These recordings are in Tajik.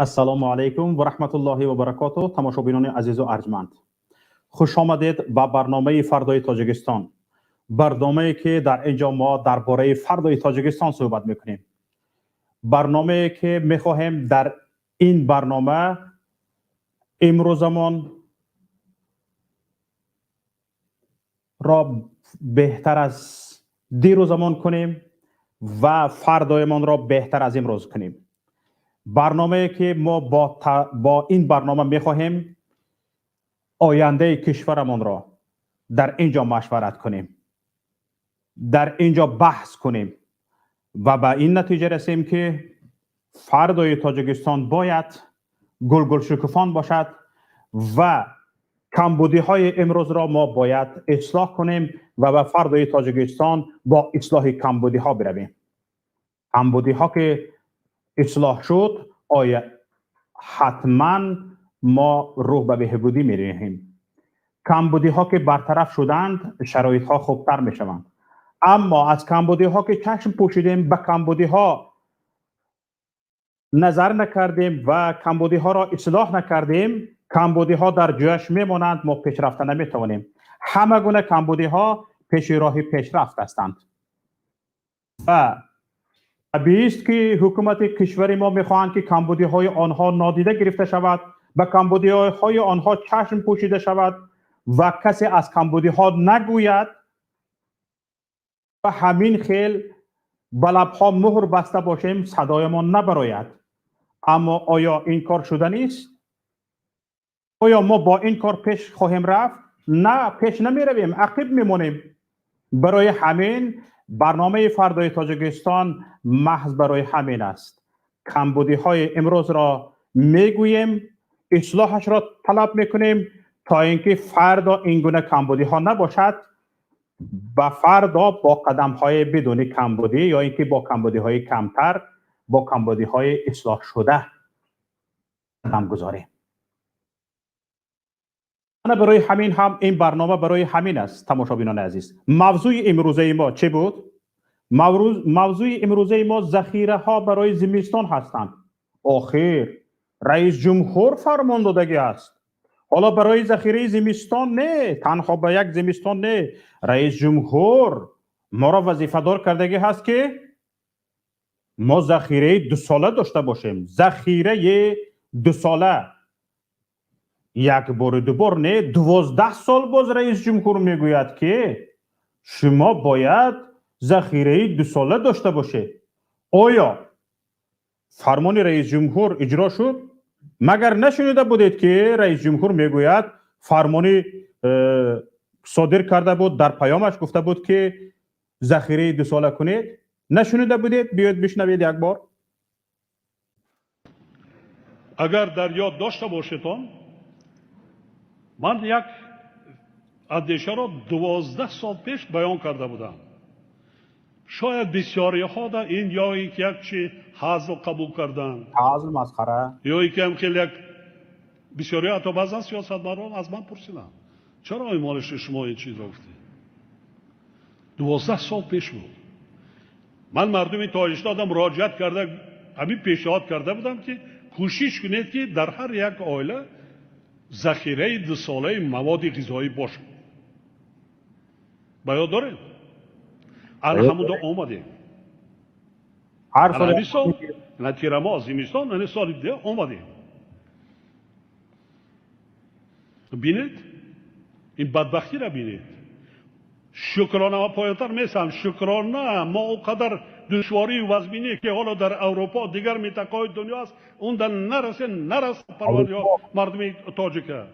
Ассалому алайкум ва раҳматуллоҳи ва баракотуҳ, тамошобинони азизу арҷманд. Хуш омадед ба барномаи «Фардои Тоҷикистон», барномае ки дар ин ҷо мо дар бораи фардои Тоҷикистон суҳбат мекунем, барномае ки мехоҳем дар ин барнома имрӯзамон ро беҳтар аз дирӯзамон кунем ва фардоямонро беҳтар аз имрӯз кунем, барномае ки мо бо ин барнома мехоҳем ояндаи кишварамонро дар ин ҷо машварат кунем, дар ин ҷо баҳс кунем ва ба ин натиҷа расем, ки фардои Тоҷикистон бояд гулгулшукуфон бошад ва камбудиҳои имрӯзро мо бояд ислоҳ кунем ва ба фардои Тоҷикистон бо ислоҳи камбудиҳо биравем. Камбудиҳо ки ислоҳ шуд, оя ҳатман мо рӯҳ ба беҳбудӣ мериҳем. Камбудиҳо ки бартараф шуданд, шароитҳо хубтар мешаванд. Аммо аз камбудиҳо ки чашм пӯшидем, ба камбудиҳо назар накардем ва камбудиҳоро ислоҳ накардем, камбудиҳо дар ҷояш мемонанд, мо пешрафта наметавонем. Ҳама гуна камбудиҳо пеши роҳи пешрафт ҳастанд ва табиист, ки ҳукумати кишвари мо мехоҳанд, ки камбудиҳои онҳо нодида гирифта шавад, ба камбудиҳои онҳо чашм пӯшида шавад ва касе аз камбудиҳо нагӯяд ва ҳамин хел ба лабҳо муҳр баста бошем, садоямон набарояд. Аммо оё ин кор шуданист? Оё мо бо ин кор пеш хоҳем рафт? На, пеш намеравем, ақиб мемонем. Барои ҳамин барномаи «Фардои Тоҷикистон» маҳз барои ҳамин аст. Камбудиҳои имрӯзро мегӯем, ислоҳашро талаб мекунем, то ин ки фардо ин гуна камбудиҳо набошад, ба фардо бо қадамҳои бидуни камбудӣ ё ин ки бо камбудиҳои камтар, бо камбудиҳои ислоҳшуда қадам гузорем. Ана барои ҳамин ҳам ин барнома барои ҳамин аст. Тамошобинони азиз, мавзӯи имрӯзаи мо чӣ буд? Мавзӯи имрӯзаи мо захираҳо барои зимистон ҳастанд. Охир раис ҷумҳур фармон додагӣ аст. Ҳоло барои захираи зимистон не, танҳо ба як зимистон не, раис ҷумҳур моро вазифадор кардагӣ ҳаст, ки мо захираи дусола дошта бошем. Захираи дусола, як бору дубор не, 12 сол боз раис ҷумҳур мегӯяд, ки шумо бояд захираи дусола дошта бошед. Оё фармони раис ҷумҳур иҷро шуд? Магар нашунида будед, ки раис ҷумҳур мегӯяд, фармони содир карда буд, дар паёмаш гуфта буд, ки захираи дусола кунед? Нашунида будед? Биёед, бишнавед як бор. Агар дар ёд дошта бошедон, ман як андешаро 12 сол пеш баён карда будам. Шояд бисёриҳо да ин ё ин ки як чи ҳазл қабул карданд, ҳазл, масхара. Ё ин ки ҳам хеле як бисёриҳо, ҳатто баъзан сиёсатмадорон аз ман пурсиданд: «Чаро, Эмомалӣ, шумо ин чизро гуфтед?» 12 сол пеш буд. Ман мардуми Тоҷикистонам муроҷиат карда, ҳамин пешниҳод карда будам, ки кӯшиш кунед, ки дар ҳар як оила захираи дусолаи маводи ғизоӣ бошад. Ба ёд доред? Ана ҳамуда омадем. Ҳар сол. Ҳамин сол на тирамоҳ, зимистон, ана соли дига омадем. Бинед, ин бадбахтиро бинед. Шукрона, ва поёнтар месам, шукрона, мо он қадар душворию вазминие, ки ҳоло дар Аврупо, дигар минтақаҳои дунё аст, он дар нарасе, нараса парвардигор мардуми тоҷика.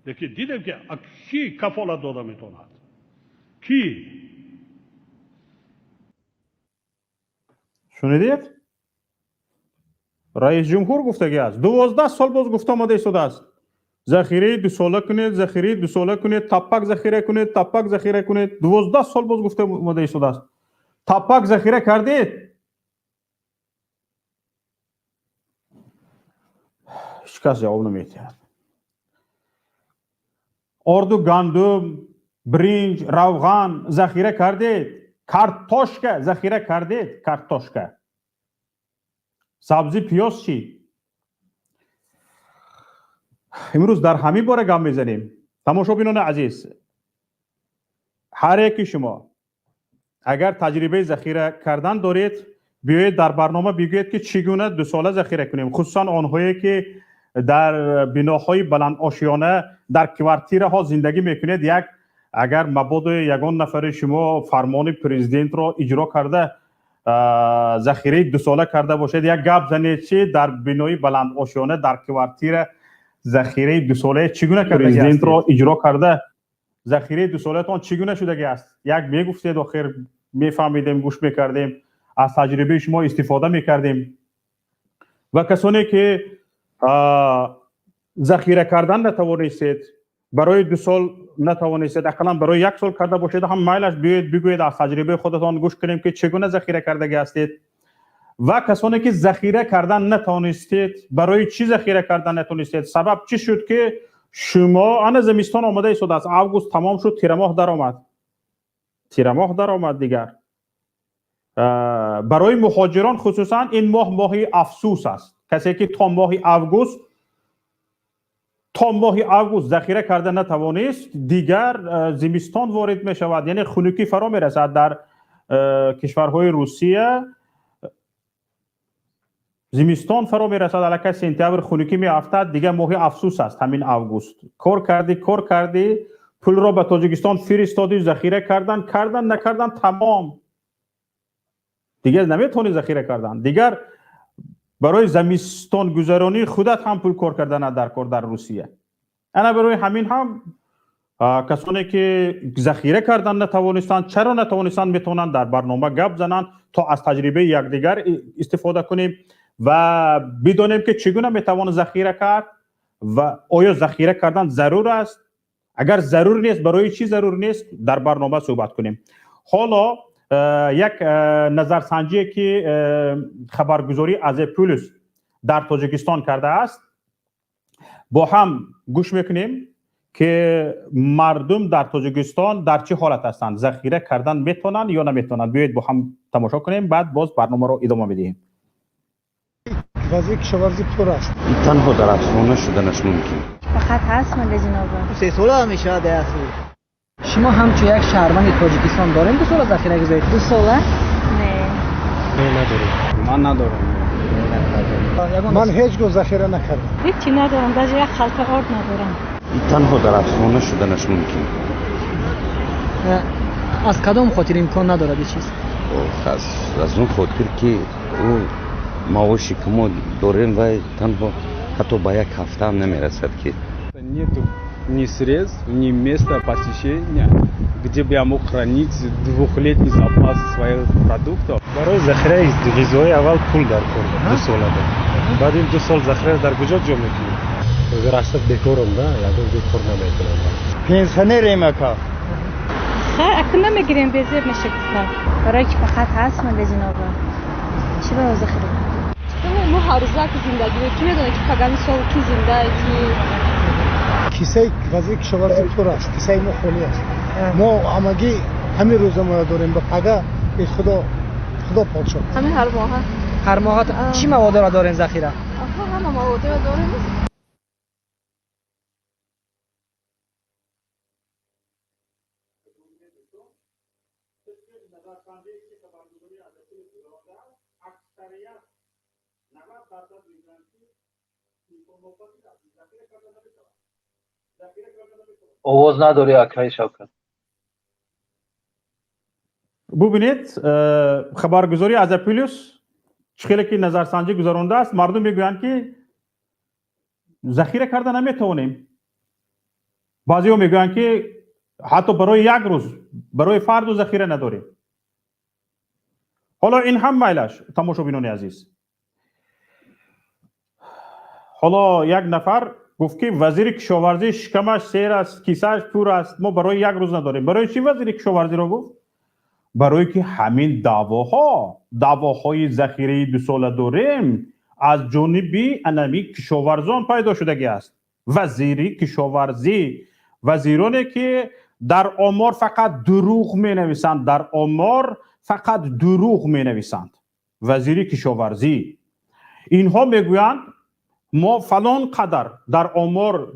Лекин дидем, ки кӣ кафолат дода метавонад, кӣ? Шунидед, раис ҷумҳур гуфтагӣ аст, 12 сол боз гуфта омада истодааст: захираи дусола кунед, захираи дусола кунед, таппак захира кунед, таппак захира кунед. 12 сол боз гуфта омада истодааст. Таппак захира кардед? Ҳеҷ кас ҷавоб наметиҳад. Орду, гандум, биринҷ, равған захира кардед? Картошка захира кардед? Картошка, сабзӣ, пиёз чӣ? Имрӯз дар ҳамин бора гап мезанем. Тамошобинони азиз, ҳар яки шумо агар таҷрибаи захира кардан доред, биёед дар барнома бигӯед, ки чӣ гуна 2 сола захира кунем, хусусан онҳое ки дар биноҳои баландошёна, дар квартираҳо зиндагӣ мекунед. Як агар мабодо ягон нафари шумо фармони президентро иҷро карда, захираи 2 сола карда бошед, як гап занед, чи дар бинои баландошёна, дар квартира захираи 2 солае чӣ гуна президентро иҷро карда, захираи 2 солаатон чӣ гуна шудагӣ аст, як мегуфтед, охир мефаҳмидем, гӯш мекардем, аз таҷрибаи шумо истифода мекардем. Ва касоне ки захира кардан натавонистед, барои 2 сол натавонистед, ақаллан барои як сол карда бошед ҳам майлаш, биёед бигӯед, аз таҷрибаи худатон гӯш кунем, ки чӣ гуна захира кардагӣ ҳастед. Ва касоне ки захира кардан натавонистед, барои чӣ захира кардан натавонистед, сабаб чӣ шуд, ки шумо ана зимистон омода истодааст, август тамом шуд, тирамоҳ даромад, тирамоҳ даромад. Дигар барои муҳоҷирон хусусан ин моҳ моҳи афсӯс аст. Касе ки то моҳи август захира карда натавонист, дигар зимистон ворид мешавад, яъне хунукӣ фаро мерасад дар кишварҳои Русия, зимистон фаро мерасад, аллакай сентябр хунукӣ меафтад. Дигар моҳи афсӯс аст ҳамин август. Кор кардӣ, кор кардӣ, пулро ба Тоҷикистон фиристодӣ, захира кардан кардан накардан, тамом, дигар наметавонӣ захира кардан. Дигар барои зимистонгузаронии худат ҳам пул кор кардан дар кор дар Русия. Ана барои ҳамин ҳам касоне ки захира кардан натавонистанд, чаро натавонистанд, метавонанд дар барнома гап зананд, то аз таҷрибаи якдигар истифода кунем ва бидонем, ки чӣ гуна метавон захира кард ва оё захира кардан зарур аст, агар зарур нест, барои чӣ зарур нест, дар барнома суҳбат кунем. Ҳоло як назарсанҷие ки хабаргузории Азия Плюс дар Тоҷикистон кардааст, бо ҳам гӯш мекунем, ки мардум дар Тоҷикистон дар чӣ ҳолат ҳастанд, захира кардан метавонанд ё наметавонанд. Биёед, бо ҳам тамошо кунем, баъд боз барномаро идома медиҳем. Вазъи кишоварзӣ пур аст. Танҳо дар афсона шуданаш мумкин. Фақат ҳаст магазинобо. 3 сола мешавад асл. Шумо ҳамчун як шаҳрванди Тоҷикистон дорем 2 сола захира гузоред? 2 сола? Не. Не, надорем. Ман надорам. Ман ҳеҷ гоҳ захира накардам. Ҳеҷи надорам, даже як халта орд надорам. Танҳо дар афсона шуданаш мумкин. Аз кадом хотир имкон надорад ин чиз? Аз он хотир, ки ӯ маоши ки мо дорем, вай танҳо ҳатто ба як ҳафтаам намерасад ки Нету ни средств, ни места посещения, где бы я мог хранить двухлетний запас своих продуктов. Барои захираи ғизоӣ аввал пул дар кор, 2 сола баъд ин 2 сол захира дар куҷо ҷо мекунӣ? Ҳозир бекорам да, ягон ҷо кор намекунам. Пенсионерем, ака. Хай, аку намегирем, безеб меша гуфта. Барои ки фақат ҳаст магазинобо. Чӣ ба захира? Мо ҳаррӯза ки зиндагӣ, ки медонад, ки пагами сол ки зинда, ки Кисаи вазъи кишоварзӣ пур аст, кисаи мо холӣ аст. Мо ҳамагӣ ҳамин рӯза моя дорем, ба пага худо, худо подшоҳ. Ҳамин ҳар моҳа. Ҳар моҳа чӣ маводеро дорем захира? Ҳама маводеро дорем. Аксарият 90% мегӯянд, ки имконнопазир аст, захира карда наметавонад, захира карда наметавонад. Овоз надорӣ, акаи Шавкат. Бубинед, хабаргузории Азия Плюс чӣ хеле ки назарсанҷӣ гузарондааст, мардум мегӯянд, ки захира карда наметавонем. Баъзеҳо мегӯянд, ки ҳатто барои як рӯз, барои фарду захира надорем. Ҳоло ин ҳам майлаш, тамошобинони азиз. Ҳоло як нафар гуфт, ки вазири кишоварзӣ шикамаш сер аст, кисааш пур аст, мо барои як рӯз надорем. Барои чӣ вазири кишоварзиро гуфт? Барое ки ҳамин даъвоҳо, даъвоҳои захираи 2 сола дорем, аз ҷониби анами кишоварзон пайдо шудагӣ аст. Вазири кишоварзӣ, вазироне ки дар омор фақат дурӯғ менависанд, дар омор фақат дурӯғ менависанд, вазири кишоварзӣ, инҳо мегӯянд. Мо фалон қадар дар омор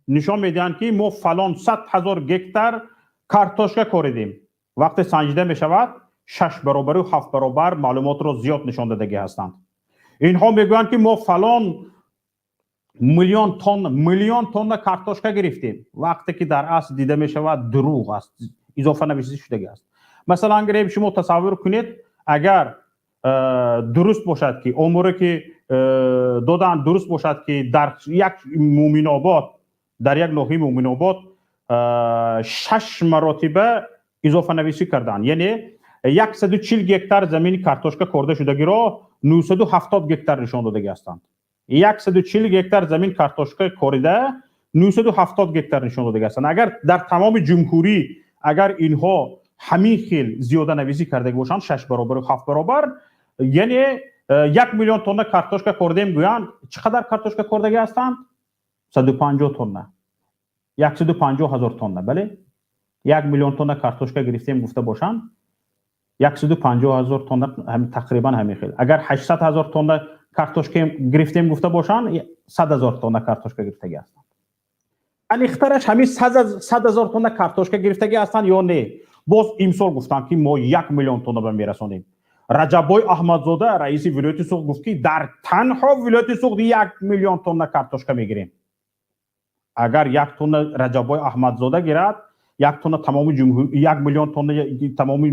нишон медиҳанд, ки мо фалон 100 000 гектар картошка коридем. Вақте санҷида мешавад, шаш баробару ҳафт баробар маълумотро зиёд нишон додагӣ ҳастанд. Инҳо мегӯянд, ки мо фалон миллион тонна, миллион тонна картошка гирифтем. Вақте ки дар асл дида мешавад, дурӯғ аст, изофанависӣ шудагӣ аст. Масалан гирем, шумо тасаввур кунед, агар дуруст бошад, ки оморе ки доданд дуруст бошад, ки дар як Муъминобод, дар як ноҳияи Муъминобод шаш маротиба изофанависӣ карданд, яъне 140 гектар замини картошка корда шудагиро 970 гектар нишон додагӣ ҳастанд. 140 гектар замин картошка корида, 970 гектар нишон додагӣ ҳастанд. Агар дар тамоми ҷумҳурӣ агар инҳо ҳамин хел зиёданависӣ кардаги бошанд, шаш баробару ҳафт баробар, яъне 1 миллион тонна картошка кордем гӯянд, чӣ қадар картошка кордагӣ ҳастанд? 150 тонна, 150 000 тонна. Бале, 1 миллион тонна картошка гирифтем гуфта бошанд, 150 000 тонна, тақрибан ҳамин хел. Агар 800 000 тонна картошка гирифтем гуфта бошанд, 100 000 тонна картошка гирифтагӣ ҳастанд. Аниқтараш, ҳамин 100 000 тонна картошка гирифтагӣ ҳастанд ё не? Боз имсол гуфтанд, ки мо 1 миллион тонна ба мерасонем. Раҷаббой Аҳмадзода, раиси вилояти Суғд, гуфт, ки дар танҳо вилояти Суғд 1 миллион тонна картошка мегирем. Агар як тонна Раҷаббой Аҳмадзода гирад, як тонна тамоми 1 миллион тонна тамоми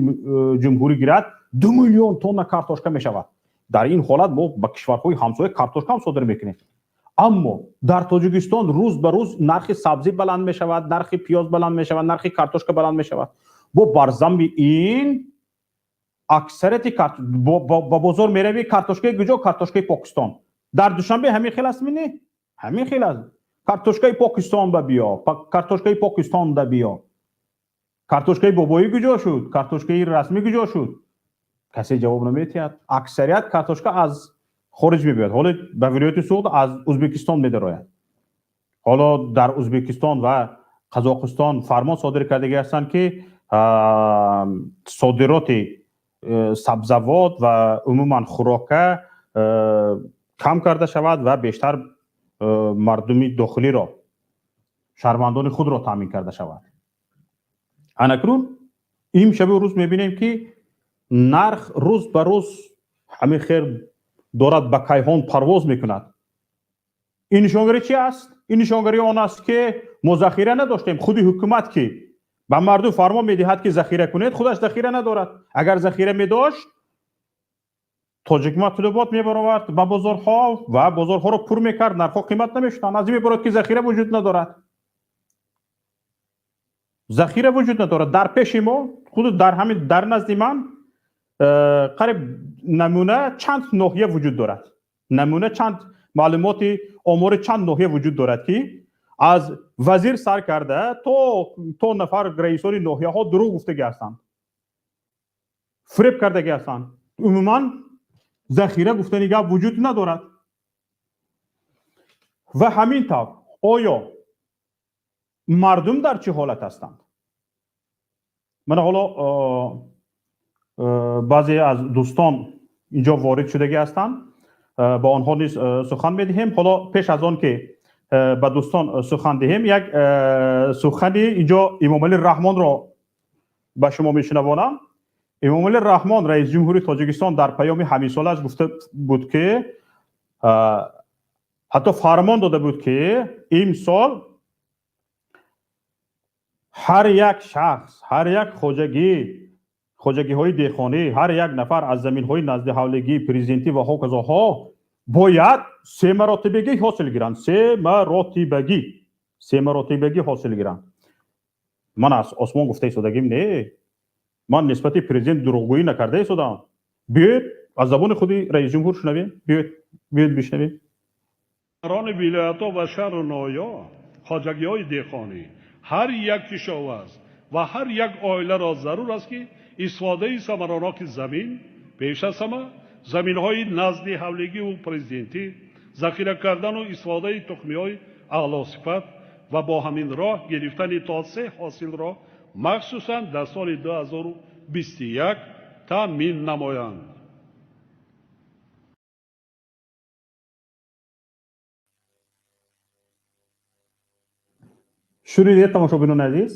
ҷумҳурӣ гирад, 2 миллион тонна картошка мешавад. Дар ин ҳолат мо ба кишварҳои ҳамсоя картошка ҳам содир мекунем. Аммо дар Тоҷикистон рӯз ба рӯз нархи сабзӣ баланд мешавад, нархи пиёз баланд мешавад, нархи картошка баланд мешавад. Бо бар замми ин аксарияти ба бозор меравӣ, картошкаи куҷо? Картошкаи Покистон. Дар Душанбе ҳамин хел аст, не? Ҳамин хел аст. Картошкаи Покистон ба биё, картошкаи Покистон да биё. Картошкаи бобоӣ куҷо шуд? Картошкаи расмӣ куҷо шуд? Касе ҷавоб наметиҳад. Аксарият картошка аз хориҷ мебиёд. Ҳоло ба вилояти Суғд аз Ӯзбекистон медарояд. Ҳоло дар Ӯзбекистон ва Қазоқистон фармон содир кардагӣ ҳастанд, ки содироти сабзавот ва умуман хӯрока кам карда шавад ва бештар мардуми дохилиро, шаҳрвандони худро таъмин карда шавад. Анакнун имшабу рӯз мебинем, ки нарх рӯз ба рӯз ҳамин хел дорад, ба кайҳон парвоз мекунад. Ин нишонгари чи аст? Ин нишонгари он аст, ки мо захира надоштем. Худи ҳукумат, ки ба мардум фармон медиҳад, ки захира кунед, худаш захира надорад. Агар захира медошт, Тоҷикматлубот мебаровард ба бозорҳо ва бозорҳоро пур мекард, нархҳо қимат намешуданд. Аз ин мебарод, ки захира вуҷуд надорад, захира вуҷуд надорад. Дар пеши мо, худ дар ҳамин дар назди ман қариб намуна чанд ноҳия вуҷуд дорад, намуна чанд маълумоти омори чанд ноҳия вуҷуд дорад, ки аз вазир сар карда то нафар раисони ноҳияҳо дурӯғ гуфтагӣ ҳастанд, фиреб кардагӣ ҳастанд. Умуман захира гуфтани гап вуҷуд надорад. Ва ҳамин тавр, оё мардум дар чӣ ҳолат ҳастанд? Мана ҳоло баъзе аз дӯстон инҷо ворид шудагӣ ҳастанд, ба онҳо низ сухан медиҳем. Ҳоло пеш аз он ки ба дӯстон сухан диҳем, як сухани инҷо Имомалӣ Раҳмонро ба шумо мешунавонам. Имомалӣ Раҳмон, раиси ҷумҳури Тоҷикистон, дар паёми ҳаминсолааш гуфта буд, ки ҳатто фармон дода буд, ки имсол ҳар як шахс, ҳар як хоҷагӣ, хоҷагиҳои деҳқонӣ, ҳар як нафар аз заминҳои назди ҳавлигӣ, президентӣ ва ҳоказоҳо бояд семаротибагӣ ҳосил гиранд, семаротибагӣ, семаротибагӣ ҳосил гиранд. Ман аз осмон гуфта истодагим не, ман нисбати президент дурӯғгӯӣ накарда истодам. Биёед, аз забони худи раисҷумҳур шунавем. Биёед, биёед, бишнавем. Рони вилоятҳо ва шаҳру ноҳияҳо, хоҷагиҳои деҳқонӣ, ҳар як кишоварз ва ҳар як оиларо зарур аст, ки истифодаи самараноки замин, пеш аз ҳама заминҳои назди ҳавлигиву президентӣ, захира кардану истифодаи тухмиҳои аълосифат ва бо ҳамин роҳ гирифтани то се ҳосилро махсусан дар соли 2021 таъмин намоянд. Шунидед, тамошобинони азиз,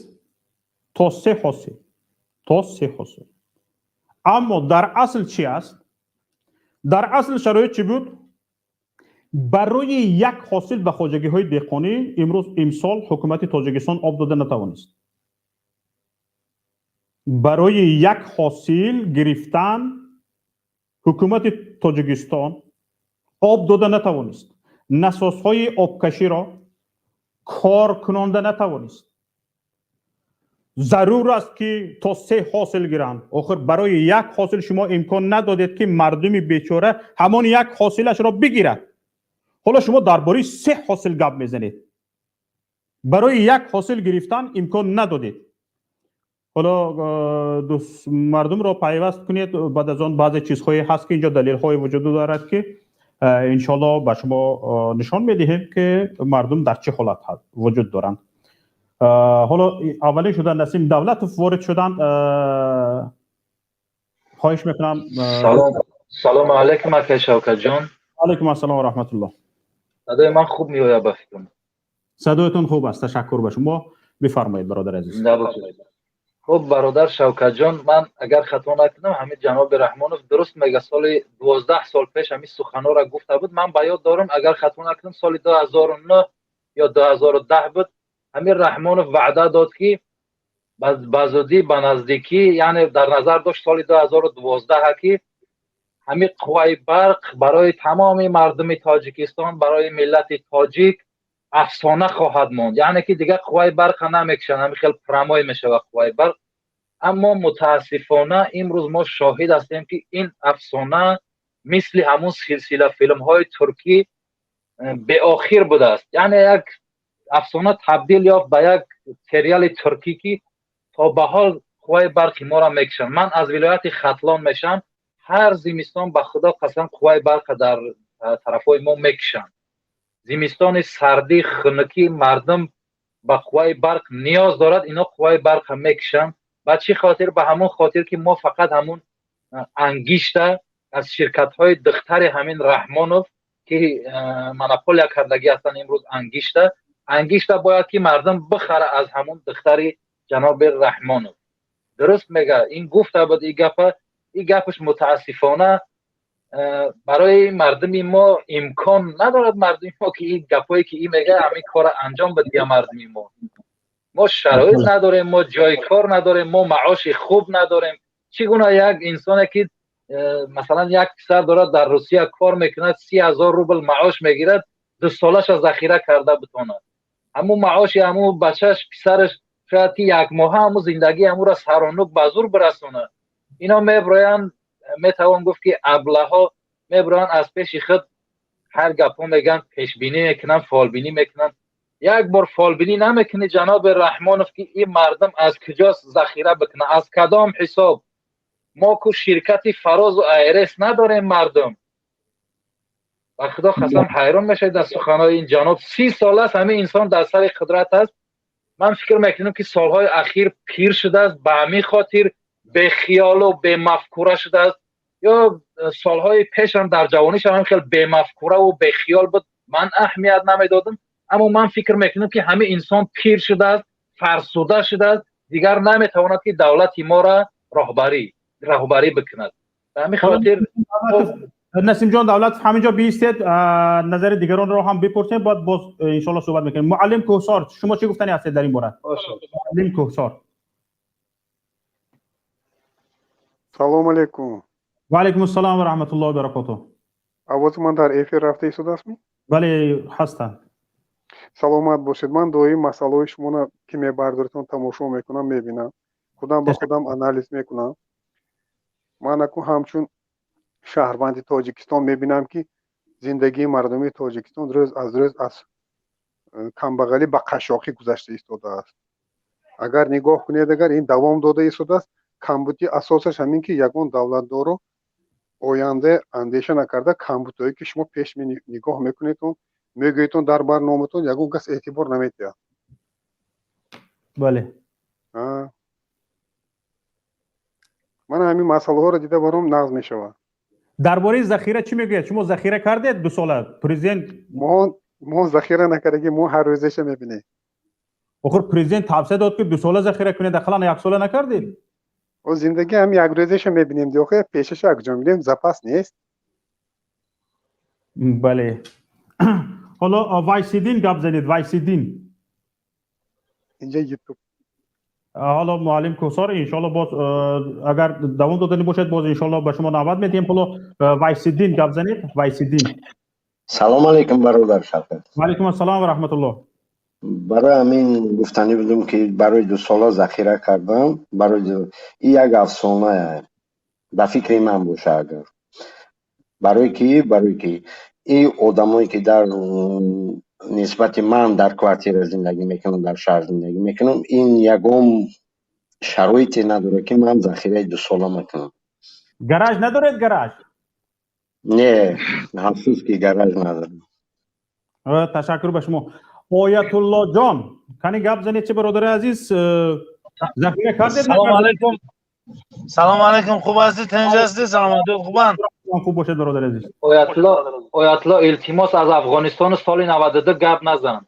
то се ҳосил, то се ҳосил. Аммо дар асл чӣ аст? Дар асл шароит чӣ буд? Барои як ҳосил ба хоҷагиҳои деҳқонӣ имрӯз, имсол ҳукумати Тоҷикистон об дода натавонист. Барои як ҳосил гирифтан ҳукумати Тоҷикистон об дода натавонист, насосҳои обкаширо кор кунонда натавонист. Зарур аст, ки то се ҳосил гиранд. Охир барои як ҳосил шумо имкон надодед, ки мардуми бечора ҳамон як ҳосилашро бигирад. Ҳоло шумо дар бораи се ҳосил гап мезанед. Барои як ҳосил гирифтан имкон надодед. Ҳоло мардумро пайваст кунед. Баъд аз он баъзе чизҳое ҳаст, ки инҷо далелҳое вуҷуд дорад, ки иншоалло ба шумо нишон медиҳем, ки мардум дар чӣ ҳолат вуҷуд доранд. Ҳоло аввалин шуда Насим Давлатов ворид шуданд. Хоҳиш мекунам. Салому алайкум, акай Шавкатҷон. Алайкум ассалом ва раҳматуллоҳ. Садои ман хуб меояд, ба фикрам? Садоятон хуб аст, ташаккур ба шумо. Бифармоед, бародар азиз. Хуб, бародар Шавкатҷон, ман агар хато накунам, ҳамин ҷаноби Раҳмонов дуруст мега, соли 12 сол пеш ҳамин суханҳоро гуфта буд. Ман ба ёд дорам, агар хато накунам, соли 2009 ё 2010 буд, ҳамин Раҳмонов ваъда дод, ки ба зудӣ, ба наздикӣ, яъне дар назар дошт соли 2012, ки ҳамин қувваи барқ барои тамоми мардуми Тоҷикистон, барои миллати тоҷик афсона хоҳад монд, яъне ки дигар қувваи барқа намекушанд, ҳамин хел прямой мешавад қувваи барқ. Аммо мутаассифона имрӯз мо шоҳид ҳастем, ки ин афсона мисли ҳамун силсила филмҳои туркӣ беохир будааст, яъне як афсона табдил ёфт ба як сериали туркӣ, ки то ба ҳол қувваи барқи моро мекушанд. Ман аз вилояти Хатлон мешавам. Ҳар зимистон, ба Худо қасам, қувваи барқа дар тарафҳои мо мекушанд. Зимистони сардӣ, хунукӣ, мардум ба қувваи барқ ниёз дорад, ино қувваи барқа мекушанд. Ба чӣ хотир? Ба ҳамон хотир, ки мо фақат ҳамун ангишта аз ширкатҳои духтари ҳамин Раҳмонов, ки монополия кардагӣ ҳастанд имрӯз, ангишта бояд ки мардум бихара аз ҳамун духтари ҷаноби Раҳмонов. Дуруст мега, ин гуфта буд и гапа. И гапаш мутаассифона барои мардуми мо имкон надорад, мардуми мо ки ин гапое ки и мега, ҳамин кора анҷом бидиҳа. Мардуми мо шароит надорем, мо ҷои кор надорем, мо маоши хуб надорем. Чӣ гуна як инсоне ки масалан як писар дорад, дар Русия кор мекунад, 30 000 рубл маош мегирад, 2 солаша захира карда битонад? Ҳамун маоши ҳамун бачаш, писараш шояд ки як моҳа ҳамун зиндагии ҳамура саронук ба зур бирасонад. Ино меброянд, метавон гуфт, ки аблаҳо меброянд, аз пеши худ ҳар гапҳо мегӯянд, пешбинӣ мекунанд, фолбинӣ мекунанд. Як бор фолбинӣ намекунӣ, ҷаноби Раҳмонов, ки ин мардум аз куҷо захира бикунад, аз кадом ҳисоб? Мо ку ширкати Фарозу АРС надорем. Мардум, ба Худо қасам, ҳайрон мешавед аз суханҳои ин ҷаноб. 30 сол аст ҳамин инсон дар сари қудрат аст. Ман фикр мекунам, ки солҳои ахир пир шудааст, ба ҳамин хотир бехиёлу бемафкура шудааст, ё солҳои пешам дар ҷавонишам ҳам хел бемафкураву бехиёл буд, ман аҳамият намедодам. Аммо ман фикр мекунам, ки ҳамин инсон пир шудааст, фарсуда шудааст, дигар наметавонад, ки давлати моро роҳбарӣ бикунад. Ба ҳамин хотир. Насимҷон Давлатов, ҳаминҷо биистед, назари дигаронро ҳам бипурсем, баъд боз иншоалло суҳбат мекунем. Муаллим Кӯҳсор, шумо чӣ гуфтани ҳастед дар ин бора, муаллим Кӯҳсор? Салому алейкум. Ва алайкум ассалом ва раҳматуллоҳи ва баракотуҳ. Овози ман дар эфир рафта истодастми? Бале, ҳастанд. Саломат бошед. Ман доим масъалаҳои шуморо, ки мебардоритон, тамошо мекунам, мебинам, худам ба худам анализ мекунам. Ман аку ҳамчун шаҳрванди Тоҷикистон мебинам, ки зиндагии мардуми Тоҷикистон рӯз аз рӯз аз камбағалӣ ба қашшоқӣ гузашта истодааст. Агар нигоҳ кунед, агар ин давом дода истодааст, камбуди асосаш ҳамин, ки ягон давлатдоро оянда андеша накарда, камбудҳое ки шумо пеш нигоҳ мекунедон, мегӯедон дар барноматон, ягон кас эътибор намедиҳад. Бале. Ман ҳамин масъалаҳоро дида баром нағз мешавад. Дар бораи захира чӣ мегӯяд? Шумо захира кардед 2 сола, президент? Мо захира накардагӣ, мо ҳар рӯзаша мебинем. Охир президент тавсия дод, ки 2 сола захира кунед, ақаллан як сола накардед. Зиндагӣ ҳам як рӯзаша мебинем, охе пешаша куҷо мебинем, запас нест. Бале, ҳоло Вайсиддин гап занед, Вайсиддин. Инҷа Ютуб. Ҳоло муаллим Кӯҳсор, иншоалло, боз агар давом додани бошад, боз иншоалло ба шумо навбат медиҳем. Ҳоло Вайсиддин гап занед, Вайсиддин. Салом алейкум, бародар Шавкат. Ваалайкум ассалом ва раҳматуллоҳ. Барои ҳамин гуфтанӣ будум, ки барои 2 сола захира кардам, барои ин як афсона ба фикри ман боша. Агар барои ки ин одамое ки дар нисбати ман дар квартира зиндагӣ мекунам, дар шаҳр зиндагӣ мекунам, ин ягон шароите надорад, ки ман захираи 2 сола мекунам. Гараж надоред, гараж? Не, афсӯс, ки гараж надорам. Ташаккур ба шумо. Оятуллоҷон, кани гап занед, чи бародари азиз, захира кардед? Салом алейкум, салом алейкум. Хуб ҳастед, тинҷ ҳастед, саломатиёт хубанд? Хуб бошед, бародари азиз. Оятулло, Оятулло, илтимос, аз Афғонистону соли 92 гап назан.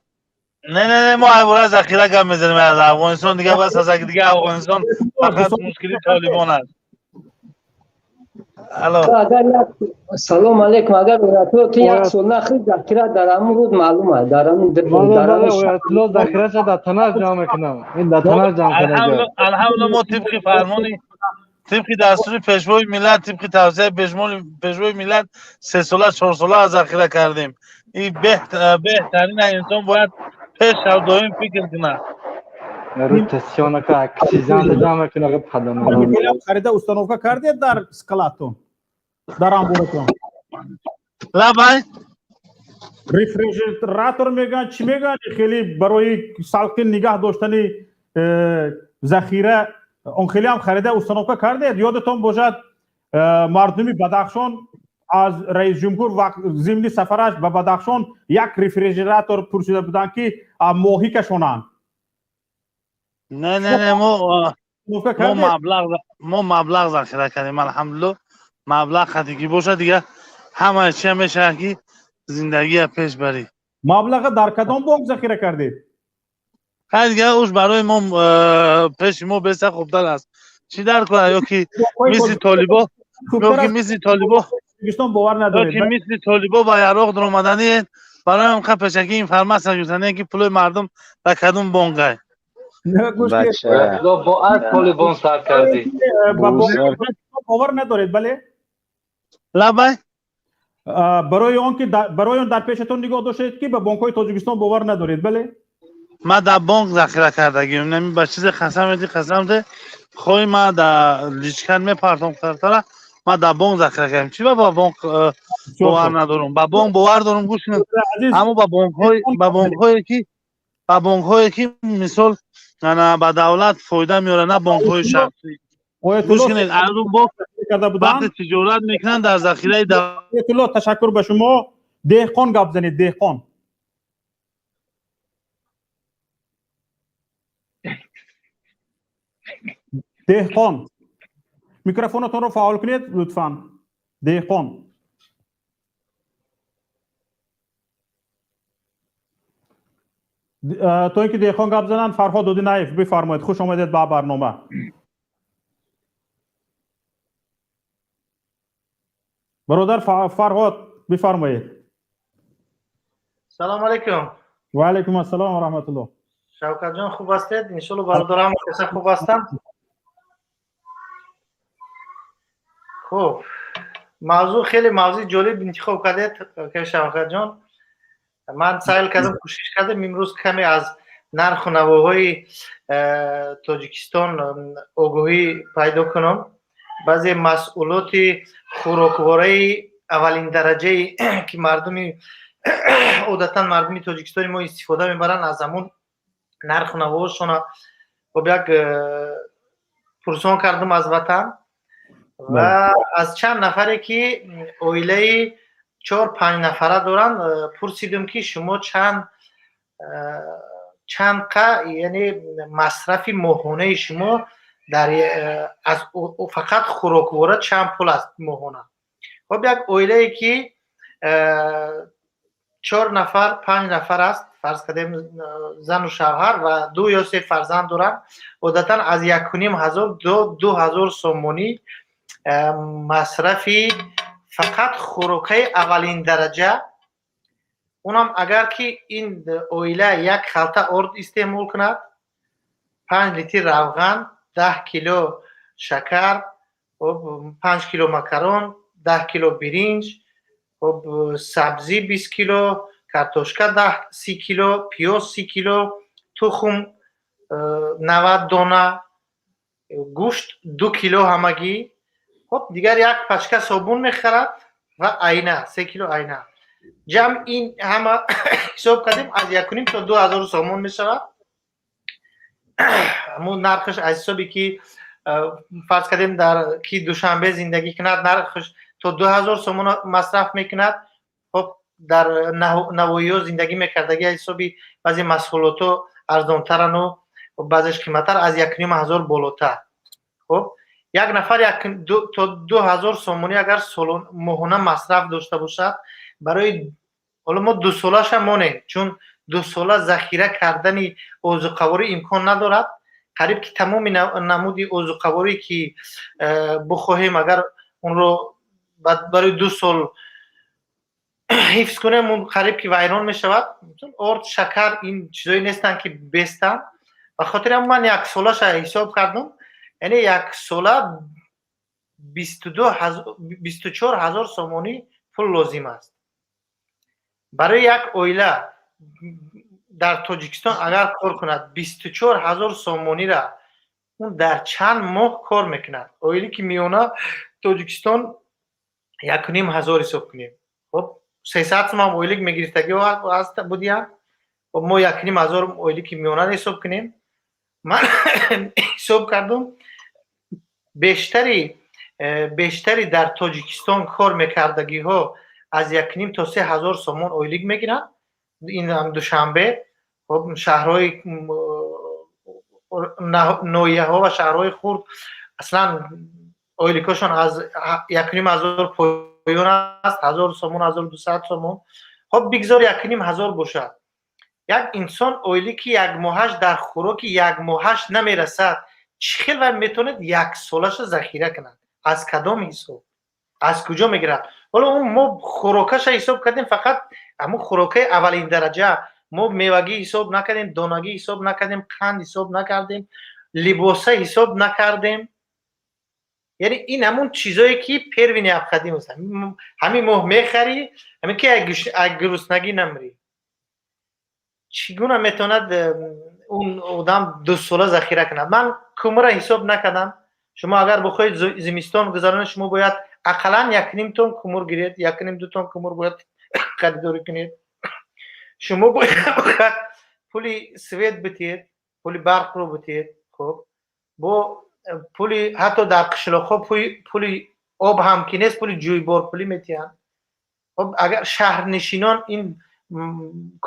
Не, не, не, мо айбора захира гап мезанем. Аз Афғонистон дига бас аз, дига Афғонистон фақат мушкили Толибон аст. Алло. Агар як салом алейкум, агар Оятулло ту як сол нахӯрд, захира дар ҳамун рӯз маълум аст, дар ҳамун Оятулло захираша дар танаш ҷамъ мекунам, ин дар танаш ҷамъ кунам. Алҳамдулилла, мо тибқи фармони, тибқи дастури Пешвои миллат, тибқи тавсияи Пешвои миллат 3 сола, 4 сола захира кардем. Ин беҳтарин, инсон бояд пеш доим фикр кунад. Ротационака оксижан ҷамъ мекунад. Харида установка кардед дар складтон, дар амборатон? Лабай. Рефрижератор мегӯянд, чӣ мегӯянд, хеле барои салқин нигаҳ доштани захира, он хеле ҳам харида установка кардед? Ёдатон бошад, мардуми Бадахшон аз раисҷумҳур зимни сафараш ба Бадахшон як рефрижератор пурсида буданд, ки моҳӣ кашонанд. Не, не, не, мо маблағ захира кардем, алҳамдулилло. Маблағ хатигӣ бошад, дига ҳама чия мешавад, ки зиндагия пеш барӣ. Маблаға дар кадом бонк захира кардед? Хай, дига уш барои мо пеши мо беса хубтар аст. Чӣ дар кунад, ё ки мисли толибо, ё ки мисли толибо бовар надоред? Ё ки мисли толибо ба яроқ даромадани. Барои ҳам пешакӣ информация гирифтане, ки пулои мардум дар кадом бонкай. Бо аз Толибон сар кардӣ. Бовар надоред, бале? Лабай. Барои он ки барои он дар пешатон нигоҳ доштед, ки ба бонкҳои Тоҷикистон бовар надоред, бале? Ман дар бонк захира кардагим. Нами ба чизе қасам меди, қасам де, хоҳи ман дар личкан мепартом картара. Ман дар бонк захира кардам. Чи ба бонк бовар надорам? Ба бонк бовар дорам, гӯш кунед, аммо ба бонкҳое ки мисол ба давлат фоида меорад, на бонкҳои шахсӣ. Гӯш кунед, аз он бонк вақте тиҷорат мекунанд дар захираи Оятулло, ташаккур ба шумо. Деҳқон, гап занед, Деҳқон. Деҳқон, микрофонатонро фаъол кунед, лутфан, Деҳқон. То ин ки Деҳқон гап зананд, Фарҳод Одинаев, бифармоед, хуш омадед ба барнома. Бародар Фарҳод, бифармоед. Салому алайкум. Ва алайкум ассалом ва раҳматуллоҳ. Шавкатҷон, хуб ҳастед? Иншолло, бародарам каса хуб ҳастанд. Хуб, мавзӯъ хеле мавзӯи ҷолиб интихоб кардед, Шавкатҷон. Ман саъй кардам, кӯшиш кардам имрӯз каме аз нарху навоҳои Тоҷикистон огоҳӣ пайдо кунам. Баъзе масъулоти хӯроквораи аввалин дараҷае, ки мардуми одатан мардуми Тоҷикистони мо истифода мебаранд, аз ҳамун нарху навоҳошона хоб як пурсон кардам аз ватан ва аз чанд нафаре, ки оилаи чор панҷ нафара доранд, пурсидем, ки шумо чанд қа, яъне масрафи моҳонаи шумо дар аз фақат хӯроквора чанд пул аст моҳона. Хоб, як оилае, ки Чор нафар, панҷ нафар аст, фарз кардем, зану шавҳар ва ду ё се фарзанд доранд, одатан аз 1500 до 2000 сомонӣ масрафи фақат хӯрокаи аввалин дараҷа, унам агар ки ин оила як халта орд истеъмол кунад, 5 литр равған, 10 кило шакар, 5 кило макарон, 10 кило биринҷ, хоб, сабзӣ 20 кило, картошка 30 кило, пиёз 30 кило, тухм 90 дона, гӯшт 2 кило ҳамагӣ, хоб, дигар як пачка собун мехарад ва айна, 3 кило айна. Ҷамъ ин ҳама ҳисоб кардем, аз 1500 то 2000 сомон мешавад. Ҳамун нархаш аз ҳисобе ки, фарз кардем, дар ки Душанбе зиндагӣ кунад, нархаш то 2000 сомон масраф мекунад. Хоб, дар навоиҳо зиндагӣ мекардагӣ, аз ҳисоби баъзе маҳсулотҳо арзонтарану баъзеш қиматтар, аз 1500 болотар. Хоб, як нафар то 2000 сомонӣ агар моҳона масраф дошта бошад, барои ҳоло мо дусолаша монем, чун дусола захира кардани озуқаворӣ имкон надорад. Қариб ки тамоми намуди озуқаворӣ ки бухоҳем, агар онро барои 2 сол ҳифз кунем, он қариб ки вайрон мешавад. Орд, шакар, ин чизое нестанд, ки бестанд. Ба хотири ҳам ман яксолаша ҳисоб кардам, яъне яксола 24 000 сомонӣ пул лозим аст барои як оила дар Тоҷикистон. Агар кор кунад, 24 000 сомонира он дар чанд моҳ кор мекунад? Оиле ки миёна Тоҷикистон 1500 ҳисоб кунем, хоб, 300 сомам ойлик мегирифтагӣ будиянд. Хоб, мо 1500 ойлики миёна ҳисоб кунем. Ман ҳисоб кардум, бештари дар Тоҷикистон кор мекардагиҳо аз 1500 то 3000 сомон ойлик мегиранд. Ин Душанбе, хоб, шаҳрҳои ноҳияҳо ва шаҳрҳои хурд аслан ойликҳошон аз 1500 поён аст, 1000 сомон, 1200 сомон. Хоб, бигзор 1500 бошад. Як инсон ойлики якмоҳаш дар хӯроки якмоҳаш намерасад, чӣ хел вай метавонад яксолаша захира кунад? Аз кадом ҳисоб, аз куҷо мегирад? Ҳоло он мо хӯрокаша ҳисоб кардем, фақат ҳамун хӯрокаи аввалин дараҷа. Мо мевагӣ ҳисоб накардем, донагӣ ҳисоб накардем, қанд ҳисоб накардем, либоса ҳисоб накардем. Яъне ин ҳамун чизое ки первый необходимость, ҳамин моҳ мехарӣ, ҳамин ки аз гуруснагӣ намрӣ. Чӣ гуна метавонад он одам дусола захира кунад? Ман кӯмра ҳисоб накардам. Шумо агар бихоҳед зимистон гузаронед, шумо бояд ақаллан 1,5 тонн кӯмур гиред, 1,5-2 тонн кӯмур бояд харидорӣ кунед. Шумо бояд пули свет битиҳед, пули барқро битиҳед. Хоб, бо пули, ҳатто дар қишлоқҳо пули об ҳам ки нест, пули ҷӯйборпулӣ метиҳанд. Хоб, агар шаҳрнишинон ин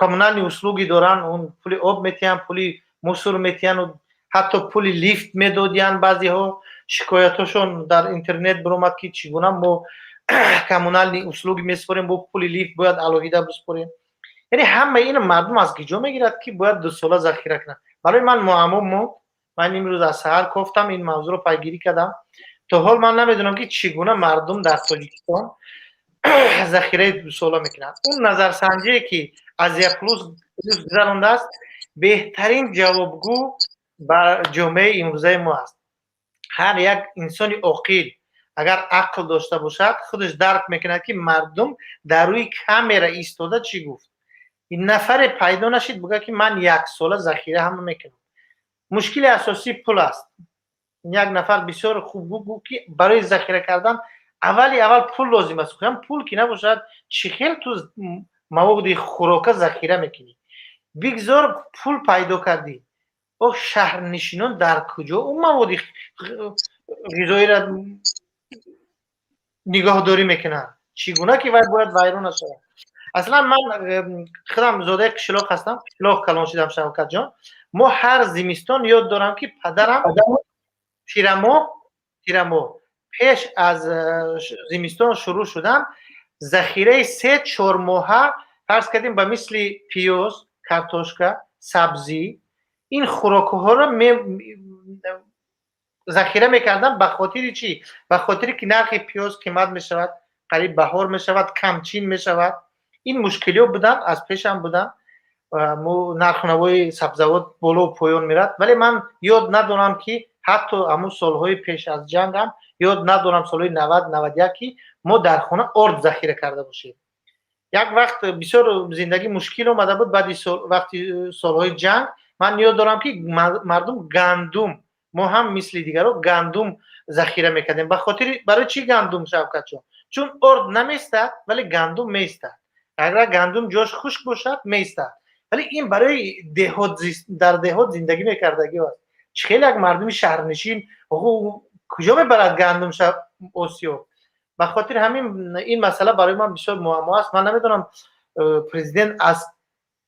коммунальные услуги доранд, он пули об метиҳанд, пули мусор метиҳанд, ҳатто пули лифт медодиянд. Баъзеҳо шикоятҳошон дар интернет биромад, ки чӣ гуна мо коммунальные услуги месупорем, бо пули лифт бояд алоҳида бисупорем. Яъне ҳамаи ин мардум аз куҷо мегирад, ки бояд дусола захира кунад? Барои ман муаммо монд. Ман имрӯз аз саҳар кофтам, ин мавзӯъро пайгирӣ кардам, то ҳол ман намедонам, ки чӣ гуна мардум дар Тоҷикистон захираи дусола мекунанд. Он назарсанҷие ки Азия Плюс гузарондааст, беҳтарин ҷавобгӯ ба ҷомеаи имрӯзаи мо аст. Ҳар як инсони оқил, агар ақл дошта бошад, худаш дарк мекунад, ки мардум дар рӯи камера истода чӣ гуфт. Ин нафаре пайдо нашид, буга, ки ман яксола захира ҳама мекунам. Мушкили асосӣ пул аст. Як нафар бисёр хуб гуфт, ки барои захира кардан аввали аввал пул лозим аст. Пул ки набошад, чӣ хел ту маводи хӯрока захира мекунӣ? Бигзор пул пайдо кардӣ, о, шаҳрнишинон дар куҷо он маводи ғизоиро нигоҳдорӣ мекунанд? Чӣ гуна ки вай бояд вайрон нашавад? Аслан ман худам зодаи қишлоқ ҳастам, қишлоқ калон шудам, Шавкатҷон. Мо ҳар зимистон, ёд дорам, ки падарам тирамоҳ, пеш аз зимистон шурӯъ шудан, захираи 3-4 моҳа Фарз кардем, ба мисли пиёз, картошка, сабзӣ, ин хӯрокҳоро захира мекардам. Ба хотири чӣ? Ба хотире ки нархи пиёз қимат мешавад, қариб баҳор мешавад, камчин мешавад. Ин мушкилиҳо буданд, аз пешам буданд. Нархнавои сабзавот боло поён мерад, вале ман ёд надорам, ки ҳатто ҳамун солҳои пеш аз ҷанг ҳам ёд надорам, солҳои 90, 91, ки мо дар хона орд захира карда бошем. Як вақт бисёр зиндагӣ мушкил омада буд, баъди вақти солҳои ҷанг. Ман ёд дорам, ки мардум гандум, мо ҳам мисли дигарро гандум захира мекардем. Ба хотири, барои чӣ гандум, Шавкатҷон? Чун орд намеистад, вале гандум меистад. Агар гандум ҷош хушк бошад, меистад. Вале ин барои деҳот, дар деҳот зиндагӣ мекардагӣ аст. Чӣ хеле як мардуми шаҳрнишин куҷо мебарад гандум осиё? Ба хотири ҳамин ин масъала барои ман бисёр муаммо аст. Ман намедонам, президент аз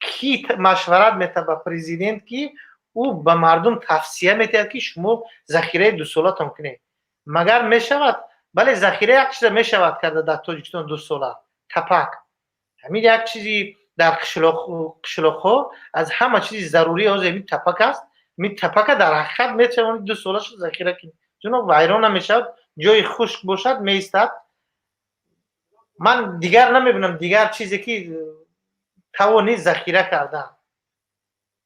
кӣ машварат метавад, ба президент, ки ӯ ба мардум тавсия метиҳад, ки шумо захираи дусолатон кунед. Магар мешавад? Бале, захира як чиза мешавад карда дар Тоҷикистон дусола, тапак. Ҳамин як чизи дар қишлоқҳо аз ҳама чизи зарурӣ ҳозир ҳамин тапак аст. Ҳамин тапака дар ҳақиқат метавонед дусолаша захира кунед, чун вайрон намешавад, ҷои хушк бошад, меистад. Ман дигар намебинам дигар чизе, ки тавонӣ захира кардан.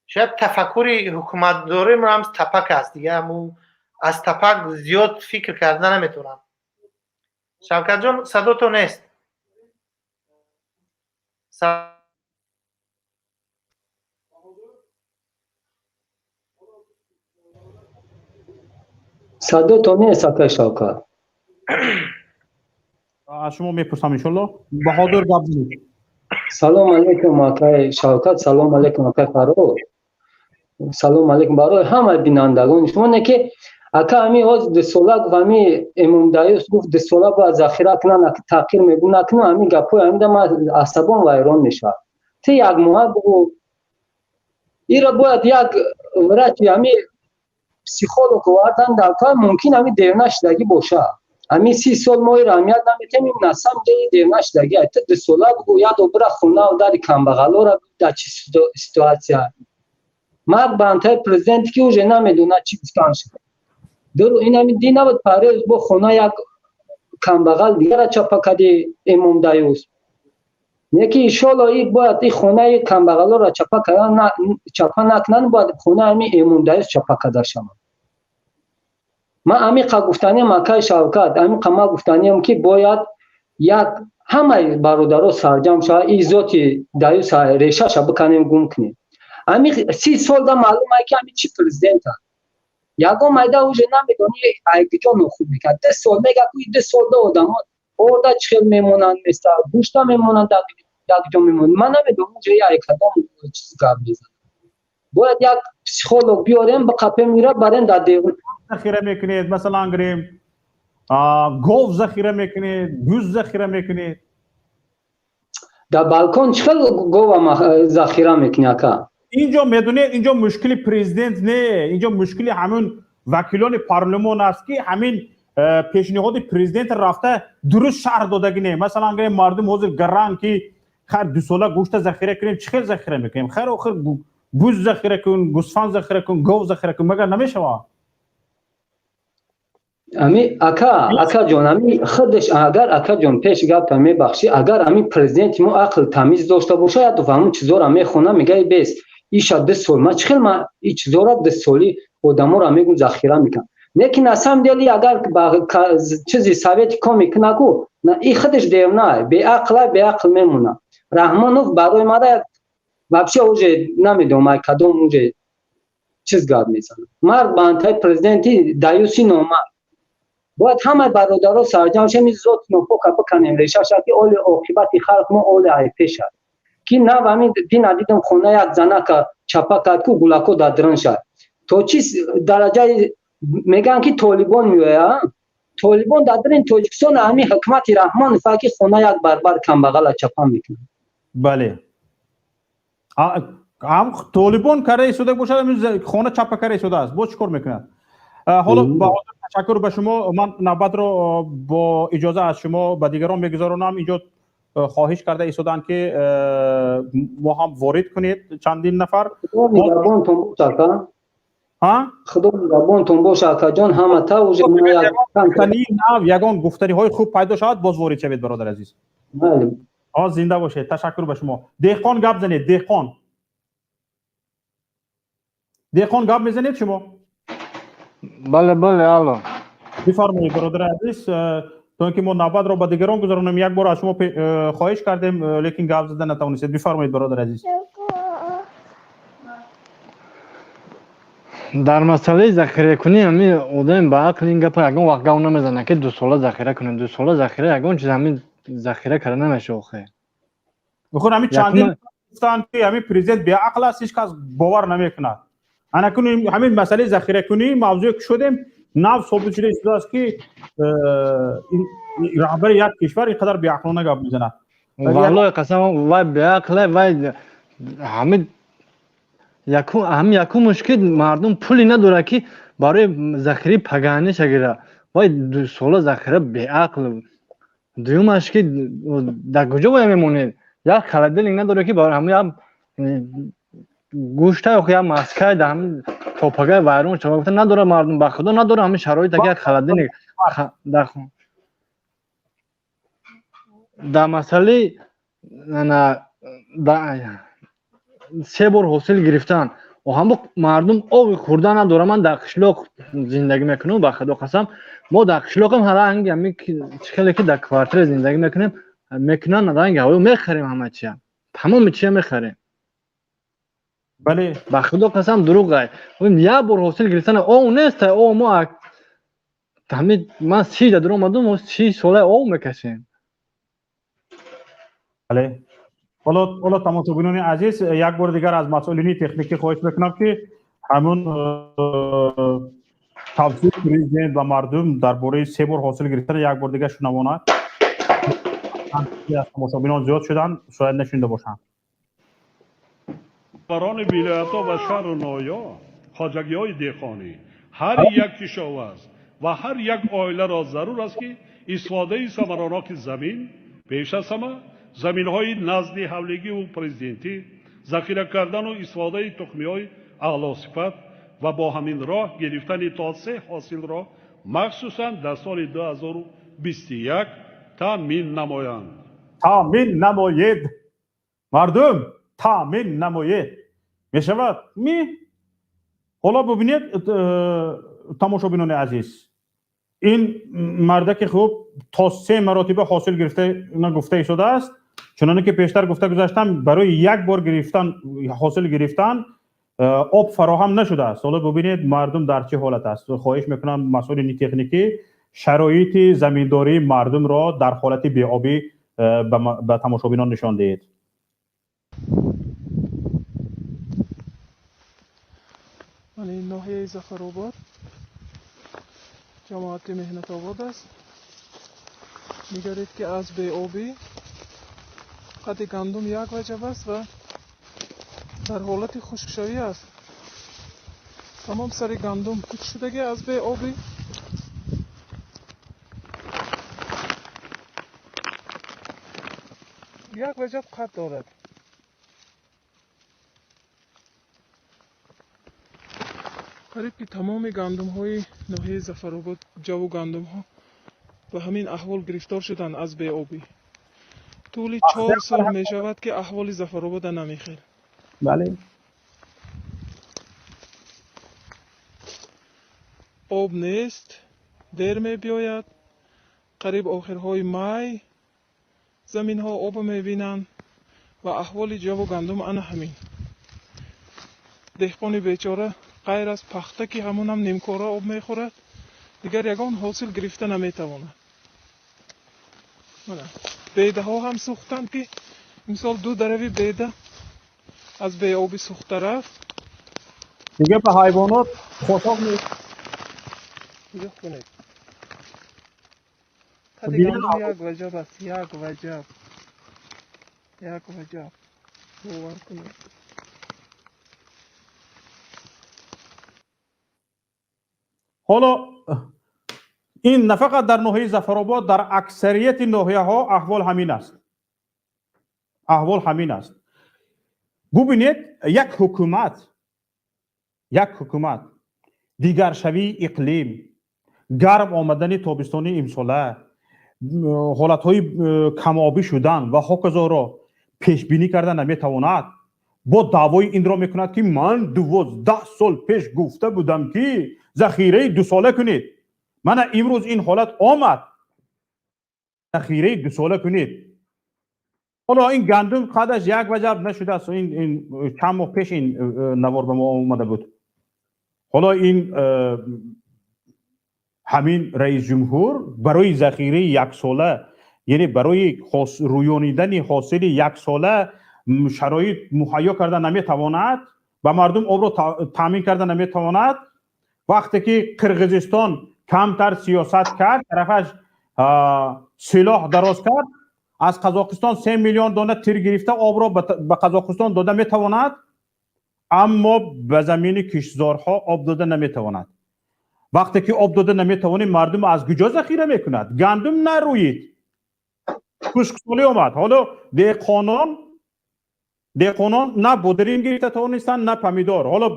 Шояд тафаккури ҳукуматдорим ҳам тапак аст, дигар аз тапак зиёд фикр карда наметавонам. Шавкатҷон, садото нест. Садото нест, акай Шавкат. Аз шумо мепурсам, иншолло. Баҳодур, гап занед. Салом алейкум, акай Шавкат, салом алейкум, акай Фаррух, салом алейкум барои ҳамаи бинандагони шумо. Не ки ака, ҳами ҳоз дусола гуфт, ҳами Эмомдаюс гуфт, дусола бояд захира кунанд, таъхир мегӯ накунам. Ҳами гапҳои ҳамида ман асабон вайрон мешавад. Ти як моҳа бугӯ, ира бояд як врачи, ҳами психолог овардан дар кор. Мумкин ҳами девна шудагӣ бошад. Ҳами 30 сол мо ира аҳамият наметем, ин насам ҷои девна шудагӣ. Ту дусола бугӯ, як бира хона дари камбағалора, дар чӣ ситуация. Марг ба антаи президенте, ки уже намедонад чӣ гуфтан шуд. Дуру ин ҳами дин набуд, парез бо хона як камбағал дигара чапа кади, Эмом Даюс. Неки иншолло и бояд и хонаи камбағалоро чапа кардан чапа накунанд, бояд хонаи ҳами Эмом Даюс чапа карда шавад. Ман амиқа гуфтаниям, акай Шавкат, амиқа ман гуфтаниям, ки бояд як ҳамаи бародаро сарҷам шавад, и зоти Даюса решаша биканем, гум кунем. Ами 30 сол да маълум ай, ки ами чӣ президент аст. Ягон майда уже намедонӣ, ай куҷо нохуб мекард. 2 сол мега ку, 2 сол да одамо орда чӣ хел мемонанд, места гӯшта мемонанд, дар куҷо мемонанд, ман намедонам уже ай кадом чиз гап мезанад. Бояд як психолог биёрем, биқапем ира, барем дар девон. Захира мекунед, масалан гирем, гов захира мекунед, гӯз захира мекунед? Дар балкон чӣ хел гова захира мекунӣ, ака? Инҷо медонед, инҷо мушкили президент не, инҷо мушкили ҳамин вакилони парлумон аст, ки ҳамин пешниҳоди президент рафта дуруст шарҳ додагӣ не. Масалан гирем, мардум ҳозир гаран, ки хайр, дусола гӯшта захира кунем, чӣ хел захира мекунем? Хайр, охир буз захира кун, гӯсфанд захира кун, гов захира кун, магар намешавад? Ами ака, акаҷон, ами худаш агар, акаҷон, пеш гапта мебахшӣ, агар ами президенти мо ақл тамиз дошта бошад, як дафъа ҳамун чизоро мехона, мегаи бес иша 2 сол ман чӣ хел ман и чизора дусолӣ одаморо мегӯм захира мекунам. Лекин на самом деле агар ба чизи совети кор мекунаку, и худаш девна, беақла, беақл мемона. Раҳмонов барои мара вообще уже намедонам ай кадом уже чиз гап мезанад. Марг ба антаи президенти даюси номард. Бояд ҳамаи бародаро сарҷам шем, зот нопока биканем решаша, ки оли оқибати халқ мо оли ай пеша, ки нав ҳамин дина дидам, хона як занака чапа кард ку, гулако дар дрон шад. То чӣ дараҷаи мегӯянд, ки толибон меояд, толибон дар дрин Тоҷикистон. Ҳамин ҳукумати Раҳмонов, ки хона як барбар камбағала чапа мекунад. Бале, ҳам толибон карда истода бошад, хона чапа карда истодааст, боз чӣ кор мекунад ҳоло? Ташаккур ба шумо. Ман навбатро бо иҷоза аз шумо ба дигарон мегузаронам. Инҷо Хоҳиш карда истоданд, ки мо ҳам ворид кунед чандин нафар. Худо нигаҳбонтон боша, акаҷон, ҳама та уже нав ягон гуфтаниҳои хуб пайдо шавад, боз ворид шавед, бародар азиз. Зинда бошед, ташаккур ба шумо. Деҳқон, гап занед, деҳқон. Деҳқон, гап мезанед шумо? Бале, бале, алло. Бифармоед, бародари азиз, то ин ки мо навбатро ба дигарон гузаронем. Як бор аз шумо хоҳиш кардем, лекин гап зада натавонистед. Бифармоед, бародари азиз. Дар масъалаи захиракунӣ, ҳамин одам ба ақл ин гапа ягон вақт гап намезанад, ки 2 сола захира кунем. 2 сола захира, ягон чиз ҳамин захира карда намешава охе. Бихор, ҳамин чандин гуфтанд, ки ҳамин президент беақл аст, ҳеҷ кас бовар намекунад. Ана кун ҳамин масъалаи захиракунӣ мавзӯе ки шудем, нав собит шуда истодааст, ки раҳбари як кишвар ин қадар беақлона гап мезанад. Валлоҳи қасам, вай беақле, вай ҳамин ҳамин якум мушкил, мардум пуле надорад, ки барои захираи паганиша гира. Вай 2 сола захира, беақл. Дуюмаш, ки дар куҷо бояд мемонед? Як холодильник надорад, ки барои ҳамин як гӯшта ё як маскай дар ҳамин то пагай вайрон шава гуфта надорад мардум, ба худо надорад ҳамин шароита, ки як холодильник дар масъалаи се бор ҳосил гирифтан, ҳамон мардум оби хӯрдан надорад. Ман дар қишлоқ зиндагӣ мекунам, ба худо қасам, мо дар қишлоқам ранги ҳамин чӣ хеле ки дар квартира зиндагӣ мекунем, мекунанд, ранги ҳаво мехарем, ҳама чия, тамоми чия мехарем. Бале. Ба худо қасам, дурӯғ ай. Як бор ҳосил гирифтан ов нест. Ов мо ҳамин, ман 30 да дуромадум, мо 30 сола ов мекашем. Бале. Ҳоло, тамошобинони азиз, як бори дигар аз масъулини техникӣ хоҳиш мекунам, ки ҳамун тавсияи президент ба мардум дар бораи се бор ҳосил гирифтан як бор дигар шунавонад. Аз тамошобинон зиёд шуданд, шояд нашунида бошанд. Роҳбарони вилоятҳо ва шаҳру ноҳияҳо, хоҷагиҳои деҳқонӣ, ҳар як кишоварз ва ҳар як оиларо зарур аст, ки истифодаи самараноки замин, пеш аз ҳама заминҳои назди ҳавлигиву президентӣ, захира кардану истифодаи тухмиҳои аълосифат ва бо ҳамин роҳ гирифтани то се ҳосилро, махсусан дар соли 2021 таъмин намоянд. Таъмин намоед, мардум, таъмин намоед. Мешавад ми? Ҳоло бубинед, тамошобинони азиз, ин мардаки хуб то се маротиба ҳосил гирифта гуфта истодааст. Чуноне ки пештар гуфта гузаштам, барои як бор гирифтан, ҳосил гирифтан об фароҳам нашудааст. Ҳоло бубинед, мардум дар чӣ ҳолат аст. Хоҳиш мекунам, масъулини техникӣ шароити заминдории мардумро дар ҳолати беобӣ ба тамошобинон нишон диҳед. Ноҳияи Зафаробод, ҷамоати Меҳнатобод аст. Нигаред, ки аз беобӣ қадди гандум як ваҷаб аст ва дар ҳолати хушкшавӣ аст. Тамом сари гандум хушк шудагӣ аз беобӣ. Як ваҷаб қад дорад. Қариб ки тамоми гандумҳои ноҳияи Зафаробод, ҷаву гандумҳо ба ҳамин аҳвол гирифтор шуданд аз беобӣ. Тӯли 4 сол мешавад, ки аҳволи Зафаробода намехел. Об нест, дер мебиёяд. Қариб охирҳои май заминҳо об мебинанд ва аҳволи ҷаву гандум ана ҳамин. Деҳқони бечора ғайр аз пахта, ки ҳамонам нимкора об мехӯрад, дигар ягон ҳосил гирифта наметавонад. Бедаҳо ҳам сӯхтанд, ки мисол ду дарави беда аз беобӣ сӯхта рафт. Дига ба ҳайвонот хошок нест. Нигоҳ кунед, қади гандум як ваҷаб аст, як ваҷаб, як ваҷаб, бовар кунед. Ҳоло ин на фақат дар ноҳияи Зафаробод, дар аксарияти ноҳияҳо аҳвол ҳамин аст. Аҳвол ҳамин аст. Бубинед, як ҳукумат дигаршавии иқлим, гарм омадани тобистони имсола, ҳолатҳои камобӣ шудан ва ҳоказоро пешбинӣ карда наметавонад, бо даъвои инро мекунад, ки ман 12 сол пеш гуфта будам, ки захираи дусола кунед. Мана имрӯз ин ҳолат омад, захираи дусола кунед. Ҳоло ин гандум қадаш як ваҷаб нашудааст. Ин чанд моҳ пеш ин навор ба мо омада буд. Ҳоло ин ҳамин раисҷумҳур барои захираи яксола, яъне барои рӯёнидани ҳосили яксола шароит муҳайё карда наметавонад, ба мардум обро таъмин карда наметавонад. Вақте ки Қирғизистон камтар сиёсат кард, тарафаш силоҳ дароз кард, аз Қазоқистон 3 миллион дона тир гирифта, обро ба Қазоқистон дода метавонад, аммо ба замини киштзорҳо об дода наметавонад. Вақте ки об дода наметавонем, мардум аз куҷо захира мекунад? Гандум нарӯид, хушксолӣ омад. Ҳоло деҳқонон на бодиринг гирифта тавонистанд, на помидор. Ҳоло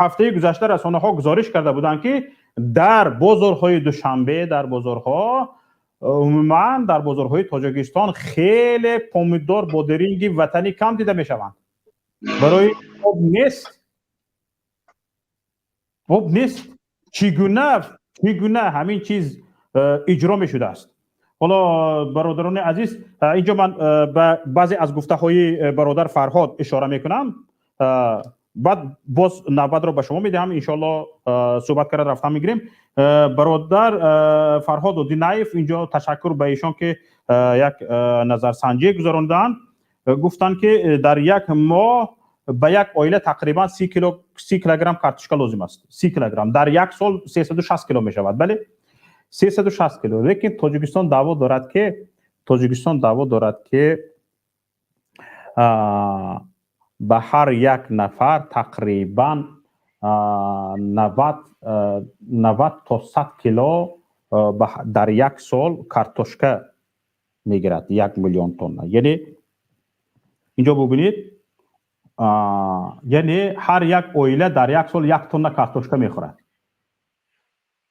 ҳафтаи гузашта расонаҳо гузориш карда буданд, ки дар бозорҳои Душанбе, дар бозорҳо, умуман дар бозорҳои Тоҷикистон хеле помидор, бодиринги ватанӣ кам дида мешаванд. Барои об нест, об нест. Чӣ гуна ҳамин чиз иҷро мешудааст? Ҳоло, бародарони азиз, инҷо ман ба баъзе аз гуфтаҳои бародар Фарҳод ишора мекунам, баъд боз навбатро ба шумо медиҳам, иншоалло, суҳбат карда рафтан мегирем. Бародар Фарҳод Одинаев, инҷо ташаккур ба эшон, ки як назарсанҷӣ гузаронданд. Гуфтанд, ки дар як моҳ ба як оила тақрибан 30 кило, 30 килограмм картошка лозим аст. 30 килограмм дар як сол 360 кило мешавад. Бале, 360 кило. Лекин Тоҷикистон даъво дорад, ки ба ҳар як нафар тақрибан 90 то 100 кило дар як сол картошка мегирад, 1 миллион тонна. Яъне инҷо бубинед, яъне ҳар як оила дар як сол 1 тонна картошка мехӯрад,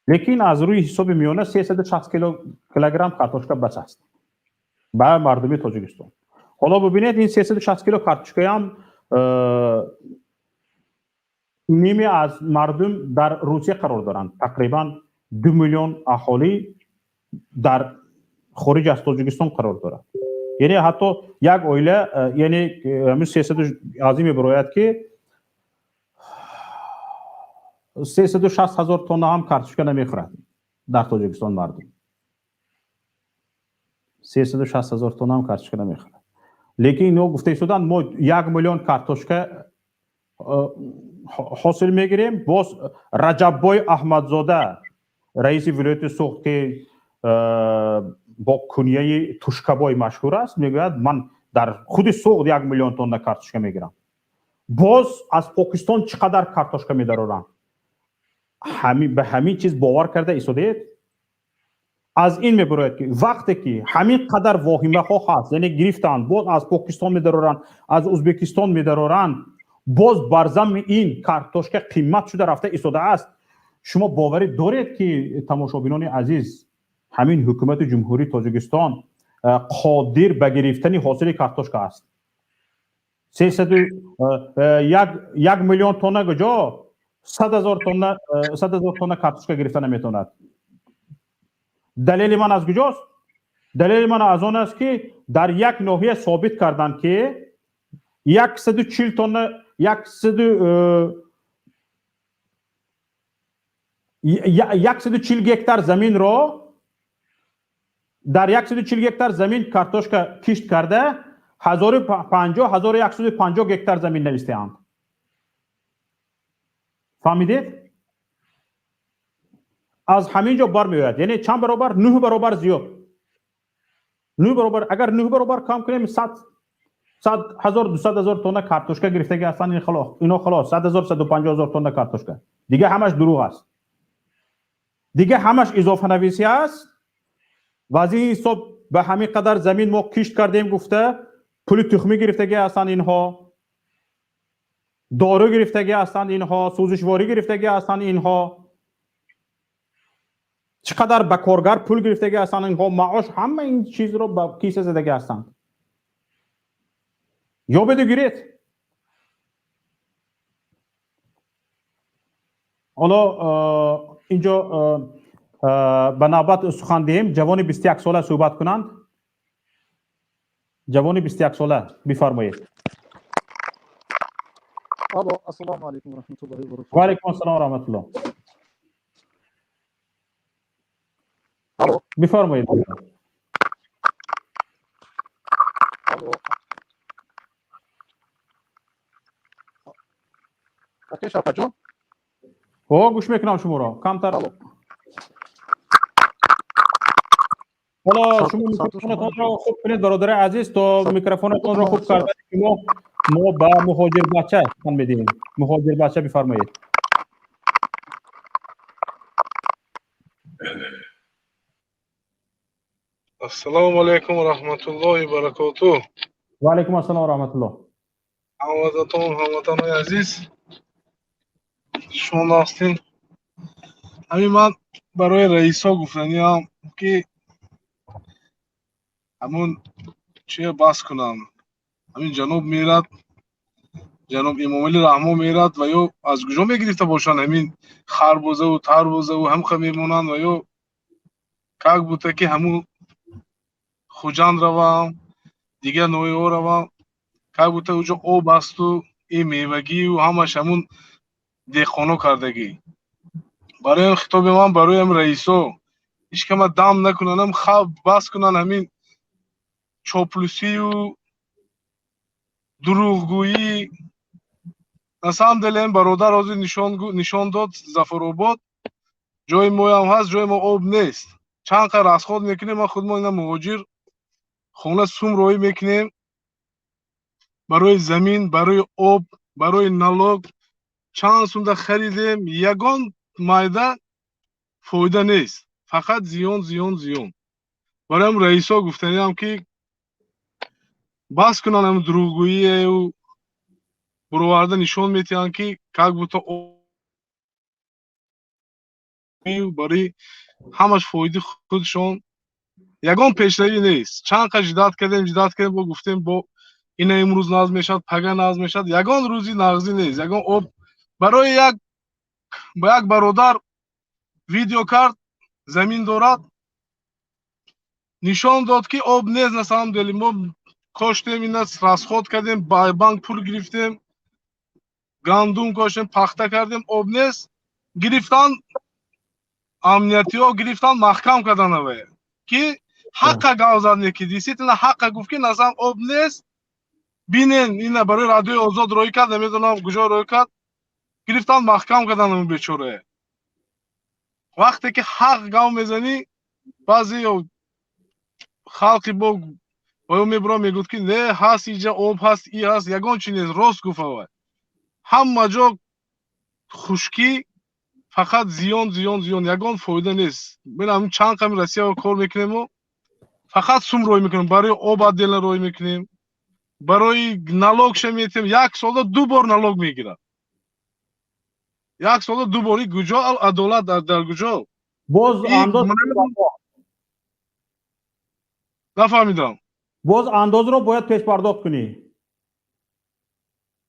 лекин аз рӯи ҳисоби миёна 360 килограмм картошка бас аст ба мардуми Тоҷикистон. Ҳоло бубинед, ин 360 кило картошкаам ниме аз мардум дар Русия қарор доранд. Тақрибан 2 миллион аҳолӣ дар хориҷ аз Тоҷикистон қарор дорад. Яъне ҳатто як оила, яъне ҳамин сесаду аз ин мебарояд, ки 360 ҳазор тонна ҳам картошка намехӯрад дар Тоҷикистон мардум. 360 ҳазор тонна ҳам картошка намехӯрад. Лекин ино гуфта истоданд, мо 1 миллион картошка ҳосил мегирем. Боз Раҷаббой Аҳмадзода, раиси вилояти Суғд, ки бо кунияи Тушкабой машҳур аст, мегӯяд, ман дар худи Суғд 1 миллион тонна картошка мегирам. Боз аз Покистон чӣ қадар картошка медарорам. Ба ҳамин чиз бовар карда истодаед? Аз ин мебарояд, ки вақте ки ҳамин қадар воҳимаҳо ҳаст, яъне гирифтанд, боз аз Покистон медароранд, аз Ӯзбекистон медароранд, боз бар замми ин картошка қимат шуда рафта истодааст. Шумо боварӣ доред, ки, тамошобинони азиз, ҳамин ҳукумати Ҷумҳурии Тоҷикистон қодир ба гирифтани ҳосили картошка аст? Сесаду 1 миллион тонна куҷо, 100 ҳазор тонна, 100 ҳазор тонна картошка гирифта наметавонад. Далели ман аз куҷост? Далели ман аз он аст, ки дар як ноҳия собит карданд, ки 140 тонна, 140 гектар заминро, дар 140 гектар замин картошка кишт карда, 1050, 1150 гектар замин навистаанд. Фаҳмидед? Аз ҳамин ҷо бармеояд, яъне чанд баробар? Нӯҳ баробар зиёд, нӯҳ баробар. Агар нӯҳ баробар кам кунем, 100 ҳазор, 200 ҳазор тонна картошка гирифтаги ҳастанд. Ино халос, 100 ҳазор, 150 ҳазор тонна картошка. Дига ҳамаш дурӯғ аст, дига ҳамаш изофанависӣ аст. Ва аз ин ҳисоб ба ҳамин қадар замин мо кишт кардем гуфта пули тухмӣ гирифтагӣ ҳастанд инҳо, дору гирифтагӣ ҳастанд инҳо, сӯзишворӣ гирифтагӣ ҳастанд инҳо, чӣ қадар ба коргар пул гирифтагӣ ҳастанд инҳо, маош, ҳама ин чизро ба киса задагӣ ҳастанд. Ёбеду гиред. Ҳоло инҷо ба навбат сухан диҳем. Ҷавони 21 сола суҳбат кунанд. Ҷавони 21 сола бифармоед. Алло, ассалому алайкум ва раҳматуллоҳи ва баракатуҳ. Ва алайкум ассалом ва раҳматуллоҳ. Алло. Бифармоед. Алло. Акай Шавкатҷон? Ҳо, гӯш мекунам шуморо. Камтар. Ҳоло шумо микрофонатонро хуб кунед, бародари азиз, то микрофонатонро хуб кардани шумо мо ба муҳоҷирбача сухан медиҳем. Муҳоҷирбача бифармоед. Ассалому алайкум ва раҳматуллоҳи ва баракотуҳ. Ва алайкум ассалом ва раҳматуллоҳ. Ҳамватанон, ҳамватанони азиз, шумо ҳастин. Ҳамин ман барои раисо гуфтаниам, ки ҳамун чия бас кунам. Ҳамин ҷаноб мерад, ҷаноб Эмомалӣ Раҳмон мерад ва ё аз куҷо мегирифта бошанд ҳамин харбузаву тарбузаву ҳамха мемонанд ва ё как будто ки ҳамун Хуҷанд равам, дигар ноҳияҳо равам, как будто уҷо об асту ин мевагию ҳамаш ҳамун деҳқоно кардагӣ. Барои хитоби ман барои ҳам раисо ҳеҷ кама дам накунанд, хаб бас кунанд ҳамин чоплусию дурӯғгӯӣ. На самом деле ин бародар ҳозир нишон дод Зафаробод, ҷои моям ҳаст, ҷои мо об нест. Чанд қадр расход мекунем, ман худмо ина муҳоҷир хона сум роҳӣ мекунем барои замин, барои об, барои налог. Чанд сумда харидем, ягон майда фоида нест, фақат зиён, зиён, зиён. Барои раисо гуфтаниам, ки бас кунанд ҳамин дурӯғгӯию буроварда нишон метиҳанд, ки как будто барои ҳамаш фоиди худшон, ягон пешравӣ нест. Чанд қадр жидат кардем, жидат кардем, бо гуфтем бо ина имрӯз нағз мешавад, пага нағз мешавад, ягон рӯзи нағзӣ нест, ягон об. Барои як ба як бародар видео кард, замин дорад, нишон дод, ки об нест. На самом деле мо коштем, ина расход кардем, ба банк пул гирифтем, гандум коштем, пахта кардем, об нест. Гирифтан амниятиҳо, гирифтан маҳкам кардан аве, ки ҳаққа гав зад, ки действительно ҳаққа гуфт, ки насам об нест. Бинен, ина барои радиои Озод роҳӣ кард, намедонам куҷо роҳӣ кард, гирифтан маҳкам кардан он бечорае. Вақте ки ҳақ гав мезанӣ, баъзе халқи бо оё мебура мегӯд, ки не, ҳаст иҷа об ҳаст, и ҳаст, ягон чи нест. Рост гуфт авай, ҳама ҷо хушкӣ, фақат зиён, зиён, зиён, ягон фоида нест. Бинам чанд қами Россияро кор мекунему фақат сум роҳӣ мекунем, барои об отдельно роҳӣ мекунем, барои налогша метиҳем. Як солда ду бор налог мегирад, як солда ду бор. Куҷо адолат, дар куҷо? Боз андоз. Нафаҳмидам. Боз андозро бояд пешпардохт кунӣ.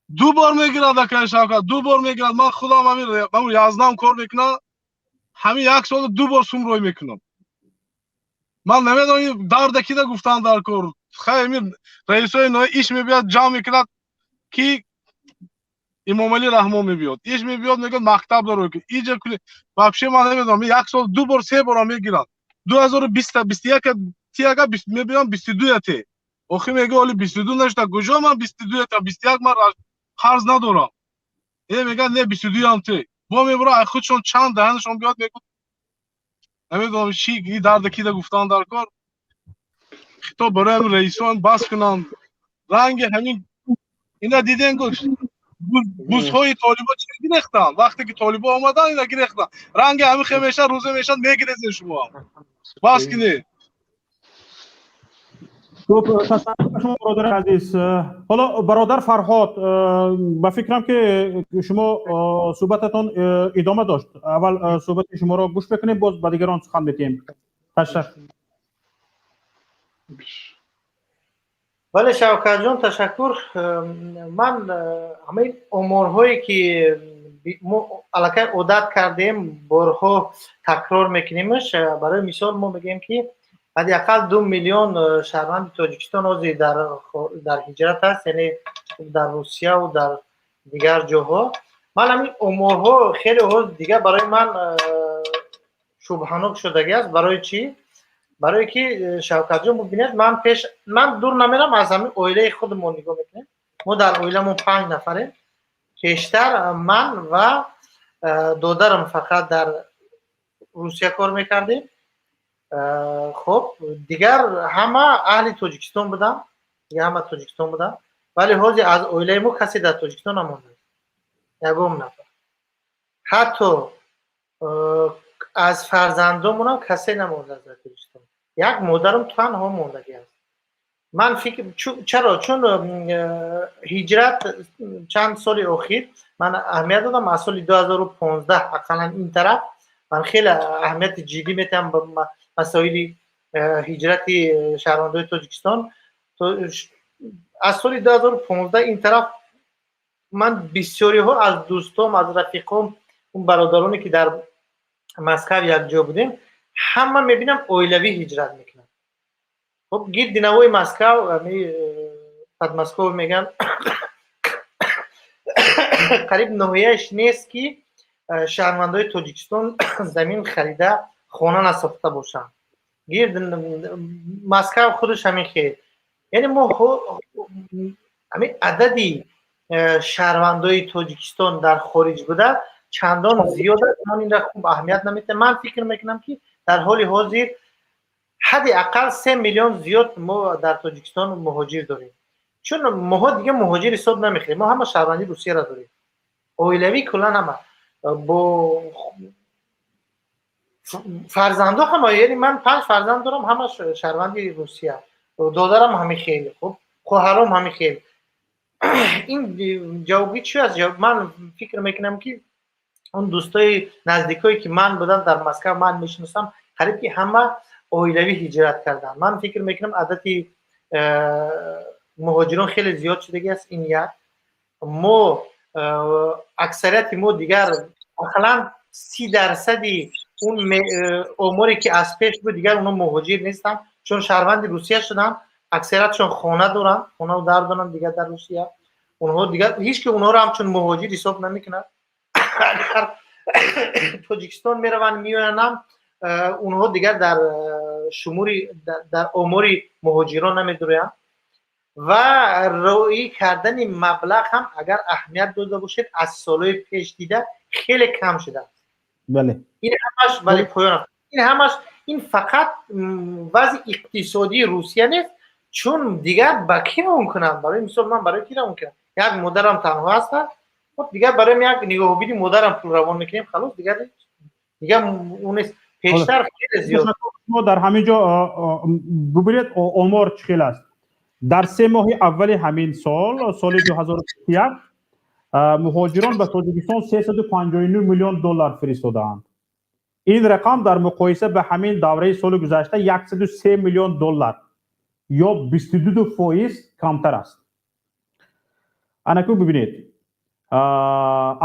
Ду бор мегирад, акай Шавкат, ду бор мегирад. Ман худам ҳамин язнам кор мекунам, ҳамин як солда ду бор сум роҳӣ мекунам. Ман намедонам дарда кида гуфтан дар кор. Хай, ҳамин раисои ноҳия иш мебиёд, ҷамъ мекунад, ки Эмомалӣ Раҳмон мебиёд, иш мебиёд, мегӯяд мактаб дорӣ иҷа куни. Вообще ман намедонам, як сол ду бор, се борам мегиранд. 2020 21 тиага мебиём, 22 те охи мегӯ, оли 22 нашуда. Куҷо ман 22 та 21 ман қарз надорам. Э, мегӯяд не, 22ям те бо мебура, ай худшон чанд даҳанашон биёд мегӯ. Намедонам чи и дарда кида гуфтан дар кор. Хитоб барои ҳамин раисон, бас кунанд. Ранги ҳамин ина диден, гуфт бузҳои толибо чи гирехтанд, вақте ки толибо омаданд, ина гирехтанд. Ранги ҳамин хе мешавад, рӯзе мешавад, мегирезем. Шумо бас кунед. Хуб, ташаккур шумо, бародари азиз. Ҳоло, бародар Фарҳод, ба фикрам, ки шумо суҳбататон идома дошт. Аввал суҳбати шуморо гӯш мекунем, боз ба дигарон сухан медиҳем. Ташаккур. Бале, Шавкатҷон, ташаккур. Ман ҳамаи оморҳое, ки мо аллакай одат кардем, борҳо такрор мекунемш. Барои мисол, мо мегӯем, ки ҳадди ақал 2 миллион шаҳрванди Тоҷикистон ҳозир дар ҳиҷрат аст, яъне дар Русияву дар дигар ҷоҳо. Ман ҳамин оморҳо хеле ҳоз дигар барои ман шубҳанок шудагӣ аст. Барои чӣ? Барое ки, Шавкатҷон, бубинед, ман пеш ман дур намерам, аз ҳамин оилаи худамон нигоҳ мекунем. Мо дар оиламон панҷ нафарем. Пештар ман ва додарам фақат дар Русия кор мекардем. Хуб, дигар ҳама аҳли Тоҷикистон буданд, дигар ҳама Тоҷикистон буданд. Вале ҳозир аз оилаи мо касе дар Тоҷикистон намондааст, ягон нафар. Ҳатто аз фарзандонмонам касе намондааст дар Тоҷикистон. Як модарам танҳо мондагӣ аст. Ман фикр, чаро? Чун ҳиҷрат чанд соли охир ман аҳамият додам, аз соли 2015 ақаллан ин тараф ман хеле аҳамияти ҷиддӣ метиҳам ба масоили ҳиҷрати шаҳрвандои Тоҷикистон. Аз соли 2015 ин тараф ман бисёриҳо аз дӯстом, аз рафиқом, он бародароне, ки дар Москав якҷо будем, ҳама мебинам, оилавӣ ҳиҷрат мекунанд. Хуб, гирди навои Москав, Подмосков мегӯянд, қариб ноҳияш нест, ки шаҳрвандои Тоҷикистон замин харида, хона насохта бошанд. Гирд Москав худаш ҳамин хел. Яъне мо ҳамин адади шаҳрвандои Тоҷикистон дар хориҷ буда чандон зиёд аст, ман инра хуб аҳамият наметиҳам. Ман фикр мекунам, ки дар ҳоли ҳозир ҳадди ақал 3 миллион зиёд мо дар Тоҷикистон муҳоҷир дорем, чун моҳо дига муҳоҷир ҳисоб намехӯрем. Мо ҳама шаҳрвандии Русияро дорем, оилавӣ, куллан ҳама бо фарзандо ҳама. Яъне ман панҷ фарзанд дорам, ҳама шаҳрванди Русия. Додарам ҳами хел, хуб, хоҳаром ҳами хел. Ин ҷавоби чӣ аст? Ман фикр мекунам, ки он дӯстои наздикое, ки ман будам дар Москав, ман мешиносам, қариб ки ҳама оилавӣ ҳиҷрат карданд. Ман фикр мекунам, адади муҳоҷирон хеле зиёд шудагӣ аст. Ин як. Мо аксарияти мо дигар ақаллан 30 дарсади он оморе, ки аз пеш буд, дигар онҳо муҳоҷир нестанд, чун шаҳрванди Русия шуданд. Аксариятшон хона доранд, хонаву дар доранд дигар дар Русия. Онҳо дигар ҳеҷ ки онҳоро ҳамчун муҳоҷир ҳисоб намекунад. Агар Тоҷикистон мераванд, меоянд, онҳо дигар дар шумури, дар омори муҳоҷирон намедуроянд. Ва роӣ кардани маблағ ҳам, агар аҳамият дода бошед, аз солҳои пеш дида хеле кам шудааст. Ин ҳамаш, бале, поён. Ин ҳамаш, ин фақат вазъи иқтисодии Русия нест, чун дигар ба кӣ равон кунам? Барои мисол, ман барои кӣ равон кунам? Як модарам танҳо ҳаста. Хуб, дигар барои як нигоҳубини модарам пул равон мекунем, халос. Дигар он нест. Пештар хеле зиёд. Шумо дар ҳамин ҷо бубинед, омор чӣ хел аст. Дар 3 моҳи аввали ҳамин сол, соли 2021, муҳоҷирон ба Тоҷикистон 359 миллион доллар фиристодаанд. Ин рақам дар муқоиса ба ҳамин давраи соли гузашта 103 миллион доллар ё 22% камтар аст. Анакун бибинед,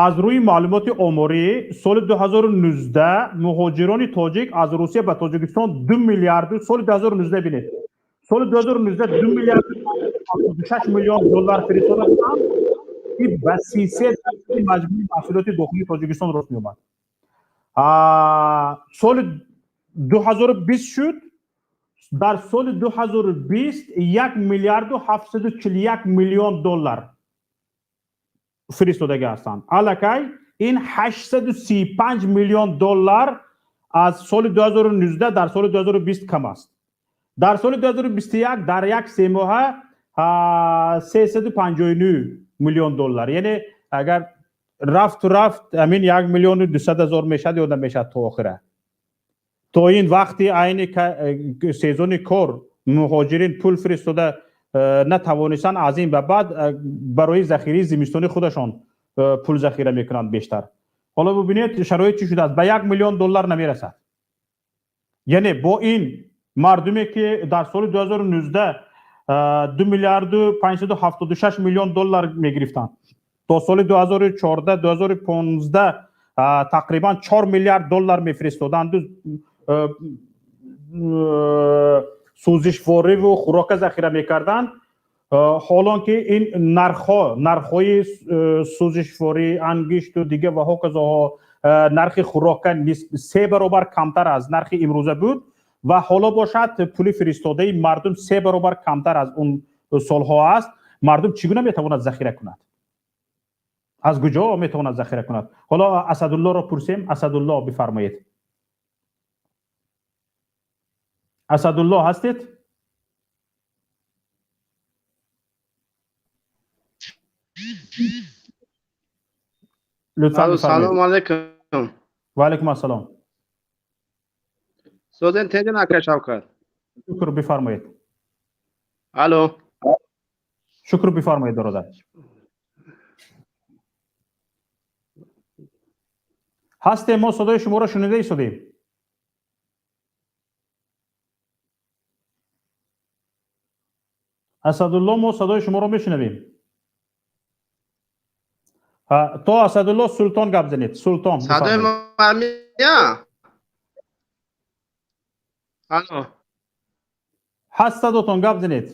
аз рӯи маълумоти оморӣ, соли 2019 муҳоҷирони тоҷик аз Русия ба Тоҷикистон 2 миллиарду, соли 2019, бинед, соли 2019 2 миллиарду 6 миллион доллар фиристода буданд, ки ба 33 дарсади маҷмӯи маҳсулоти дохилии Тоҷикистон рост меомад. Соли 2020 шуд. Дар соли 2020 1 миллиарду 741 миллион доллар фиристодагӣ ҳастанд. Аллакай ин 835 миллион доллар аз соли 2019 дар соли 2020 кам аст. Дар соли 2021 дар як семоҳа 359 миллион доллар, яъне агар рафту рафт, ҳамин 1 200 000 мешавад ё намешавад, то охира, то ин вақти айни сезони кор. Муҳоҷирин пул фиристода натавонистанд, аз ин ба баъд барои захираи зимистони худашон пул захира мекунанд бештар. Ҳоло бубинед, шароит чӣ шудааст, ба 1 миллион доллар намерасад. Яъне бо ин мардуме ки дар соли 2019 2 миллиарду 576 миллион доллар мегирифтанд, то соли 2014 2015 тақрибан 4 миллиард доллар мефиристоданд, сӯзишвориву хӯрока захира мекарданд. Ҳолон ки ин нархҳо, нархҳои сӯзишворӣ, ангишту дига ва ҳоказоҳо, нархи хӯрока 3 баробар камтар аз нархи имрӯза буд ва ҳоло бошад пули фиристодаи мардум 3 баробар камтар аз он солҳо аст. Мардум чӣ гуна метавонад захира кунад? Аз куҷо метавонад захира кунад? Ҳоло Асадуллоро пурсем. Асадулло, бифармоед. Асадулло, ҳастед? Лутфан. Салом алейкум. Ва алейкум ассалом. Созен тенҷен, ака Шавкат? Шукр, бифармоед. Алло. Шукр, бифармоед, бародар. Ҳастем, мо садои шуморо шунида истодем. Асадулло, мо садои шуморо мешунавем. То Асадулло, Султон гап занед. Султон. Садои ма мия? Алло. Ҳаст садотон, гап занед.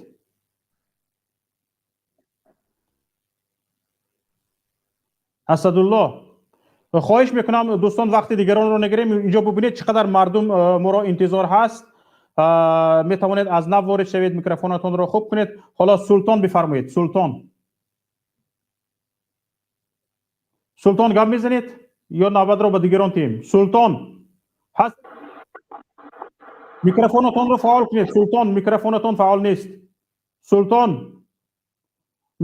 Асадулло, хоҳиш мекунам, дӯстон, вақти дигаронро нагирем. Инҷо бубинед, чӣ қадар мардум моро интизор ҳаст. Метавонед аз нав ворид шавед, микрофонатонро хуб кунед. Ҳоло Султон, бифармоед. Султон, Султон, гап мезанед ё навбатро ба дигарон тиҳем? Султон ҳаст? Микрофонатонро фаъол кунед. Султон, микрофонатон фаъол нест. Султон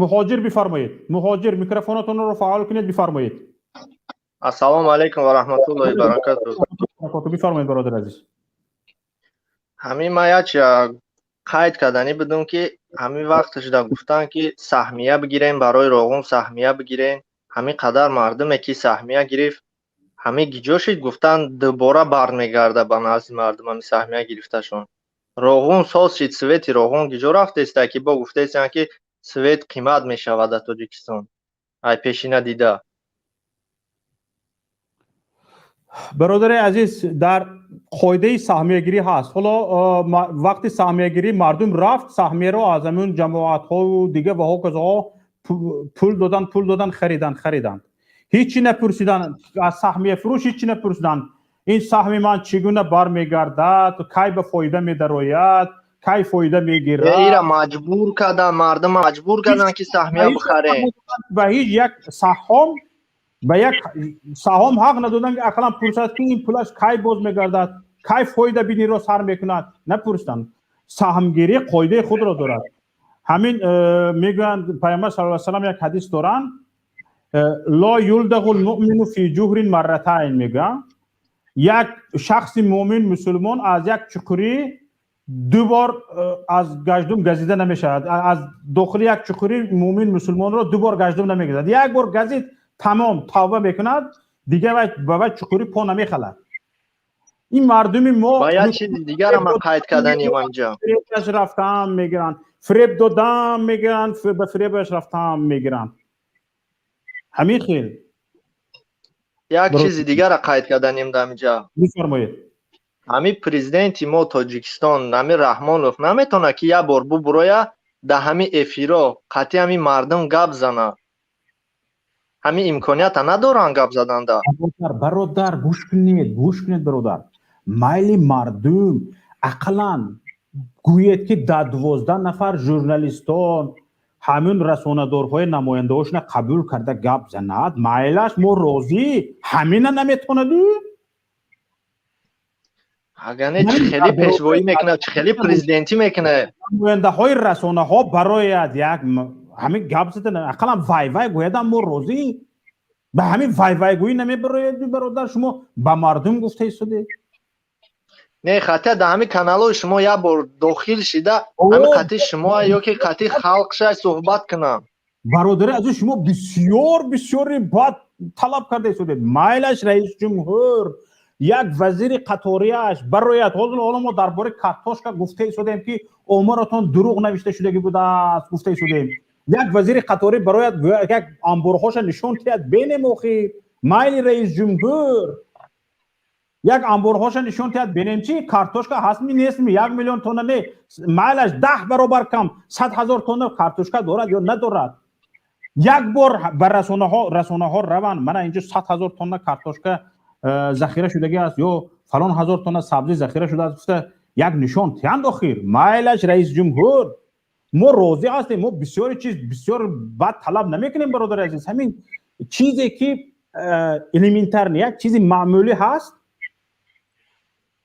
Муҳоҷир, бифармоед. Муҳоҷир, микрофонатонро фаъол кунед, бифармоед. Ассалому алайкум ва раҳматуллоҳи ва баракатуҳ. Бифармоед, бародари азиз. Ҳамин ман як қайд карданӣ будум, ки ҳамин вақт шуда гуфтанд, ки саҳмия бигирем, барои роғун саҳмия бигирем. Ҳамин қадар мардуме ки саҳмия гирифт, ҳамин гиҷо шид, гуфтанд дубора бармегарда ба назди мардум ҳамин саҳмия гирифташон. Роғун соз шид, свети роғун гиҷо рафтеста, ки бо гуфтаистанд, ки свет қимат мешавад дар Тоҷикистон, ай пешина дида. Бародари азиз, дар қоидаи саҳмиягирӣ ҳаст. Ҳоло вақти саҳмиягирӣ мардум рафт саҳмияро аз ҳамун ҷамоатҳову дига ва ҳоказоҳо пул додан, пул додан, харидан, хариданд, ҳечи напурсиданд аз саҳмияфурӯш, ҳечи напурсиданд: ин саҳми ман чӣ гуна бармегардад, кай ба фоида медарояд, кай фоида мегирад. Ира маҷбур кардан, мардум маҷбур карданд, ки саҳмия бихарем. Ба ҳеҷ як саҳом, ба як саҳом ҳақ надоданд, ки ақаллан пурсад, ки ин пулаш кай боз мегардад, кай фоида биниро сар мекунад. Напурсиданд. Саҳмгирӣ қоидаи худро дорад. Ҳамин мегӯянд, Пайғамбар саллаллоҳу алайҳи васаллам як ҳадис доранд: ло юлдағу лмуъмину фи ҷуҳрин марратайн. Мегӯянд, як шахси муъмин, мусулмон аз як чуқурӣ ду бор аз гаҷдум газида намешавад. Аз дохили як чуқурӣ муъмин мусулмонро ду бор гаҷдум намегазад. Як бор газид, тамом, тавба мекунад, дига ба вай чуқурӣ по намехалад. Ин мардуми мо Ба як чизи дигарам ман қайд карданем инҷа. Фиребаш рафтаам мегиранд, фиреб додам мегиранд, ба фиребаш рафтаам мегиранд. Ҳамин хел. Як чизи дигара қайд карданем дар инҷа. Бифармоед. Ҳамин президенти мо Тоҷикистон, ҳамин Раҳмонов, наметавонад, ки як бор бубуроя, дар ҳамин эфиро қатъи ҳамин мардум гап зана? Ҳамин имконията надоранд гап заданда. Бародар, гӯш кунед, гӯш кунед, бародар. Майли мардум, ақаллан гӯед, ки дар 12 нафар журналистон, ҳамин расонадорҳои намояндаҳошона қабул карда гап занад, майлаш, мо розӣ. Ҳамина наметавонаду. Агар не, чӣ хеле пешвоӣ мекунад, чӣ хеле президентӣ мекунад? Намояндаҳои расонаҳо барояд, як ҳамин гап зада, ақаллан вай вай гӯядам, мо розӣ. Ба ҳамин вай вай гӯӣ намебарояд, бародар. Шумо ба мардум гуфта истодед. Не, хатя дар ҳамин каналҳои шумо як бор дохил шида, ҳамин қати шумо ё ки қати халқ шай суҳбат кунам. Бародари азиз, шумо бисёр бисёри бад талаб карда истодед. Майлаш раис ҷумҳур, як вазири қаторияш барояд. Ҳозир ҳоло мо дар бораи картошка гуфта истодем, ки оморотон дурӯғ навишта шудагӣ будааст, гуфта истодем. Як вазири қаторӣ барояд, як амборҳоша нишон диҳад, бенем охир. Майли раис ҷумҳур як амборҳоша нишон диҳад, бенем чи картошка ҳастми нестми, 1 миллион тонна не, майлаш 10 баробар кам, 100 ҳазор тонна картошка дорад ё надорад. Як бор ба расонаҳо раванд, мана инҷо 100 ҳазор тонна картошка захира шудагӣ аст ё фалон ҳазор тонна сабзӣ захира шудааст, гуфта як нишон диҳанд охир. Майлаш раис ҷумҳур, мо розӣ ҳастем, мо бисёри чиз бисёр бад талаб намекунем, бародари азиз. Ҳамин чизе ки элементарный, як чизи маъмулӣ ҳаст,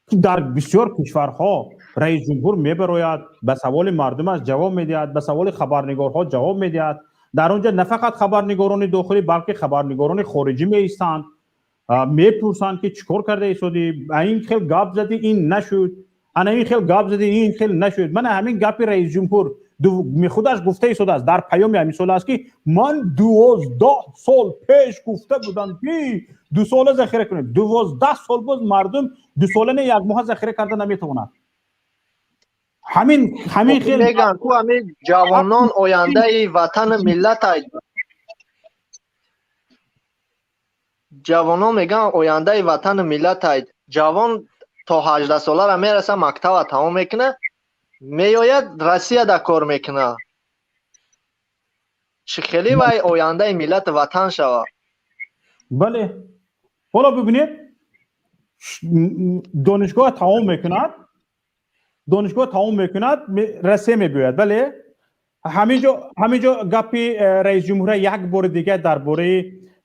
ки дар бисёр кишварҳо раис ҷумҳур мебарояд, ба саволи мардумаш ҷавоб медиҳад, ба саволи хабарнигорҳо ҷавоб медиҳад. Дар он ҷо на фақат хабарнигорони дохилӣ, балки хабарнигорони хориҷӣ меистанд, мепурсанд ки чӣ кор карда истодӣ, ин хел гап задӣ, ин нашуд, ана ин хел гап задӣ, ин хел нашуд. Мана ҳамин гапи раис ҷумҳур худаш гуфта истодааст дар паёми ҳамин сол аст, ки ман 12 сол пеш гуфта будам, ки 2 сола захира кунем. 12 сол боз мардум 2 сола не, як моҳа захира карда наметавонад. Ҳамин хел мегӯянд ку ҳамин ҷавонон ояндаи ватану миллат, ҷавонон мегӯянд ояндаи ватану миллат. Ҷавон то 18 солара мераса, мактаба тамом мекунад, меояд Россияда кор мекунад. Чӣ хеле вай ояндаи миллату ватан шавад? Бале, ҳоло бибинед, донишгоҳ тамом мекунад, донишгоҳ тамом мекунад, Россия мебиёяд. Бале, ҳаминҷо гапи раис ҷумҳура як бори дигар дар бораи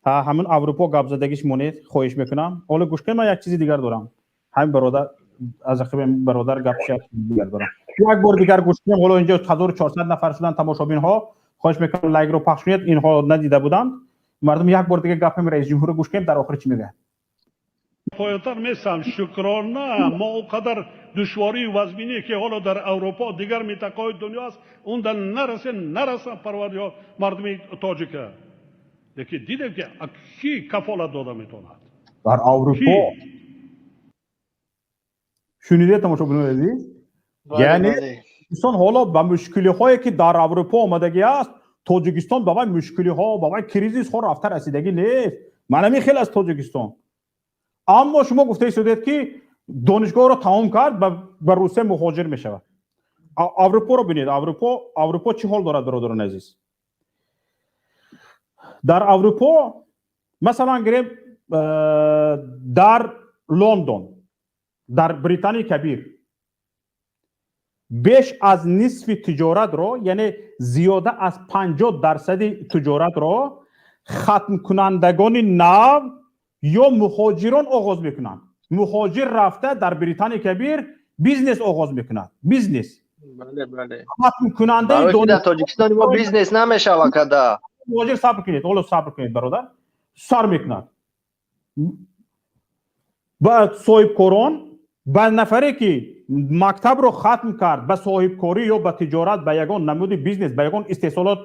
ҳамин Аврупо гап задагиш монед, хоҳиш мекунам. Ҳоло гӯш кунед, ман як чизи дигар дорам. Ҳамин бародар, аз ақиби бародар гап як чизи дигар дорам. Як бор дигар гӯш кунем. Ҳоло инҷо 1400 нафар шудан тамошобинҳо. Хоҳиш мекунам лайкро пахш кунед, инҳо надида буданд. Мардум як бор дигар гапи раис ҷумҳурро гӯш кунем, дар охир чӣ мегӯяд. Поёнтар месам, шукрона мо он қадар душворию вазминие ки ҳоло дар Аврупо дигар минтақаҳои дунё аст, он да нарасе, нараса парвардигор мардуми тоҷика. Лекин дидем ки кӣ кафолат дода метавонад дар Аврупо. Шунидед, тамошобинони азиз? Яъне Тоҷикистон ҳоло ба мушкилиҳое ки дар Аврупо омадагӣ аст, Тоҷикистон ба вай мушкилиҳо, ба вай кризисҳо рафта расидагӣ нест. Манами хел аз Тоҷикистон. Аммо шумо гуфта истодед, ки донишгоҳро тамом кард, ба Русия муҳоҷир мешавад. Аврупоро бинед, Аврупо чӣ ҳол дорад, бародарони азиз? Дар Аврупо, масалан гирем, дар Лондон, дар Британияи Кабир беш аз нисфи тиҷоратро, яъне зиёда аз 50% тиҷоратро хатмкунандагони нав ё муҳоҷирон оғоз мекунанд. Муҳоҷир рафта дар Британияи Кабир бизнес оғоз мекунад. Бизнес. Бале, бале. Хатмкунандаи дар Тоҷикистони мо бизнес намешавад када. Муҳоҷир, сабр кунед, ҳоло сабр кунед, бародар. Сар мекунад. Ба соҳибкорон, ба нафаре ки мактабро хатм кард, ба соҳибкорӣ ё ба тиҷорат, ба ягон намуди бизнес, ба ягон истеҳсолот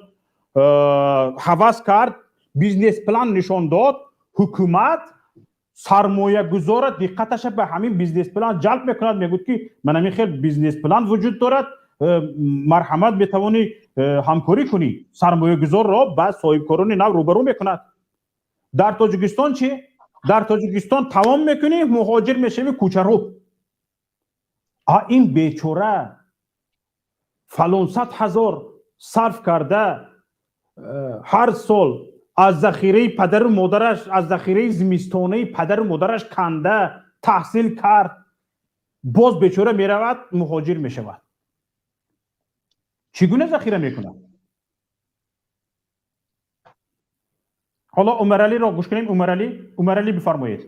ҳавас кард, бизнес-план нишон дод, ҳукумат сармоягузора диққаташа ба ҳамин бизнес-план ҷалб мекунад, мегӯяд ки ман ҳамин хел бизнес-план вуҷуд дорад, марҳамат, метавонӣ ҳамкорӣ кунӣ. Сармоягузорро ба соҳибкорони нав рӯбарӯ мекунад. Дар Тоҷикистон чӣ? Дар Тоҷикистон тамом мекунӣ, муҳоҷир мешавӣ, кӯчарӯб. А ин бечора фалонсад ҳазор сарф карда ҳар сол аз захираи падару модараш, аз захираи зимистонаи падару модараш канда таҳсил кард, боз бечора меравад, муҳоҷир мешавад. Чӣ гуна захира мекунад? Ҳоло Умаралиро гӯш кунем. Умаралӣ бифармоед.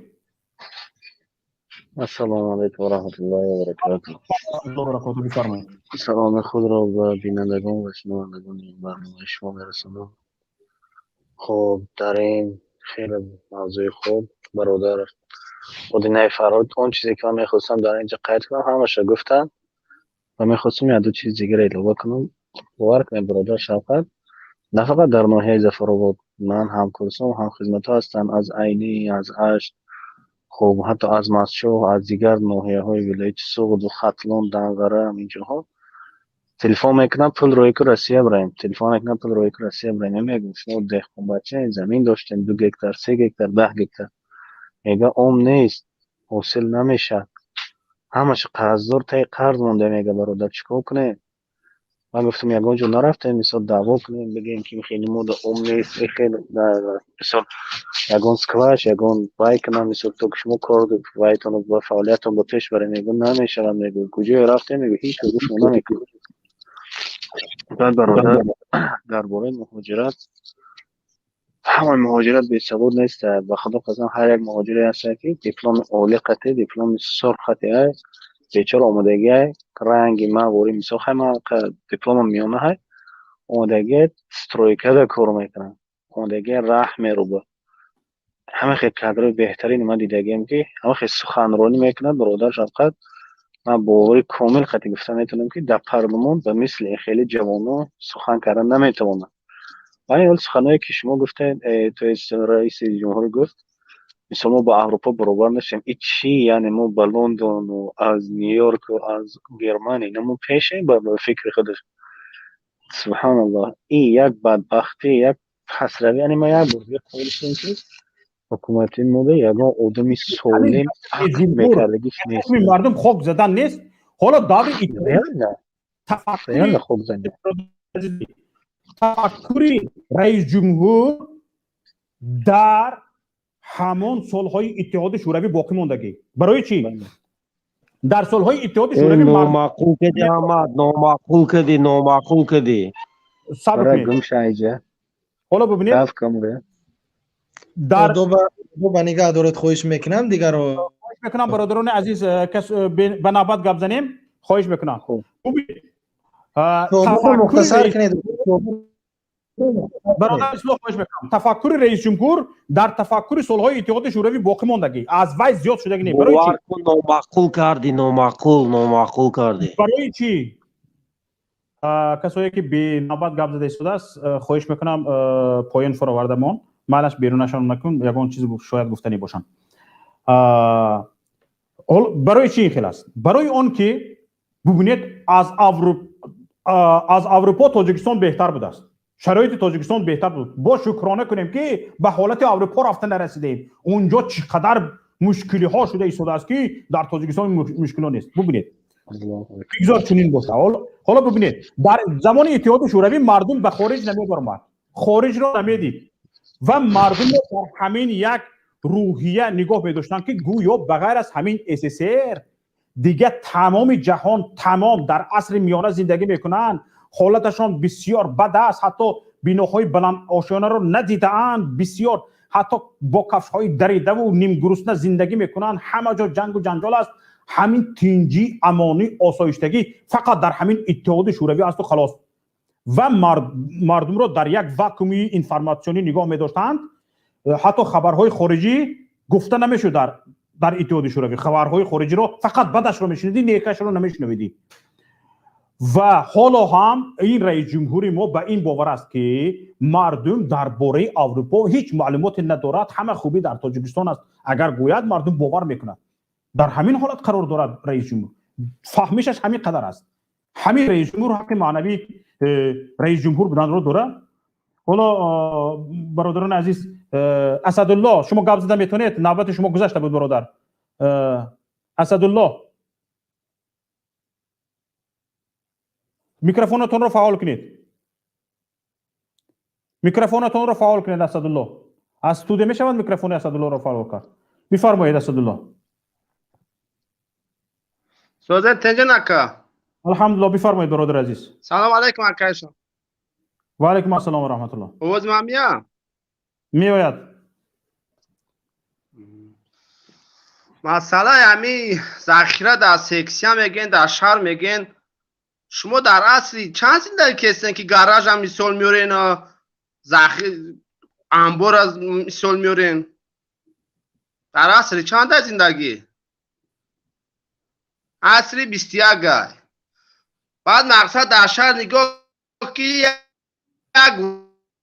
Ассалому алайкум ва раҳматуллоҳи ва баракатуҳ. Баракатуҳ, бифармоед. Саломи худро ба бинандагон ва шунавандагони барномаи шумо мерасонам. Хоб, дар ин хеле мавзӯи хуб бародар Одинаи Фарҳод, он чизе ки ман мехостам дар инҷа қайд кунам, ҳамаша гуфтанд ва мехостам як ду чиз дигарро илова кунам. Бовар кунед, бародар Шавқат, на фақат дар ноҳияи Зафаробод, ман ҳамкурсом, ҳамхизматҳо ҳастанд аз Айнӣ, аз Ҳашт, хуб, ҳатто аз Мастчоҳ, аз дигар ноҳияҳои вилояти Суғду, Хатлон, Данғара, инҷоҳо телефон мекунам, пул рӯй ку, Россия бираем, телефон мекунам, пул рӯй ку, Россия бираем. Мегӯм, шумо деҳқонбача, замин доштем, 2 гектар, 3 гектар, 10 гектар. Мега, ом нест, ҳосил намешавад, ҳамаша қарздор, таи қарз монда. Мега, бародар, чӣ кор кунем? Ман гуфтам, ягон ҷо нарафтем, мисол, даъво кунем, бигем, ки хеле мода ом нест, хеле, мисол, ягон скваш, ягон вай кунам, мисол, то ки шумо кор вайтон ба фаъолиятон ба пеш барем. Мегӯ, намешавад, мегӯ, куҷое рафтем, мегӯ, ҳеҷ кас гӯшмо намекунад. Баъд, бародар, дар бораи муҳоҷират, ҳамаи муҳоҷират бесавод нест. Ба худо қасам, ҳар як муҳоҷире ҳаста, ки дипломи олӣ қатӣ, дипломи сурх қатӣ ай, бечора омодагиай, ранги ман вори, мисол, хай, ман дипломам миёна ҳай, омодагиай, стройкада кор мекунам, омодагиай, раҳ меруба. Ҳама хел кадрои беҳтарини ман дидагиам, ки ҳама хел суханронӣ мекунад, бародар Шавқат. Ман бовари комил қатӣ гуфта метавонам, ки дар парлумон ба мисли ин хеле ҷавонон сухан кардан наметавонанд. Ва ин ҳол суханое, ки шумо гуфтед, то есть раиси ҷумҳурӣ гуфт, мисол, мо ба Аврупо баробар нашем, и чӣ? Яъне мо ба Лондону аз Нью-Йорку, аз Германия ина мо пешем ба фикри худаш? Субҳаналлоҳ, ин як бадбахтӣ, як пасравӣ. Яъне ман як бор дига қоил шудам, ки ҳукумати мода ягон одами солим, ақл мекардагиш нест. Мардум хок задан нест. Ҳоло даври реально хок занӣ. Тафаккури раисҷумҳур дар ҳамон солҳои Иттиҳоди Шӯравӣ боқӣ мондагӣ. Барои чӣ дар солҳои Иттиҳоди Шӯравӣ? Номаъқул кади, Аҳмад, номаъқул кади, номаъқул кади. Сабр кунед, ҳоло бибинед. Дар ба нигаҳ доред, хоҳиш мекунам, дигаро. Хоҳиш мекунам, бародарони азиз, кас ба навбат гап занем, хоҳиш мекунам. Мухтасар кунед. Бародар Ислоҳ, хоҳиш мекунам. Тафаккури раисҷумҳур дар тафаккури солҳои Иттиҳоди Шӯравӣ боқӣ мондагӣ, аз вай зиёд шудагӣ не. Барои чӣ? Номаъқул кардӣ, номаъқул, номаъқул кардӣ. Барои чӣ? Касое ки бенавбат гап зада истодааст, хоҳиш мекунам, поён фуровардамон, майлаш, берунашон накун, ягон чиз шояд гуфтанӣ бошанд. Барои чӣ ин хел аст? Барои он ки бубинед, аз Аврупо Тоҷикистон беҳтар будааст, шароити Тоҷикистон беҳтар буд. Бо шукрона кунем, ки ба ҳолати Аврупо рафта нарасидаем. Унҷо чӣ қадар мушкилиҳо шуда истодааст, ки дар Тоҷикистон мушкило нест. Бубинед, бигзор чунин боша. Ҳоло бубинед, дар замони Иттиҳоди Шӯравӣ мардум ба хориҷ намебаромад, хориҷро намедид ва мардумро дар ҳамин як рӯҳия нигоҳ медоштанд, ки гӯё ба ғайр аз ҳамин СССР дига тамоми ҷаҳон тамом дар асри миёна зиндагӣ мекунанд, ҳолаташон бисёр бад аст, ҳатто биноҳои баландошёнаро надидаанд, бисёр ҳатто бо кафшҳои даридаву нимгурусна зиндагӣ мекунанд, ҳама ҷо ҷангу ҷанҷол аст, ҳамин тинҷӣ, амонӣ, осоиштагӣ фақат дар ҳамин Иттиҳоди Шӯравӣ асту халос. Ва мардумро дар як вакууми информатсионӣ нигоҳ медоштанд. Ҳатто хабарҳои хориҷӣ гуфта намешуд. Дар Иттиҳоди Шӯравӣ хабарҳои хориҷиро фақат бадашро мешунидӣ, некашро намешунавидӣ. Ва ҳоло ҳам ин раисҷумҳури мо ба ин бовар аст, ки мардум дар бораи Аврупо ҳеҷ маълумоте надорад, ҳама хубӣ дар Тоҷикистон аст. Агар гӯяд, мардум бовар мекунад. Дар ҳамин ҳолат қарор дорад раисҷумҳур, фаҳмишаш ҳамин қадар аст. Ҳамин раисҷумҳур ҳаққи маънавии раисҷумҳур буданро дорад? Ҳоло, бародарони азиз, Асадулло, шумо гап зада метавонед, навбати шумо гузашта буд, бародар Асадулло. Микрофонатонро фаъол кунед, микрофонатонро фаъол кунед, Асадулло. Аз студия мешавад микрофони Асадуллоро фаъол кард. Бифармоед, Асадулло. Созен, тинҷин, ака? Алҳамдулилло, бифармоед, бародари азиз. Салом алайкум, акайшон. Ва алайкум ассалом ва раҳматуллоҳ. Овози ман меяд? Меояд. Масъалаи ҳами захира дар сексия мегӯен, дар шаҳр мегӯен, шумо дар асри чанд зиндагӣ кестен, ки гаража мисол меорен, амбора мисол меорен? Дар асри чанда зиндагӣ? Асри 21. Баъд мақсад дар шаҳр нигоҳ ки як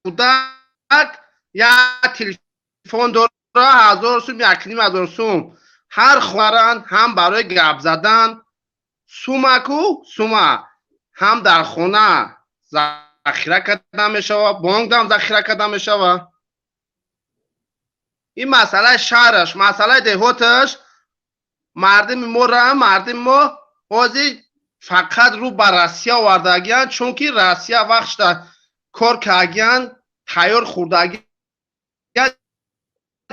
кӯдак як телефон дора 1000 сум, 1500 сум. Ҳар хонаранд ҳам барои гап задан сумаку сума ҳам дар хона захира карда мешавад, бонкдам захира карда мешавад. Ин масъалаи шаҳраш, масъалаи деҳоташ мардими моро, мардими мо ҳозир фақат рӯ ба Россия овардагиянд, чунки Россия вақтшда кор кардагиянд, тайёр хӯрдагиянд,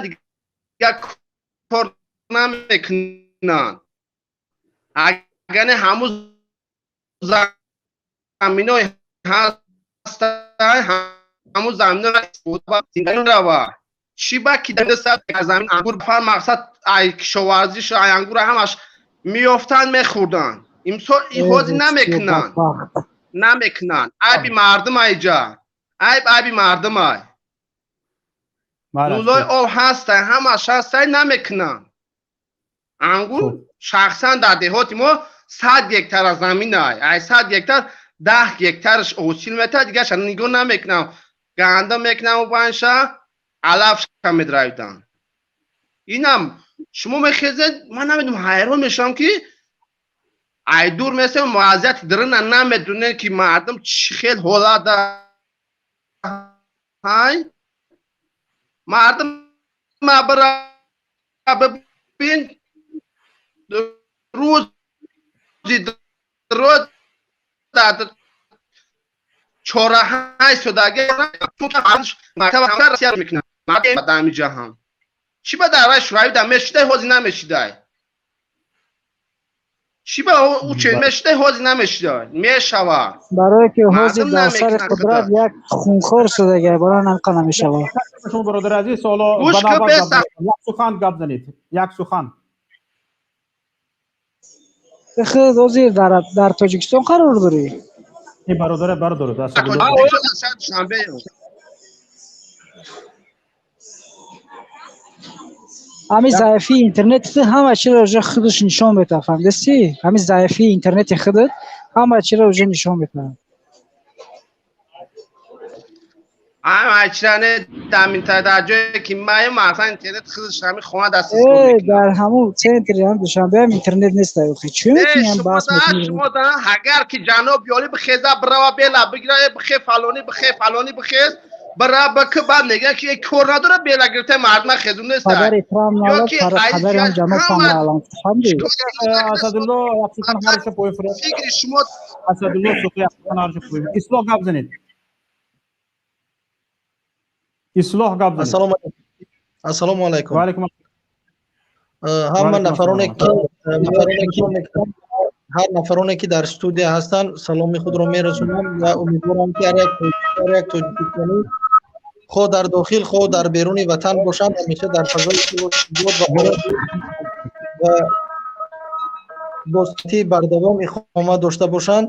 дигар кор намекунанд. Агар не ҳамун заминои ҳаста, ҳамун заминоро рава. Чӣ ба ки замин ангур фар мақсад ай кишоварзиш ай ангура ҳамаш меёфтанд, мехӯрданд. Имсол ҳозир намекунанд, намекунанд. Айби мардум айҷа, айб айби мардум ай. Лӯлои об ҳастай, ҳамаш ҳастай, намекунанд. Ангур шахсан дар деҳоти мо 100 гектар замин ай, ай 100 гектар 10 гектараш ҳосил метавад, дигарша нигоҳ намекунам. Гандум мекунам банша, алафша медравиданд. Инам шумо мехезед, ман намедонам, ҳайрон мешавам ки ай дур месем, вазъияти дарина намедонем ки мардум чӣ хел ҳолат ҳай. Мардум бира бибин, рӯзи рӯз дар чораҳай содаги мекунад дар ҳам. Чӣ ба давраи Шӯравӣ дар мешидай, ҳозир намешидай? Чӣ ба ӯ чен мешидай, ҳозир намешидай? Мешавад. Барое ки ҳозир дар сари қудрат як хунхор шудагай, барои ҳамқа намешавад. Шумо бародари азиз, ҳоло як сухан гап занед, як сухан. Худ ҳозир дар Тоҷикистон қарор дорӣ? Ин бародаре бародаро ҳамин заифии интернети ҳама чиро уже худаш нишон метавад, фаҳмидасти? Ҳамин заифии интернети худат ҳама чиро уже нишон метавад. Ҳама чиро не, дар ҷое ки маем, масалан интернет худаш ҳамин хона даст истифода мекунад. Дар ҳамун центри ҳам Душанбе ҳам интернет нест, охи. Чӣ мекунем баҳс мекунем? Шумо да агар ки ҷаноб ёли бихеза бирава бела бигира, бихе фалонӣ, бихе фалонӣ, бихез бира бак, баъд мегӯянд ки кор надора, бела гирифта мардма хезун нест. Падари Трам налад, падари ҳам ҷаноб ҳам налад. Фаҳмидӣ? Асадулло як сухан ҳарша поин фурӯ. Фикри шумо Асадулло сухан як сухан ҳарша поин. Ислоҳ гап занед. Ислоҳ гап занед. Ассалому алайкум. Ассалому алайкум. Ва алайкум ассалом. Ҳама нафароне ки ҳар нафароне ки дар студия ҳастанд, саломи худро мерасонам ва умедворам ки ҳар як тоҷикистонӣ хоҳ дар дохил, хоҳ дар беруни ватан бошанд, ҳамеша дар фазои сулҳ ва дӯстии бардавом иқома дошта бошанд.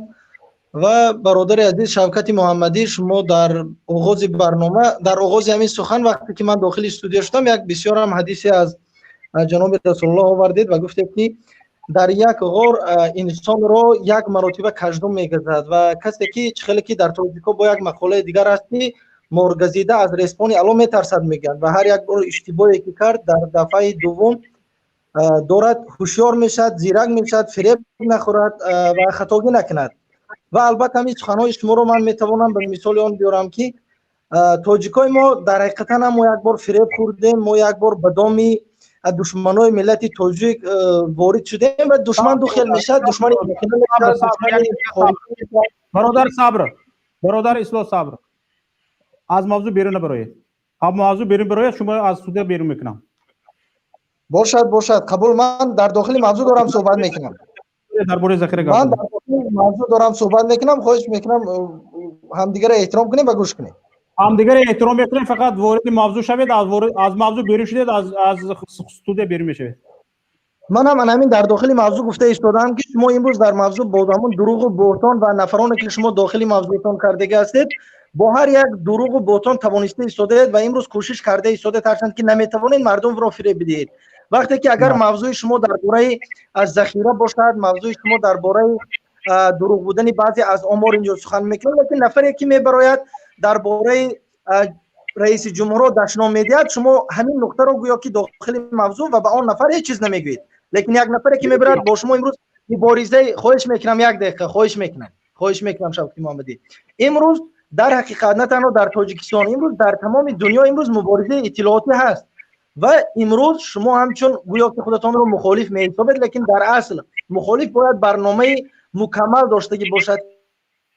Ва бародари азиз Шавкати Муҳаммадӣ, шумо дар оғози барнома, дар оғози ҳамин сухан, вақте ки ман дохили студия шудам, як бисёр ҳам ҳадисе аз ҷаноби Расулуллоҳ овардед ва гуфтед ки дар як ғор инсонро як маротиба каждум мегазад ва касе ки хеле ки дар тоҷико бо як мақолаи дигар аст ки моргазида аз респони ало метарсад мегӯянд ва ҳар як бор иштибоҳе ки кард дар дафъаи дуввум дорад ҳушёр мешавад, зирак мешавад, фиреб нахӯрад ва хатогӣ накунад. Ва албатта ҳамин суханҳои шуморо ман метавонам ба мисоли он биёрам ки тоҷикои мо дар ҳақиқатан ҳам мо як бор фиреб хӯрдем, мо як бор ба доми душманои миллати тоҷик ворид шудем ва душман ду хел мешавад, душмани бародар сабр, бародар Ислоҳ сабр, аз мавзӯъ берун набароед, аз мавзӯъ берун бароед, шумо аз студия берун мекунам. Бошад, бошад, қабул. Ман дар дохили мавзӯъ дорам суҳбат мекунам. Дар бораи захира гап. Ман дар дохили мавзӯъ дорам суҳбат мекунам. Хоҳиш мекунам ҳамдигарро эҳтиром кунем ва гӯш кунем. Ҳамдигарро эҳтиром мекунем, фақат вориди мавзӯъ шавед, аз мавзӯъ берун шудед, аз студия берун мешавед. Ман ҳам ҳамин дар дохили мавзӯъ гуфта истодаам ки шумо имрӯз дар мавзӯъ бо ҳамон дурӯғу буҳтон ва нафароне ки шумо дохили мавзӯътон кардагӣ ҳастед, бо ҳар як дурӯғу буҳтон тавониста истодаед ва имрӯз кӯшиш карда истодаед, ҳарчанд ки наметавонед мардумро фиреб бидиҳед. Вақте ки агар мавзӯи шумо дар бораи захира бошад, мавзӯи шумо дар бораи дурӯғ будани баъзе аз омор инҷо сухан мекунад, лекин нафаре ки мебарояд дар бораи раиси ҷумҳурро дашном медиҳад, шумо ҳамин нуқтаро гӯё ки дохили мавзӯъ ва ба он нафар ҳеҷ чиз намегӯед. Лекин як нафаре ки мебарад бо шумо имрӯз мубориза, хоҳиш мекунам, як дақиқа, хоҳиш мекунам, Шавкати Муҳаммадӣ. Имрӯз дар ҳақиқат на танҳо дар Тоҷикистон, имрӯз дар тамоми дунё имрӯз муборизаи иттилоотӣ ҳаст ва имрӯз шумо ҳамчун гӯё ки худатонро мухолиф меҳисобед, лекин дар асл мухолиф бояд барномаи мукаммал доштагӣ бошад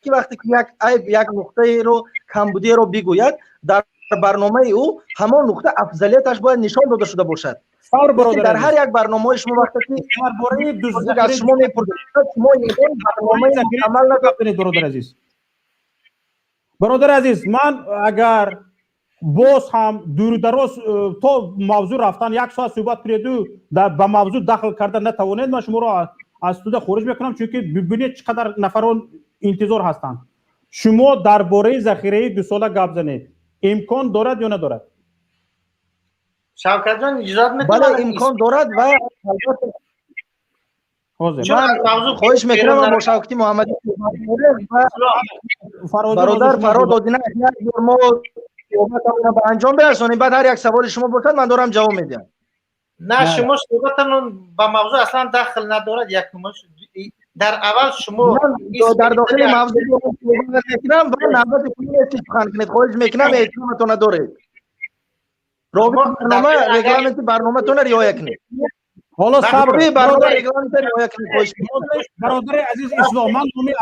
ки вақте ки як айб, як нуқтаеро, камбудиеро бигӯяд, дар барномаи ӯ ҳамон нуқта афзалияташ бояд нишон дода шуда бошад. Дар ҳар як барномаҳои шумо вақте ки дар бораи аз шумо мепурсад, шумо ягон барномаи мукаммал надоред. Бародари азиз, бародари азиз, ман агар боз ҳам дуру дароз то мавзӯъ рафтан як соат суҳбат кунеду ба мавзӯъ дахл карда натавонед, ман шуморо аз студия хориҷ мекунам, чунки бибинед чӣ қадар нафарон интизор ҳастанд. Шумо дар бораи захираи дусола гап занед, имкон дорад ё надорад? Шавкатҷон, иҷозат метавонед? Бале, имкон дорад ва албатта хоҳиш мекунам бо Шавкати Муҳаммадӣ бародар Фарҳод Одинаев як бор мо суҳбатамонро ба анҷом бирасонем, баъд ҳар як саволи шумо бошад, ман дорам ҷавоб медиҳам. На, шумо суҳбатамон ба мавзӯъ аслан дахл надорад. Якумаш, дар аввал шумо дар дохили мавзӯъ суҳбат мекунам ва навбати шумо нест сухан кунед. Хоҳиш мекунам, эҳтироматонро доред. Робити барнома, регламенти барноматонро риоя кунед. Ҳоло сабр, барнома регламентро риоя кунед. Хоҳиш бародари азиз Ислом, ман номи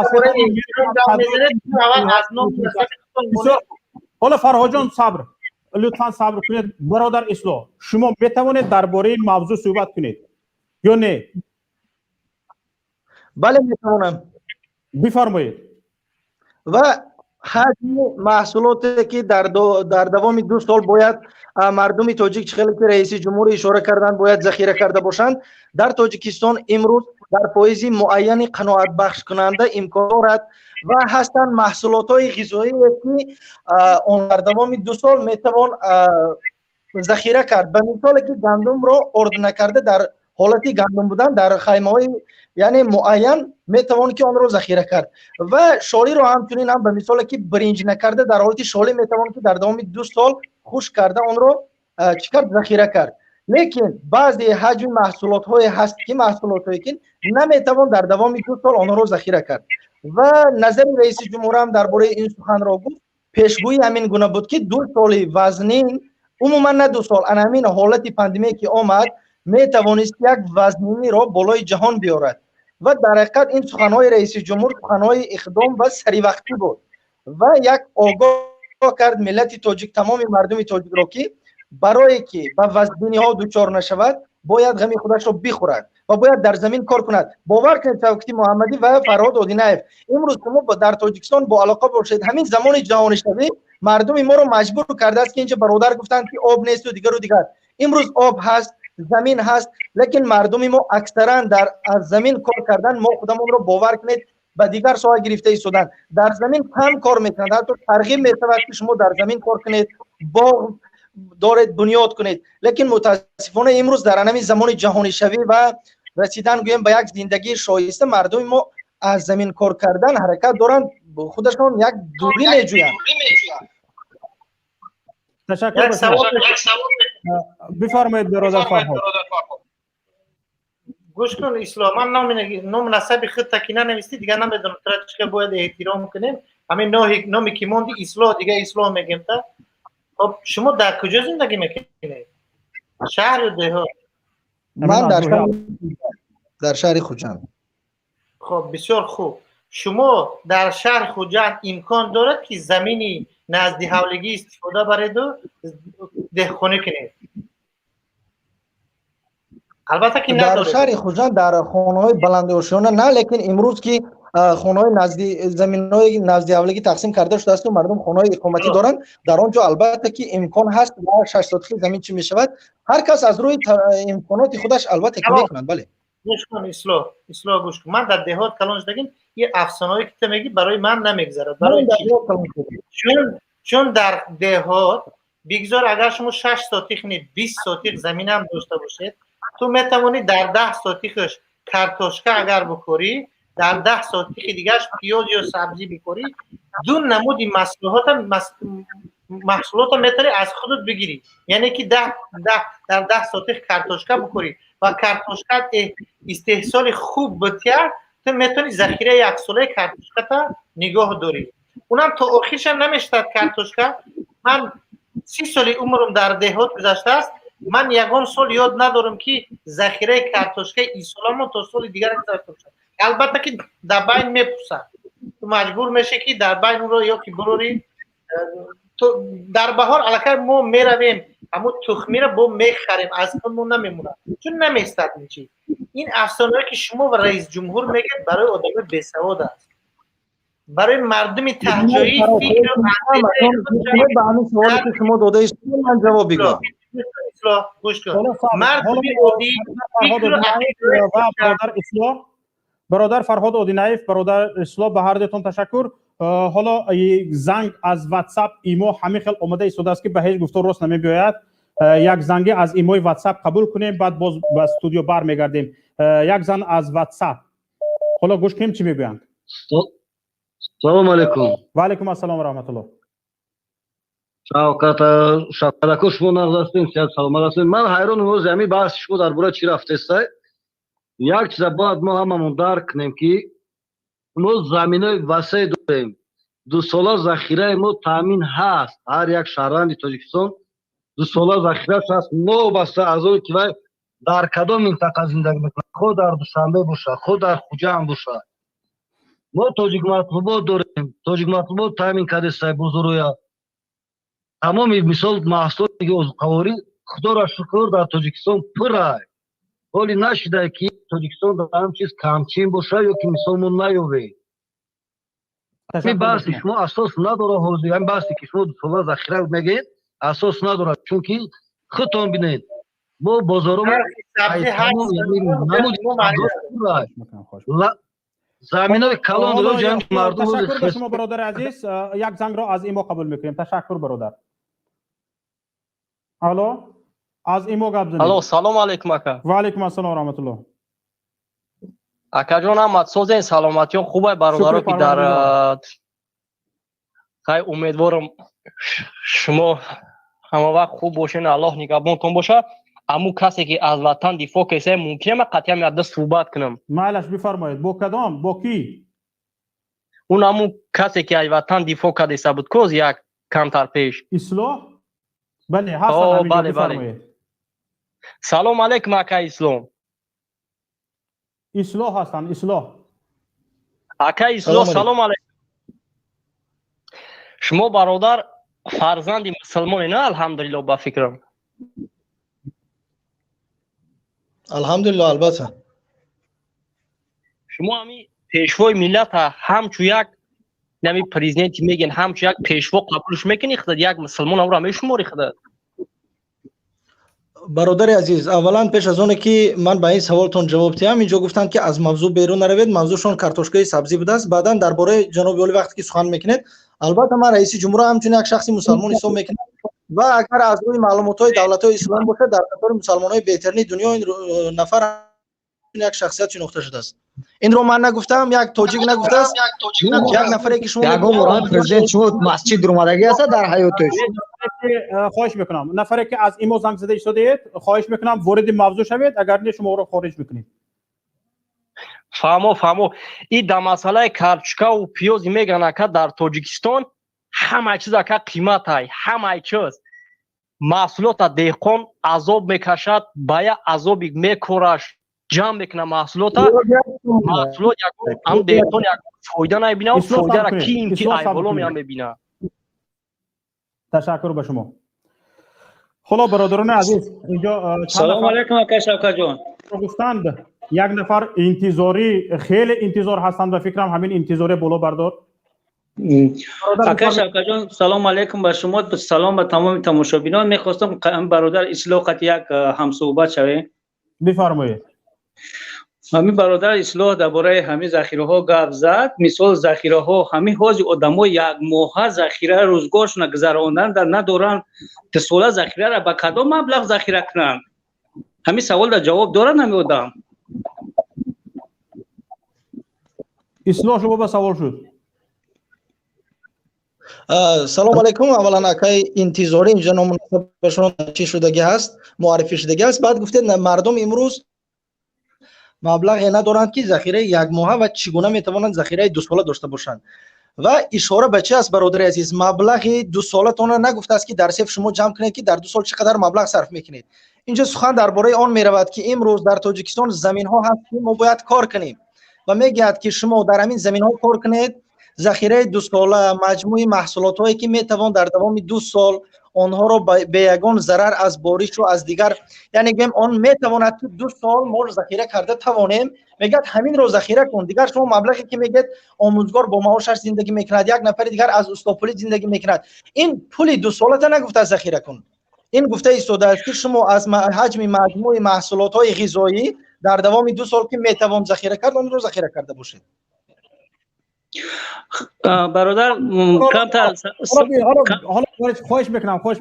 ҳоло Фарҳодҷон, сабр, лутфан сабр кунед. Бародар Ислом, шумо метавонед дар бораи мавзӯъ суҳбат кунед ё не? Бале, метавонам. Бифармоед. Ва ҳаҷми маҳсулоте ки дар давоми 2 сол бояд мардуми тоҷик, чӣ хеле ки раиси ҷумҳур ишора карданд, бояд захира карда бошанд, дар Тоҷикистон имрӯз дар фоизи муайяни қаноатбахшкунанда имкон дорад ва ҳастанд маҳсулотҳои ғизоие ки он дар давоми 2 сол метавон захира кард. Ба мисоле ки гандумро орд накарда дар ҳолати гандум будан дар хаймаҳои яъне муайян метавон ки онро захира кард ва шолиро ҳамчунин ҳам ба мисоле ки биринҷ накарда дар ҳолати шолӣ метавон ки дар давоми 2 сол хушк карда онро чӣ кард, захира кард. Лекин баъзе ҳаҷми маҳсулотҳое ҳаст ки маҳсулотҳое ки наметавон дар давоми 2 сол онҳоро захира кард ва назари раиси ҷумҳурам дар бораи ин суханро гуфт. Пешгӯӣ ҳамин гуна буд ки 2 соли вазнин, умуман на 2 сол, ана ҳамин ҳолати пандемия ки омад метавонист як вазниниро болои ҷаҳон биёрад ва дар ҳақиқат ин суханҳои раиси ҷумҳур суханҳои иқдом ва саривақтӣ буд ва як огоҳ кард миллати тоҷик, тамоми мардуми тоҷикро ки барое ки ба вазниниҳо дучор нашавад бояд ғами худашро бихӯрад ва бояд дар замин кор кунад. Бовар кунед, Шавкати Муҳаммадӣ ва Фарҳод Одинаев, имрӯз шумо дар Тоҷикистон бо алоқа бошед, ҳамин замони ҷаҳонишавӣ мардуми моро маҷбур кардааст ки инҷа бародар гуфтанд ки об несту дигару дигар. Имрӯз об ҳаст, замин ҳаст, лекин мардуми мо аксаран дар аз замин кор кардан, мо худамонро бовар кунед, ба дигар соҳа гирифта истоданд. Дар замин кам кор мекунанд, ҳатто тарғиб мешавад ки шумо дар замин кор кунед, боғ доред, бунёд кунед. Лекин мутаассифона имрӯз дар ҳамин замони ҷаҳонишавӣ ва расидан гӯем ба як зиндагии шоиста, мардуми мо аз замин кор кардан ҳаракат доранд, худашон як дурӣ меҷӯянд. Ташаккур. Бифармоед, бародар Фарҳод. Гӯш кун, Ислом, ман ном насаби худ таки нанавистӣ, дигар намедонам тура чӣ бояд эҳтиром кунем. Ҳамин номи ки монди Ислоҳ, дигар Ислоҳ мегем та. Хоб, шумо дар куҷо зиндагӣ мекунед? Шаҳр ё деҳот? Ман дар шаҳри Хуҷанд. Хоб, бисёр хуб. Шумо дар шаҳри Хуҷанд имкон дорад ки замини назди ҳавлигӣ истифода бареду деҳқонӣ кунед? Албатта ки дар шаҳри Хуҷанд дар хонаҳои баландошёна на, лекин имрӯз ки хонаҳои назди заминҳои назди ҳавлигӣ тақсим карда шудааст ва мардум хонаҳои иқоматӣ доранд, дар он ҷо албатта ки имкон ҳаст ва 6 сотихи замин чӣ мешавад, ҳар кас аз рӯи имконоти худаш албатта ки мекунад. Бале, гӯш кун, Ислоҳ, Ислоҳ, гӯш кун. Ман дар деҳот калон шудагим, ин афсонаҳое ки ту мегӣ барои ман намегзарад. Барои чӣ? Чун дар деҳот бигзор агар шумо 6 сотих не, 20 сотих заминам дошта бошед, Ту метавонӣ дар 10 сотихаш картошка агар бикорӣ, дар 10 сотихи дигараш пиёз ё сабзӣ бикорӣ, ду намуди маҳсулота метавонӣ аз худат бигирӣ. Яъне ки дар 10 сотих картошка бикорӣ ва картошка истеҳсоли хуб бития, ту метавонӣ захираи яксолаи картошката нигоҳ дорӣ. Унам то охиршам намештад картошка. Ман 30 соли умрам дар деҳот гузаштааст, ман ягон сол ёд надорам ки захираи картошкаи исоламон то соли дигар гузашта бошад. Албатта ки дар байн мепурсад, ту маҷбур мешӣ ки дар байн онро ё ки бурорӣ. Дар баҳор аллакай мо меравем ҳамун тухмиро бо мехарем, аз худмон намемонад, чун наместад ин чиз. Ин афсонаҳое ки шумо ва раисҷумҳур мегӯед барои одамои бесавод аст, барои мардуми таҳҷоӣ фикру ба ҳамин саволе ки шумо додаед ман ҷавоб бигӯям. Гӯш кун, мардуми оддӣ фикру бародар Фарҳод Одинаев, бародар Ислоҳ, ба ҳар дуятон ташаккур. Ҳоло занг аз WhatsApp имо ҳамин хел омада истодааст ки ба ҳеҷ гуфтор рост намебиёяд. Як занге аз имои WhatsApp қабул кунем, баъд боз ба студио бармегардем. Як зан аз WhatsApp. Ҳоло гӯш кунем чӣ мегӯянд. Салом алейкум. Ва алейкум ассалом ва раҳматуллоҳ. Шавкат ака, шумо нағз ҳастем, сиҳат саломат ҳастем. Ман ҳайронам ози ҳамин баҳси шумо дар бораи чӣ рафтестай. Як чиза бояд мо ҳамамон дарк кунем ки мо заминои васеъ дорем, дусола захираи мо таъмин ҳаст. Ҳар як шаҳрванди Тоҷикистон дусола захирааш ҳаст, новобаста аз он ки вай дар кадом минтақа зиндагӣ мекунад, хоҳ дар Душанбе бошад, хоҳ дар Хуҷанд бошад. Мо тоҷикматлубот дорем, тоҷикматлубот таъмин кардестай бозороя. Тамоми мисол маҳсулоти озуқаворӣ худоро шукр дар Тоҷикистон пурай. Ҳоли нашидае ки Тоҷикистон дар ҳам чиз камчин бошад ё ки мисол мо наёбем. Ин баҳси шумо асос надорад ҳозир, ҳамин баҳсе ки шумо дусола захира мегӯед асос надорад, чунки худтон бинед мо бозоромон заминои калон дорем, ҷамъи мардум. Ташаккур ба шумо бародари азиз. Як зангро аз имо қабул мекунем. Ташаккур бародар. Алло, аз имо гап занед. Алло, салом алейкум ака. Ва алейкум ассалом ва раҳматуллоҳ. Акаҷон, ҳамат созен, саломатиён хубай бародаро ки дар хай, умедворам шумо ҳама вақт хуб бошен, Аллоҳ нигаҳбонтон бошад. Аму касе ки аз ватан дифоъ кеса, мумкин ман қатъиян меяда суҳбат кунам. Майлаш, бифармоед. Бо кадом, бо кӣ? Он аму касе ки аз ватан дифоъ кардеса буд, коз як камтар пеш. Ислоҳ? Бале, ҳастан ҳаминҷо, бифармоед. Салом алейкум ака Ислом. Ислоҳ ҳастанд, Ислоҳ. Ака Ислоҳ, салом алейкум. Шумо бародар фарзанди мусулмоне, на? Алҳамдулиллоҳ, ба фикрам. Алҳамдулиллоҳ, албатта. Шумо ҳами пешвои миллата ҳамчу як нами президенти мегӯянд, ҳамчу як пешво қабулш мекунӣ худат, як мусулмон ҳамро мешуморӣ худат? Бародари азиз, аввалан пеш аз оне ки ман ба ин саволтон ҷавоб диҳам, инҷо гуфтанд ки аз мавзӯъ берун наравед, мавзӯъшон картошкаи сабзӣ будааст. Баъдан дар бораи ҷаноби олӣ вақте ки сухан мекунед, албатта ман раиси ҷумҳурро ҳамчун як шахси мусалмон ҳисоб мекунам ва агар аз рӯи маълумотҳои давлатҳои ислом бошад, дар қатори мусалмонҳои беҳтарини дунё ин нафар як шахсият шинохта шудааст. Инро ман нагуфтам, як тоҷик нагуфтааст, як нафаре ки шумо ягон бор президент шумо масҷид румадагӣ аст дар ҳаёташ. Хоҳиш мекунам, нафаре ки аз имо занг зада истодаед, хоҳиш мекунам вориди мавзӯъ шавед, агар не шуморо хориҷ мекунем. Фаҳмо, фаҳмо. И дар масъалаи картошкаву пиёзи мегӯянд ака дар Тоҷикистон ҳама чиз ака қиматай, ҳамаи чиз. Маҳсулота деҳқон азоб мекашад, ба як азоби мекораш ҷамъ мекунад маҳсулота, маҳсулот ягон деҳқон ягон фоида намебинад, фоидара киим ки айболо меам мебинад. Ташаккур ба шумо. Ҳоло бародарони азиз, инҷо салом алейкум ака Шавкатҷон. Гуфтанд як нафар интизорӣ, хеле интизор ҳастанд, ба фикрам ҳамин интизоре боло бардор. Ака Шавкатҷон, салом алейкум ба шумо, салом ба тамоми тамошобинон. Мехостам бародар Ислоҳ қати як ҳамсуҳбат шавем. Бифармоед. ҳамин бародар Ислоҳ дар бораи ҳамин захираҳо гап зад. Мисол захираҳо ҳамин ҳози одамо як моҳа захира рӯзгоршона гузарондан надоранд, дусола захирара ба кадом маблағ захира кунанд? Ҳамин савол дар ҷавоб дорад ҳамин одам? Ислоҳ, шумо ба савол шуд. Салом алейкум. Аввалан, акай Интизорӣ, инҷо номунасабашон чӣ шудагӣ ҳаст, муаррифӣ шудагӣ аст. Баъд гуфтед, мардум имрӯз маблағе надоранд, ки захираи якмоҳа, ва чӣ гуна метавонанд захираи дусола дошта бошанд? Ва ишора ба чи аст, бародари азиз? Маблағи дусолатонро нагуфтааст, ки дар сеф шумо ҷамъ кунед, ки дар 2 сол чӣ қадар маблағ сарф мекунед. Инҷо сухан дар бораи он меравад, ки имрӯз дар Тоҷикистон заминҳо ҳаст, ки мо бояд кор кунем, ва мегӯяд, ки шумо дар ҳамин заминҳо кор кунед, захираи дусола, маҷмӯи маҳсулотҳое, ки метавон дар давоми 2 сол онҳоро бе ягон зарар аз боришу аз дигар, яъне гӯем, он метавонад, ки 2 сол мо захира карда тавонем. Мегӯяд, ҳаминро захира кун. Дигар шумо маблағе, ки мегӯяд, омӯзгор бо маошаш зиндагӣ мекунад, як нафари дигар аз устопулӣ зиндагӣ мекунад, ин пули дусолата нагуфтааст захира кун. Ин гуфта истодааст, ки шумо аз ҳаҷми маҷмӯи маҳсулотҳои ғизоӣ дар давоми 2 сол, ки метавон захира кард, онро захира карда бошед. Бародар, камтар Ҳоло хоҳиш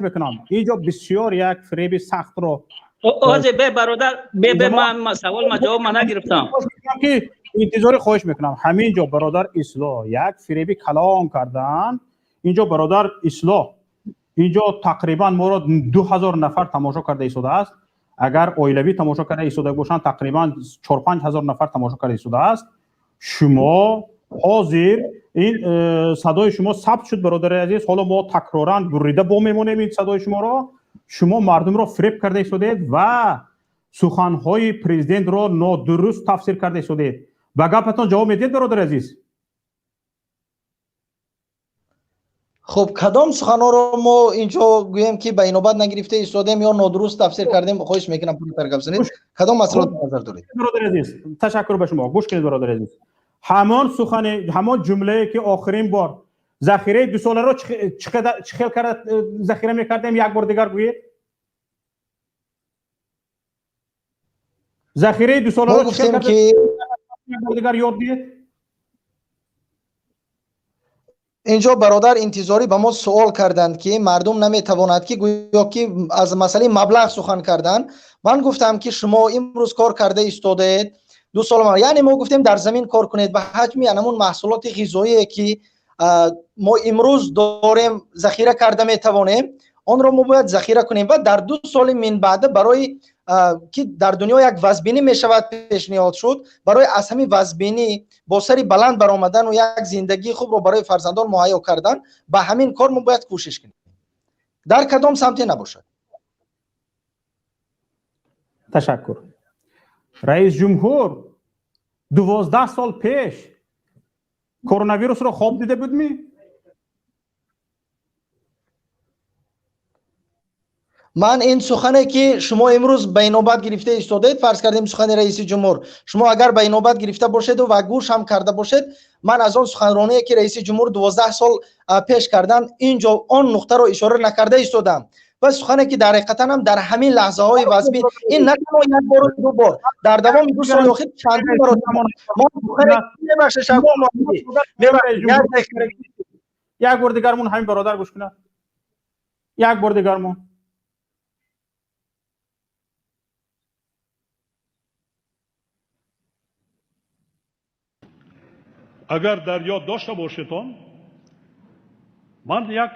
мекунам, инҷо бисёр як фиреби сахтро Озе, бе, бародар, бе, ман савол ма ҷавоб ма нагирифтам. Ки интизорӣ, хоҳиш мекунам, ҳамин ҷо бародар Ислоҳ як фиреби калон карданд. Инҷо бародар Ислоҳ, инҷо тақрибан моро 2000 нафар тамошо карда истодааст. Агар оилавӣ тамошо карда истода бошанд, тақрибан 4-5 ҳазор нафар тамошо карда истодааст. Шумо ҳозир ин садои шумо сабт шуд, бародари азиз. Ҳоло мо такроран бурида бо мемонем ин садои шуморо. Шумо мардумро фиреб карда истодед ва суханҳои президентро нодуруст тафсир карда истодед. Ба гапатон ҷавоб медиҳед, бародари азиз? Хуб, кадом суханҳоро мо инҷо гӯем, ки ба инобат нагирифта истодем ё нодуруст тафсир кардем? Хоҳиш мекунам, пуртар гап занед, кадом масъаларо дар назар доред? Бародари азиз, ташаккур ба шумо. Гӯш кунед, бародари азиз, ҳамон сухане, ҳамон ҷумлае, ки охирин бор захираи дусоларо чӣ хел карда захира мекардем, як бор дигар гӯед. Захираи дусоларо гуфтем ки як бор дигар ёд диҳед. Инҷо бародар Интизорӣ ба мо суол карданд, ки мардум наметавонад, ки гӯё ки аз масъалаи маблағ сухан карданд. Ман гуфтам, ки шумо имрӯз кор карда истодаед 2 сол, яъне мо гуфтем, дар замин кор кунед ва ҳаҷми анамун маҳсулоти ғизоие, ки мо имрӯз дорем, захира карда метавонем, онро мо бояд захира кунем ва дар 2 соли минбаъда, барои ки дар дунё як вазбинӣ мешавад, пешниҳод шуд, барои аз ҳамин вазбинӣ бо сари баланд баромадану як зиндагии хубро барои фарзандон муҳайё кардан, ба ҳамин кор мо бояд кӯшиш кунем, дар кадом самте набошад. Ташаккур. Раис ҷумҳур 12 сол пеш коронавирусро хоб дида будми? Ман ин сухане, ки шумо имрӯз ба инобат гирифта истодаед, фарз кардем, сухани раиси ҷумҳур, шумо агар ба инобат гирифта бошеду ва гӯш ҳам карда бошед, ман аз он суханроние, ки раиси ҷумҳур 12 сол пеш кардан, инҷо он нуқтаро ишора накарда истодам. Ва сухане, ки дар ҳақиқатан ҳам дар ҳамин лаҳзаҳои вазбин, ин на танҳо як бору ду бор, дар давоми 2 соли охир чандин маротиба мо сухане, мебахшед, Шавкат Муҳаммадӣ, мебахшед, як дақиқа. Як бор дигармон ҳамин бародар гӯш кунад, як бор дигармон. Агар дар ёд дошта бошедон, ман як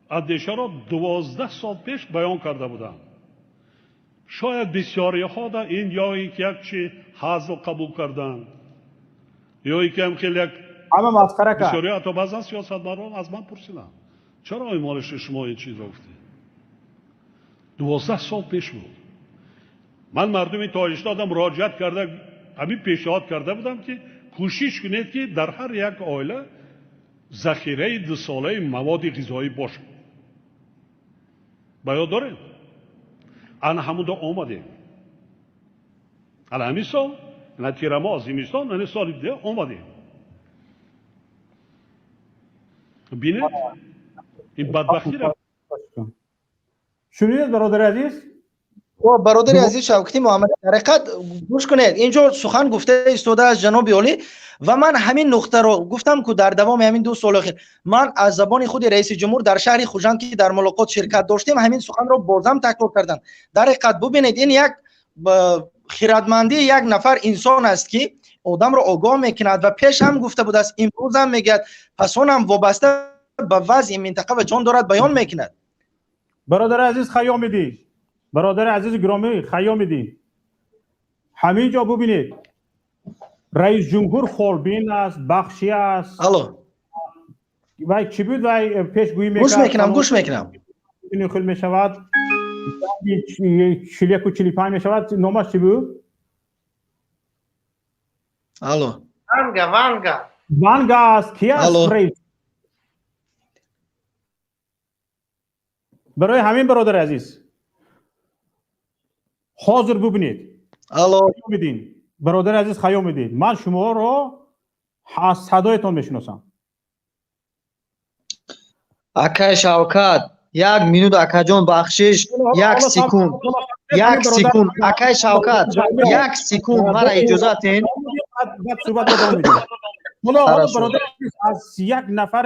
андешаро 12 сол пеш баён карда будам. Шояд бисёриҳо да ин ё ин ки як чи ҳазл қабул карданд, ё ин ки ҳам хеле як Ҳама масхара кард. Бисёриҳо, ҳатто баъзан сиёсатмадорон аз ман пурсиданд, чаро Эмомалишо шумо ин чизро гуфтед? 12 сол пеш буд. Ман мардуми Тоҷикистонам муроҷиат карда, ҳамин пешниҳод карда будам, ки кӯшиш кунед, ки дар ҳар як оила захираи дусолаи маводи ғизоӣ бошад. Ба ёд дорем, ана ҳамунда омадем, ана ҳамин сол, ана тирамоҳ, зимистон, ана соли дига омадем. Бинед, ин бадбахтиро. Шунидед, бародари азиз? Бародари азиз Шавкати Муҳаммад, ҳақиқат гӯш кунед, инҷо сухан гуфта истодааст ҷаноби олӣ ва ман ҳамин нуқтаро гуфтам, ку дар давоми ҳамин 2 соли охир ман аз забони худи раиси ҷумҳур дар шаҳри Хуҷанд, ки дар мулоқот ширкат доштем, ҳамин суханро бозам такрор кардам. Дар ҳақиқат бубинед, ин як хирадмандии як нафар инсон аст, ки одамро огоҳ мекунад ва пеш ҳам гуфта будааст, имрӯз ҳам мегӯяд, пас он ҳам вобаста ба вазъи минтақа ва ҷон дорад баён мекунад. Бародари азиз Хайёмиддин, бародари азизи гиромӣ Хайёмиддин, ҳамин ҷо бубинед, раис ҷумҳур фолбин аст, бахшӣ аст. Алло. Вай чӣ буд, вай пешгӯӣ мекард? Гӯш мекунам, гӯш мекунам. Хел мешавад, 41 45 мешавад, номаш чӣ буд? Алло. Ванга, Ванга. Ванга аст, ки аст раис? Барои ҳамин бародари азиз, ҳозир бубинед. Алло. Бародари азиз Хайёмиддин, ман шуморо аз садоятон мешиносам. Акай Шавкат, як минут акаҷон бахшиш, як секунд, як секунд, акай Шавкат, як секунд, мара иҷозатен. Суҳбат идома медиҳем. Ҳоло бародари азиз, аз як нафар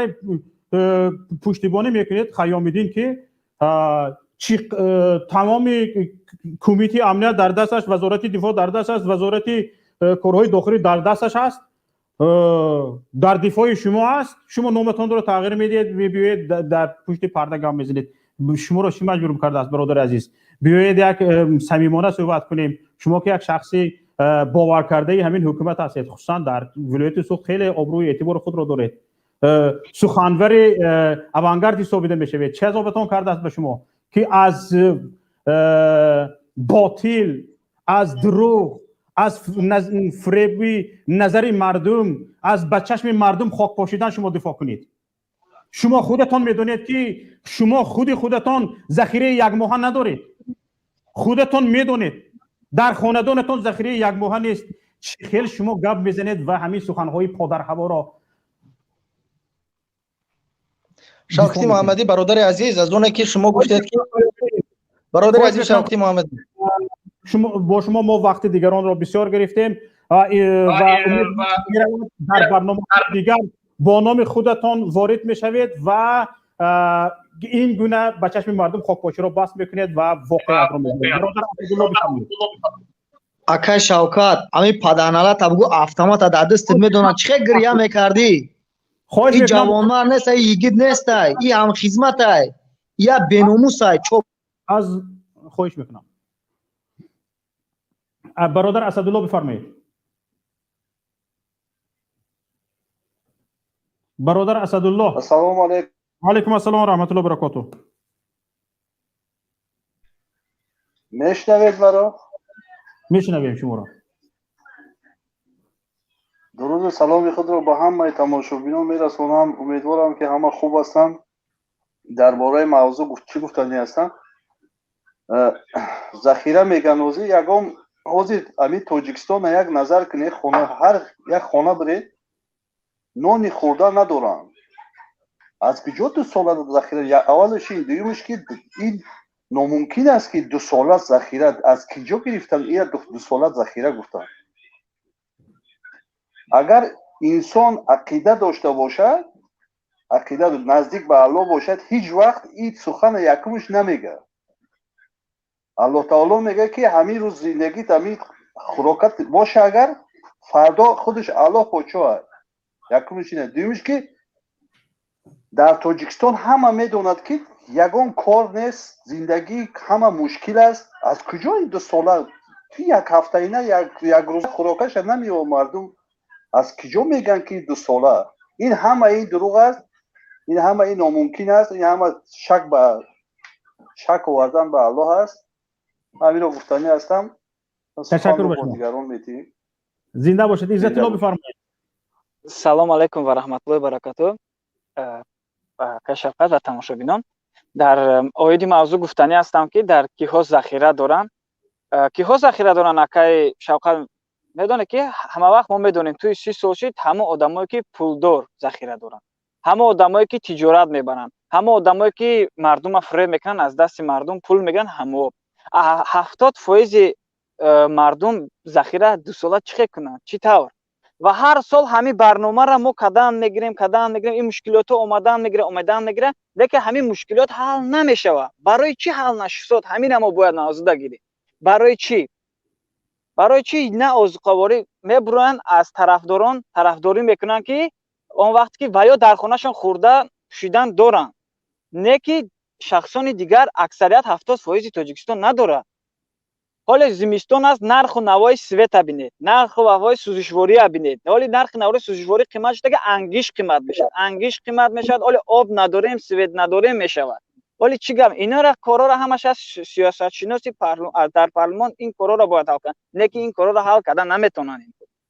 пуштибонӣ мекунед Хайёмиддин, ки тамоми кумитаи амният дар дасташ, вазорати дифоъ дар дасташ, вазорати корҳои дохилӣ дар дасташ аст, дар дифои шумо аст. Шумо номатонро тағйир медиҳед, мебиёед дар пушти парда гап мезанед. Шуморо чӣ маҷбур кардааст, бародари азиз? Биёед як самимона суҳбат кунем. Шумо ки як шахси боваркардаи ҳамин ҳукумат ҳастед, хусусан дар вилояти Суғд хеле обрӯи эътибори худро доред, суханвари авангард ҳисобида мешавед. Чӣ азобатон кардааст ба шумо, ки аз ботил, аз дурӯғ, аз фреби назари мардум, аз ба чашми мардум хок пошидан шумо дифоъ кунед? Шумо худатон медонед, ки шумо худи худатон захираи якмоҳа надоред. Худатон медонед, дар хонадонатон захираи якмоҳа нест. Чӣ хел шумо гап мезанед ва ҳамин суханҳои подарҳаворо? Шавкати Муҳаммадӣ, бародари азиз, аз оне ки шумо гуфтед, ки бародари азиз Шавкати Муҳаммадӣ, бо шумо мо вақти дигаронро бисёр гирифтем ва дар барномаи дигар бо номи худатон ворид мешавед ва ин гуна ба чашми мардум хокпоширо баст мекунед ва воқеиятро мегӯед. Бародар Абдулло, бифармоед. Акай Шавкат, ҳамин падарналата бугӯ, автомата дар дастат медонад, чӣ хел гиря мекардӣ? И ҷавонмард нестай, и йигит нестай, и ҳамхизматай, я беномусай. Чоп. Аз хоҳиш мекунам. Бародар Асадулло, бифармоед. Бародар Асадулло. Ассалому алайкум. Ва алайкум ассалом ва раҳматуллоҳи ва баракотуҳ. Мешнавед маро? Мешнавем шуморо. Дуруду саломи худро ба ҳамаи тамошобинон мерасонам. Умедворам, ки ҳама хуб ҳастанд. Дар бораи мавзӯъ чӣ гуфтанӣ ҳастам? Захира меган, ҳозир ягон ҳозир ҳамин Тоҷикистона як назар кунед, хона, ҳар як хона биред, нони хӯрда надоранд. Аз куҷо 2 сола захира? Аввалаш ин, дуюмаш ки ин номумкин аст, ки 2 сола захира аз куҷо гирифтан? Ия 2 сола захира гуфтан. Агар инсон ақида дошта бошад, ақида наздик ба Аллоҳ бошад, ҳеҷ вақт ин сухана якумаш намегӯяд. Аллоҳ таоло мегӯяд, ки ҳамин рӯз зиндагит ҳамин хӯрокат боша, агар фардо худаш Аллоҳ подшоҳ аст. Якумаш ин. Дуюмаш ки дар Тоҷикистон ҳама медонад, ки ягон кор нест, зиндагӣ ҳама мушкил аст. Аз куҷо ин 2 сола ту як ҳафтаина як рӯз хӯрокаша намеёб мардум? Аз куҷо мегӯянд, ки 2 сола? Ин ҳама ин дурӯғ аст, ин ҳама ин номумкин аст, ин ҳама шак ба шак овардан ба Аллоҳ аст. Ҳаминро гуфтанӣ ҳастам. Ташаккур ба шумо. Дигарон метиҳем. Зинда бошед. Иззатулло, бифармоед. Салом алайкум ва раҳматуллоҳи баракатуҳ. Акай Шавкат ва тамошобинон, дар оиди мавзӯъ гуфтанӣ ҳастам, ки дар киҳо захира доранд. Киҳо захира доранд, акай Шавкат, медонед, ки ҳама вақт мо медонем, тӯи 30 сол шид, ҳама одамое ки пулдор захира доранд, ҳама одамое ки тиҷорат мебаранд, ҳама одамое ки мардумро фиреб мекунанд, аз дасти мардум пул мегиранд, ҳамо. 70% мардум захира дусола чӣ кунанд, чӣ тавр? Ва ҳар сол ҳамин барномаро мо кадам мегирем, кадам мегирем, ин мушкилотҳо омадан мегирад, омадан мегирад, лекин ҳамин мушкилот ҳал намешавад. Барои чӣ ҳал нашуд? Ҳамина мо бояд мавзуда гирем. Барои чӣ? Барои чӣ на озуқаворӣ мебуроянд, аз тарафдорон тарафдорӣ мекунанд, ки он вақт ки ва ё дар хонашон хӯрда пӯшидан доранд, не ки шахсони дигар, аксарият 70% Тоҷикистон надорад. Ҳоле зимистон аст, нарху навои света бинед, нарху навои сӯзишвория бинед. Ҳоли нархи навои сӯзишворӣ қимат шуда, ки ангиш қимат мешавад, ангиш қимат мешавад. Ҳоли об надорем, свет надорем мешавад. Ҳоли чӣ гап? Инора корора ҳамаш аз сиёсатшиноси дар парлумон ин корора бояд ҳал кунанд, не ки ин корора ҳал карда наметавонанд.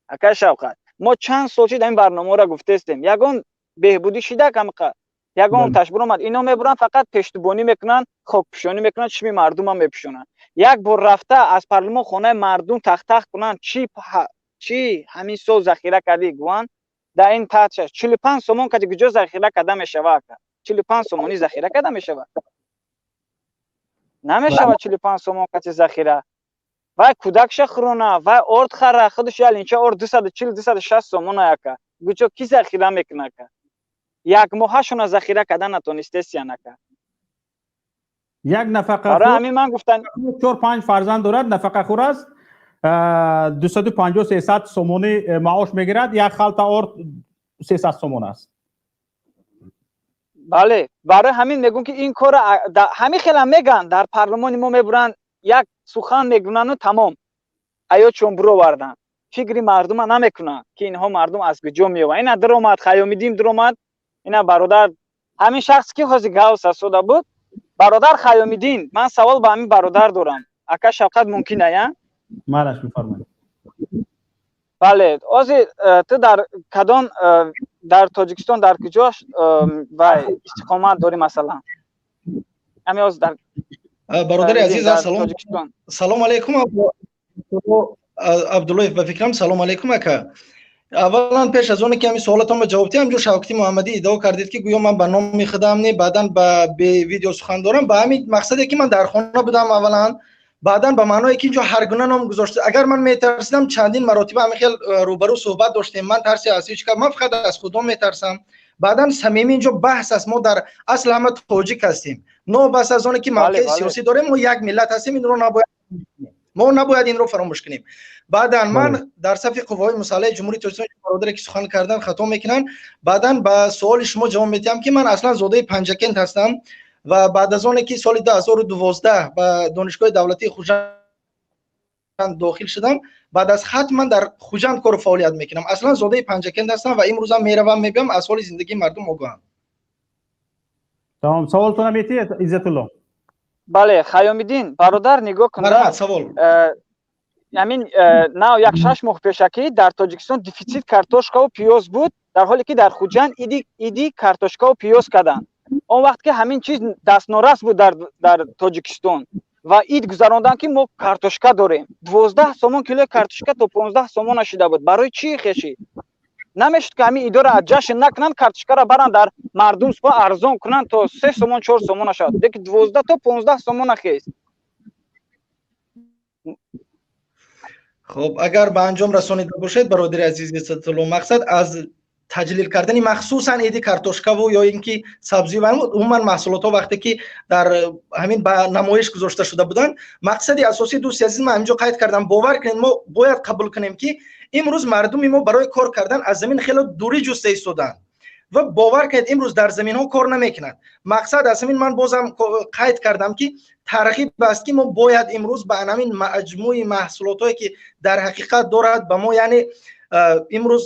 Акай Шавқат, мо чанд сол шид ин барномаро гуфтестем, ягон беҳбудӣ шида камқа, ягон ташбур омад? Ино мебуранд, фақат пештубонӣ мекунанд, хокпӯшонӣ мекунанд, чишми мардумам мепӯшонанд. Як бор рафта аз парлумон хонаи мардум тахтах кунанд, чӣ ҳамин сол захира кардӣ гӯянд, дар ин таҳт 45 сомон кади куҷо захира карда мешавад? Ака, 45 сомонӣ захира карда мешавад? Намешавад 45 сомон кати захира. Вай кӯдакша хӯрона, вай орд хара, худаш як линча орд 240, 260 сомона, ака. Куҷо ки захира мекунад, ака? Як моҳашона захира карда натонистесиян, ака. Як нафақа барои ҳамин ман гуфтан чор панҷ фарзанд дорад, нафақахӯр аст, 250, 300 сомонӣ маош мегирад, як халта орд 300 сомон аст. Бале, барои ҳамин мегӯм, ки ин корро ҳамин хела мегӯянд, дар парлумони мо мебуранд, як сухан мегӯнанду тамом, аёчон буроварданд. Фикри мардума намекунанд, ки инҳо мардум аз куҷо меоянд. Ина даромад Хаёмиддин, даромад ина бародар, ҳамин шахс ки ҳозир гавс асода буд, бародар Хаёмиддин. Ман савол ба ҳамин бародар дорам, ака Шавқат, мумкин ая? Малаш, бифармоед. Бале, ҳозир ту дар кадом дар Тоҷикистон дар куҷо вай истиқомат дорӣ, масалан ҳамин ҳозир дар Бародари азиз, ассалом, салом алейкум. Абдуллоев ба фикрам. Салом алейкум, ака. Аввалан, пеш аз оне ки ҳамин суолатонро ҷавоб диҳам, ҷо Шавкати Муҳаммадӣ иддао кардед, ки гӯё ман ба номи худам не, баъдан ба видео сухан дорам. Ба ҳамин мақсаде ки ман дар хона будам аввалан, баъдан ба маъное ки инҷо ҳар гуна ном гузошта. Агар ман метарсидам, чандин маротиба ҳамин хел рӯбарӯ суҳбат доштем. Ман тарси аз ҳеҷ кас, ман фақат аз худо метарсам. Баъдан самимӣ инҷо баҳс аст, мо дар асл ҳама тоҷик ҳастем, новобаста аз оне ки мавқеи сиёсӣ дорем, мо як миллат ҳастем, инро набояд, мо набояд инро фаромӯш кунем. Баъдан ман дар сафи қувваҳои мусаллаҳи Ҷумҳурии Тоҷикистон, бародаре ки сухан кардан, хато мекунанд. Баъдан ба суоли шумо ҷавоб медиҳам, ки ман аслан зодаи Панҷакент ҳастам ва баъд аз оне ки соли 2012 ба Донишгоҳи давлатии Хуҷанд дохил шудам, баъд аз хатм ман дар Хуҷанд кору фаъолият мекунам. Аслан зодаи Панҷакент ҳастам ва имрӯзам меравам, мебиём, аз ҳоли зиндагии мардум огоҳам. Тамом, саволтона метиҳед, Иззатулло? Бале, Хаёмиддин бародар, нигоҳ кун. Марҳамат, савол. Ҳамин нав як 6 моҳ пешакӣ дар Тоҷикистон дефицит картошкаву пиёз буд, дар ҳоле ки дар Хуҷанд иди картошкаву пиёз карданд. Он вақт ки ҳамин чиз дастнорас буд дар Тоҷикистон ва ид гузаронданд, ки мо картошка дорем. 12 сомон килои картошка то 15 сомона шида буд. Барои чӣ хешид намешуд, ки ҳамин идора ҷашн накунанд, картошкаро баранд, дар мардум арзон кунанд, то 3 сомон, 4 сомона шавад, лекин 12 то 15 сомона хест. Хуб, агар ба анҷом расонида бошед, бародари азиз Иззатулло, мақсад аз таҷлил кардани махсусан иди картошкаву ё ин ки сабзӣ ва умуман маҳсулотҳо, вақте ки дар ҳамин ба намоиш гузошта шуда буданд, мақсади асосӣ, дӯсти азиз, ман ҳаминҷо қайд кардам, бовар кунед, мо бояд қабул кунем, ки имрӯз мардуми мо барои кор кардан аз замин хеле дурӣ ҷуста истодаанд ва бовар кунед, имрӯз дар заминҳо кор намекунанд. Мақсад аз ҳамин ман бозам қайд кардам, ки тарғиб аст, ки мо бояд имрӯз ба ҳамин маҷмӯи маҳсулотҳое ки дар ҳақиқат дорад ба мо, яъне имрӯз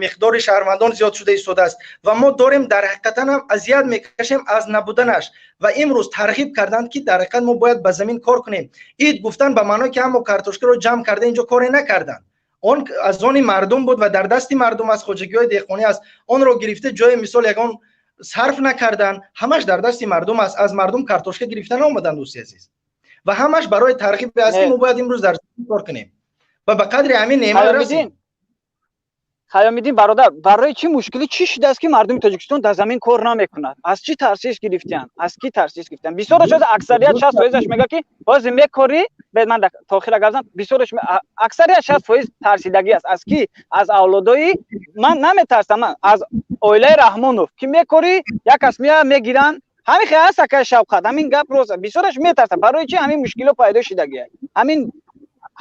миқдори шаҳрвандон зиёд шуда истодааст ва мо дорем дар ҳақиқатан ҳам азият мекашем аз набуданаш ва имрӯз тарғиб карданд, ки дар ҳақиқат мо бояд ба замин кор кунем. Ид гуфтан ба маъное ки ҳамо картошкаро ҷамъ карда инҷо коре накарданд. Он аз они мардум буд ва дар дасти мардум аст, хоҷагиҳои деҳқонӣ аст, онро гирифта ҷои мисол ягон сарф накардан, ҳамаш дар дасти мардум аст. Аз мардум картошка гирифта наомаданд, дӯсти азиз, ва ҳамаш барои тарғиб аст, ки мо бояд имрӯз дар замин кор кунем ва ба қадри ҳамин неъмат расем. Хаёмиддин бародар, барои чӣ мушкилӣ чӣ шудааст, ки мардуми Тоҷикистон дар замин кор намекунад? Аз чӣ тарсиш гирифтиянд? Аз кӣ тарсиш гирифтиянд? Бисёраш ҳозир, аксарият 60%-аш мегӯяд, ки ҳозир мекорӣ. Бед, ман то охира гап занам. Бисёраш, аксарият 60% тарсидагӣ аст. Аз кӣ? Аз авлодои ман наметарсам, ман аз оилаи Раҳмонов, ки мекорӣ, як кас меояд, мегиранд. Ҳамин хел аст, акаи Шавқат, ҳамин гап рост. Бисёраш метарсад. Барои чӣ ҳамин мушкило пайдо шудагия? Ҳамин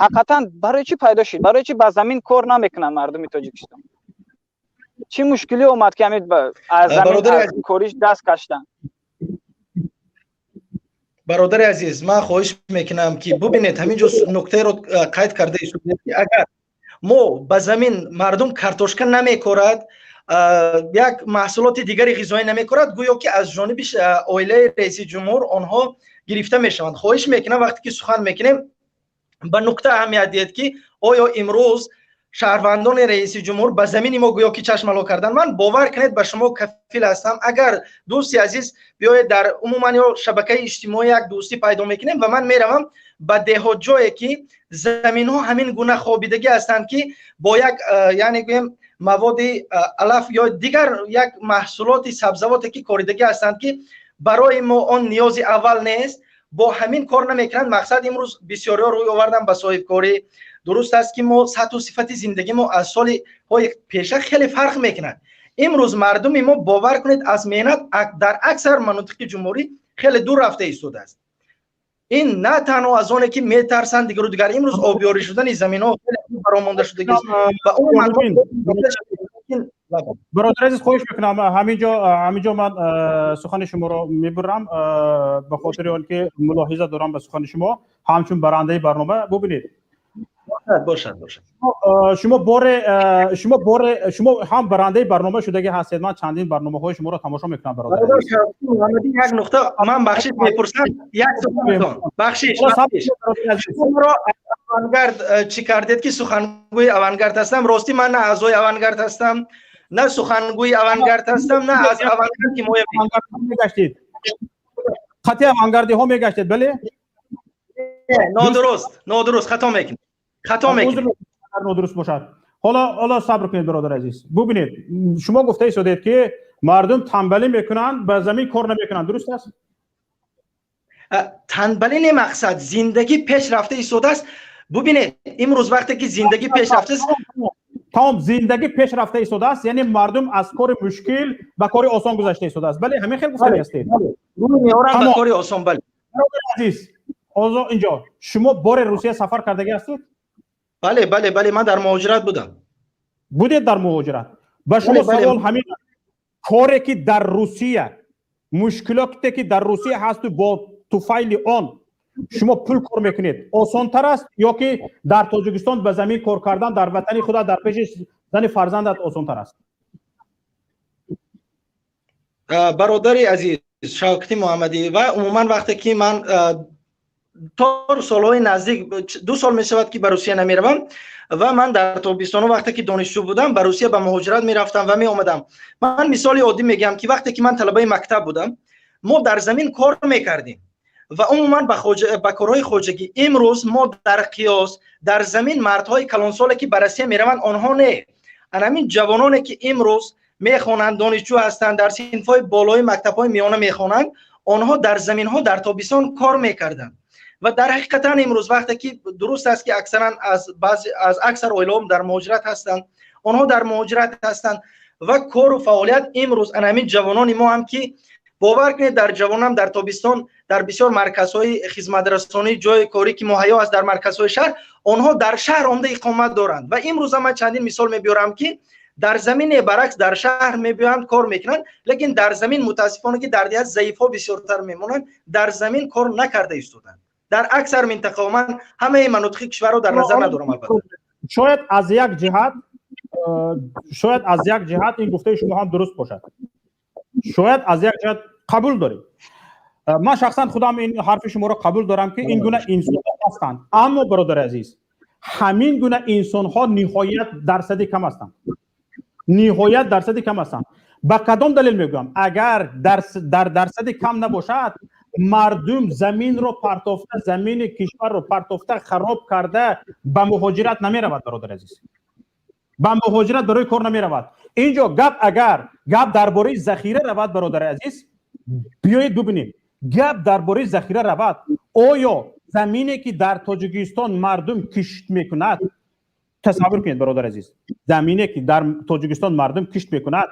ҳақиқатан барои чӣ пайдо шуд? Барои чӣ ба замин кор намекунанд мардуми Тоҷикистон? Чӣ мушкилӣ омад, ки ҳамин аз замин, аз кориш даст каштанд? Бародари азиз, ман хоҳиш мекунам, ки бубинед, ҳамин ҷо нуктаеро қайд карда истодед, ки агар мо ба замин мардум картошка намекорад, як маҳсулоти дигари ғизоӣ намекорад, гӯё ки аз ҷониби оилаи раиси ҷумҳур онҳо гирифта мешаванд. Хоҳиш мекунам, вақте ки сухан мекунем, ба нукта аҳамият диҳед, ки оё имрӯз шаҳрвандони раиси ҷумҳур ба замини мо гӯё ки чашмало кардан. Ман, бовар кунед, ба шумо кафил ҳастам, агар дӯсти азиз биёед, дар умуман ё шабакаи иҷтимоӣ як дӯстӣ пайдо мекунем ва ман меравам ба деҳот, ҷое ки заминҳо ҳамин гуна хобидагӣ ҳастанд, ки бо як, яъне гӯем, маводи алаф ё дигар як маҳсулоти сабзавоте ки коридагӣ ҳастанд, ки барои мо он ниёзи аввал нест, бо ҳамин кор намекунанд. Мақсад, имрӯз бисёриҳо рӯй овардан ба соҳибкорӣ. Дуруст аст, ки мо сатҳу сифати зиндагӣ мо аз солҳои пеша хеле фарқ мекунад. Имрӯз мардуми мо, бовар кунед, аз меҳнат дар аксар манотиқи ҷумҳурӣ хеле дур рафта истодааст. Ин на танҳо аз оне ки метарсанд, дигару дигар. Имрӯз обёрӣ шудани заминҳо хеле баромонда шудагист ва умуман Бародари азиз, хоҳиш мекунам, ҳаминҷо ман сухани шуморо мебурам, ба хотири он ки мулоҳиза дорам ба сухани шумо ҳамчун барандаи барнома. Бубинед, бошад, бошад. Шумо боре шумо ҳам барандаи барнома шудагӣ ҳастед. Ман чандин барномаҳои шуморо тамошо мекунам, бародар. Як нуқта ман бахшиш мепурсам, як суханатон, бахшиш. Шуморо Авангард чӣ кардед, ки сухангӯи Авангард ҳастам. Ростӣ, ман на аъзои Авангард ҳастам, на сухангӯи Авангард ҳастам, на аз Авангард ҳимоя. Мегаштед, хати авангардиҳо мегаштед, бале? Нодуруст, нодуруст, хато мекунед, хато мекунед. Нодуруст бошад. Ҳоло сабр кунед, бародари азиз. Бубинед, шумо гуфта истодед, ки мардум танбалӣ мекунанд, ба замин кор намекунанд, дуруст аст? Танбалӣ не, мақсад, зиндагӣ пеш рафта истодааст. Бубинед, имрӯз вақте ки зиндагӣ пеш рафтааст. Тамом, зиндагӣ пеш рафта истодааст, яъне мардум аз кори мушкил ба кори осон гузашта истодааст, бале? Ҳамин хел гуфтани ҳастед? Рӯй меоранд ба кори осон, бале. Азиз, озо инҷо шумо боре Русия сафар кардагӣ ҳастед? Бале, ман дар муҳоҷират будам. Будед дар муҳоҷират. Ба шумо савол ҳамин: коре ки дар Русия, мушкилоте ки дар Русия ҳасту бо туфайли он шумо пул кор мекунед, осонтар аст ё ки дар Тоҷикистон ба замин кор кардан, дар ватани худа, дар пеши зани фарзандат осонтар аст? Бародари азиз Шавкати Муҳаммадӣ, ва умуман вақте ки ман то солҳои наздик, 2 сол мешавад, ки ба Русия намеравам, ва ман дар тобистоно, вақте ки донишҷӯ будам, ба Русия ба муҳоҷират мерафтам ва меомадам. Ман мисоли оддӣ мегӯям, ки вақте ки ман талабаи мактаб будам, мо дар замин кор мекардем ва умуман ба корҳои хоҷагӣ. Имрӯз мо дар қиёс дар замин мардҳои калонсоле ки ба Россия мераванд, онҳо не, ана ҳамин ҷавононе ки имрӯз мехонанд, донишҷӯ ҳастанд, дар синфҳои болои мактабҳои миёна мехонанд, онҳо дар заминҳо дар тобистон кор мекарданд. Ва дар ҳақиқатан имрӯз вақте ки, дуруст аст, ки аксаран аз баъзе аз аксар оилаҳо дар муҳоҷират ҳастанд, онҳо дар муҳоҷират ҳастанд ва кору фаъолият. Имрӯз ана ҳамин ҷавонони мо ҳам, ки бовар кунед, дар ҷавонам дар тобистон дар бисёр марказҳои хизматрасонӣ, ҷои корӣ ки муҳайё аст дар марказҳои шаҳр, онҳо дар шаҳр омда иқомат доранд. Ва имрӯза ман чандин мисол мебиёрам, ки дар замине, баръакс, дар шаҳр мебиёянд, кор мекунанд, лекин дар замин, мутаассифона, ки дар деҳат заифҳо бисёртар мемонанд, дар замин кор накарда истоданд дар аксар минтақаҳо. Ман ҳамаи манотиқи кишварро дар назар надорам, албатта. Шояд аз як ҷиҳат ин гуфтаи шумо ҳам дуруст бошад, шояд аз як ҷиҳат қабул дорем. Ман шахсан худам ин ҳарфи шуморо қабул дорам, ки ин гуна инсонҳо ҳастанд. Аммо, бародари азиз, ҳамин гуна инсонҳо ниҳоят дарсади кам ҳастанд, ниҳоят дарсади кам ҳастанд. Ба кадом далел мегӯям? Агар дар дарсади кам набошад, мардум заминро партофта, замини кишварро партофта, хароб карда, ба муҳоҷират намеравад, бародари азиз. Ба муҳоҷират барои кор намеравад. Инҷо гап, агар гап дар бораи захира равад, бародари азиз, биёед бубинем, гап дар бораи захира равад, оё замине ки дар Тоҷикистон мардум кишт мекунад, тасаввур кунед, бародари азиз, замине ки дар Тоҷикистон мардум кишт мекунад,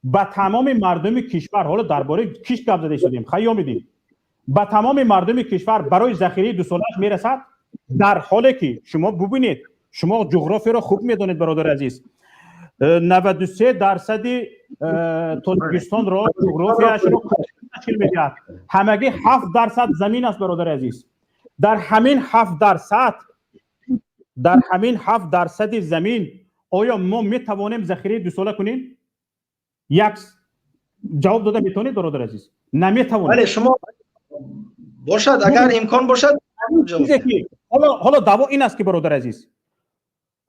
ба тамоми мардуми кишвар, ҳоло дар бораи кишт гап зада истодем, Хайёмиддин, ба тамоми мардуми кишвар барои захираи дусолааш мерасад? Дар ҳоле ки шумо бубинед, шумо ҷуғрофиро хуб медонед, бародари азиз, 93% Тоҷикистонро ҷуғрофияшро ташкил медиҳад, ҳамагӣ 7% замин аст, бародари азиз. Дар ҳамин 7%, дар ҳамин 7%-и замин оё мо метавонем захираи дусола кунем? Як ҷавоб дода метавонед, бародари азиз? Наметавонем. Бале, шумо бошад, агар имкон бошад. Чизе ки ҳоло даъво ин аст ки, бародари азиз,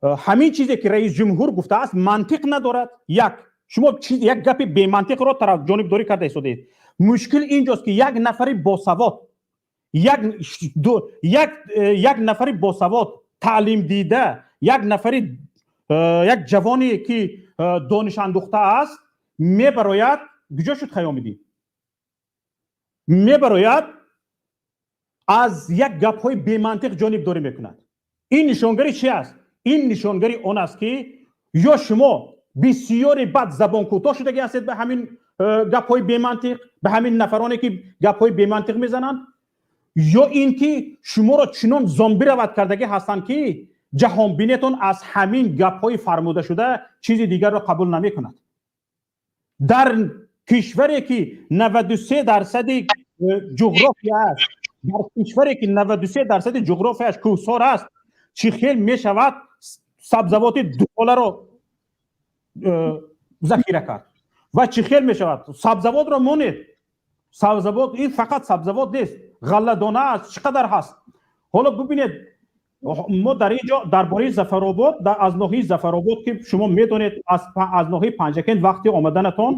ҳамин чизе ки раис ҷумҳур гуфтааст, мантиқ надорад. Як шумо як гапи бемантиқро тараф ҷонибдорӣ карда истодаед. Мушкил инҷост, ки як нафари босавод, як нафари босавод, таълимдида, як нафари як ҷавоне ки донишандухта аст, мебарояд. Куҷо шуд Хаёмиддин? Мебарояд, аз як гапҳои бемантиқ ҷонибдорӣ мекунад. Ин нишонгари чи аст? Ин нишонгари он аст, ки ё шумо бисёре бад забонкӯтоҳ шудагӣ ҳастед ба ҳамин гапҳои бемантиқ, ба ҳамин нафароне ки гапҳои бемантиқ мезананд, ё ин ки шуморо чунон зомбировать кардагӣ ҳастанд, ки ҷаҳонбинетон аз ҳамин гапҳои фармудашуда чизи дигарро қабул намекунад. Дар кишваре ки 93%-и ҷуғрофия аст, дар кишваре ки 93%-и ҷуғрофияш кӯҳсор аст, чӣ хел мешавад сабзавоти дусоларо захира кард? Ва чӣ хел мешавад? Сабзавотро монед, сабзавот ин фақат сабзавот нест, ғалладона аст, чӣ қадар ҳаст. Ҳоло бубинед, мо дар ин ҷо дар бораи Зафаробод, аз ноҳияи Зафаробод, ки шумо медонед, аз ноҳияи Панҷакент вақти омаданатон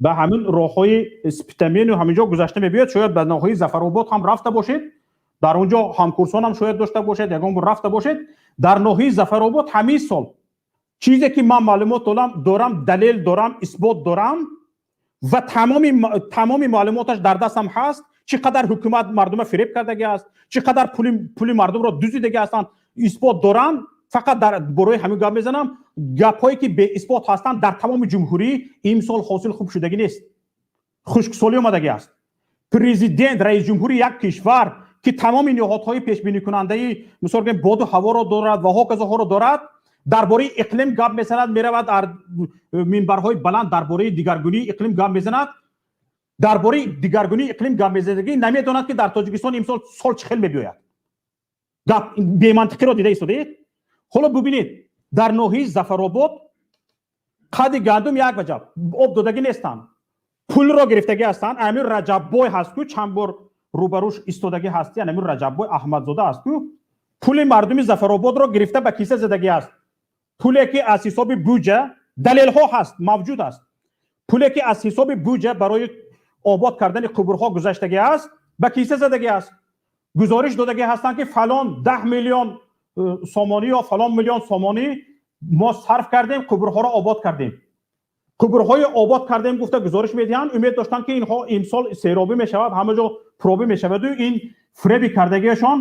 ба ҳамин роҳҳои Спитамену ҳамин ҷо гузашта мебиёд, шояд ба ноҳияи Зафаробод ҳам рафта бошед, дар он ҷо ҳамкурсон ҳам шояд дошта бошед, ягон бор рафта бошед. Дар ноҳияи Зафаробод ҳамин сол, чизе ки ман маълумот дорам, далел дорам, исбот дорам ва тамоми маълумоташ дар дастам ҳаст, чӣ қадар ҳукумат мардума фиреб кардагӣ аст, чӣ қадар пули мардумро дуздидагӣ ҳастанд, исбот дорам. Фақат дар бораи ҳамин гап мезанам. Гапҳое ки беисбот ҳастанд, дар тамоми ҷумҳурӣ имсол ҳосил хуб шудагӣ нест, хушксолӣ омадагӣ аст. Президент, раис ҷумҳури як кишвар, ки тамоми ниҳодҳои пешбиникунандаи, мисол гӯем, боду ҳаворо дорад ва ҳоказоҳоро дорад, дар бораи иқлим гап мезанад, меравад дар минбарҳои баланд дар бораи дигаргунии иқлим гап мезанад, дар бораи дигаргунии иқлим гап мезанадагӣ намедонад, ки дар Тоҷикистон имсол сол чӣ хел мебиёяд. Гап бемантиқиро дида истодаед. Ҳоло бубинед, дар ноҳияи Зафаробод қади гандум як ваҷаб, об додагӣ нестанд, пулро гирифтагӣ ҳастанд. Амир Раҷаббой ҳаст ку, чанд бор рӯбарӯш истодагӣ ҳасти, амир Раҷаббой Аҳмадзода аст ку, пули мардуми Зафарободро гирифта ба киса задагӣ аст. Пуле ки аз ҳисоби буҷа, далелҳо ҳаст, мавҷуд аст, пуле ки аз ҳисоби буҷа барои обод кардани қубурҳо гузаштагӣ аст, ба киса задагӣ аст. Гузориш додагӣ ҳастанд, ки фалон 10 миллион сомонӣ ё фалон миллион сомонӣ мо сарф кардем, қубурҳоро обод кардем. Қубурҳои обод кардем гуфта гузориш медиҳанд. Умед доштанд, ки инҳо имсол серобӣ мешавад, ҳама ҷо пуробӣ мешаваду ин фиреби кардагиашон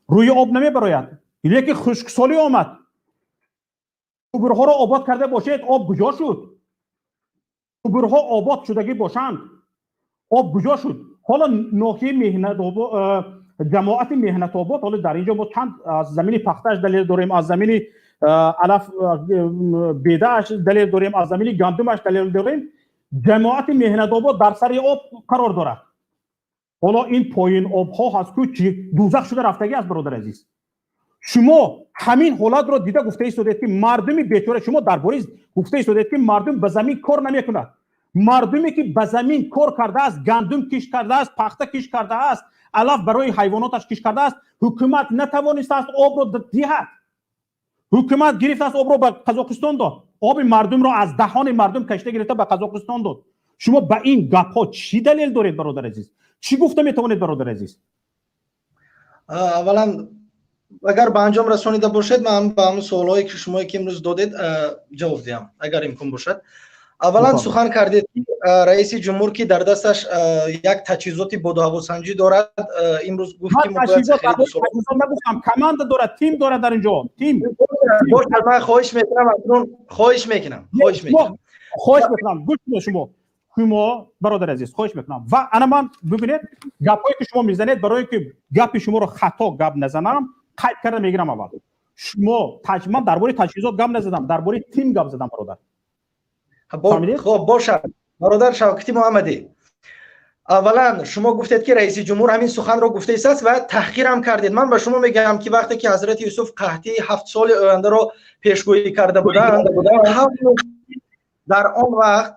рӯи об намебарояд. Лекин хушксолӣ омад. Қубурҳоро обод карда бошед, об куҷо шуд? Қубурҳо обод шудагӣ бошанд, об куҷо шуд? Ҳоло ноҳияи Меҳнатобод, ҷамоати Меҳнатобод, ҳоло дар инҷо мо чанд аз замини пахтааш далел дорем, аз замини алаф бедааш далел дорем, аз замини гандумаш далел дорем. Ҷамоати Меҳнатобод дар сари об қарор дорад. Ҳоло ин поин обҳо ҳаст ку, чи дӯзах шуда рафтагӣ аст. Бародари азиз, шумо ҳамин ҳолатро дида гуфта истодед, ки мардуми бечора, шумо дар бораи гуфта истодед, ки мардум ба замин кор намекунад. Мардуме ки ба замин кор кардааст, гандум кишт кардааст, пахта кишт кардааст, алаф барои ҳайвоноташ кишт кардааст, ҳукумат натавонистааст обро диҳад. Ҳукумат гирифтааст, обро ба Қазоқистон дод. Оби мардумро аз даҳони мардум кашида гирифта ба Қазоқистон дод. Шумо ба ин гапҳо чӣ далел доред, бародари азиз? Чӣ гуфта метавонед, бародари азиз? Аввалан, Агар ба анҷом расонида бошед, ман ба ҳамон суолҳое ки шумое ки имрӯз додед, ҷавоб диҳам, агар имкон бошад. Аввалан, сухан кардед, ки раиси ҷумҳур, ки дар дасташ як таҷҳизоти бодуҳавосанҷӣ дорад, имрӯз гуфт, ки мо бояд команда дорад, тим дорад дар инҷо, тим. Бошад, ман хоҳиш мекунам, акнун хоҳиш мекунам, хоҳиш мекунам. Хоҳиш мекунам, гӯш кунед шумо. Шумо, бародари азиз, хоҳиш мекунам. Ва ана ман, бибинед, гапҳое ки шумо мезанед, барое ки гапи шуморо хато гап назанам, қайд карда мегирам аввал. Шумо, ман дар бораи таҷҳизот гап назадам, дар бораи тим гап задам, бародар. Хоб, бошад, бародар Шавкати Муҳаммадӣ. Аввалан, шумо гуфтед, ки раиси ҷумҳур ҳамин суханро гуфтаистааст ва таҳқирам кардед. Ман ба шумо мегӯям, ки вақте ки ҳазрати Юсуф қаҳтии 7 соли ояндаро пешгӯӣ карда буданд, дар он вақт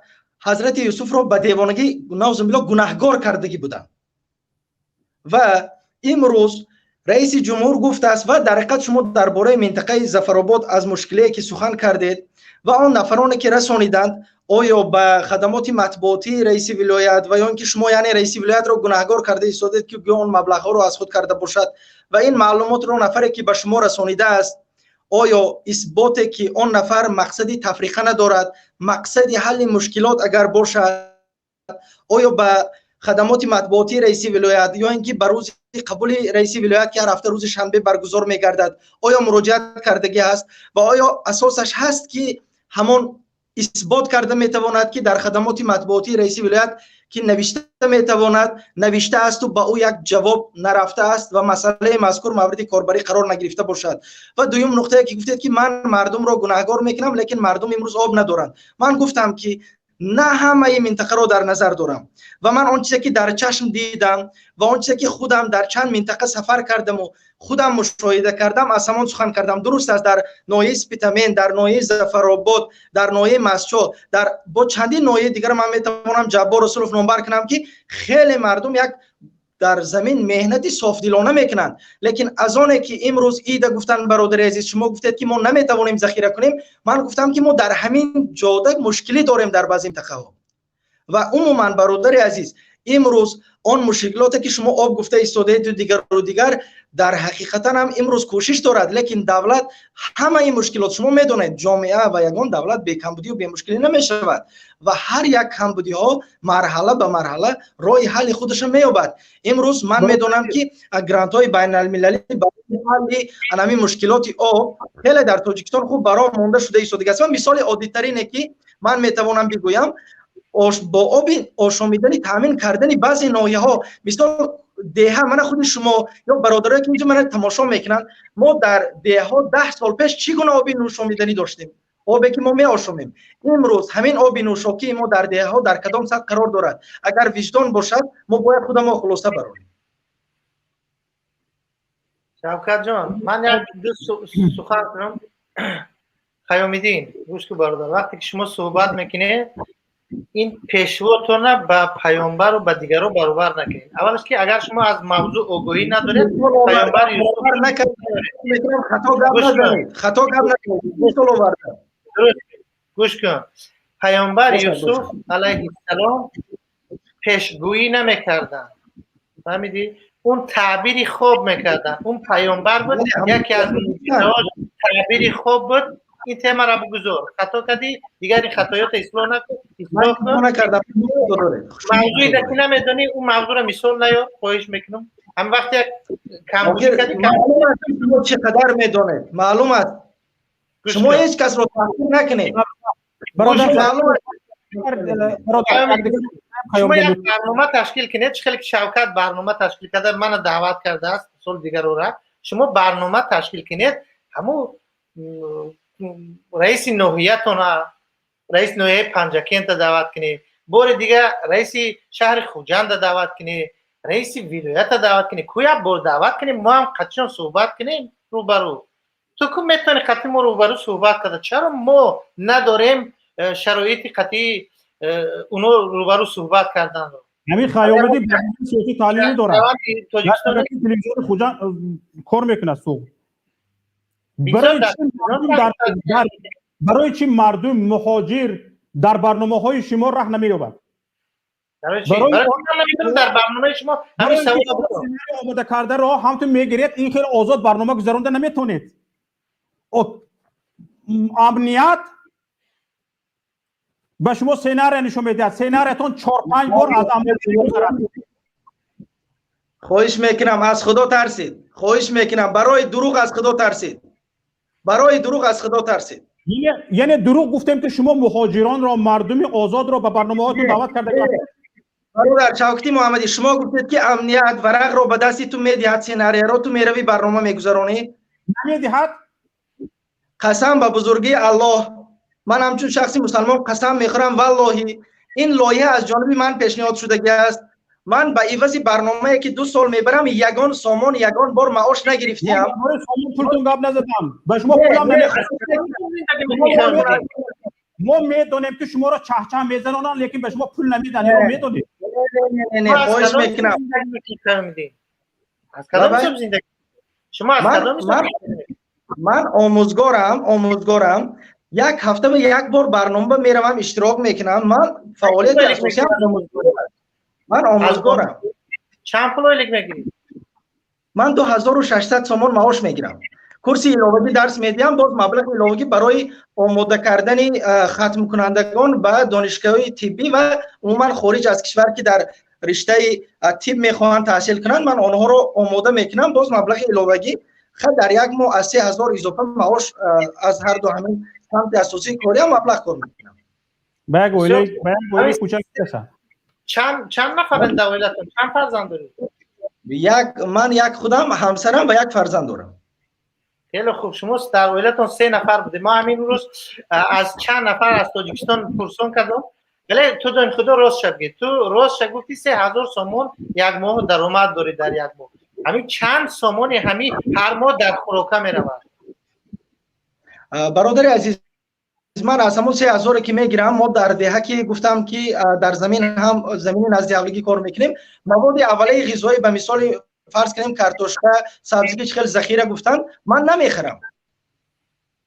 ҳазрати Юсуфро ба девонагӣ, наузубилло, гунаҳгор кардагӣ буданд. Ва имрӯз раиси ҷумҳур гуфтааст, ва дар ҳақиқат шумо дар бораи минтақаи Зафаробод аз мушкилие ки сухан кардед ва он нафароне ки расониданд, оё ба хадамоти матбуотии раиси вилоят ва ё ин ки шумо, яъне раиси вилоятро гунаҳгор карда истодед, ки гӯё он маблағҳоро аз худ карда бошад, ва ин маълумотро нафаре ки ба шумо расонидааст, оё исботе ки он нафар мақсади тафриқа надорад, мақсади ҳалли мушкилот агар бошад, оё ба хадамоти матбуотии раиси вилоят ё ин ки ба рӯзи қабули раиси вилоят, ки ҳар ҳафта рӯзи шанбе баргузор мегардад, оё муроҷиат кардагӣ ҳаст ва оё асосаш ҳаст, ки ҳамон исбот карда метавонад, ки дар хадамоти матбуотии раиси вилоят ки навишта метавонад, навиштаасту ба ӯ як ҷавоб нарафтааст ва масъалаи мазкур мавриди корбарӣ қарор нагирифта бошад? Ва дуюм нуқтае ки гуфтед, ки ман мардумро гунаҳгор мекунам, лекин мардум имрӯз об надоранд. Ман гуфтам, ки на ҳамаи минтақаро дар назар дорам ва ман он чизе ки дар чашм дидам ва он чизе ки худам дар чанд минтақа сафар кардаму худам мушоҳида кардам, аз ҳамон сухан кардам. Дуруст аст, дар ноҳияи Спитамен, дар ноҳияи Зафаробод, дар ноҳияи Мастчо, дар бо чандин ноҳияи дигар ман метавонам, Ҷаббор Расулов, номбар кунам, ки хеле мардум як дар замин меҳнати софдилона мекунанд. Лекин аз оне ки имрӯз ида гуфтанд, бародари азиз, шумо гуфтед, ки мо наметавонем захира кунем. Ман гуфтам, ки мо дар ҳамин ҷода мушкилӣ дорем дар баъзе минтақаҳо. Ва умуман, бародари азиз, имрӯз он мушкилоте ки шумо об гуфта истодаеду дигару дигар, дар ҳақиқатан ҳам имрӯз кӯшиш дорад, лекин давлат ҳамаи мушкилот, шумо медонед, ҷомеа ва ягон давлат бекамбудию бемушкилӣ намешавад ва ҳар як камбудиҳо марҳала ба марҳала роҳи ҳалли худашро меёбад. Имрӯз ман медонам, ки грантҳои байналмилалӣ барои ҳалли анами мушкилоти об хеле дар Тоҷикистон хуб бароҳ монда шуда истодагиаст. Ва мисоли оддитарине ки ман метавонам бигӯям, бо оби ошомиданӣ таъмин кардани баъзе ноҳияҳо, мисол деҳа, мана худи шумо ё бародарое ки инҷо мана тамошо мекунанд, мо дар деҳаҳо 10 сол пеш чӣ гуна оби нӯшомиданӣ доштем, обе ки мо меошомем, имрӯз ҳамин оби нӯшокии мо дар деҳаҳо дар кадом сатҳ қарор дорад? Агар виҷдон бошад, мо бояд худамо хулоса барорем. Шавкатҷон, ман як ду сухан кунам. Хаёмиддин, гӯш ку, бародар. Вақте ки шумо суҳбат мекунед, ин пешвотона ба паёмбару ба дигарро баробар накунед. Аввалаш, ки агар шумо аз мавзӯъ огоҳӣ надоред, паёмбар Хато гап назанед, хато гап накунед. Гӯш кун, паёмбар Юсуф алайҳиссалом пешгӯӣ намекарданд, фаҳмидӣ? Он таъбири хоб мекарданд. Он паёмбар буд, яке аз мӯъҷизаҳош таъбири хоб буд. Ин темаро бигузор, хато кардӣ, дигар ин хатоётро ислоҳ накун, ислоҳ кун. Мавзӯи да ки намедонӣ, он мавзӯъро мисол наёр, хоҳиш мекунам. Ҳам вақте як камбудӣ кардӣ. Шумо чӣ қадар медонед, маълум аст. Шумо ҳеҷ касро таҳқир накунед. Маълум аст, шумо як барнома ташкил кунед, чӣ хеле ки Шавкат барнома ташкил карда, мана даъват кардааст, мисол дигарора. Шумо барнома ташкил кунед, ҳамун раиси ноҳиятона, раиси ноҳияи Панҷакента даъват кунед, бори дигар раиси шаҳри Хуҷанда даъват кунед, раиси вилоята даъват кунед, ку як бор даъват кунем, мо ҳам қатишон суҳбат кунем рӯбарӯ. Ту ку метавонӣ қатъи мо рӯбарӯ суҳбат карда, чаро мо надорем шароити қатъи уно рӯбарӯ суҳбат карданро? Ҳамин Хаёмиддин барномаи сиёсӣ таҳлилӣ дорад, телевизиони Хуҷанд кор мекунад. Суғ барои чӣ мардум муҳоҷир дар барномаҳои шумо раҳ намеёбад? Дар барномаи шумо ҳамин савол омода кардаро ҳамтун мегиред, ин хеле озод барнома гузаронда наметавонед. Амният ба шумо сценария нишон медиҳад. Сценариятон 4-5 бор аз амният мегузарад. Хоҳиш мекунам, аз Худо тарсид. Хоҳиш мекунам, барои дурӯғ аз Худо тарсид. Барои дурӯғ аз Худо тарсид. Яъне дурӯғ гуфтем, ки шумо муҳоҷиронро, мардуми озодро ба барномаҳоятон даъват карда. Бародар Шавкати Муҳаммадӣ, шумо гуфтед, ки амният варақро ба дасти ту медиҳад, сценарияро ту меравӣ барнома мегузаронӣ. Намедиҳад? Қасам ба бузургии Аллоҳ, ман ҳамчун шахси мусалмон қасам мехӯрам, валлоҳи ин лоиҳа аз ҷониби ман пешниҳод шудагӣ аст. Ман ба ивази барномае, ки 2 сол мебарам, ягон сомон, ягон бор маош нагирифтиам. Сомон пултон гап назадам. Ба шумо пулам намехоҳам. Мо медонем, ки шуморо чаҳчаҳ мезанонанд, лекин ба шумо пул намедиҳанд. Инро медонед? Не, хоҳиш мекунам. Аз кадом ҳисоб зиндагӣ? Шумо аз кадом ҳисоб? Ман омӯзгорам. Як ҳафта ба як бор барнома меравам, иштирок мекунам. Ман фаъолияти асосиам омӯзгорӣ аст. Ман омӯзгорам. Чанд пул ойлик мегирӣ? Ман 2600 сомон маош мегирам. Курси иловагӣ дарс медиҳам, боз маблағи иловагӣ барои омода кардани хатмкунандагон ба донишгоҳҳои тиббӣ ва умуман хориҷ аз кишвар, ки дар риштаи тиб мехоҳанд таҳсил кунанд, ман онҳоро омода мекунам. Боз маблағи иловагӣ дар як моҳ аз 3000 изофа маош аз ҳар ду ҳамин самти асосии кориам маблағ кор мекунам. Ба як оилаи кӯчак мерасад. Чанд нафаранд дар оилатон? Чанд фарзанд доред? Ман як худам, ҳамсарам ва як фарзанд дорам. Хеле хуб, шумо дар оилатон 3 нафар будед. Мо ҳамин рӯз аз чанд нафар аз Тоҷикистон пурсон кардам. Вале ту дон худо рост шаб гӯй. Ту рост шаб гуфти 3000 сомон як моҳ даромад дорӣ дар як моҳ. Ҳамин чанд сомони ҳамин ҳар моҳ дар хӯрока меравад? Бародари азиз, ман аз ҳамон 3000 ки мегирам, мо дар деҳа, ки гуфтам, ки дар замин ҳам замини назди ҳавлигӣ кор мекунем, маводи аввалаи ғизоӣ, ба мисоли фарз кунем картошка, сабзӣ, ки хеле захира гуфтанд, ман намехарам.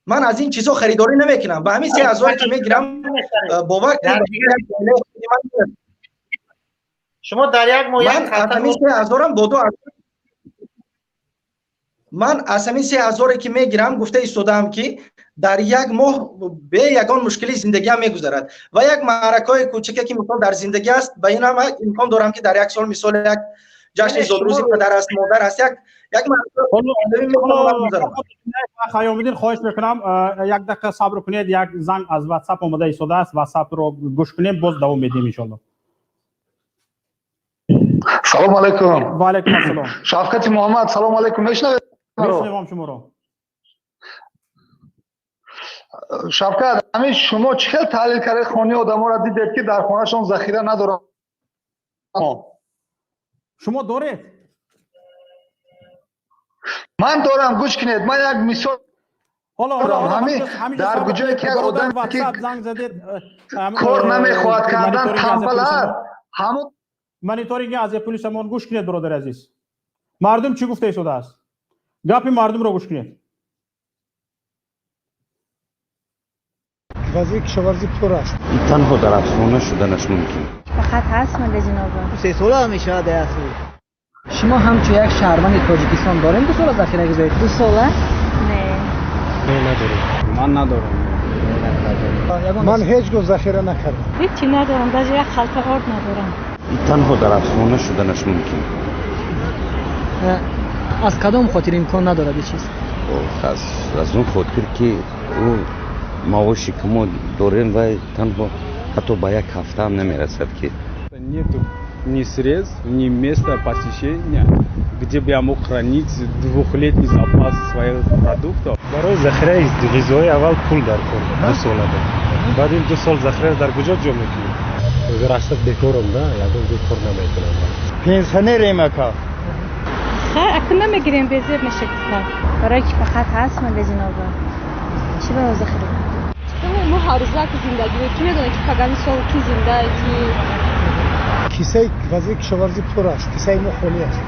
Ман аз ин чизҳо харидорӣ намекунам. Ба ҳамин 3000 ки мегирам, бовар кунед, шумо дар як моҳ ман аз ҳамин 3000-ам бо ду, ман аз ҳамин 3000 ки мегирам, гуфта истодаам, ки дар як моҳ бе ягон мушкили зиндагиам мегузарад. Ва як маъракаҳои кӯчаке, ки мисол дар зиндагӣ аст, ба ин ҳам имкон дорам, ки дар як сол мисол як ҷашни зодрӯзи падар аст, модар аст, як Хаёмиддин, хоҳиш мекунам, як дақиқа сабр кунед, як занг аз WhatsApp омода истодааст, WhatsApp-ро гӯш кунем, боз давом медиҳем иншоалло. Салом алайкум. Ва алайкум ассалом. Шавкати Муҳаммад, салом алайкум. Мешнавед? Мешнавам шуморо. Шавкат, ҳамин шумо чӣ хел таҳлил кардед хонаи одаморо, дидед, ки дар хонашон захира надоранд? Шумо доред? Ман дорам, гӯш кунед, ман як мисол дорам. Ҳамин дар куҷое ки як одаме ки кор намехоҳад кардан, танбал аст, ҳамон мониторинги Азия Плюсамон гӯш кунед, бародари азиз. Мардум чӣ гуфта истодааст? Гапи мардумро гӯш кунед. Вазъи кишоварзӣ пур аст. Танҳо дар афсона шуданаш мумкин. Фақат ҳаст магазинҳо. 3 сола мешавад асли. Шумо ҳамчун як шаҳрванди Тоҷикистон дорем 2 сола захира ғизоӣ? 2 сола? Не. Не, надорем. Ман надорам. Ман ҳеҷ гоҳ захира накардам. Ҳеҷ надорам, даже як халта орд надорам. Танҳо дар афсона шуданаш мумкин. Аз кадом хотир имкон надорад ин чиз? Аз он хотир, ки ӯ маоши ки мо дорем, вай танҳо ҳатто ба як ҳафта ҳам намерасад, ки Нету ни средств, ни места посещения, где бы я мог хранить двухлетний запас своих продуктов. Барои захираи ғизоӣ аввал пул дар кор, 2 сола баъд ин 2 сол захира дар куҷо ҷо мекунӣ? Растат бекорам, да, ягон ҷо кор намекунам. Пенсионерем, ака. Аку намегирем, безеб меша гуфта. Барои ки фақат ҳаст магазинҳо. Чӣ барои захира? Мо ҳаррӯза ки зиндагӣ ки медонем, ки пагани сол ки зинда ки. Кисаи вазъи кишоварзӣ пур аст, кисаи мо холӣ аст.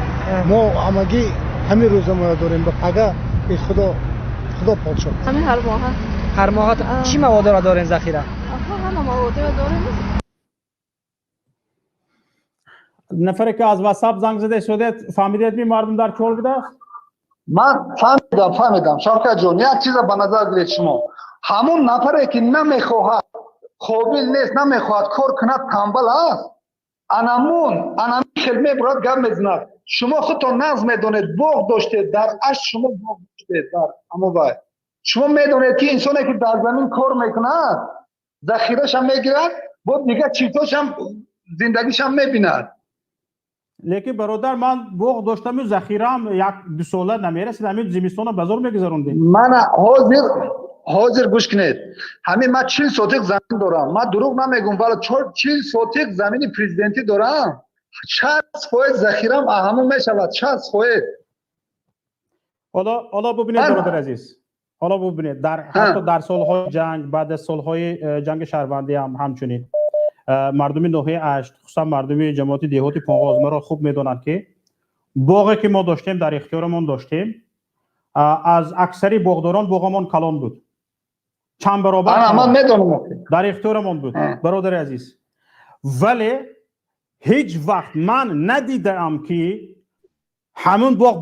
Мо ҳамагӣ ҳамин рӯза моро дорем, ба пага худо худо подшоҳ. Ҳамин ҳар моҳа. Ҳар моҳа чӣ маводро дорем захира? Ҳама маводро дорем. Нафаре ки аз WhatsApp занг зада шудед, фаҳмидед ми мардум дар чор будааст? Ман фаҳмидам, фаҳмидам. Шавкат ҷон, як чиза ба назар гиред шумо. Ҳамон нафаре ки намехоҳад, қобил нест, намехоҳад кор кунад, танбал аст. Анамун, анами хел мебурад, гап мезанад. Шумо худтон нағз медонед, боғ доштед, дар ашт шумо боғ доштед, дар ҳамон вай. Шумо медонед ки инсоне ки дар замин кор мекунад, захирашам мегирад, бо дигар чизҳошам зиндагишам мебинад. Лекин бародар, ман боғ доштаму захираам як дусола намерасид, ҳамин зимистона ба зор мегузарондем. Мана ҳозир, ҳозир гӯш кунед. Ҳамин ман 40 сотиқ замин дорам. Ман дурӯғ намегӯм, вале 40 сотиқ замини президентӣ дорам. 60% захирам ҳамон мешавад, 60%. Ҳоло бубинед, бародар азиз. Ҳоло бубинед, дар ҳатто дар солҳои ҷанг, баъд аз солҳои ҷанги шаҳрвандӣ ҳам ҳамчунин мардуми ноҳияи Ашт, хусусан мардуми ҷамоати деҳоти Понғоз маро хуб медонанд, ки боғе ки мо доштем, дар ихтиёрамон доштем, аз аксари боғдорон боғамон калон буд, чанд баробар. Ман медонам, дар ихтиёрамон буд, бародари азиз. Вале ҳеҷ вақт ман надидаам, ки ҳамун боғ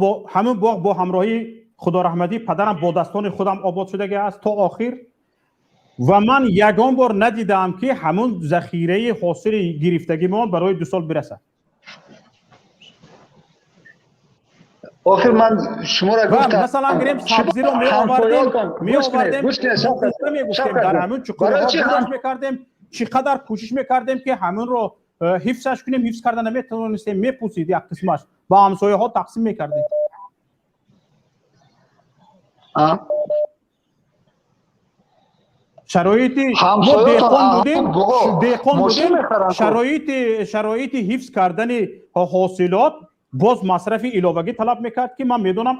бо ҳамроҳии худораҳматӣ падарам бо дастони худам обод шудагӣ аст то охир, ва ман ягон бор надидаам, ки ҳамун захираи ҳосили гирифтагимон барои 2 сол бирасад. Охир ман шуморо гуфтам, масалан гирем, сабзиро меовардем, мегуфтем, дар ҳамун чуқурҳо мекардем, чӣ қадар кӯшиш мекардем, ки ҳамунро ҳифзаш кунем, ҳифз карда наметавонистем, мепӯсид, як қисмаш ба ҳамсояҳо тақсим мекардем. Шароити мо деҳқон будем, деҳқон будем, шароити ҳифз кардани ҳосилот боз масрафи иловагӣ талаб мекард, ки ман медонам,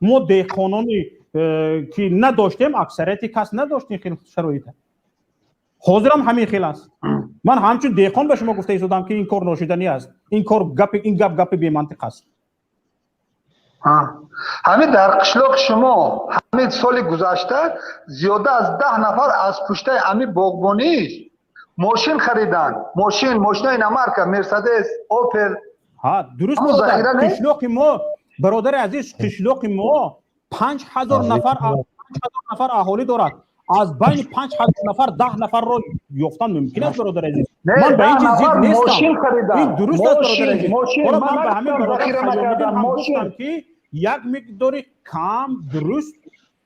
мо деҳқонони ки надоштем, аксарияти кас надошт ин хел шароита. Ҳозирам ҳамин хел аст. Ман ҳамчун деҳқон ба шумо гуфта истодам, ки ин кор ношиданӣ аст, ин кор гап, ин гап гапи бемантиқ аст. Ҳамин дар қишлоқи шумо ҳамин соли гузашта зиёда аз 10 нафар аз пуштаи ҳамин боғбониш мошин хариданд. Мошин, мошинои иномарка, Мерседес, Опел. Ҳа, дуруст. Қишлоқи мо, бародари азиз, қишлоқи мо 5000 нафар, 5000 нафар аҳолӣ дорад. Аз байни 5000 нафар 10 нафарро ёфтан мумкин аст, бародари азиз. Ман ба ин чиз зид нестам. Ин дуруст аст, бародари азиз. Ҳоло ман ба ҳамин бародар Хайёмиддин ҳам гуфтам, ки як миқдори кам дуруст,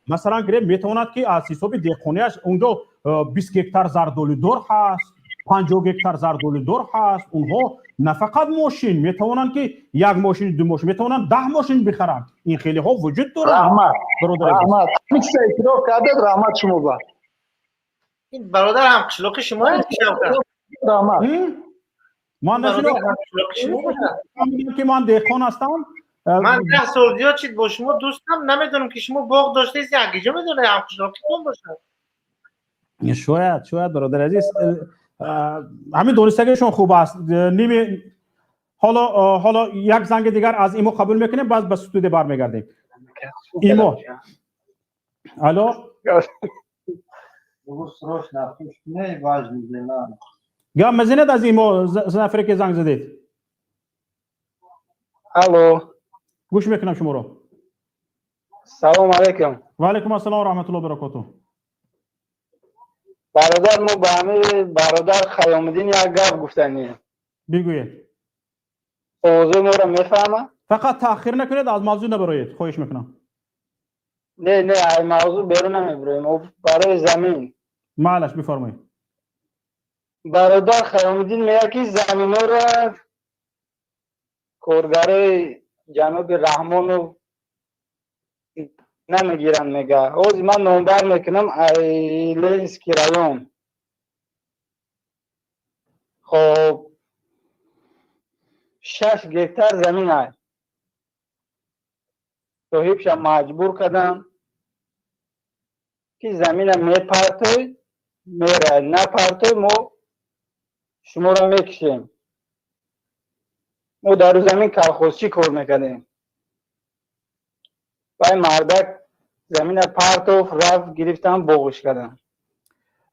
масалан гирем, метавонад, ки аз ҳисоби деҳқонияш унҷо 20 гектар зардолудор ҳаст, 50 гектар зардолудор ҳаст. Онҳо на фақат мошин метавонанд, ки як мошин, 2 мошин, метавонанд 10 мошин бихаранд. Ин хелеҳо вуҷуд доранд. Раҳмат, раҳмат. Ҳамин чиза эътироф кардед, раҳмат шумо ба. Ин бародар ҳам қишлоқи шумо аст, Шавкат? Раҳмат. Ман нашинохтам, ки ман деҳқон ҳастам. Ман 10 сол зиёд шид бо шумо дӯстам, намедонам ки шумо боғ доштед, як ҷо медонед ҳам қишлоқитон бошад. Шояд, шояд, бародари азиз, ҳамин донистагишон хуб аст. Ними ҳоло як занги дигар аз Имо қабул мекунем, баъд ба студия бармегардем. Имо, алло, гап мезанед аз Имо, нафаре ки занг задед. Алло, гӯш мекунам шуморо. Салом алейкум. Ва алейкум ассалом ва раҳматуллоҳи ва баракотуҳ. Бародар, мо ба ҳамин бародар Хайёмиддин як гап гуфтанем. Бигӯед. Овозои моро мефаҳмад? Фақат таъхир накунед, аз мавзӯъ набароед, хоҳиш мекунам. Не, не, аз мавзӯъ берун намебароем, барои замин. Маълаш, бифармоед. Бародар Хайёмиддин мегӯяд, ки заминҳоро коргарои ҷаноби Раҳмонов намегиранд, мега. Ҳозир ман номбар мекунам Ленинский район. Хоб, 6 гектар замин аст. Соҳибша маҷбур кардам, ки замина мепартой, мерай, напартой, мо шуморо мекушем. Мо дар замин колхозчӣ кор мекардем. Вай мардак замина партов рафт, гирифтан, боғиш кардан.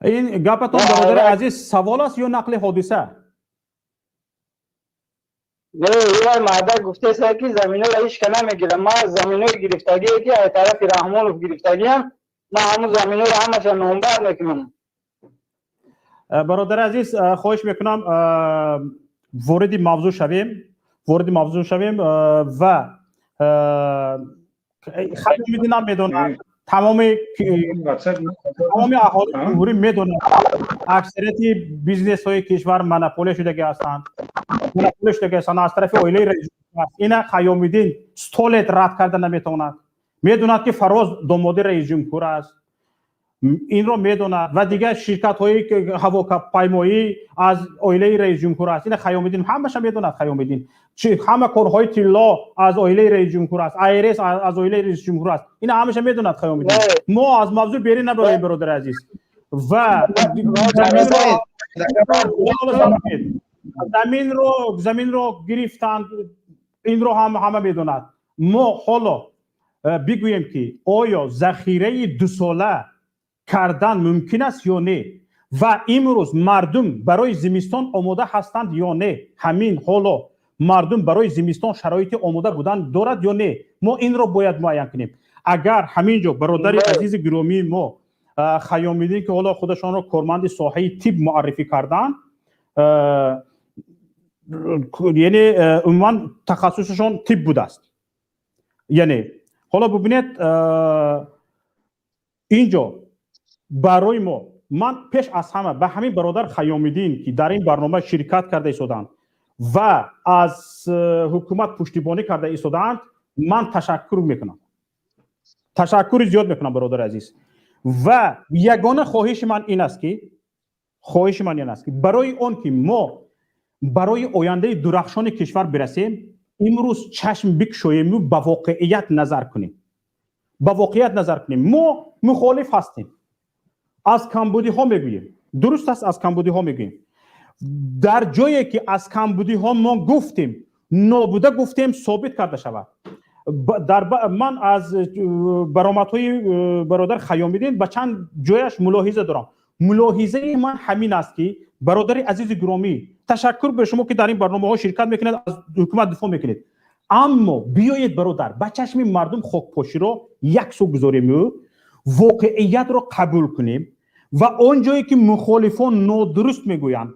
Ин гапатон, бародари азиз, савол аст ё нақли ҳодиса? Не, вай мардак гуфтеса, ки заминоро ҳеч ка намегирам. Ман заминои гирифтагие, ки аз тарафи Раҳмонов гирифтагиам, ман ҳамун заминоро ҳамаша номбар мекунам. Бародари азиз, хоҳиш мекунам, вориди мавзӯъ шавем, вориди мавзӯъ шавем. Ва Хайёмиддинам медонад, тамоми аҳолии ҷумҳурӣ медонад, аксарияти бизнесҳои кишвар монополия шудагӣ ҳастанд, монополия шудагӣ ҳастанд, аз тарафи оилаи раисҷумҳур аст. Ина Хайёмиддин сто лет рад карда наметавонад. Медонад, ки Фароз домоди раисҷумҳур аст, инро медонад. Ва дигар ширкатҳои ҳавопаймоӣ аз оилаи раисҷумҳур аст. Ина Хайёмиддин ҳамаша медонад. Хайёмиддин ҳама корҳои тилло аз оилаи раисҷумҳур аст, АйРС аз оилаи раисҷумҳур аст. Ина ҳамаша медонад Хайёмиддин. Мо аз мавзӯъ берин набароем, бародари азиз. Ва заминро гирифтанд, инро ҳам ҳама медонад. Мо ҳоло бигӯем, ки оё захираи дусола кардан мумкин аст ё не ва имрӯз мардум барои зимистон омода ҳастанд ё не? Ҳамин ҳоло мардум барои зимистон шароити омода будан дорад ё не? Мо инро бояд муайян кунем. Агар ҳамин ҷо бародари азизи гиромии мо Хайёмиддин, ки ҳоло худашонро корманди соҳаи тиб муаррифӣ карданд, яъне умуман тахассусашон тиб будааст, яъне ҳоло бубинед, ин ҷо барои мо, ман пеш аз ҳама ба ҳамин бародар Хайёмиддин, ки дар ин барнома ширкат карда истоданд ва аз ҳукумат пуштибонӣ карда истодаанд, ман ташаккур мекунам, ташаккури зиёд мекунам, бародари азиз. Ва ягона хоҳиши ман ин аст ки, хоҳиши ман ин аст ки барои он ки мо барои ояндаи дурахшони кишвар бирасем, имрӯз чашм бикушоему ба воқеият назар кунем, ба воқеият назар кунем. Мо мухолиф ҳастем, аз камбудиҳо мегӯем, дуруст аст, аз камбудиҳо мегӯем. Дар ҷое ки аз камбудиҳо мо гуфтем, нобуда гуфтем, собит карда шавад. Дар ман аз баромадҳои бародар Хайёмиддин ба чанд ҷояш мулоҳиза дорам. Мулоҳизаи ман ҳамин аст, ки бародари азизи гиромӣ, ташаккур ба шумо, ки дар ин барномаҳо ширкат мекунед, аз ҳукумат дифоъ мекунед, аммо биёед, бародар, ба чашми мардум хокпоширо як сӯ гузориму воқеиятро қабул кунем ва он ҷое ки мухолифон нодуруст мегӯянд,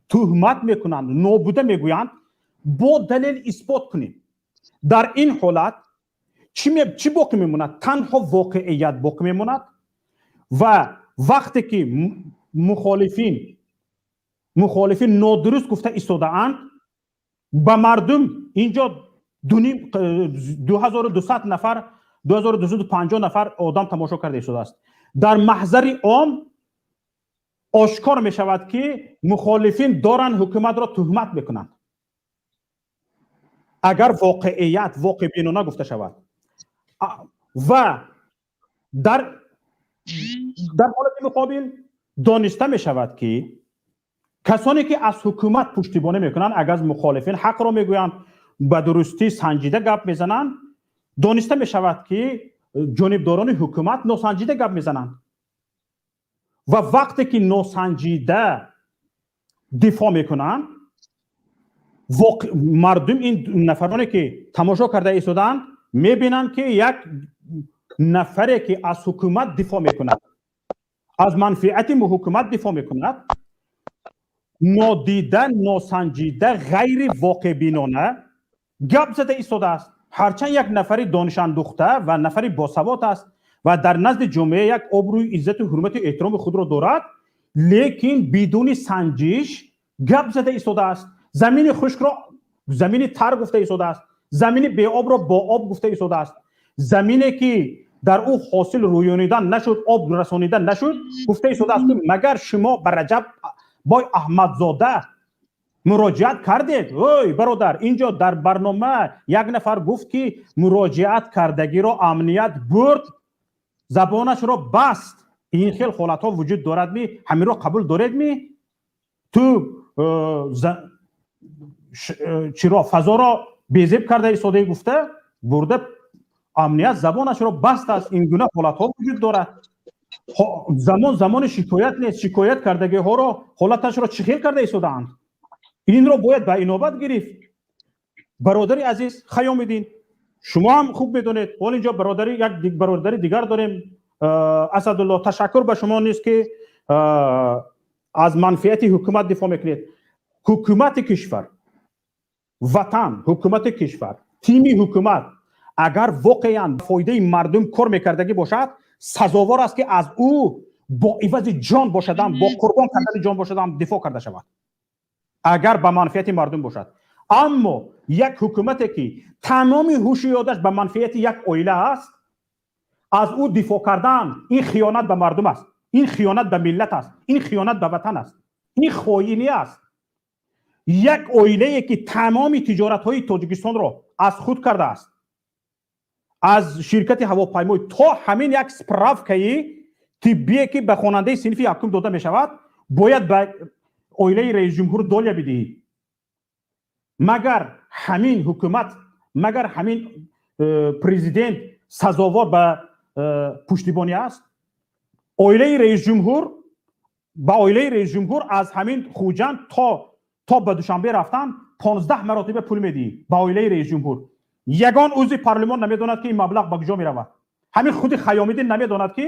туҳмат мекунанд, нобуда мегӯянд, бо далел исбот кунем. Дар ин ҳолат чӣ боқӣ мемонад? Танҳо воқеият боқӣ мемонад. Ва вақте ки мухолифин нодуруст гуфта истодаанд, ба мардум инҷо 2200 нафар, 2250 нафар одам тамошо карда истодааст, дар маҳзари ом ошкор мешавад, ки мухолифин доранд ҳукуматро туҳмат мекунанд. Агар воқеият воқеъбинона гуфта шавад ва дар ҳолати муқобил дониста мешавад, ки касоне ки аз ҳукумат пуштибонӣ мекунанд, агар мухолифин ҳақро мегӯянд, ба дурустӣ санҷида гап мезананд, дониста мешавад, ки ҷонибдорони ҳукумат носанҷида гап мезананд. Ва вақте ки носанҷида дифоъ мекунанд, мардум, ин нафароне ки тамошо карда истодаанд, мебинанд, ки як нафаре ки аз ҳукумат дифоъ мекунад, аз манфиати ҳукумат дифоъ мекунад, нодида, носанҷида, ғайри воқеъбинона гап зада истодааст. Ҳарчанд як нафари донишандухта ва нафари босавод аст ва дар назди ҷомеа як обрӯи, иззату ҳурмату эҳтироми худро дорад, лекин бидуни санҷиш гап зада истодааст. Замини хушкро замини тар гуфта истодааст, замини беобро бо об гуфта истодааст, замине ки дар ӯ ҳосил рӯёнидан нашуд, об расонида нашуд, гуфта истодааст, ки магар шумо ба Раҷаб бой Аҳмадзода муроҷиат кардед? Ой, бародар, инҷо дар барнома як нафар гуфт, ки муроҷиат кардагиро амният бурд, забонашро баст. Ин хел ҳолатҳо вуҷуд дорад ми? Ҳаминро қабул доред ми? Ту чиро фазоро безеб карда истодаи гуфта, бурда амният забонашро баст аст. Ин гуна ҳолатҳо вуҷуд дорад. Замон замони шикоят нест. Шикоят кардагиҳоро ҳолаташро чӣ хел карда истодаанд? Инро бояд ба инобат гирифт. Бародари азиз Хайомиддин, шумо ҳам хуб медонед, ҳол инҷо бародари як бародари дигар дорем, Асадулло, ташаккур ба шумо низ, ки аз манфиати ҳукумат дифоъ мекунед. Ҳукумати кишвар, ватан, ҳукумати кишвар, тими ҳукумат агар воқеан фоидаи мардум кор мекардагӣ бошад, сазовор аст, ки аз ӯ бо ивази ҷон бошадам, бо қурбон кардани ҷон бошадам, дифоъ карда шавад, агар ба манфиати мардум бошад. Аммо як ҳукумате, ки тамоми ҳушу ёдаш ба манфиати як оила аст, аз ӯ дифоъ кардан ин хиёнат ба мардум аст, ин хиёнат ба миллат аст, ин хиёнат ба ватан аст, ин хоинӣ аст. Як оилае, ки тамоми тиҷоратҳои Тоҷикистонро аз худ кардааст, аз ширкати ҳавопаймоӣ то ҳамин як справкаи тиббие, ки ба хонандаи синфи якум дода мешавад, бояд ба оилаи раисҷумҳур доля бидиҳӣ. Магар ҳамин ҳукумат, магар ҳамин президент сазовор ба пуштибонӣ аст? Оилаи раисҷумҳур, ба оилаи раисҷумҳур аз ҳамин Хуҷанд то ба Душанбе рафтан 15 маротиба пул медиҳӣ ба оилаи раисҷумҳур. Ягон узви парлумон намедонад, ки ин маблағ ба куҷо меравад. Ҳамин худи Хаёмиддин намедонад, ки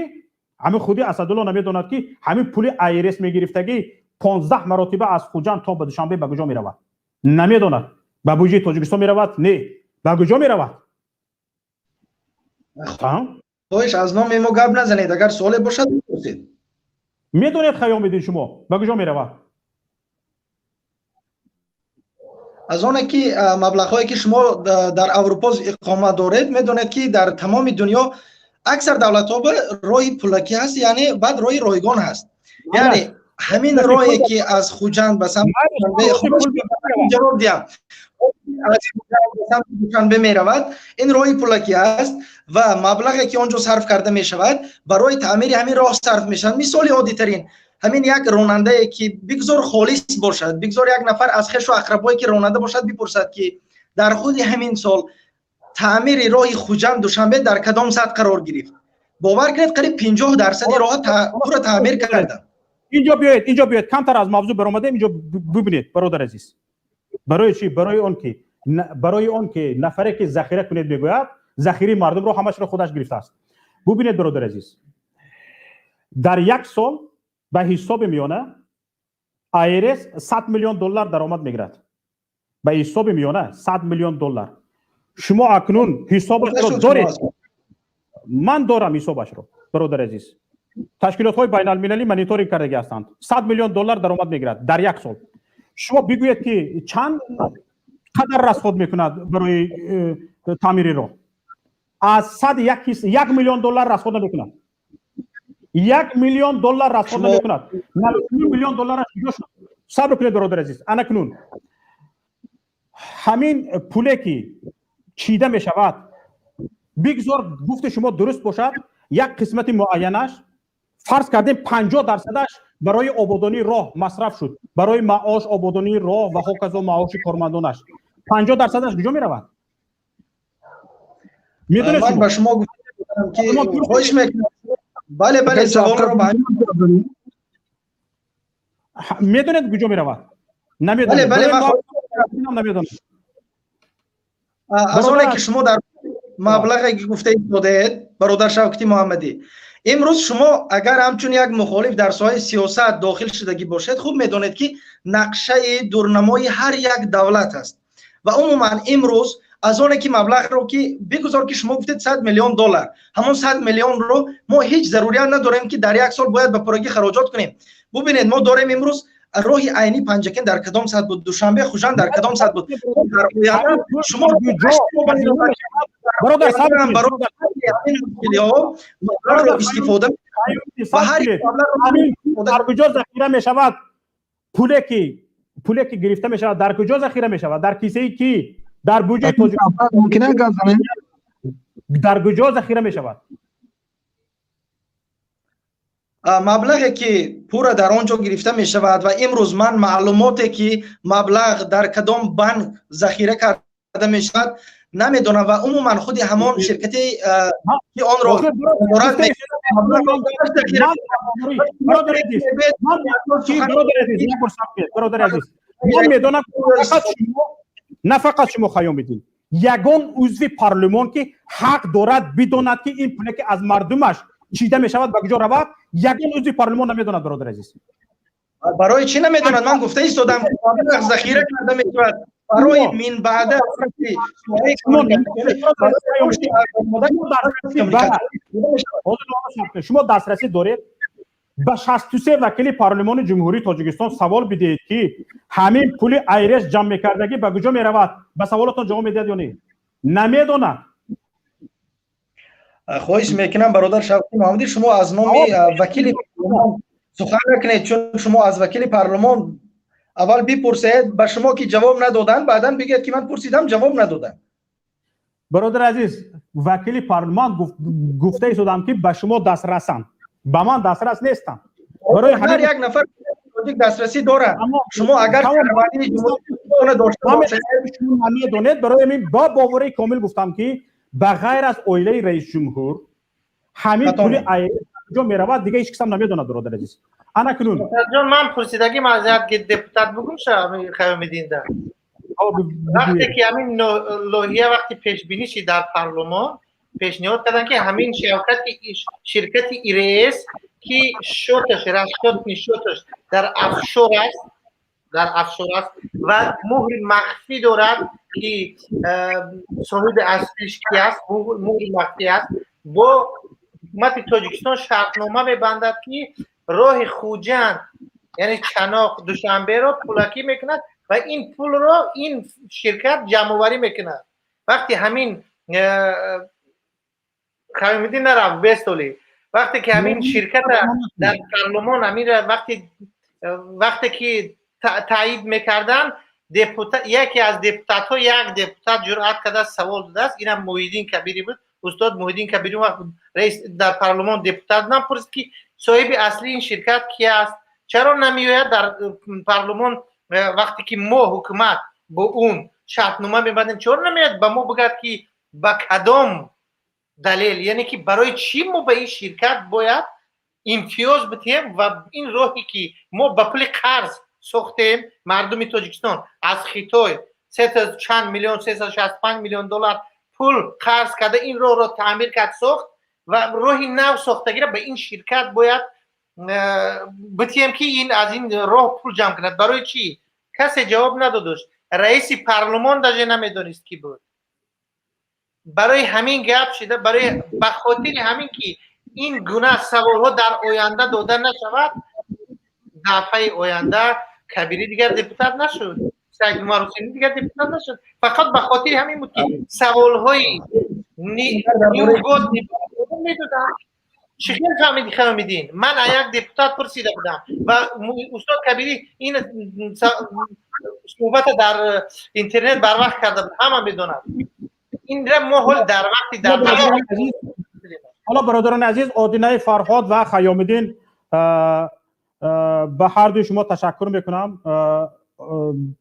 ҳамин худи Асадулло намедонад, ки ҳамин пули АйРС мегирифтагӣ 15 маротиба аз Хуҷанд то ба Душанбе ба куҷо меравад. Намедонад. Ба буҷаи Тоҷикистон меравад? Не. Ба куҷо меравад? Хоҳиш, аз номи мо гап назанед, агар суоле бошад, бипурсед. Медонед, Хаёмиддин, шумо ба куҷо меравад? Аз оне ки маблағҳое ки шумо дар Аврупо иқома доред, медонед, ки дар тамоми дунё аксар давлатҳо ба роҳи пулакӣ ҳаст, яъне баъд роҳи ройгон ҳаст. Яъне ҳамин роҳе ки аз Хуҷанд ба самти ҷавоб диҳам, аз Хуҷанд ба самти Душанбе меравад, ин роҳи пулакӣ аст ва маблағе ки он ҷо сарф карда мешавад, барои таъмири ҳамин роҳ сарф мешавад. Мисоли оддитарин, ҳамин як ронандае ки бигзор холис бошад, бигзор як нафар аз хешу ақрабое ки ронанда бошад бипурсад, ки дар худи ҳамин сол таъмири роҳи Хуҷанд Душанбе дар кадом сатҳ қарор гирифт. Бовар кунед, қариб 50% роҳа пурра таъмир карданд. Инҷо биёед, инҷо биёед, камтар аз мавзӯъ баромадем, инҷо бибинед, бародар азиз. Барои чӣ? Барои он ки нафаре ки захира кунед мегӯяд, захираи мардумро ҳамашро худаш гирифтааст. Бубинед, бародар азиз, дар як сол ба ҳисоби миёна АйРС 100 миллион доллар даромад мегирад. Ба ҳисоби миёна 100 миллион доллар. Шумо акнун ҳисобашро доред? Ман дорам ҳисобашро, бародар азиз. Ташкилотҳои байналмилалӣ мониторинг кардагӣ ҳастанд. 100 миллион доллар даромад мегирад дар як сол. Шумо бигӯед, ки чанд қадар расход мекунад барои таъмири роҳ? Аз сад 1 миллион доллар расход намекунад, 1 миллион доллар расход намекунад. 99 миллион доллараш куҷо шуд? Сабр кунед, бародар азиз. Анакнун ҳамин пуле ки чида мешавад, бигзор гуфти шумо дуруст бошад, як қисмати муайянаш, фарз кардем, 50 дарсадаш барои ободонии роҳ масраф шуд, барои маош, ободонии роҳ ва ҳоказо, маоши кормандонаш, 50 дарсадаш куҷо меравад? Медонед? Ман ба шумо гуфтам, ки хоҳиш мекунам, бале, саволро ба Медонед куҷо меравад? Намедонед? Бале. Намедонам. Аз оне ки шумо дар маблағе ки гуфта истодаед, бародар Шавкати Муҳаммадӣ, имрӯз шумо агар ҳамчун як мухолиф дар соҳаи сиёсат дохил шудагӣ бошед, хуб медонед, ки нақшаи дурнамои ҳар як давлат аст ва умуман имрӯз аз оне ки маблағро ки бигузор ки шумо гуфтед 100 миллион доллар, ҳамон 100 миллионро мо ҳеҷ зарурият надорем, ки дар як сол бояд ба пуррагӣ хароҷот кунем. Бубинед, мо дорем имрӯз роҳи Айни Панҷакен дар кадом сатҳ буд, Душанбе Хуҷанд дар кадом сатҳ буд. Дар оянда шумо Бародар, маблағро истифода ва ҳар дар куҷо захира мешавад? Пуле ки гирифта мешавад, дар куҷо захира мешавад? Дар кисаи кӣ? Дар буҷаи Тоҷикистон Мумкин гап занем? Дар куҷо захира мешавад? Маблағе ки пурра дар он ҷо гирифта мешавад ва имрӯз ман маълумоте ки маблағ дар кадом банк захира карда мешавад, намедонам ва умуман худи ҳамон ширкате ки онро назорат. Бародари азиз, ман медонам, фақат шумо На фақат шумо, Хайомиддин, ягон узви парлумон, ки ҳақ дорад бидонад, ки ин пуле, ки аз мардумаш чида мешавад, ба куҷо равад, ягон узви парлумон намедонад, бародар азиз. Барои чӣ намедонад? Ман гуфта истодам, захира карда мешавад барои минбаъда. Шумо дастрасӣ доред ба 63 вакили парлумони Ҷумҳурии Тоҷикистон, савол бидиҳед, ки ҳамин пули ИРС ҷамъ мекардагӣ ба куҷо меравад, ба саволотон ҷавоб медиҳад ё не? Намедонад. Хоҳиш мекунам, бародар Шавқи Муҳаммадӣ, шумо аз номи вакили парлумон сухан накунед, чун шумо аз вакили парлумон аввал бипурсед, ба шумо ки ҷавоб надоданд, баъдан бигӯед, ки ман пурсидам, ҷавоб надоданд. Бародар азиз, вакили парлумон гуфта истодам, ки ба шумо дастрасанд, ба ман дастрас нестанд. Барои ҳар як нафар тоҷик дастрасӣ дорад. Шумо агар шаҳрвандии ҷумҳурии дошта бошед, шумо намедонед. Барои ҳамин бо боварии комил гуфтам, ки ба ғайр аз оилаи раисҷумҳур ҳамин пули куҷо меравад, дига ҳеҷ касам намедонад, бародар азиз. Ана кунун ҷон, ман пурсидагим аз як депутат бугум ша Хаёмиддинда. Вақте ки ҳамин лоиҳа вақти пешбинӣ шид, дар парлумон пешниҳод карданд, ки ҳамин шавкати ширкати ИРС, ки шоташ расчётный шоташ дар офшор аст, дар офшор аст ва муҳри махфӣ дорад, ки соҳиби аслиш ки аст, муҳри махфӣ аст, бо ҳукумати Тоҷикистон шартнома мебандад, ки роҳи Хуҷанд, яъне Чаноқ, Душанберо пулакӣ мекунад ва ин пулро ин ширкат ҷамъоварӣ мекунад. Вақти ҳамин Хаёмиддин нарафт бестоли, вақте ки ҳамин ширката дар парлумон ҳаминра вақте ки таъид мекарданд, депутат, яке аз депутатҳо, як депутат ҷуръат карда савол додааст. Инам Муҳиддин Кабирӣ буд, устод Муҳиддин Кабирӣ, вақт раис дар парлумон депутат будам, пурсид, ки соҳиби аслии ин ширкат ки аст, чаро намеояд дар парлумон, вақте ки мо ҳукумат бо он шартнома мебандем, чаро намеояд ба мо бигӯяд, ки ба кадом далел, яъне ки барои чӣ мо ба ин ширкат бояд имтиёз бидиҳем ва ин роҳе, ки мо ба пули қарз сохтем, мардуми Тоҷикистон аз Хитой сета чанд миллион, 365 миллион доллар пул қарз карда, ин роҳро таъмир кард, сохт ва роҳи нав сохтагиро ба ин ширкат бояд бидиҳем, ки ин аз ин роҳ пул ҷамъ кунад, барои чӣ? Касе ҷавоб надодошт. Раиси парлумон даже намедонист, ки буд. Барои ҳамин гап шида, барои ба хотири ҳамин, ки ин гуна саволҳо дар оянда дода нашавад, дафъаи оянда Кабирӣ дигар депутат нашуд, Саидумар Ҳусейнӣ дигар депутат нашуд. Фақат ба хотири ҳамин буд, ки саволҳои медоданд. Чӣ хел фаҳмиди, Хаёмиддин? Ман аз як депутат пурсида будам ва устод Кабирӣ ин суҳбата дар интернет барвақт карда буд, ҳама медонад инра. Мо ҳол дар вақти дар Ҳоло, бародарони азиз, Одинаи Фарҳод ва Хаёмиддин, ба ҳар дуи шумо ташаккур мекунам.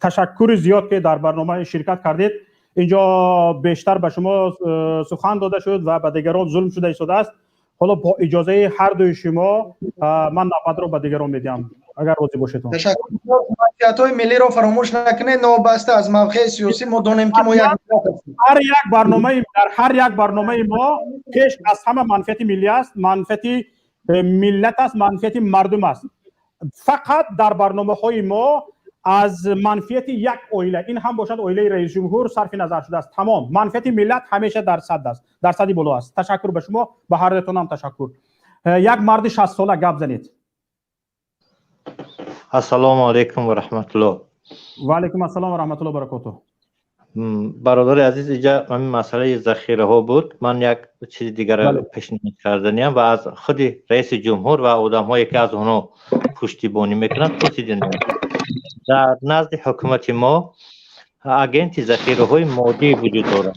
Ташаккури зиёд, ки дар барнома ширкат кардед. Инҷо бештар ба шумо сухан дода шуд ва ба дигарон зулм шуда истодааст. Ҳоло бо иҷозаи ҳар дуи шумо ман навбатро ба дигарон медиҳам, агар розӣ бошед. Ташаккур. Манфиатҳои миллиро фаромӯш накунед. Новобаста аз мавқеи сиёсӣ, мо донем, ки мо як ҳар як барномаи дар ҳар як барномаи мо пеш аз ҳама манфиати миллӣ аст, манфиати миллат аст, манфиати мардум аст. Фақат дар барномаҳои мо аз манфиати як оила, ин ҳам бошад оилаи раисҷумҳур, сарфи назар шудааст. Тамом, манфиати миллат ҳамеша дар сад аст, дар сади боло аст. Ташаккур ба шумо, ба ҳардуятонам ташаккур. Як марди 60-сола, гап занед. Ассалому алайкум ва раҳматуллоҳ. Ва алайкум ассалом ва раҳматуллоҳ баракотуҳ. Бародари азиз, инҷа ҳамин масъалаи захираҳо буд. Ман як чизи дигарро пешниҳод карданиям ва аз худи раиси ҷумҳур ва одамҳое, ки аз онҳо пуштибонӣ мекунанд, пурсиданиям. Дар назди ҳукумати мо агенти захираҳои моддӣ вуҷуд дорад,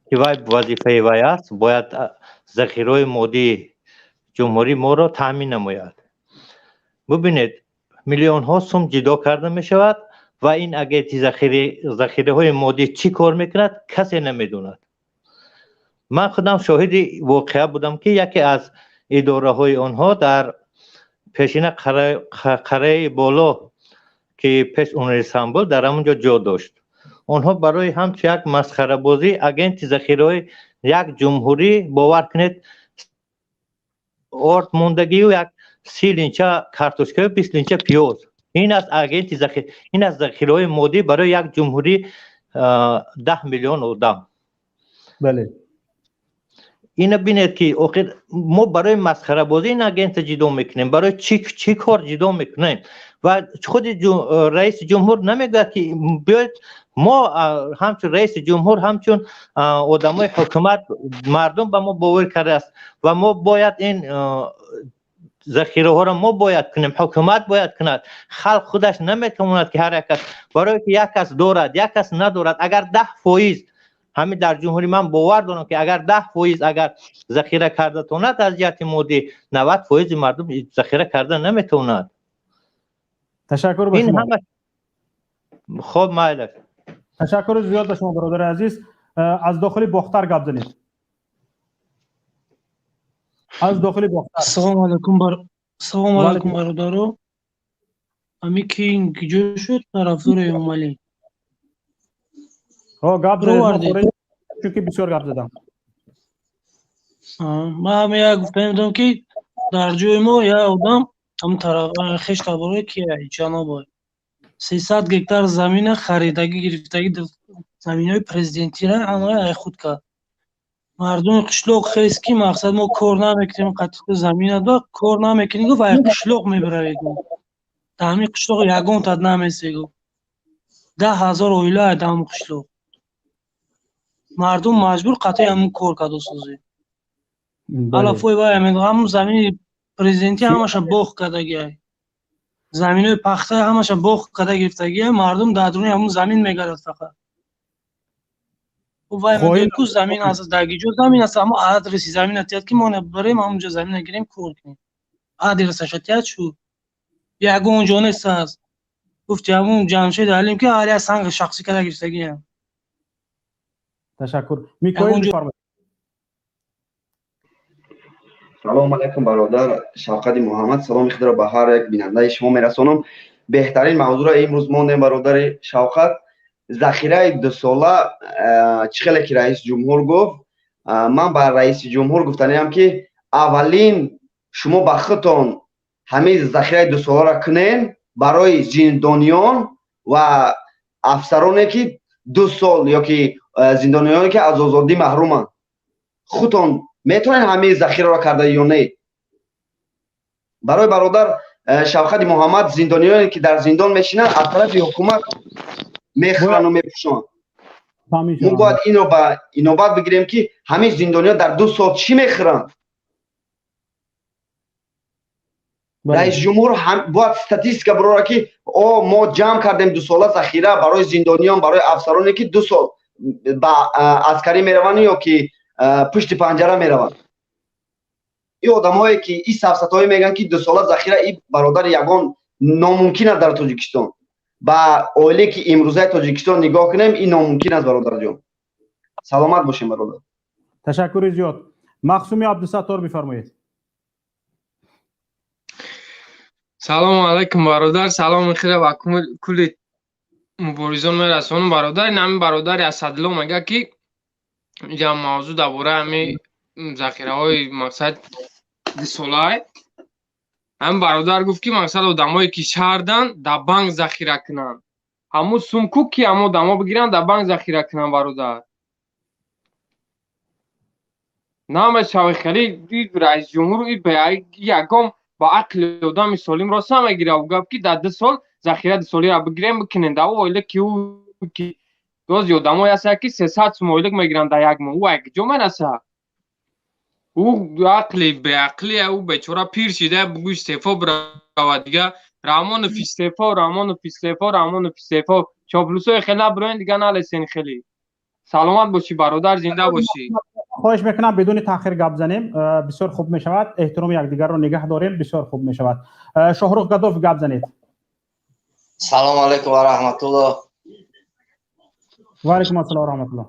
ки вай вазифаи вай аст, бояд захираҳои моддии ҷумҳурии моро таъмин намояд. Бубинед, миллионҳо сум ҷудо карда мешавад ва ин агенти захираҳои моддӣ чӣ кор мекунад, касе намедонад. Ман худам шоҳиди воқеа будам, ки яке аз идораҳои онҳо дар пешина қараи боло, ки пеш универсам буд, дар ҳамон ҷо ҷо дошт. Онҳо барои ҳамчун як масхарабозӣ агенти захираҳои як ҷумҳурӣ, бовар кунед, орд мондагию як 30 линча картошкаю 20 линча пиёз. Ин аст агенти захира, ин аст захираҳои моддӣ барои як ҷумҳурӣ, 10 миллион одам. Бале. Ина бинед, ки охир мо барои масхарабозӣ ин агентро ҷудо мекунем, барои чӣ кор ҷудо мекунем? Ва худи раиси ҷумҳур намегӯяд, ки биёед мо ҳамчун раиси ҷумҳур, ҳамчун одамои ҳукумат, мардум ба мо бовар кардааст ва мо бояд ин захираҳоро мо бояд кунем, ҳукумат бояд кунад. Халқ худаш наметавонад, ки ҳар як кас, барое ки як кас дорад, як кас надорад. Агар 10% ҳамин дар ҷумҳурӣ, ман бовар дорам, ки агар 10% агар захира карда тонад аз ҷиҳати моддӣ, 90% мардум захира карда наметавонад. Ташаккур ба шумо. Хоб, майлаш. Ташаккури зиёд ба шумо, бародари азиз. Аз дохили Бохтар гап занед, аз дохили Бохтар. Ассалому алайкум, салому алайкум, бародаро. Ами ки киҷо шуд тарафдори Эмомалӣ? Ҳо, гап занед, чунки бисёр гап задам. Ман ҳами як гуфтанӣ будам, ки дар ҷои мо як одам, ҳамн тараф хеш таборое ки ҷанобой 300 гектар замина харидагӣ гирифтагӣ, заминои президентира ҳамаи ай худ кард. Мардуми қишлоқ хест, ки мақсад мо кор намекунем, қатиқи замина да кор намекунем, гуфт, ай қишлоқ мебаравед, гуфт, дар ҳамин қишлоқ ягон тад намесе, гуфт, 10 000 оила ай дар ҳамин қишлоқ. Мардум маҷбур қатъи ҳамин кор карду созӣ алафои вай ҳамун замини президентӣ ҳамаша боғ кардагиай, заминои пахта ҳамаша боғ карда гирифтагиай. Мардум дар дуруни ҳамун замин мегардад фақат. Вай мегӯяд, ку замин аст, дар ҷо замин аст, ҳамо адреси замина тиҳад, ки мо барем ҳамунҷо замина гирем, кор кунем. Адресаша тиҳад, шу ягон ҷо нест аст. Гуфти ҳамун Ҷамшед Алим, ки ҳар як санги шахсӣ карда гирифтагиам. Ташаккур. Микоил, бифармоед. Салом алайкум, бародар Шавқати Муҳаммад. Саломи худро ба ҳар як бинандаи шумо мерасонам. Беҳтарин мавзӯъро имрӯз мондем, бародари Шавқат. Захираи дусола, чӣ хеле ки раиси ҷумҳур гуфт, ман ба раиси ҷумҳур гуфтаниам, ки аввалин шумо ба худтон ҳамин захираи дусоларо кунен барои зиндониён ва афсароне, ки 2 сол ё ки зиндониёне, ки аз озодӣ маҳруманд. Худтон метавонед ҳамин захираро карда ё не? Барои бародар Шавқати Муҳаммад, зиндониёне, ки дар зиндон мешинанд, аз тарафи ҳукумат мехӯрану мепӯшонанд. Мо бояд инро ба инобат бигирем, ки ҳамин зиндониён дар 2 сол чӣ мехӯранд. Раисҷумҳур бояд статистика бирора, ки о мо ҷамъ кардем дусола захира барои зиндониён, барои афсароне, ки 2 сол ба аскарӣ мераванд ё ки пушти панҷара мераванд. Ин одамҳое, ки ин сафсатҳое мегӯянд, ки дусола захира, ин бародар, ягон номумкин аст дар Тоҷикистон. Ба оиле, ки имрӯзаи Тоҷикистон нигоҳ кунем, ин номумкин аст, бародарҷон. Саломат бошем, бародар. Ташаккури зиёд. Махсуми Абдусаттор, бифармоед. Салому алайкум, бародар. Саломи хира ба кулли муборизон мерасонам, бародар. Ин ҳамин бародари Асадулло мегӯяд, ки инҷа мавзӯъ дар бораи ҳамин захираҳои мақсад дусолаи. Ҳамин бародар гуфт, ки мақсад одамое, ки шаҳрдан, дар банк захира кунанд. Ҳамун сум ку, ки ҳамон одамо бигиранд, дар банк захира кунанд, бародар. Намешавад хеле раисҷумҳур ягон ба ақли одами солим рост намегирад. Гап, ки дар 2 сол захира дусолиро бигирем, бикунем. Дар оила ки ки бози одамое ҳастанд, ки 300 сум ойлик мегиранд дар як моҳ, ӯ ай куҷо мерасад? Ӯ ақли беақлие, ӯ бечора пир шида, бугӯ истеъфо биравад дига. Раҳмонов истеъфо, Раҳмонов истеъфо, Раҳмонов истеъфо. Чоплусои хеле набироен, дига налесен хеле. Саломат бошӣ, бародар, зинда бошӣ. Хоҳиш мекунам, бидуни таъхир гап занем, бисёр хуб мешавад. Эҳтироми якдигарро нигаҳ дорем, бисёр хуб мешавад. Шоҳрух Гадов, гап занед. Салому алайкум ва раҳматуллоҳ. Ва алайкум ассалом ва раҳматуллоҳ.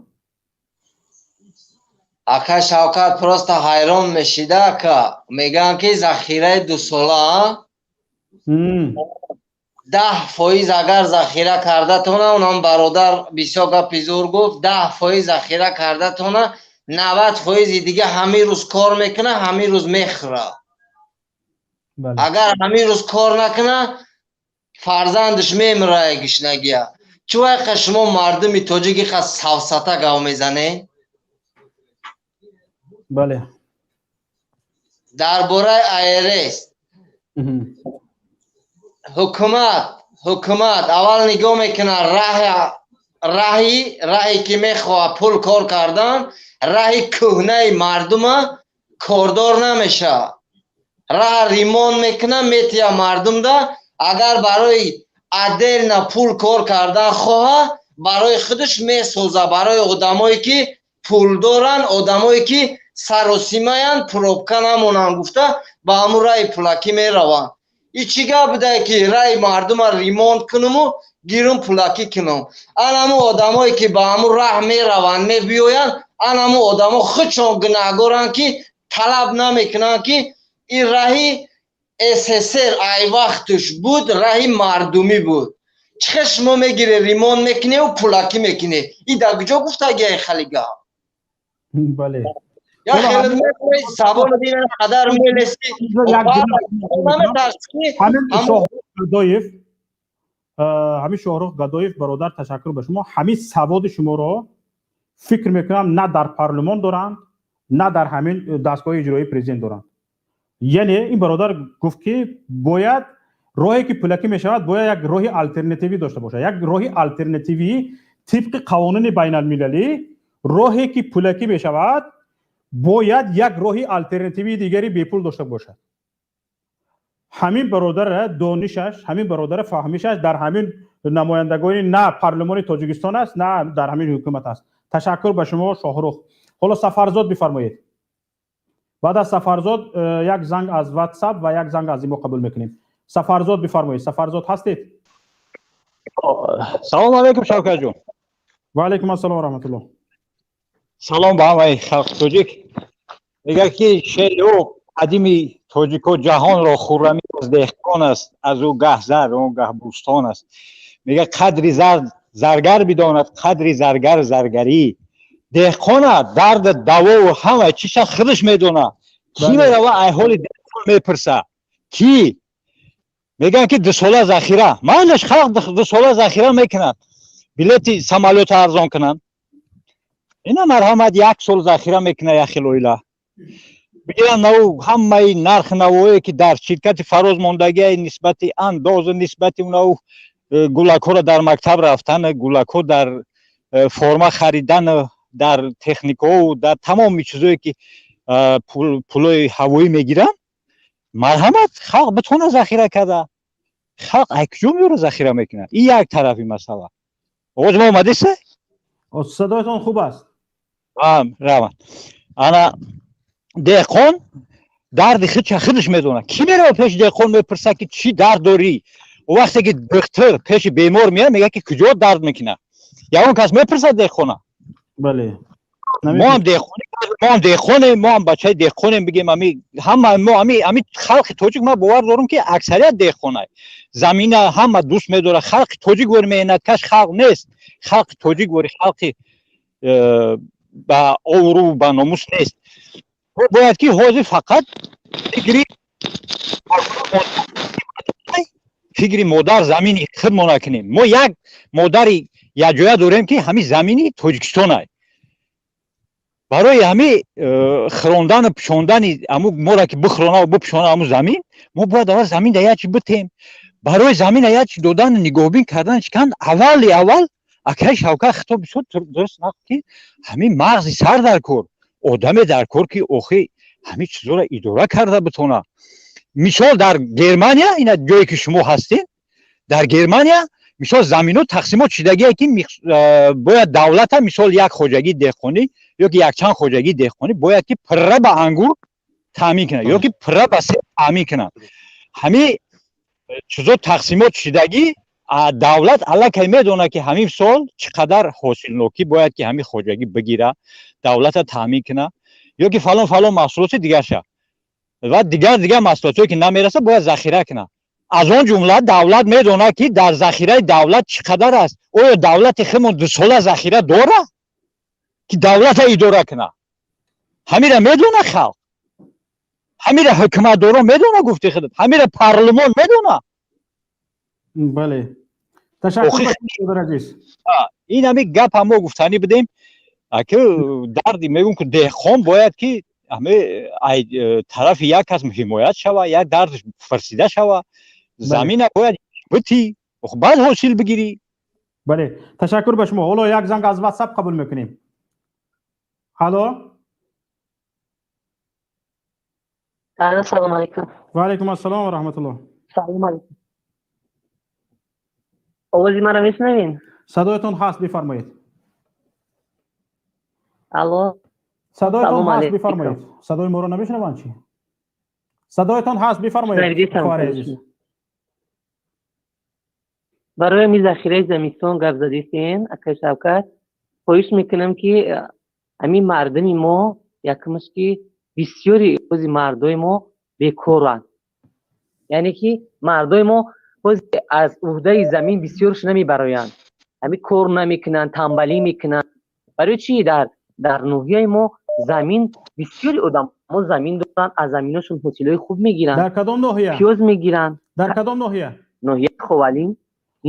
Ака Шавкат, просто ҳайрон мешида, ака. Мегӯянд, ки захираи дусола. 10% агар захира карда тона, онам бародар бисёр гапи зур гуфт, 10% захира карда тона, 90%-и дига ҳамин рӯз кор мекуна, ҳамин рӯз мехӯра. Агар ҳамин рӯз кор накуна, фарзандаш мемирае гишнагия. Чӣ вайқа шумо мардуми тоҷик иқа савсата гав мезанед? Бале. Дар бораи АРС ҳукумат аввал нигоҳ мекунад раҳи ки мехоҳад пул кор кардан, раҳи кӯҳнаи мардума кордор намешавад. Раҳ ремонт мекунад, метия мардумда. Агар барои отдельно пул кор кардан хоҳад, барои худаш месоза, барои одамое ки пул доранд, одамое ки саросимаянд, пробка намонанд гуфта, ба ҳамун раҳи пулакӣ мераванд. И чӣ гап будае ки раҳи мардума ремонт кунуму гирум пулакӣ кунум? Ан ҳамун одамое ки ба ҳамун раҳ мераванд, мебиёянд, ан ҳамун одамо худшон гунаҳгоранд, ки талаб намекунанд, ки ин раҳи СССР ай вақташ буд, раҳи мардумӣ буд. Чӣ хел шумо мегире, ремонт мекуневу пулакӣ мекунӣ? Ин дар куҷо гуфтагиай хали гап? Бале. Я хеле савол дина қадар мелеси. Ҳамин Шоҳрух Гадоев, ҳамин Шоҳрух Гадоев бародар, ташаккур ба шумо. Ҳамин саводи шуморо фикр мекунам на дар парлумон доранд, на дар ҳамин дастгоҳи иҷроии президент доранд. Яъне ин бародар гуфт, ки бояд роҳе ки пулакӣ мешавад, бояд як роҳи алтернативӣ дошта бошад. Як роҳи алтернативӣ тибқи қавонини байналмилалӣ, роҳе ки пулакӣ мешавад, бояд як роҳи алтернативии дигари бепул дошта бошад. Ҳамин бародара донишаш, ҳамин бародара фаҳмишаш дар ҳамин намояндагони на парлумони Тоҷикистон аст, на дар ҳамин ҳукумат аст. Ташаккур ба шумо, Шоҳрух. Ҳоло Сафарзод бифармоед. Баъд аз Сафарзод як занг аз WhatsApp ва як занг аз имо қабул мекунем. Сафарзод бифармоед. Сафарзод ҳастед? Салом алейкум, Шавкатҷон. Ва алейкум ассалом ва раҳматуллоҳ. Салом ба ҳамаи халқи тоҷик. Мегӯяд, ки шеъри ӯ қадими тоҷико: ҷаҳонро хуррамӣ аз деҳқон аст, аз ӯ гаҳ зар, он гаҳ бӯстон аст. Мегӯяд, қадри зар заргар бидонад, қадри заргар заргарӣ. Деҳқона дарда давову ҳама чиша худаш медонад. Кӣ мерава ай ҳоли деҳқон мепурса? Кӣ? Мегӯянд, ки 2 сола захира. Майлаш, халқ 2 сола захира мекунад, билети самолёта арзон кунанд. Ина марҳамат, як сол захира мекунад як хел оила. Бигиранд наву ҳамаи нархи навое, ки дар ширкати Фароз мондагиа, нисбати андозу нисбати наву гулакҳоро дар мактаб рафтан, гулакҳо дар форма харидан, дар техникаҳову дар тамоми чизое, ки пулои ҳавоӣ мегиранд. Марҳамат, халқ битона захира карда. Халқ ай куҷо меёра захира мекунад? Ин як тарафи масъала. Овози ма омадеста? Садоятон хуб аст. Раванд. Ана деҳқон дарди худша худаш медонад. Кӣ мерава пеши деҳқон мепурсад, ки чӣ дард дорӣ? Вақте ки духтур пеши бемор меяд, мегӯяд, ки куҷо дард мекунад. Ягон кас мепурсад деҳқона? Бале. Мо ҳам деҳқонем, мо ҳам бачаи деҳқонем, бигем, ами ҳама мо ами халқи тоҷик, ман бовар дорам, ки аксарият деҳқонай. Замина ҳама дӯст медорад. Халқи тоҷик вори меҳнаткаш халқ нест. Халқи тоҷик вори халқи ба обрӯ, ба номус нест. Бояд ки ҳозир фақат фикри модар замини худмо накунем. Мо як модари якҷоя дорем, ки ҳамин замини Тоҷикистонай. Барои ҳами хӯрондану пӯшондани аму моро, ки бихӯронаву бипӯшона аму замин, мо бояд аввал замин да як чи битем. Барои замина як чи додану нигоҳбин кардан чикан? Аввали аввал, акаи Шавкат хитоб бисёр дуруст нақл, ки ҳамин мағзи сар дар кор, одаме дар кор, ки охи ҳамин чизоро идора карда битона. Мисол, дар Германия, ина ҷое ки шумо ҳастед, дар Германия, мисол, замино тақсимот шидагие, ки бояд давлата, мисол, як хоҷагии деҳқонӣ ё ки якчанд хоҷагии деҳқонӣ бояд ки пурра ба ангур таъмин кунад ё ки пурра ба себ таъмин кунад. Ҳамин чизо тақсимот шидагӣ. Давлат аллакай медонад, ки ҳамин сол чӣ қадар ҳосилнокӣ бояд ки ҳамин хоҷагӣ бигира, давлата таъмин кунад, ё ки фалон фалон маҳсулоти дигарша ва дигар дигар маҳсулотҳое, ки намерасад, бояд захира кунад. Аз он ҷумла давлат медонад, ки дар захираи давлат чӣ қадар аст. Оё давлати худмон дусола захира дорад, ки давлата идора кунад? Ҳамира медона халқ, ҳамира ҳукуматдорон медона, гуфти худат, ҳамира парлумон медона. Бале, ташаккур, азиз. Ин ҳами гапа мо гуфтанӣ будем, ки дарди мегӯм, ки деҳқон бояд ки ҳами тарафи як кас ҳимоят шава, як дардаш фарсида шава. Замина бояд битӣ, баъд ҳосил бигирӣ. Бале, ташаккур ба шумо. Ҳоло як занг аз ватсап қабул мекунем. Алло. Алло, салом алейкум. Ва алейкум ассалом ва раҳматуллоҳ. Салом алейкум. Овози маро мешунавед? Садоятон ҳаст, бифармоед. Алло. Садоятон ҳаст, бифармоед. Садои моро намешунаванд чӣ? Садоятон ҳаст, бифармоед, хоҳари азиз. Барои ҳамин захираи замистон гап задистен, акай Шавкат, хоҳиш мекунам, ки ҳамин мардуми мо, якумаш, ки бисёри ози мардои мо бекоранд, яъне ки мардои мо аз уҳдаи замин бисёрш намебароянд, ҳамин кор намекунанд, тамбалӣ мекунанд. Барои чӣ дар ноҳияи мо замин, бисёри одамо замин доранд, аз заминошон ҳосилҳои хуб мегиранд. Дар кадом ноҳия? Пиёз мегиранд. Дар кадом ноҳия? Ноҳияи Ховалин,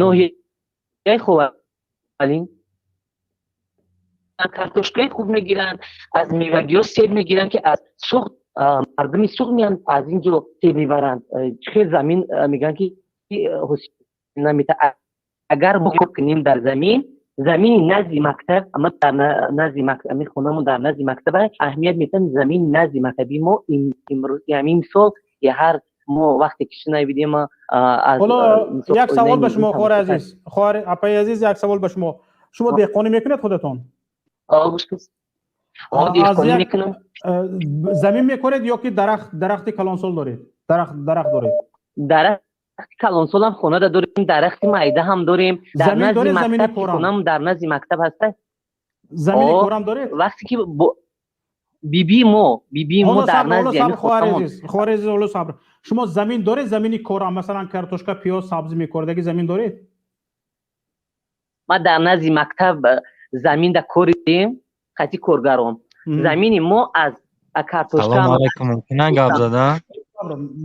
ноҳияи Ховалин. Картошкаи хуб мегиранд, аз мевагиҳо себ мегиранд, ки аз Суғд, мардуми Суғд меянд, аз ин ҷо себ мебаранд. Чӣ хел замин мегӯянд, ки ҳосил намета. Агар мо кор кунем дар замин, замини назди мактаб, ама дар назди мактаб, ами хонамон дар назди мактаб, аҳамият метиҳам, замини назди мактаби мо имрӯз, ҳамин мисол, я ҳар мо вақте ки шунавидем аз ҳоло як савол ба шумо, хоҳари азиз, хоҳари апаи азиз, як савол ба шумо. Шумо деҳқонӣ мекунед худатон? Деҳқонӣ мекунам. Замин мекоред ё ки дарахти калонсол доред? Дарахт доред? Дарахти калонсол ҳам хонада дорем, дарахти майда ҳам дорем. Дар назди мактаб, хонам дар назди мактаб ҳаста. Замини корам доред? Вақте ки биби мо дар назди ҳамин хонамон. Хоҳари азиз, ҳоло сабр. Шумо замин доред, замини корам, масалан картошка, пиёз, сабзӣ мекордаги замин доред? Ма дар назди мактаб замин да коридем, қати коргарон. Замини мо аз картошка. Салом алейкум, мумкин гап задан?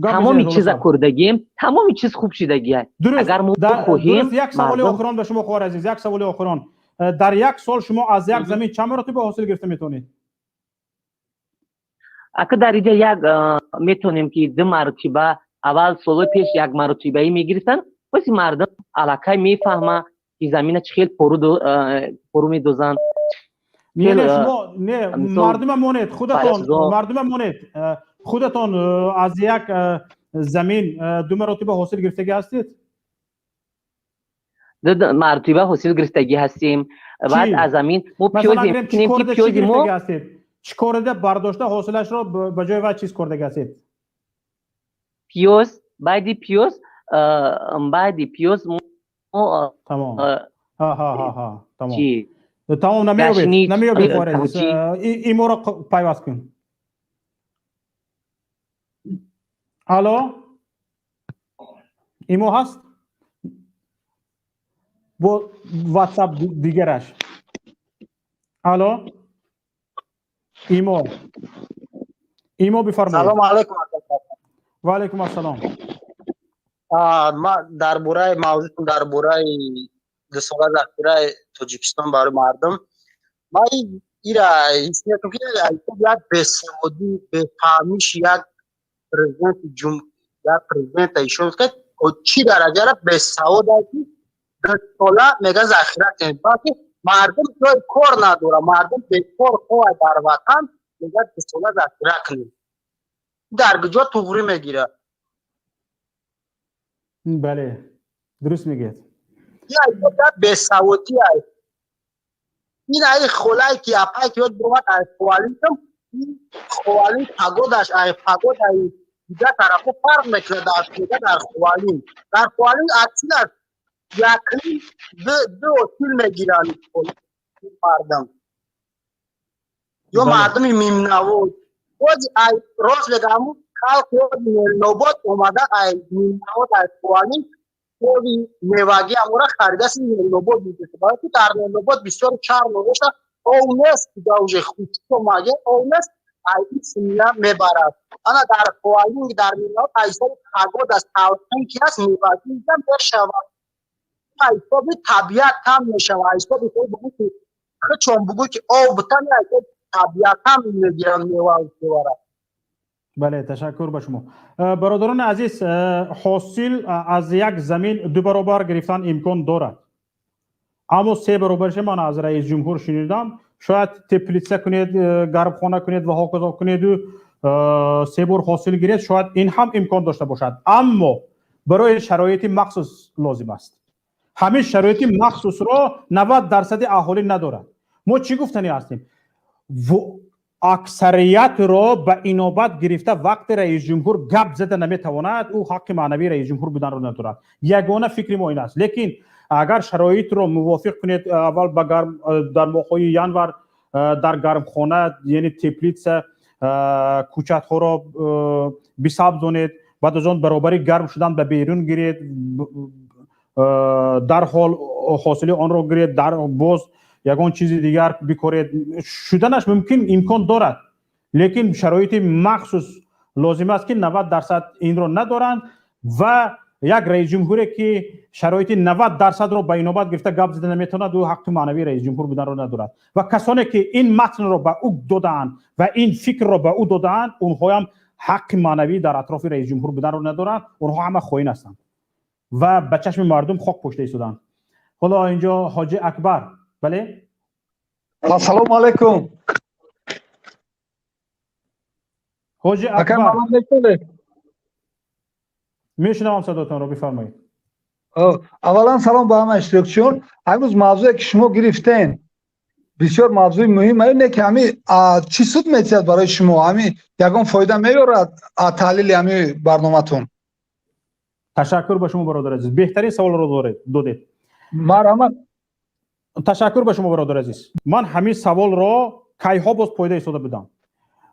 Тамоми чиза кордагием, тамоми чиз хуб шидагиа. Агар мо хоҳем, як саволи охирон ба шумо, хоҳари азиз, як саволи охирон. Дар як сол шумо аз як замин чанд маротиба ҳосил гирифта метавонед? Ака, дар инҷа як метавонем, ки ду маротиба. Аввал солҳои пеш як маротибаӣ мегирифтанд, бози мардум аллакай мефаҳма, ки замина чӣ хел пору медозанд. Не, шумо не, мардума монед, худатон, мардума монед, худатон аз як замин ду маротиба ҳосил гирифтагӣ ҳастед? Ду маротиба ҳосил гирифтагӣ ҳастем. Баъд аз замин мо пиёз мекунем, ки пиёзи мо чӣ корида бардошта ҳосилашро ба ҷои вай чиз кордагӣ ҳастед? Пиёз, баъди пиёз мо тамом. Тамом. Тамом, намеёбед, намеёбед, хоҳари азиз. Иморо пайваст кун. Алло, имо ҳаст? Бо ватсап дигараш. Алло, имо, имо, бифармоед. Салому алайкум. Ва алайкум ассалом. Ма дар бораи мавзӯъ, дар бораи дусола захираи Тоҷикистон барои мардум, ма ира ҳис мекунам, ки як бесаводӣ, бефаҳмиш як президенти як президента ишон кард, чӣ дараҷара бесавод аст, ки дусола мега захира кунед, балки мардум ҷои кор надорад, мардум бекор хоҳад дар ватан, мега дусола захира кунед. Дар куҷо туғрӣ мегирад? Бале, дуруст мегӯяд. Бесаводӣ аст. Ин ай холае ки апае ки ёд бировад, ай ховалинам, ховалин пагодаш ай пагодаи дигар тарафҳо фарқ мекунад. Дар Ховалин, дар Ховалин аксинаш якним ду ҳосил мегиранд мардум ё мардуми мимнаво. Боз ай рост мегӯям, Халқи Нобод омада ай Мирнавод, ай Ховалинг оби мевагӣ амора харидаси Мирнобод мекунад. Барои ки дар Мирнобод бисёр чарм мебошад, ов нест, да уже хушк омаге, ов нест, ай исмия мебарад. Ана дар Ховалинг, дар Мирнавод ай ҳисоби погода салқин ки аст, мевагӣ мешавад, ай ҳисоби табиат кам мешавад, ай ҳисоби бугӯ ки хичон бугӯ ки ов битан, ай ҳисоби табиатам мегиранд мева мебарад. Бале, ташаккур ба шумо. Бародарони азиз, ҳосил аз як замин ду баробар гирифтан имкон дорад, аммо се баробарша ман аз раис ҷумҳур шунидам. Шояд теплица кунед, гармхона кунед ва ҳоказо кунеду се бор ҳосил гиред, шояд ин ҳам имкон дошта бошад, аммо барои шароити махсус лозим аст. Ҳамин шароити махсусро 90% аҳолӣ надорад. Мо чӣ гуфтанӣ ҳастем? Аксариятро ба инобат гирифта вақте раисҷумҳур гап зада наметавонад, ӯ ҳаққи маънавии раисҷумҳур буданро надорад. Ягона фикри мо ин аст. Лекин агар шароитро мувофиқ кунед, аввал ба гарм дар моҳҳои январ дар гармхона, яъне теплица, кӯчатҳоро бисабзонед, баъд аз он баробари гарм шудан ба берун гиред, дарҳол ҳосили онро гиред, дар боз ягон чизи дигар бикоред, шуданаш мумкин, имкон дорад, лекин шароити махсус лозим аст, ки 90% инро надоранд. Ва як раисҷумҳуре ки шароити 90%-ро ба инобат гирифта гап зада наметавонад, ӯ ҳаққи маънавии раисҷумҳур буданро надорад. Ва касоне ки ин матнро ба ӯ додаанд ва ин фикрро ба ӯ додаанд, онҳоям ҳаққи маънавӣ дар атрофи раисҷумҳур буданро надоранд. Онҳо ҳама хоин ҳастанд ва ба чашми мардум хок пошта истоданд. Ҳоло инҷо Ҳоҷи Акбар, бале. Ассалому алайкум. Ҳоҷи Акбар, мешунавам садотонро, бифармоед. Аввалан салом ба ҳама иштирокчиён. Ҳамрӯз мавзӯе ки шумо гирифтен бисёр мавзӯи муҳим, не ки ҳами чӣ суд метиҳад барои шумо, ҳами ягон фоида меёрад таҳлили ҳами барноматон? Ташаккур ба шумо, бародар азиз, беҳтарин саволро додед. Марҳамат. Ташаккур ба шумо, бародар азиз. Ман ҳамин саволро кайҳо боз пойда истода будам.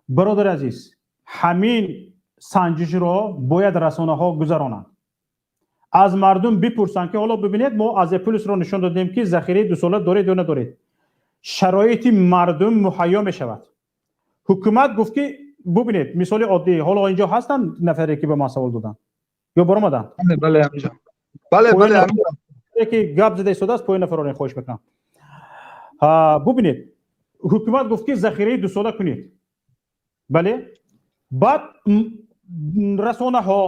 Бародари азиз, ҳамин санҷишро бояд расонаҳо гузаронанд, аз мардум бипурсанд, ки ҳоло бибинед, мо Азия Плюсро нишон додем, ки захираи дусола доред ё надоред. Шароити мардум муҳайё мешавад. Ҳукумат гуфт, ки бубинед, мисоли оддӣ, ҳоло инҷо ҳастанд нафаре ки ба ман савол доданд ё баромаданд? Бале. Ки гап зада истодааст, поён нафаронед, хоҳиш мекунам. Бубинед, ҳукумат гуфт, ки захираи дусола кунед, бале. Баъд расонаҳо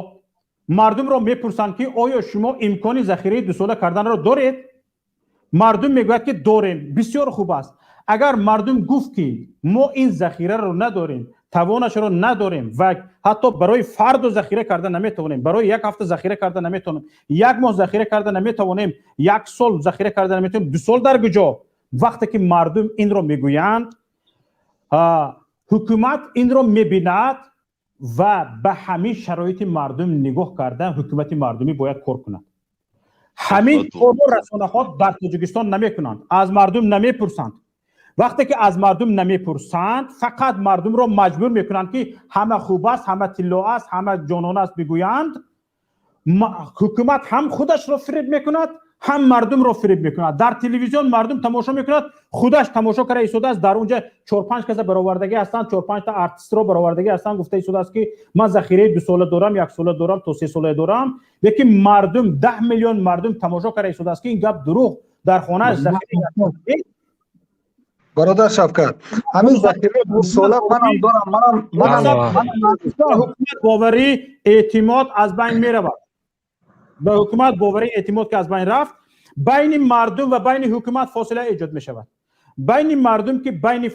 мардумро мепурсанд, ки оё шумо имкони захираи дусола карданро доред? Мардум мегӯяд, ки дорем. Бисёр хуб аст. Агар мардум гуфт, ки мо ин захираро надорем, тавонашро надорем ва ҳатто барои фарду захира карда наметавонем, барои як ҳафта захира карда наметавонем, як моҳ захира карда наметавонем, як сол захира карда наметавонем, 2 сол дар куҷо? Вақте ки мардум инро мегӯянд, ҳукумат инро мебинад ва ба ҳамин шароити мардум нигоҳ карда ҳукумати мардумӣ бояд кор кунад. Ҳамин корро расонаҳо дар Тоҷикистон намекунанд, аз мардум намепурсанд. Вақте ки аз мардум намепурсанд, фақат мардумро маҷбур мекунанд, ки ҳама хуб аст, ҳама тилло аст, ҳама ҷонон аст бигӯянд, ҳукумат ҳам худашро фиреб мекунад, ҳам мардумро фиреб мекунад. Дар телевизион мардум тамошо мекунад, худаш тамошо карда истодааст, дар унҷа чор панҷ каса баровардагӣ ҳастанд, чор панҷта артистро баровардагӣ ҳастанд, гуфта истодааст, ки ман захираи дусола дорам, яксола дорам, то 3 сола дорам. Лекин мардум, 10 миллион мардум тамошо карда истодааст, ки ин гап дурӯғ, дар хонааш захира. Бародар Шавкат, ҳамин захираи дусола манам дорам, манам. Ҳукумат боварӣ, эътимод аз байн меравад. Ба ҳукумат боварӣ, эътимод ки аз байн рафт, байни мардум ва байни ҳукумат фосила эҷод мешавад. Байни мардум ки байни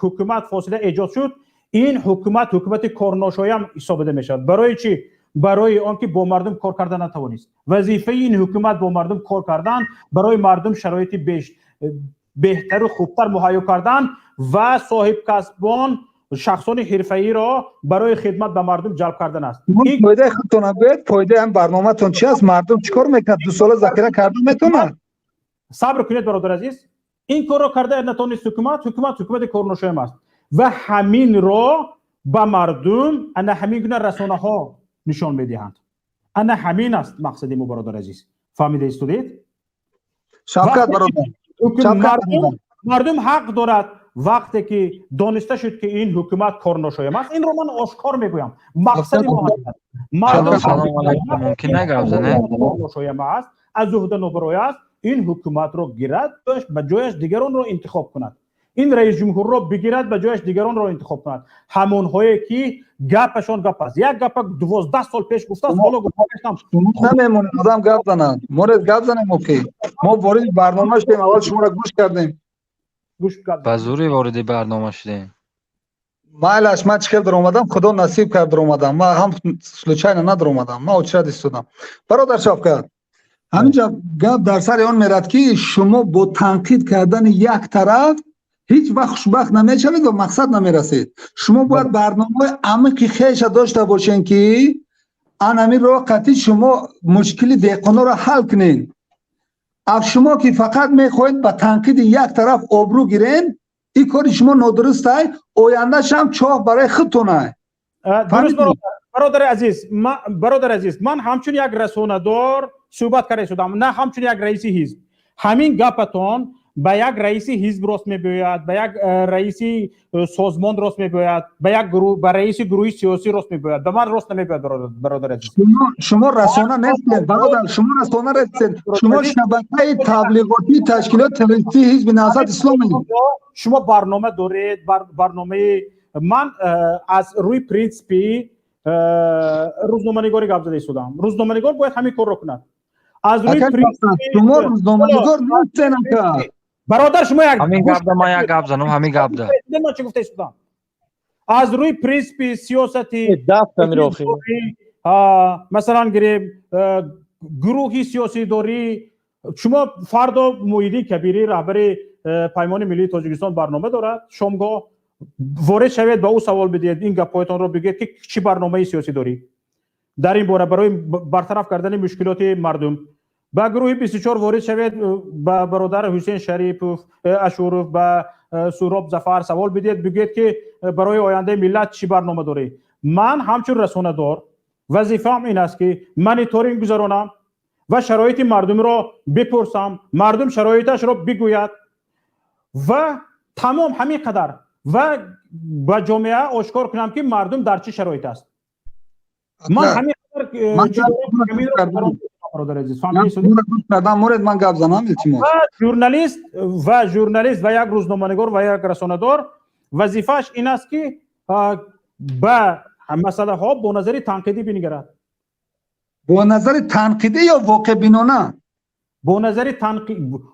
ҳукумат фосила эҷод шуд, ин ҳукумат ҳукумати корношоям ҳисобида мешавад. Барои чӣ? Барои он ки бо мардум кор карда натавонист. Вазифаи ин ҳукумат бо мардум кор кардан, барои мардум шароити беҳтару хубтар муҳайё кардан ва соҳибкасбон, шахсони ҳирфаиро барои хидмат ба мардум ҷалб кардан аст. Фоидаи худтон гӯед, фоидаи ҳам барноматон чи аст? Мардум чӣ кор мекунад? 2 сола захира карда метавонад? Сабр кунед, бародар азиз. Ин корро карда натавонист ҳукумат. Ҳукумат ҳукумати корношоям аст ва ҳаминро Ба мардум ана ҳамин гуна расонаҳо нишон медиҳанд. Ана ҳамин аст мақсади мо, бародар азиз, фаҳмида истодед? Шавкат бародар, мардум ҳақ дорад. Вақте ки дониста шуд, ки ин ҳукумат корношоям аст, инро ман ошкор мегӯям, мақсади мо мардумношоям аст, аз уҳда нобароя аст, ин ҳукуматро гирад, ба ҷояш дигаронро интихоб кунад, ин раисҷумҳурро бигирад, ба ҷояш дигаронро интихоб кунад, ҳамонҳое ки гапашон гап аст. Як гапа 12 сол пеш гуфтааст, ҳоло гуфтаам. Намемонем одам гап занад, мо гап занем. Окей, мо вориди барнома шудем, аввал шуморо гӯш кардем. Ба зӯрӣ вориди барнома шудем. Майлаш, ман чӣ хел даромадам, худо насиб кард, даромадам. Ман ҳам случайно надаромадам, ман очередь истодам. Бародар Шавкат, ҳаминҷа гап дар сари он мерад, ки шумо бо танқид кардани як тараф ҳеҷ вақт хушбахт намешавед ва мақсад намерасед. Шумо бояд барномаи амиқи хеша дошта бошед, ки анами роҳ қатъи шумо мушкили деҳқононро ҳал кунед. Аф шумо ки фақат мехоҳед ба танқиди як тараф обрӯ гирен, ин кори шумо нодурустай, ояндашам чоҳ барои худтонай. Дуруст, бародари азиз, ман ҳамчун як расонадор суҳбат карда истодам, на ҳамчун як раиси ҳизб. Ҳамин гапатон ба як раиси ҳизб рост мебиёяд, ба як раиси созмон рост мебиёяд, ба як ба раиси гурӯҳи сиёсӣ рост мебиёяд, ба ман рост намебиёяд, бародари азиз. Шумо расона нестед, бародар, шумо расона нестед, шумо шабакаи таблиғотии ташкилоти террористии ҳизби Наҳзат Исломӣ. Шумо барнома доред. Барномаи ман аз рӯи принсипи рӯзноманигорӣ гап зада истодам. Рӯзноманигор бояд ҳамин корро кунад. Аз рӯи Шумо рӯзноманигор нестед, ака. Бародар, шумо як Ҳамин гапда ман як гап занам, ҳамин гапда. Ман чӣ гуфта истодам? Аз рӯи принсипи сиёсати, масалан гирем, гурӯҳи сиёсӣ дорӣ. Шумо фардо Муҳиддин Кабирӣ, раҳбари Паймони Миллии Тоҷикистон, барнома дорад шомгоҳ, ворид шавед, ба ӯ савол бидиҳед, ин гапҳоятонро бигӯед, ки чӣ барномаи сиёсӣ дорӣ дар ин бора барои бартараф кардани мушкилоти мардум. Ба гурӯҳи 24 ворид шавед, ба бародар Ҳусен Шарипов Ашуров, ба Суроб Зафар савол бидиҳед, бигӯед, ки барои ояндаи миллат чӣ барнома дорӣ. Ман ҳамчун расонадор вазифаам ин аст, ки мониторинг гузаронам ва шароити мардумро бипурсам, мардум шароиташро бигӯяд ва тамом, ҳамин қадар, ва ба ҷомеа ошкор кунам, ки мардум дар чӣ шароит аст. Ман ҳамин қадар. Муред, ман гап занам, илтимос. Ва журналист ва як рӯзноманигор ва як расонадор вазифааш ин аст, ки ба масъалаҳо бо назари танқидӣ бинигарад. Бо назари танқидӣ ё воқеъбинона? Бо назари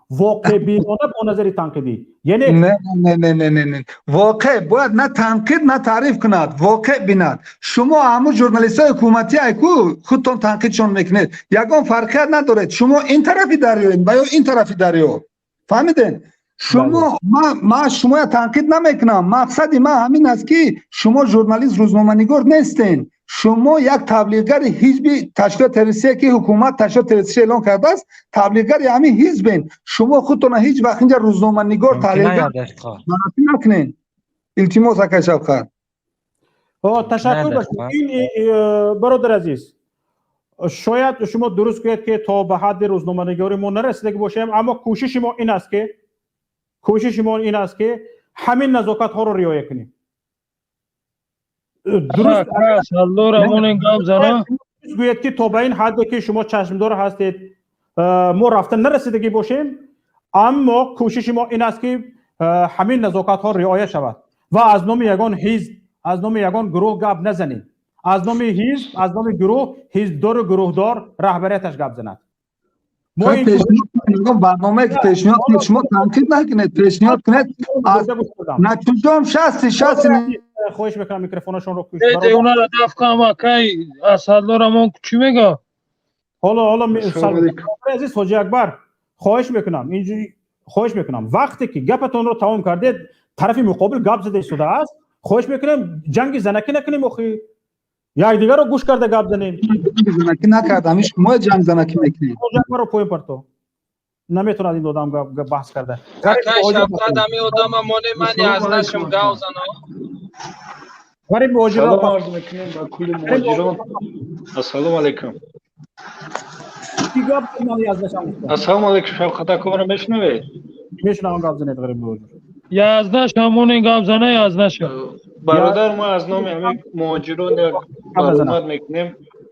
воқеъбинона, бо назари танқидӣ, яъне Не, не, не, не, не, не, воқеъ бояд на танқид, на таъриф кунад, воқеъ бинад. Шумо ҳамун журналистҳои ҳукуматӣ айку, худтон танқидшон мекунед, ягон фарқият надоред. Шумо ин тарафи дарёед ва ё ин тарафи дарё, фаҳмидед? Шумо, ман шумоя танқид намекунам. Мақсади ман ҳамин аст, ки шумо журналист, рӯзноманигор нестен. Шумо як таблиғгари ҳизби ташкилоти террористие, ки ҳукумат ташкилоти террористӣ эълон кардааст, таблиғгари ҳамин ҳизбен. Шумо худтона ҳеҷ вақт инҷа рӯзноманигор, таҳлилгар маърифӣ накунед, илтимос, акай Шавқат. Ташаккур. Ин, бародар азиз, шояд шумо дуруст гӯед, ки то ба ҳадди рӯзноманигори мо нарасидаги бошем, аммо кӯшиши мо ин аст, ки ҳамин назокатҳоро риоя кунем. Дуруст гӯед, ки то ба ин ҳадде, ки шумо чашмдор ҳастед, мо рафта нарасидагӣ бошем, аммо кӯшиши мо ин аст, ки ҳамин назокатҳо риоя шавад ва аз номи ягон ҳизб, аз номи ягон гурӯҳ гап назанем. Аз номи ҳизб, аз номи гурӯҳ ҳизбдору гурӯҳдор, раҳбарияташ гап занад. Барномае ки пешниҳод кунед, шумо танқид накунед, пешниҳод кунед. Натиҷаам шасти шасти. Хоҳиш мекунам, микрофонашонро. Онара даф кам, акай Асаддорамон чӣ мега? Ҳоло, азиз Ҳоҷи Акбар, хоҳиш мекунам, хоҳиш мекунам, вақте ки гапатонро тамом кардед, тарафи муқобил гап зада истодааст. Хоҳиш мекунем, ҷанги занакӣ накунем, охи якдигарро гӯш карда гап занем. Занакӣ накардам, шумо ҷанг занакӣ мекунед. Ҳоҷи Акбарро поён парто, наметавонад ин одам баҳс карда. Акай Шавкат, ами одама моне мани аз нашим гав зано. Ғариб муҳоҷирро Салом арз мекунем ба кулли муҳоҷирон. Ассалому алайкум. Ки гап ман яздаша гуфтам. Ассалому алайкум, Шавқат ака, маро мешунавед? Мешунавам, гап занед, ғариб муҳоҷир. Яздаша монен гап зана яздаша. Бародар, мо аз номи ҳамин муҳоҷирон як баромад мекунем.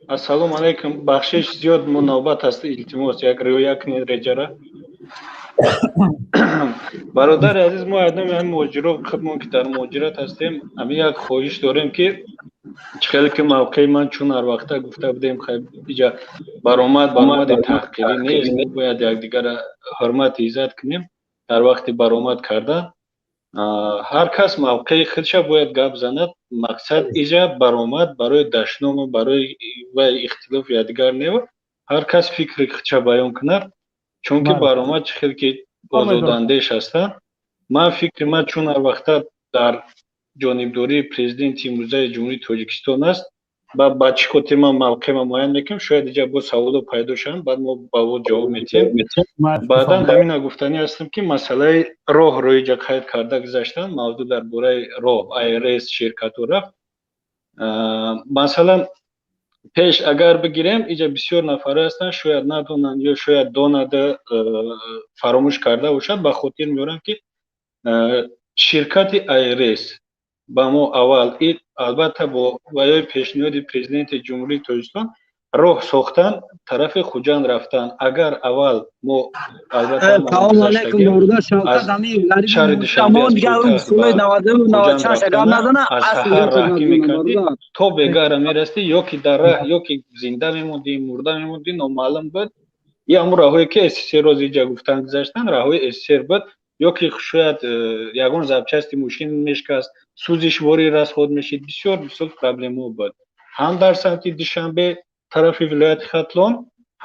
Ассалому алайкум. Бахшиш зиёд, мо навбат аст, илтимос, як риоя кунед реҷара. Бародари азиз, мо аз номи ҳамин муҳоҷирон худмон ки дар муҳоҷират ҳастем, ҳамин як хоҳиш дорем ки чӣ хеле ки мавқеи ман чун ҳар вақта гуфта будем, иҷа баромад баромади таҳқирӣ нест, бояд якдигара ҳурмат иззат кунем. Дар вақти баромад кардан ҳар кас мавқеи худша бояд гап занад. Мақсад иҷа баромад барои дашному барои вай ихтилоф якдигар нева, ҳар кас фикри худша баён кунад, чунки баромад чӣ хел ки озодандеш ҳастанд. Ман фикри ман чун ҳар вақта дар ҷонибдории президенти имрӯзаи Ҷумҳурии Тоҷикистон аст, ба чӣ хотир ман мавқеъма муайян мекунам, шояд иҷа боз саволо пайдо шаванд, баъд мо ба ӯ ҷавоб медиҳем. Баъдан ҳамина гуфтанӣ ҳастам ки масъалаи роҳро иҷа қайд карда гузаштан, мавзӯъ дар бораи роҳ, АРС ширкату рафт. Масалан, пеш агар бигирем, иҷа бисёр нафаре ҳастанд, шояд надонанд ё шояд донада фаромӯш карда бошад. Ба хотир меорам ки ширкати АРС ба мо аввал, албатта бо ваёи пешниҳоди президенти Ҷумҳурии Тоҷикистон, роҳ сохтан тарафи Хуҷанд рафтан. Агар аввал мо албатта Салом алайкум, бародар Шавкат, ҳамин ғариби шаҳри Душанбе муҳоҷир дигар аз пойтахт соли ба 92 Хуҷанд 96 гап рафтана, назана, аз асл саҳар ёдатон раҳгӣ назанам, мекардӣ бародар. То бегара мерасидӣ, ё ки дар раҳ, ё ки зинда мемондӣ, мурда мемондӣ, номаълум буд. И ҳамун раҳое ки СССР рози иҷа гуфтан гузаштан, раҳои СССР буд, ё ки шояд ягон запчасти мошин мешкаст, сӯзишворӣ расход мешид, бисёр бисёр проблемаҳо буд. Ҳам дар самти Душанбе тарафи вилояти Хатлон,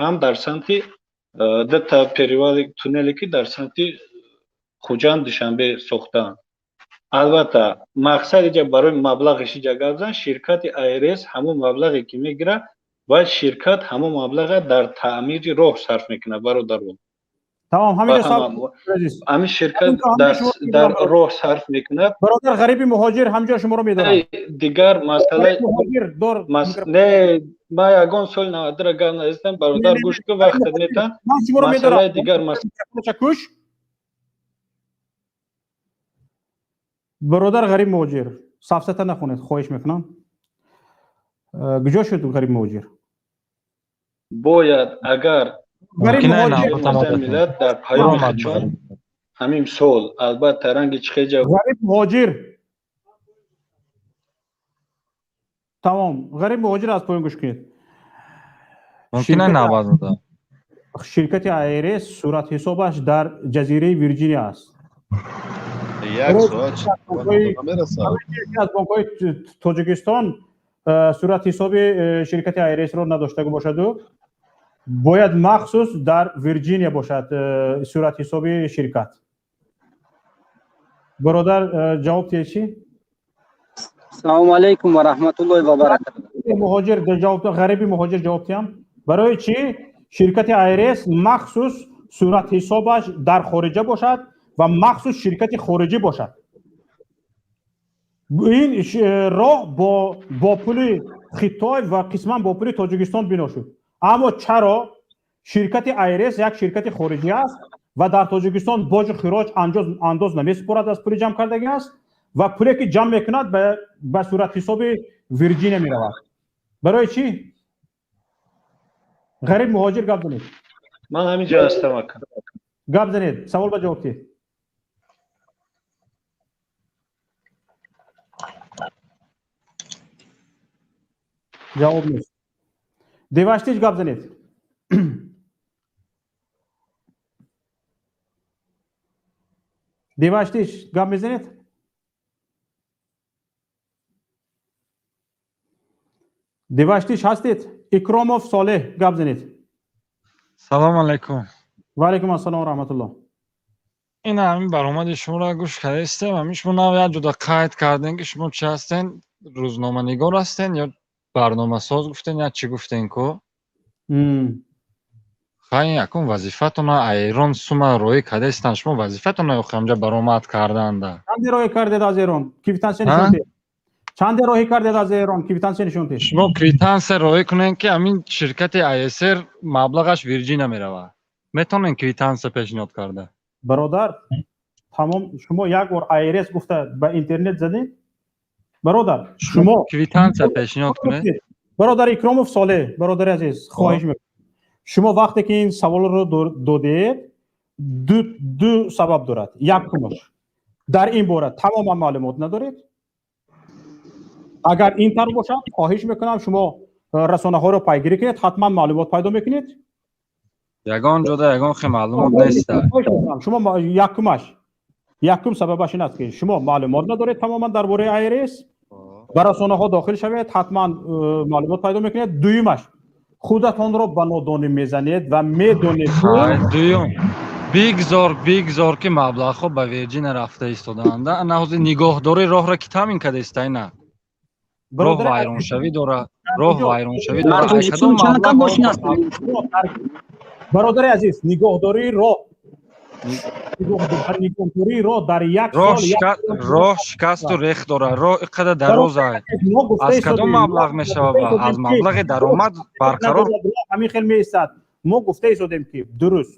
ҳам дар самти дута перевали туннеле ки дар самти Хуҷанд Душанбе сохтаанд. Албатта мақсад иҷа барои маблағиш иҷа гап зан, ширкати АРС ҳамон маблағе ки мегирад, ва ширкат ҳамон маблаға дар таъмири роҳ сарф мекунад, бародарон. Тамом, ҳаминҷо ҳамин ширкат дар роҳ сарф мекунад. Бародар ғариби муҳоҷир, ҳамҷо шуморо медорам. Дигар масъала не, ман ягон соли 92 гап назистам, бародар, гӯш кун, вақт метан. Ман шуморо медорам. Масъалаи дигар куш. Бародар ғариб муҳоҷир, сафсата нахонед, хоҳиш мекунам. Куҷо шуд ғариб муҳоҷир? Бояд агар миллат дар паёми худшон ҳамин сол албатта ранги чӣ хел ғариб муҳоҷир, тамом, ғариб муҳоҷир аз поён гӯш кунед. Мумкин навбат буда. Ширкати АРС суратҳисобаш дар ҷазираи Вирҷиния аст. Як соат намерасад. Аз бонкҳои Тоҷикистон суратҳисоби ширкати АРС-ро надошта бошаду бояд махсус дар Вирҷиния бошад суратҳисоби ширкат. Бародар, ҷавоб тиҳед чӣ? Салому алайкум ва раҳматуллоҳи ва баракатуҳ. Муҳоҷир ҷавоб, ғариби муҳоҷир ҷавоб диҳам. Барои чӣ ширкати АРС махсус суратҳисобаш дар хориҷа бошад ва махсус ширкати хориҷӣ бошад? Ин роҳ бо пули Хитой ва қисман бо пули Тоҷикистон бино шуд. Аммо чаро ширкати АРС як ширкати хориҷӣ аст ва дар Тоҷикистон боҷу хироҷ андоз намесупорад, аз пули ҷамъ кардагӣ аст ва пуле ки ҷамъ мекунад ба суратҳисоби Вирҷиния меравад? Барои чӣ? Ғариб муҳоҷир, гап занед. Ман ҳамин ҷо ҳастам, ака. Гап занед, савол ба ҷавоб диҳед. Ҷавоб нест. Деваштич, гап занед. Деваштич, гап мезанед? Деваштич ҳастед? Икромов Солеҳ, гап занед. Салому алайкум. Ва алайкум ассалом ва раҳматуллоҳ. Ин ҳамин баромади шуморо гӯш кардастем. Ҳамин шумо нав як ҷуда қайд кардем ки шумо чӣ ҳастен? Рӯзноманигор ҳастен ё барномасоз гуфтен ё чӣ гуфтен ку? Хай, якум вазифатона Эрон сума роӣ кардастан, шумо вазифатона ё ҳамҷа баромад карданда. Чанде роӣ кардед аз Эрон? Квитансия нишон диҳед. Чанде роҳӣ кардед аз Эрон? Квитансия нишон диҳед. Шумо квитансия роҳӣ кунед, ки ҳамин ширкати ISR маблағаш Вирҷиния меравад. Метавонед квитансия пешниҳод карда? Бародар, тамом, шумо як бор IRS гуфта ба интернет задед? Бародар, шумо квитансия пешниҳод кунед. Бародар Икромов Солеҳ, бародари азиз, хоҳиш мекунам. Шумо вақте ки ин саволро додед, ду сабаб дорад. Якумаш, дар ин бора тамоман маълумот надоред. Агар ин тавр бошад, хоҳиш мекунам, шумо расонаҳоро пайгирӣ кунед, ҳатман маълумот пайдо мекунед. Ягон ҷода ягон хел маълумот нест. Шумо якумаш, якум сабабаш ин аст, ки шумо маълумот надоред тамоман дар бораи IRS. Ба расонаҳо дохил шавед, ҳатман маълумот пайдо мекунед. Дуюмаш, худатонро ба нодонӣ мезанед ва медонед. Дуюм, бигзор, ки маблағҳо ба Вирҷиния рафта истодаанд. Ана ҳозир нигоҳдории роҳро ки таъмин карда иста, ина роҳ вайроншавӣ дорад, роҳ вайроншавӣ дорад. Бародари азиз, нигоҳдории роҳ, нигоҳдории роҳ дар як сол роҳ шикасту рех дорад, роҳ ин қадар дароз аст. Аз кадом маблағ мешавад? Аз маблағи даромад барқарор ҳамин хел меистад. Мо гуфта истодем, ки дуруст,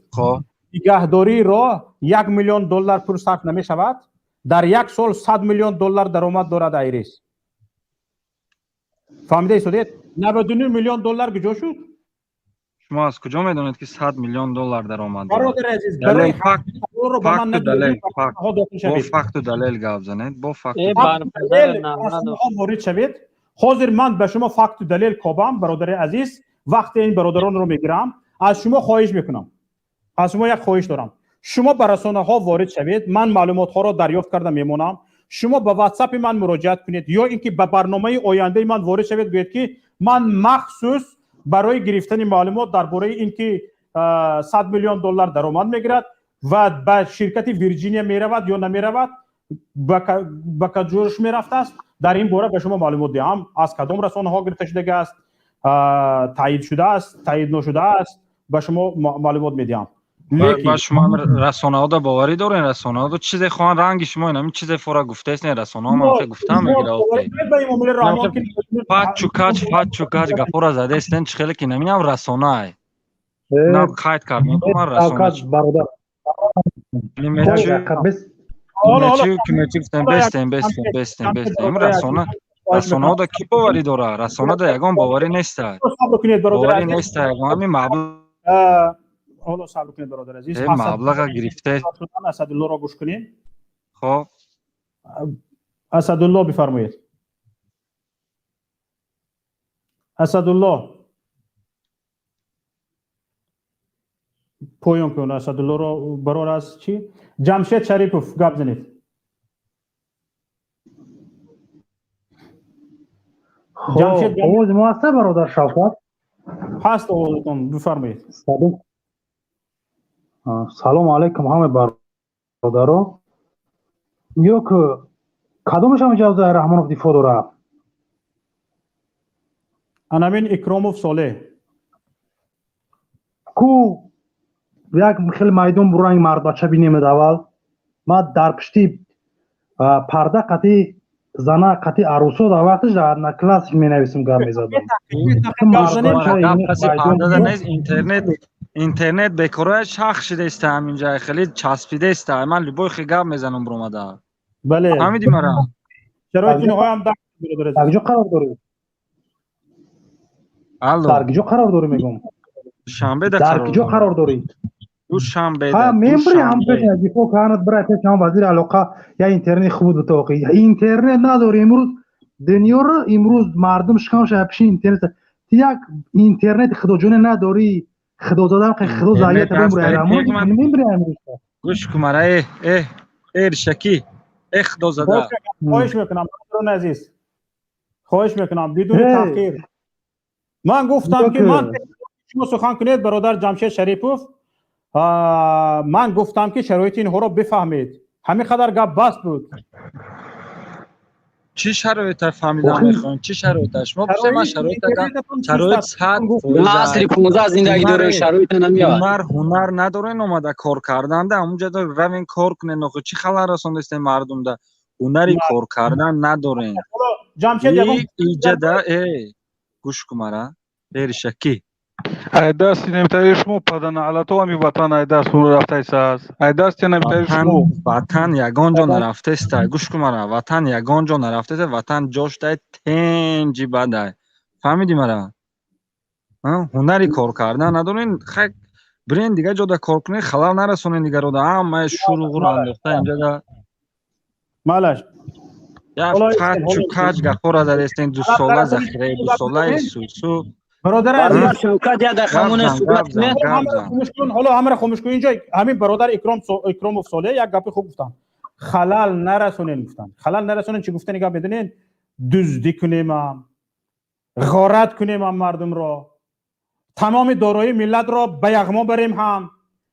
нигаҳдории роҳ 1 миллион доллар пул сарф намешавад. Дар як сол 100 миллион доллар даромад дорад IRS. Фаҳмида истодед? 99 миллион доллар куҷо шуд? Шумо аз куҷо медонед, ки 100 миллион доллар даромад дорад? Бародари азиз, барои факту далел, бо факту далел гап занед, бо факту ворид шавед. Ҳозир ман ба шумо факту далел кобам, бародари азиз. Вақте ин бародаронро мегирам, аз шумо хоҳиш мекунам, аз шумо як хоҳиш дорам. Шумо ба расонаҳо ворид шавед, ман маълумотҳоро дарёфт карда мемонам. Шумо ба ватсапи ман муроҷиат кунед ё ин ки ба барномаи ояндаи ман ворид шавед, гӯед, ки ман махсус барои гирифтани маълумот дар бораи ин ки 100 миллион доллар даромад мегирад ва ба ширкати Вирҷиния меравад ё намеравад, ба каҷош мерафтааст, дар ин бора ба шумо маълумот диҳам, аз кадом расонаҳо гирифта шудагааст, таъид шудааст, таъид ношудааст, ба шумо маълумот медиҳам. Ба шумо расонаҳода боварӣ дорен? Расонаҳода чизе хоҳанд, ранги шумо ин ҳамин чизе фора гуфтаест, не, расонаҳо ман гуфтам мегира. Пачу кач, пачу кач гапора задаестен, чӣ хеле ки наминам расонаай. Нам қайд кардам, ман расона. Бестем, бестем, бестем, бестем. Расона, расонаҳода кӣ боварӣ дора? Расонада ягон боварӣ неста. Боварӣ неста ягон ҳамин маблағ. Ҳоло сабр кунед, бародар азиз. Маблаға гирифта. Асадуллоро гӯш кунем. Хоб. Асадулло, бифармоед. Асадулло. Поён кун Асадуллоро, барор аз чӣ? Ҷамшед Шарипов, гап занед. Ҷамшед, овози мо ҳаста, бародар Шавкат? Ҳаст овозатон, бифармоед. Салому алайкум ҳама бародаро. Ё ки кадомаш ҳам иҷозаи Раҳмонов дифоъ дорад? Анамин Икромов Солеҳ. Ку як хеле майдон буранг мардбача бинемед аввал. Ман дар пишти парда қати зана қати арӯсо дар вақташ дар одноклассник менависам, гап мезадам. Интернет бекорая шах шидаиста, ҳаминҷа хеле часпидаиста. Ман любой хе гап мезанам буромада. Бале. Фаҳмидӣ мара? Шароити инҳоям дар куҷо қарор дорӣ? Алло. Дар куҷо қарор дорӣ мегӯм? Душанбе дар куҷо қарор дорӣ? Душанбе. Ҳа, мембри ҳам пеш дифоъ канад бира пеш ҳам вазири алоқа я интернет хуб битоқи. Интернет надорӣ имрӯз дунёро, имрӯз мардум шикамша пеши интернет. Ти як интернет худоҷоне надорӣ. Худо задам ки худо заят бембри Раҳмон мембри имрӯз. Гӯш кун мара, э э э ришакӣ, э худо зада. Хоҳиш мекунам, бародарони азиз. Хоҳиш мекунам бидуни таъхир. Ман гуфтам ки ман шумо сухан кунед, бародар Ҷамшед Шарипов. Ман гуфтам ки шароити инҳоро бифаҳмед. Ҳамин қадар гап бас буд. Чӣ шароита фаҳмидан мехоҳем? Чӣ шароита? Шумо пурсед, ман шароита шароит 100% асри 15 зиндагӣ дорем, шароита намеояд. Ҳунар, ҳунар надорен омада кор карданда, ҳамунҷа равен кор кунен. Охи чӣ халал расондастен мардумда? Ҳунари кор кардан надорен. Ҷамшед ягон иҷада гӯш кун мара беришакӣ. Ай дасти намитари шумо паданаалато ами ватан ай даст рафтайсааст. Ай дасти намитари шумо. Ватан ягон ҷо нарафтеста. Гӯш кун мара, ватан ягон ҷо нарафтеста, ватан ҷоштай тенҷи бадай. Фаҳмидӣ мара? Ҳунари кор кардан надорен, хай бирен дигар ҷода кор кунед, халал нарасонен дигарода. Ҳамаи шуру ғур андохта инҷода. Малаш. Як качу кач гапҳоро задестен, дусола захираи дусолаи сусу. Бародар азиз Шавкат, як дақиқа монед суҳбат кунед. Ҳоло ҳамаро хомӯш кун. Инҷо ҳамин бародар Икромов Солеҳ як гапи хуб гуфтанд. Халал нарасонен гуфтанд. Халал нарасонен чӣ гуфтани гап медонед? Дуздӣ кунемам, ғорат кунемам мардумро, тамоми дороии миллатро ба яғмо барем ҳам.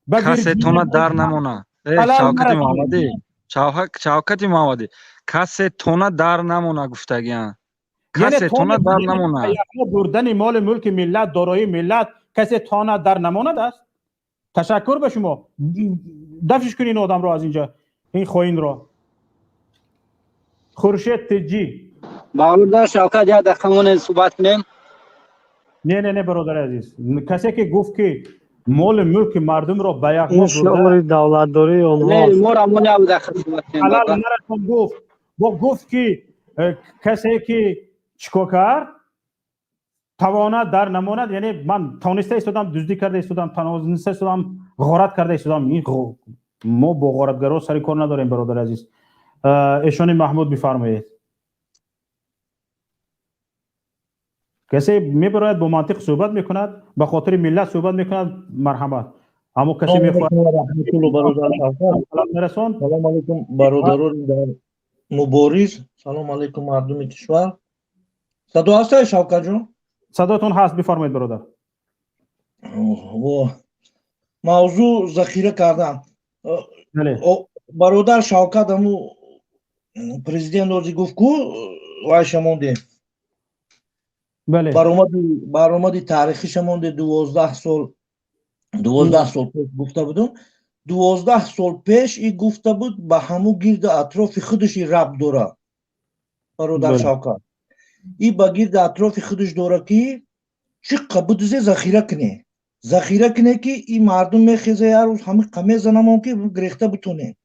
Касе тона дар намона. Шавкати Муҳаммадӣ, Шавкати Муҳаммадӣ, касе тона дар намона гуфтагиан. Касе тона дар намона. Бурдани моли мулки миллат, дороии миллат, касе тона дар намонад аст. Ташаккур ба шумо. Дафшиш кун ин одамро аз инҷа, ин хоинро. Хуршед Тиҷӣ. Бародар Шавкат, як дақиқа монед суҳбат кунем. Не, не, не, бародари азиз. Касе ки гуфт ки моли мулки мардумро ба яғмо Ин шиори давлатдории онҳост. Не, мо рамон як дақиқа суҳбат кунем. Халал нарасон гуфт. Бо гуфт ки касе ки чикор кард, тавонад дар намонад, яъне ман тавониста истодам, дуздӣ карда истодам, тавониста истодам, ғорат карда истодам. Ин мо бо ғоратгаро сари кор надорем, бародари азиз. Эшони Маҳмуд бифармоед. Касе мебарояд бо мантиқ суҳбат мекунад, ба хотири миллат суҳбат мекунад, марҳамат. Аммо касе мехоҳад нарасон. Салом алейкум бародарони дар мубориз, салом алейкум мардуми кишвар. Садо ҳаст, Шавкатҷон? Садотон ҳаст, бифармоед бародар. Мавзӯъ захира кардан. Бародар Шавкат, ҳаму президент ози гуфт ку вайша монде. Баромади таърихиша монде 12 сол, 12 сол пеш гуфта будум. 12 сол пеш и гуфта буд ба ҳаму гирду атрофи худаш и рабт дора. Бародар Шавкат. И ба гирди атрофи худаш дора ки чӣ қабудзе захира куне. Захира куне ки и мардум мехеза як рӯз ҳами қамезанамон ки гирехта бутоне.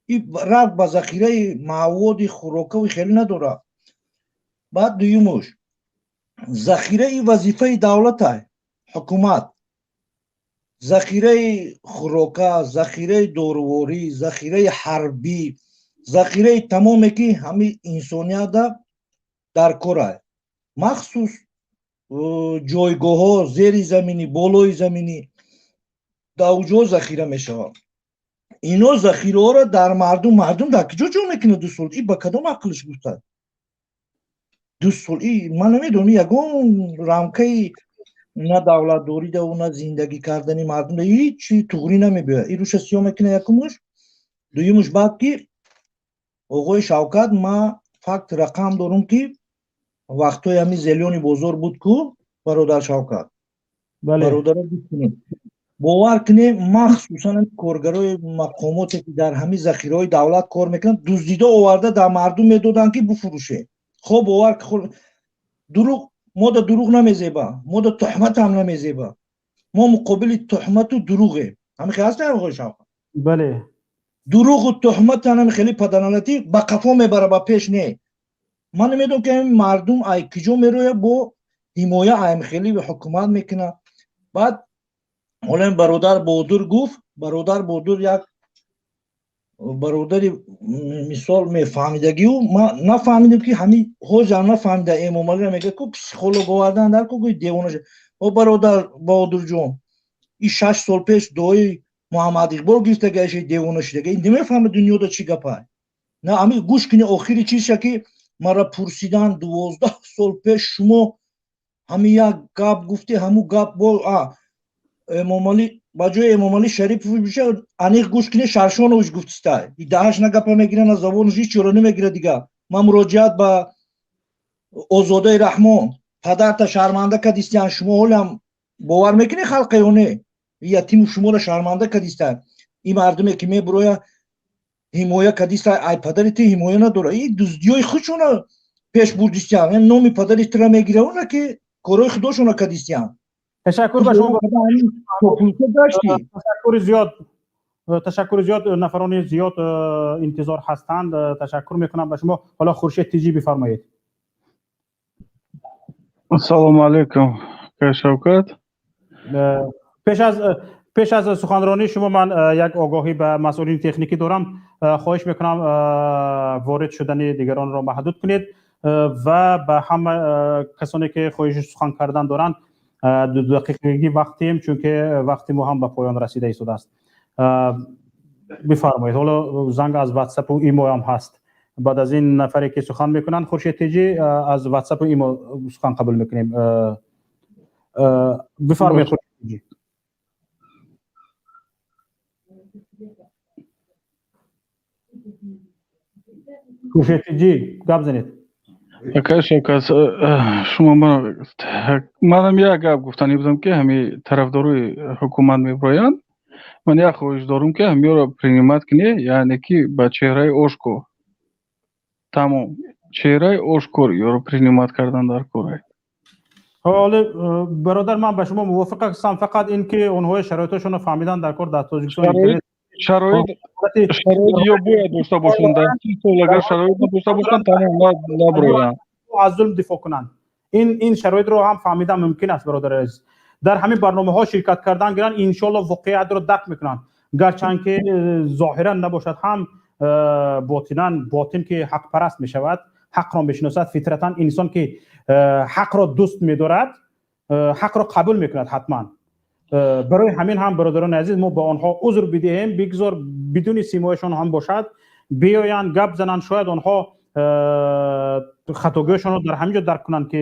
И рабт ба захираи маводи хӯрокави хеле надора. Баъд дуюмуш. Захираи вазифаи давлата, ҳукумат. Захираи хӯрока, захираи доруворӣ, захираи ҳарбӣ, захираи тамоме ки ҳами инсонията дар кора. Махсус ҷойгоҳҳо зери заминӣ, болои заминӣ дар уҷо захира мешаванд. Ино захираҳоро дар мардум, мардум дар куҷо ҷо мекунад 2 сол? И ба кадом ақлш гуфта? 2 сол и ман намедонам, ягон рамкаи на давлатдорӣ да, на зиндагӣ кардани мардум да ҳеҷ туғрӣ намебиёяд. И рӯша сиёҳ мекунад якумуш, дуюмуш баъд ки оғои Шавкат, ман факт рақам дорум ки вақтҳои ҳамин зелёни бозор буд ку, бародар Шавкат. Бародаро бикунем. Бовар кунем, махсусан коргарои мақомоте ки дар ҳамин захираҳои давлат кор мекунанд, дуздида оварда дар мардум медоданд ки буфурӯшед. Хоб бовар дурӯғ, мо да дурӯғ намезеба, мо да туҳмат ҳам намезеба. Мо муқобили туҳмату дурӯғем. Ҳамин хел ҳаст, оғои Шавкат? Бале. Дурӯғу туҳмат ҳам хеле паданалатӣ ба қафо мебара, ба пеш не. Ман намедонам ки ҳамин мардум ай куҷо мерояд, бо ҳимоя айм хеле ҳукумат мекунад. Баъд ҳоло ин бародар Бодур гуфт, бародар Бодур як бародари мисол мефаҳмидагиу ман нафаҳмидам ки ҳамин ҳозир нафаҳмида Эмомалиро мегӯяд ку психолог овардан дар ку гӯй девона шуд. О бародар Бодурҷон, и 6 сол пеш дуои Муҳаммад Иқбол гирифтагаша девона шудага, ин намефаҳмад дунёда чӣ гапа. На ҳамин гӯш кунӣ охири чизша ки мара пурсидан 12 сол пеш шумо ҳамин як гап гуфтӣ, ҳамун гап бо Эмомалӣ ба ҷои Эмомалӣ Шарипов биша, аниқ гӯш кунӣ Шаршонович гуфтиста. И даҳаш на гапа мегира, на забонаш ҳеҷ чора намегира дига. Ман муроҷиат ба Озодаи Раҳмон, падарта шарманда кадистиян, шумо ҳолам бовар мекунӣ халқа ё не? Ятиму шуморо шарманда кадистиян. Ин мардуме ки мебуроя ҳимоя кадиста, ай падари ту ҳимоя надора. И дуздиёи худшона Пеш бурдистиян, номи падари тира мегирад, ки корҳои худошона кадистиян. Ташаккур ба шумо. Ташаккури зиёд, ташаккури зиёд. Нафарони зиёд интизор ҳастанд. Ташаккур мекунам ба шумо. Ҳоло Хуршед Тиҷӣ, бифармоед. Ассалому алайкум, Шавкат. Пеш аз суханронии шумо ман як огоҳӣ ба масъулини техникӣ дорам. Хоҳиш мекунам, ворид шудани дигаронро маҳдуд кунед ва ба ҳама касоне ки хоҳиши сухан кардан доранд, 2 дақиқагӣ вақт диҳем, чунки вақти мо ҳам ба поён расида истодааст. Бифармоед. Ҳоло занг аз ватсапу имо ҳам ҳаст. Баъд аз ин нафаре ки сухан мекунанд, Хуршед Теҷӣ, аз ватсапу имо сухан қабул мекунем. Бифармоед, Хуршед Теҷӣ. Хуршед Теҷӣ, гап занед. Акай Шавкат, шумо манам як гап гуфтанӣ будам, ки ҳами тарафдорои ҳукумат мебироянд. Ман як хоҳиш дорам, ки ҳамиёро принимать кунӣ, яъне ки ба чеҳраи ошкор, тамом, чеҳраи ошкор ёро принимать кардан дар корай. Ҳоле, бародар, ман ба шумо мувофиқ ҳастам, фақат ин ки онҳои шароиташонро фаҳмидан дар кор. Дар Тоҷикистон шароит ё бояд дошта бошанд. Дар 30 сол агар шароит надошта бошанд, тамом, наброянд. Аз зулм дифоъ кунанд, ин шароитро ҳам фаҳмидан мумкин аст, бародари азиз. Дар ҳамин барномаҳо ширкат кардан гиранд, иншоалло воқеиятро дарк мекунанд. Гарчанд ки зоҳиран набошад ҳам, ботинан, ботин ки ҳақпараст мешавад, ҳақро мешиносад. Фитратан инсон ки ҳақро дӯст медорад, ҳақро қабул мекунад ҳатман. Барои ҳамин ҳам, бародарони азиз, мо ба онҳо узр бидиҳем. Бигзор бидуни симояшон ҳам бошад, биёянд, гап зананд. Шояд онҳо хатогиҳошонро дар ҳамин ҷо дарк кунанд, ки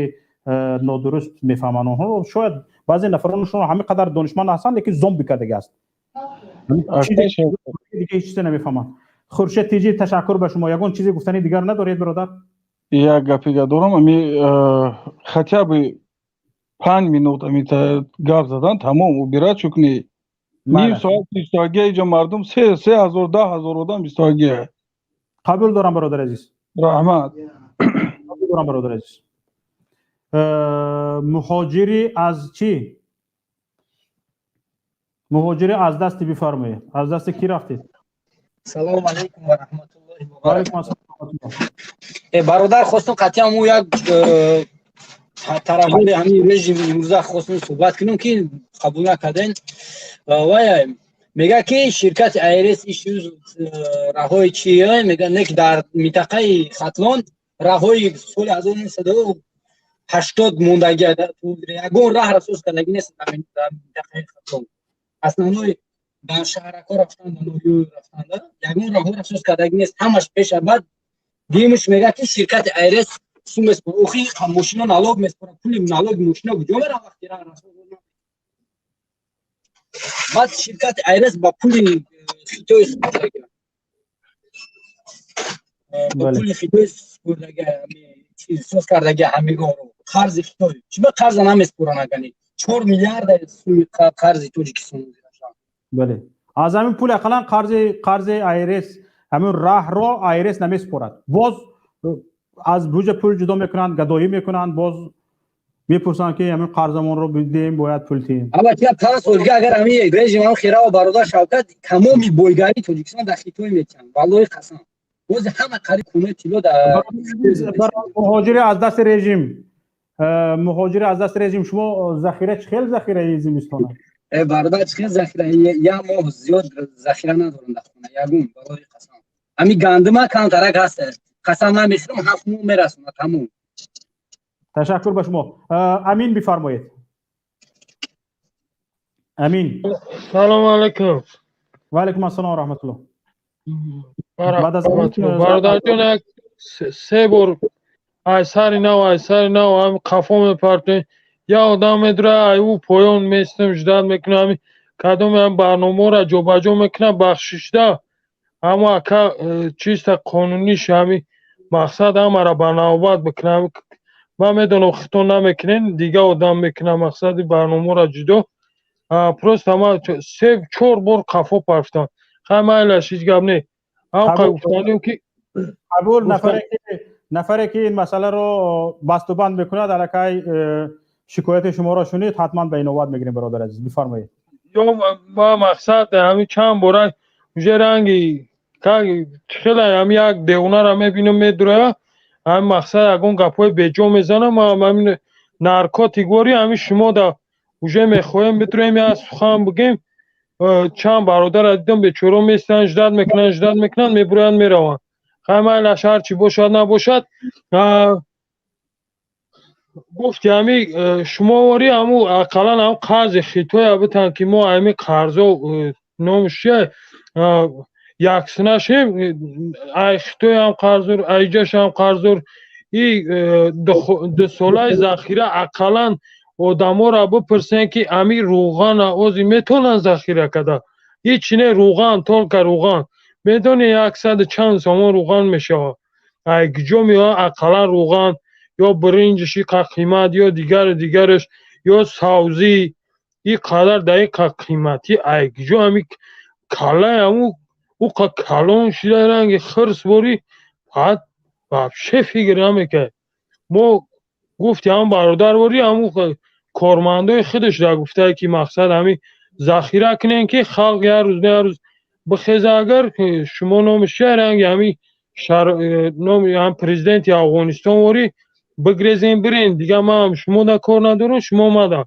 нодуруст мефаҳманд онҳо. Шояд баъзе нафароншон ҳамин қадар донишманд ҳастанд, лекин зомби кардаги аст, дига ҳеҷ чизе намефаҳманд. Хуршед Тиҷӣ, ташаккур ба шумо. Ягон чизе гуфтани дигар надоред, бародар? Як гапига дорам. Ами хотя бы 5 минут ами гап задан, тамом, убирать кунӣ. Ним соат истоагия иҷо мардум 3000, 10 000 одам истоагия. Қабул дорам, бародар азиз. Раҳмат. Қабул дорам, бародар азиз. Муҳоҷири аз чӣ? Муҳоҷири аз дасти, бифармоед, аз дасти кӣ рафтед? Салому алайкум ва раҳматуллоҳи ва алайкум ассалом. Бародар, хостам қатъиан мо як тарафдори ҳамин режим имрӯза хостем суҳбат кунем, ки қабул накарден. Вай мега, ки ширкати АйРС ишӯз раҳои чи мега, не, ки дар минтақаи Хатлон раҳои соли 1980 мондагӣ, ягон раҳ расоз кардагӣ нест дар минтақаи Хатлон. Основной дар шаҳракҳо рафтан, дар ноҳиё рафтанда ягон раҳо расоз кардагӣ нест, ҳамаш пеша. Баъд димш мега, ки ширкати АйРС сум меспора. Охи, мошино налог меспора, пули налоги мошино куҷо мерав, вақти раҳ расоз? Баъд ширкати АйРС ба пули Хитой спурдага, ба пули Хитой спурдага, соз кардаги ҳамигоро, қарзи Хитой. Чиба қарза намеспоран, агани 4 миллиарда суми қарзи Тоҷикистон? Бале, аз ҳамин пул ақаллан қарзи АйРС, ҳамин раҳро АйРС намеспорад. Боз аз буҷа пул ҷудо мекунанд, гадоӣ мекунанд, боз мепурсанд, ки ҳамин қарзамонро бидиҳем, бояд пул диҳем. Албатта, 5 сол дига агар ҳамин режим ҳам хирава, бародар Шавкат, тамоми бойгарии Тоҷикистон дар Хитой метиҳанд, валлоҳи қасам. Бози ҳама қариб кунои тилло дар Муҳоҷири аз дасти режим, муҳоҷири аз дасти режим, шумо захира чӣ хел, захираи зимистона? Бародар, чӣ хел захира? Як моҳ зиёд захира надорам дар хона ягон, валлоҳи қасам. Ҳамин гандума камтарак ҳаст, қасам намехӯрам, 7 моҳ мерасонад, тамом. Ташаккур ба шумо. Амин, бифармоед, Амин. Салому алайкум. Ва алайкум ассалом ва раҳматуллоҳ. Бародарҷон, як се бор ай сари нав, ай сари нав ҳам қафо мепартоем. Як одам медура, ай ӯ поён местем, ждать мекунам, ҳами кадоме ҳам барномаро ҷобаҷо мекунам, бахшишда. Ҳамо ака чиста қонуниш, ҳами мақсад ҳамаро ба навбат бикунам. Ман медонам, хито намекунен, дига одам мекунам, мақсади барномаро ҷудо. Просто ма се чор бор қафо партам. Хай, майлаш, ҳеҷ гап не. Ҳам гуфтанем, ки қабул. Нафаре ки Нафаре ки ин масъаларо басту банд мекунад, аллакай шикояти шуморо шунид, ҳатман ба инобат мегирем, бародари азиз. Бифармоед. Ё ма мақсад ҳамин чанд бора уже ранги хеле ҳами як девонара мебинам, медуроя, ҳамин мақсад ягон гапҳои беҷо мезанам. Ма ҳамин наркотик вори ҳамин шумо да уже мехоҳем бидуроем, як сухан бигем. Чанд бародара дидам, бечоро местанд, ждать мекунанд, ждать мекунанд, мебуроянд, мераванд. Хай, майлаш, ҳарчи бошад набошад. Гуфти ҳами шумо вори ҳаму ақаллан ҳам қарзи хитоя битан, ки мо ҳами қарзо номш чия яксинашем. Ай хитой ҳам қарздор, айҷаш ҳам қарздор. И дусолаи захира ақаллан одаморо бипурсен, ки ами рӯғана ози метавонанд захира карда? Ҳичи не, рӯған, только рӯған, медони, яксаду чанд сомон рӯған мешавад. Ай куҷо меояд? Ақаллан рӯған ё биринҷиш иқа қимат, ё дигару дигараш, ё савзӣ и қадар дар иқа қиматӣ, ай куҷо? Ами каллаи аму уқа калон шуда, ранги хирс ворӣ, баъд вообще фикр намекард. Мо гуфти ҳам бародар ворӣ, ҳаму кормандои худаш да гуфтае, ки мақсад ҳами захира кунем, ки халқ як рӯз на як рӯз бихеза. Агар шумо номи чия ранги ҳами номи ҳам президенти Афғонистон ворӣ бигрезем, бирем, дига ман шумо да кор надорам, шумо мада.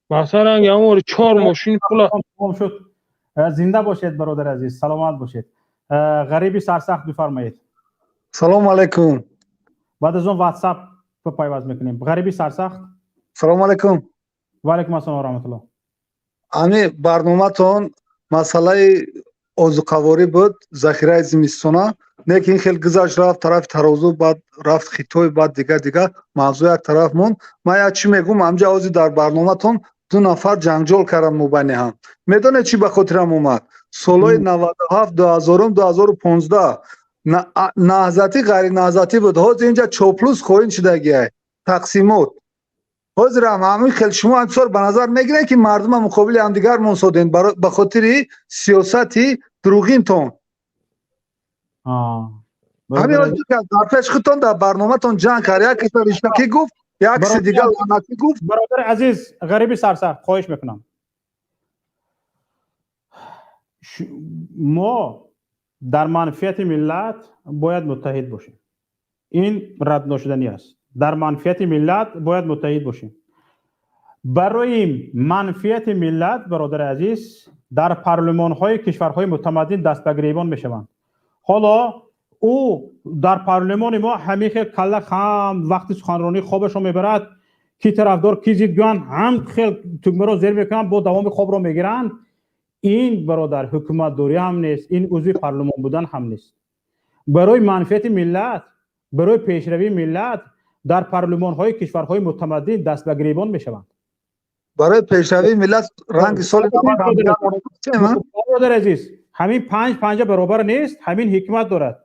Масалан, ранги ҳамон вори чор мошин пула. Шуд. Зинда бошед, бародари азиз, саломат бошед. Ғариби сарсахт, бифармоед. Салому алайкум. Баъд аз он ватсап пайваст мекунем. Ғариби сарсахт. Салому алайкум. Ва алайкум ассалом ва раҳматуллоҳ. Ами барноматон масъалаи озуқаворӣ буд, захираи зимистона, не ки ин хел гузашт, рафт тарафи тарозу, баъд рафт Хитой, баъд дигар дигар мавзӯъ як тараф монд. Ман як чӣ мегӯм: ҳамҷа ҳозир дар барноматон ду нафар ҷанҷол карданд мобайни ҳам. Медонед, чӣ ба хотирам омад? Солҳои 97, 2000-ум, 2015 наҳзатӣ, ғайринаҳзатӣ буд. Ҳозир инҷа чоплус хоин шудагиай, тақсимот. Ҳозирам ҳамин хел шумо ҳамсор ба назар мегиред, ки мардума муқобили ҳамдигар монсоден ба хотири сиёсати дурӯғинтон. Ҳамин ҳозир дар пеш худтон дар барноматон ҷанг кард, як каса риштакӣ гуфт, як каси дигар лаънатӣ гуфт. Бародари азиз ғариби сарсахт, хоҳиш мекунам, мо дар манфиати миллат бояд муттаҳид бошем, ин рад ношуданӣ аст. Дар манфиати миллат бояд муттаҳид бошем. Барои манфиати миллат, бародари азиз, дар парлумонҳои кишварҳои мутамаддин даст ба гиребон мешаванд. Ҳоло ӯ дар парлумони мо ҳамин хел калла хам, вақти суханронӣ хобашро мебарад, ки тарафдор, ки зид гӯянд, ҳам хел тугмаро зер мекунанд, бо давоми хобро мегиранд. Ин, бародар, ҳукуматдорӣ ҳам нест, ин узви парлумон будан ҳам нест. Барои манфиати миллат, барои пешравии миллат дар парлумонҳои кишварҳои мутамаддин даст ба гиребон мешаванд. Барои пешравии миллат ранги соли Бародар азиз, ҳамин панҷ панҷа баробар нест, ҳамин ҳикмат дорад.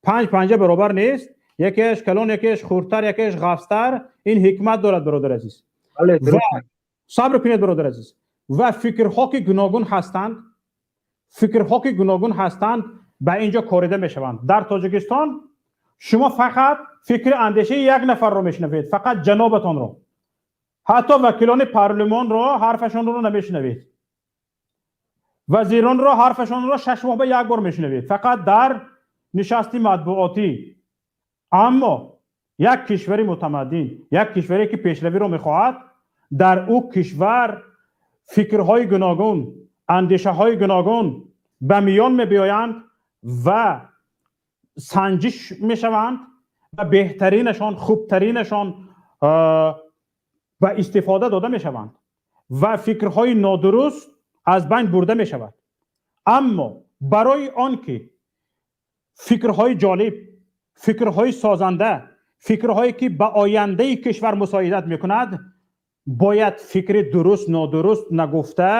Панҷ панҷа баробар нест, якеаш калон, якеаш хурдтар, якеаш ғафзтар, ин ҳикмат дорад, бародар азиз. Сабр кунед, бародар азиз. Ва фикрҳо ки гуногун ҳастанд, фикрҳо ки гуногун ҳастанд, ба инҷо корида мешаванд. Дар Тоҷикистон шумо фақат фикри андешаи як нафарро мешунавед, фақат ҷанобатонро. Ҳатто вакилони парлумонро ҳарфашонро намешунавед, вазиронро ҳарфашонро 6 моҳ ба як бор мешунавед, фақат дар нишасти матбуотӣ. Аммо як кишвари мутамаддин, як кишваре ки пешравиро мехоҳад, дар ӯ кишвар фикрҳои гуногун, андешаҳои гуногун ба миён мебиёянд ва санҷиш мешаванд ва беҳтаринашон, хубтаринашон ба истифода дода мешаванд ва фикрҳои нодуруст аз байн бурда мешавад. Аммо барои он ки фикрҳои ҷолиб, фикрҳои созанда, фикрҳое ки ба ояндаи кишвар мусоидат мекунад, бояд фикри дуруст нодуруст нагуфта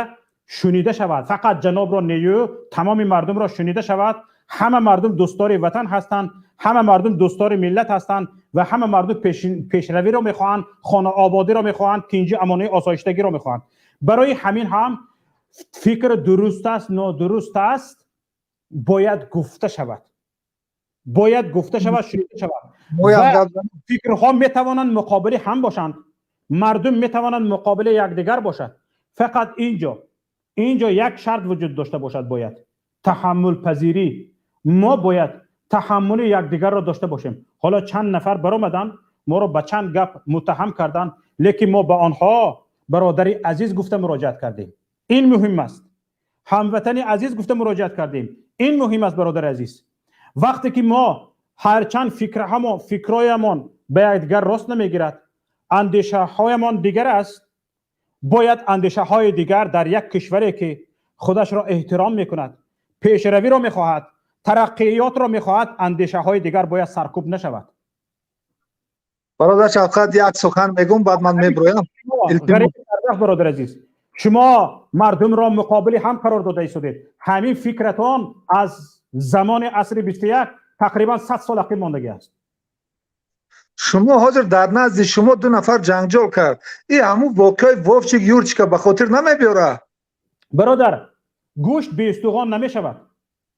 шунида шавад. Фақат ҷанобро нею, тамоми мардумро шунида шавад. Ҳама мардум дӯстдори ватан ҳастанд, ҳама мардум дӯстдори миллат ҳастанд ва ҳама мардум пешравиро мехоҳанд, хонаободиро мехоҳанд, тинҷи, амонии, осоиштагиро мехоҳанд. Барои ҳамин ҳам фикр дуруст аст, нодуруст аст, бояд гуфта шавад. Бояд гуфта шавад, шунида шавад. Фикрҳо метавонанд муқобили ҳам бошанд, мардум метавонанд муқобили якдигар бошад. Фақат инҷо як шарт вуҷуд дошта бошад, бояд таҳаммулпазирӣ. Мо бояд таҳаммули якдигарро дошта бошем. Ҳоло чанд нафар баромаданд, моро ба чанд гап муттаҳам карданд, лекин мо ба онҳо бародари азиз гуфта муроҷиат кардем. Ин муҳим аст. Ҳамватани азиз гуфта муроҷиат кардем. Ин муҳим аст, бародари азиз. Вақте ки мо ҳарчанд фикрҳоямон ба якдигар рост намегирад, андешаҳоямон дигар аст, бояд андешаҳои дигар дар як кишваре ки худашро эҳтиром мекунад, пешравиро мехоҳад, тараққиётро мехоҳад, андешаҳои дигар бояд саркӯб нашавад. Бародар Шавкат, як сухан мегӯм, баъд ман меброям. Бародар азиз, шумо мардумро муқобили ҳам қарор дода истодед. Ҳамин фикратон аз замони асри 21 тақрибан 100 сол ақиб мондагӣ аст. Шумо ҳозир дар назди шумо ду нафар ҷанҷол кард. И ҳамун воқеаи Вовчик Юрчика ба хотир намебиёра? Бародар, гӯшт беустухон намешавад.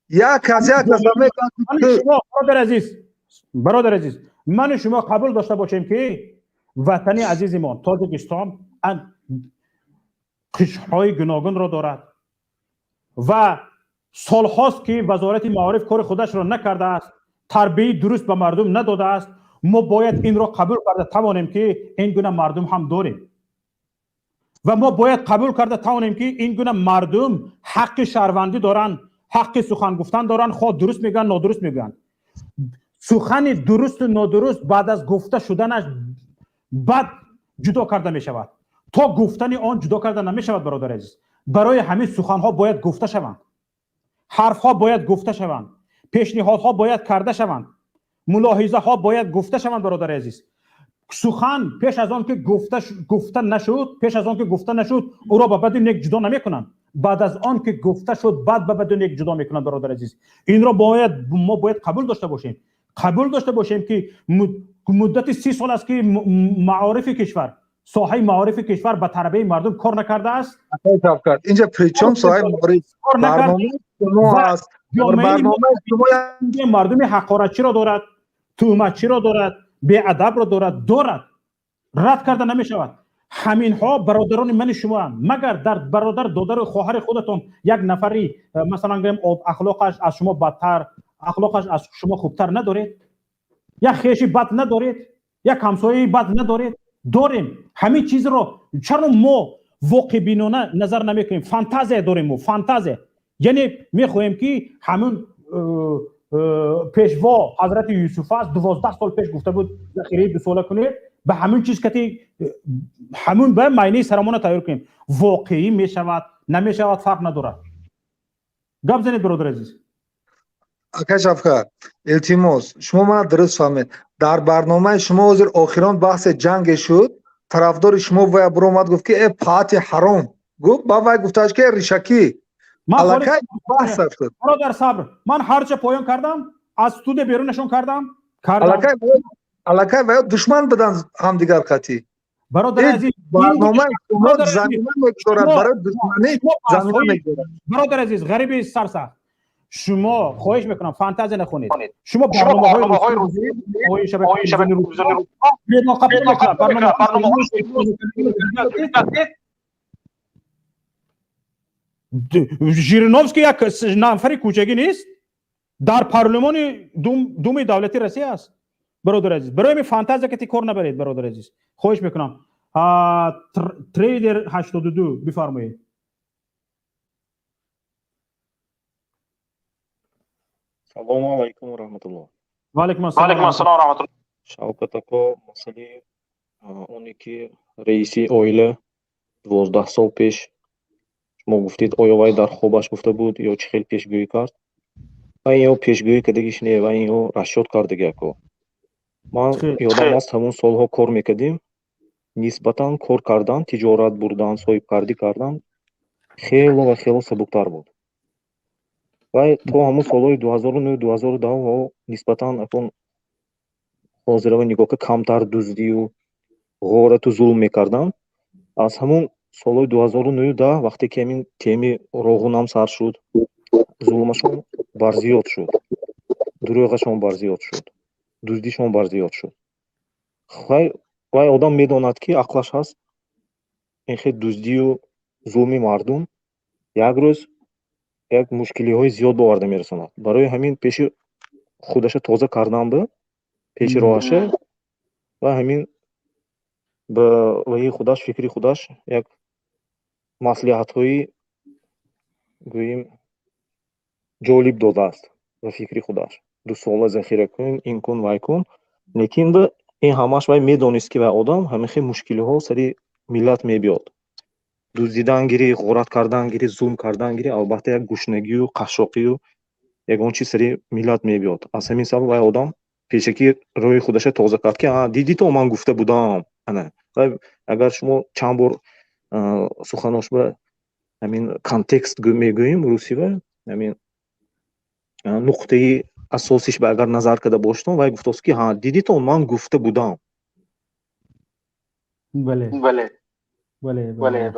Як аз як аз шумо, бародар азиз, ману шумо қабул дошта бошем ки ватани азизи мо Тоҷикистон қишрҳои гуногунро дорад ва солҳост ки вазорати маориф кори худашро накардааст, тарбияи дуруст ба мардум надодааст. Мо бояд инро қабул карда тавонем ки ин гуна мардум ҳам дорем ва мо бояд қабул карда тавонем ки ин гуна мардум ҳаққи шаҳрвандӣ доранд, ҳаққи сухан гуфтан доранд, хоҳ дуруст мегӯянд, нодуруст мегӯянд. Сухани дурусту нодуруст баъд аз гуфта шуданаш баъд ҷудо карда мешавад. То гуфтани он ҷудо карда намешавад, бародари азиз. Барои ҳамин суханҳо бояд гуфта шаванд, ҳарфҳо бояд гуфта шаванд, пешниҳодҳо бояд карда шаванд, мулоҳизаҳо бояд гуфта шаванд, бародари азиз. Сухан пеш аз он ки гуфта нашуд, пеш аз он ки гуфта нашуд, ӯро ба баду нек ҷудо намекунанд. Баъд аз он ки гуфта шуд, баъд ба баду нек ҷудо мекунанд, бародари азиз. Инро бояд мо бояд қабул дошта бошем. Қабул дошта бошем ки муддати 30 сол аст ки маорифи кишвар, соҳаи маорифи кишвар ба тарбияи мардум кор накардааст. Инҷа причём соҳаи маориф? Барномаи шумо аст. Барномаи шумо мардуми ҳақоратчиро дорад, туҳматчиро дорад, беадабро дорад, рад карда намешавад. Ҳаминҳо бародарони мани шумоанд. Магар дар бародар, додару хоҳари худатон як нафари, масалан гӯем, ахлоқаш аз шумо бадтар, ахлоқаш аз шумо хубтар надоред? Як хеши бад надоред? Як ҳамсояи бад надоред? Дорем. Ҳамин чизро чаро мо воқеъбинона назар намекунем? Фантазия дорем мо, фантазия. Яъне мехоҳем ки ҳамун пешво ҳазрати Юсуф аст, 12 сол пеш гуфта буд захираи дусола кунед, ба ҳамун чиз кати ҳамун ба майнаи сарамона тайёр кунем. Воқеӣ мешавад, намешавад, фарқ надорад. Гап занед, бародар азиз. Ака Шавкат, илтимос, шумо мана дуруст фаҳмед. Дар барномаи шумо ҳозир охирон баҳси ҷанге шуд, тарафдори шумо вая буромад, гуфт ки э паати ҳаром. Гуфт, ба вай гуфташ ки ришакӣ. Аллакай баҳс шуд. Бародар, сабр. Ман ҳарча поён кардам, аз студия берунашон кардам. Аллакай вая душман буданд ҳамдигар қатъӣ. Бародар азиз, барномаи шумо замина мегузорад барои душманӣ, замина мегузорад. Бародар азиз, ғариби сарсахт, шумо хоҳиш мекунам фантазия нахонед. Шумо барномаҳои рӯзии шабакаи Жириновский як нафари кӯчагӣ нест, дар парлумони Думаи давлати Россия аст. Бародар азиз, барои ҳамин фантазия кати кор набаред, бародар азиз. Хоҳиш мекунам. Трейдер 82 бифармоед. Салому алайкум ва раҳматуллоҳ. Ва алайкум ассалом ва раҳматуллоҳ. Шавкат ако, масъалаи оне ки раиси оила 12 сол пеш шумо гуфтед, оё вай дар хобаш гуфта буд ё чӣ хел пешгӯӣ кард? Вай ё пешгӯӣ кардагиш не, вай ё расчёт кардаги ако. Ман ёдам аст, ҳамон солҳо кор мекардем, нисбатан кор кардан, тиҷорат бурдан, соҳибкардӣ кардан хело ва хело сабуктар буд. Вай то ҳамон солҳои 2009, 2010 нисбатан акун ҳозирава нигоҳ ка камтар дуздию ғорату зулм мекарданд. Аз ҳамон солҳои 2009 вақте ки ҳамин теми роғунам сар шуд, зулмашон барзиёд шуд. Дурӯғашон барзиёд шуд, дуздишон барзиёд шуд. Вай одам медонад, ки ақлаш ҳаст, ин хел дуздию зулми мардум як рӯз як мушкилиҳои зиёд ба оварда мерасонад. Барои ҳамин пеши худаша тоза кардан ба пеши роҳаша ва ҳамин ба ваи худаш, фикри худаш як маслиҳатҳои, гӯем, ҷолиб додааст ба фикри худаш: 2 сола захира кун, ин кун, вай кун. Лекин ба ин ҳамаш вай медонист, ки вай одам ҳамин хел мушкилиҳо сари миллат мебиёд. Дуздидан гирӣ, ғорат кардан гирӣ, зулм кардан гирӣ, албатта, як гушнагию қашшоқию ягон чиз сари миллат мебиёд. Аз ҳамин сабаб вай одам пешакӣ роҳи худаша тоза кард, ки дидӣ, то ман гуфта будам. Ана агар шумо чанд бор суханош ба ҳамин контекст мегӯем русива, ҳамин нуқтаи асосиш ба агар назар карда бошедон, вай гуфтааст, ки ҳа, дидитон, ман гуфта будам. Бале, бале, бале.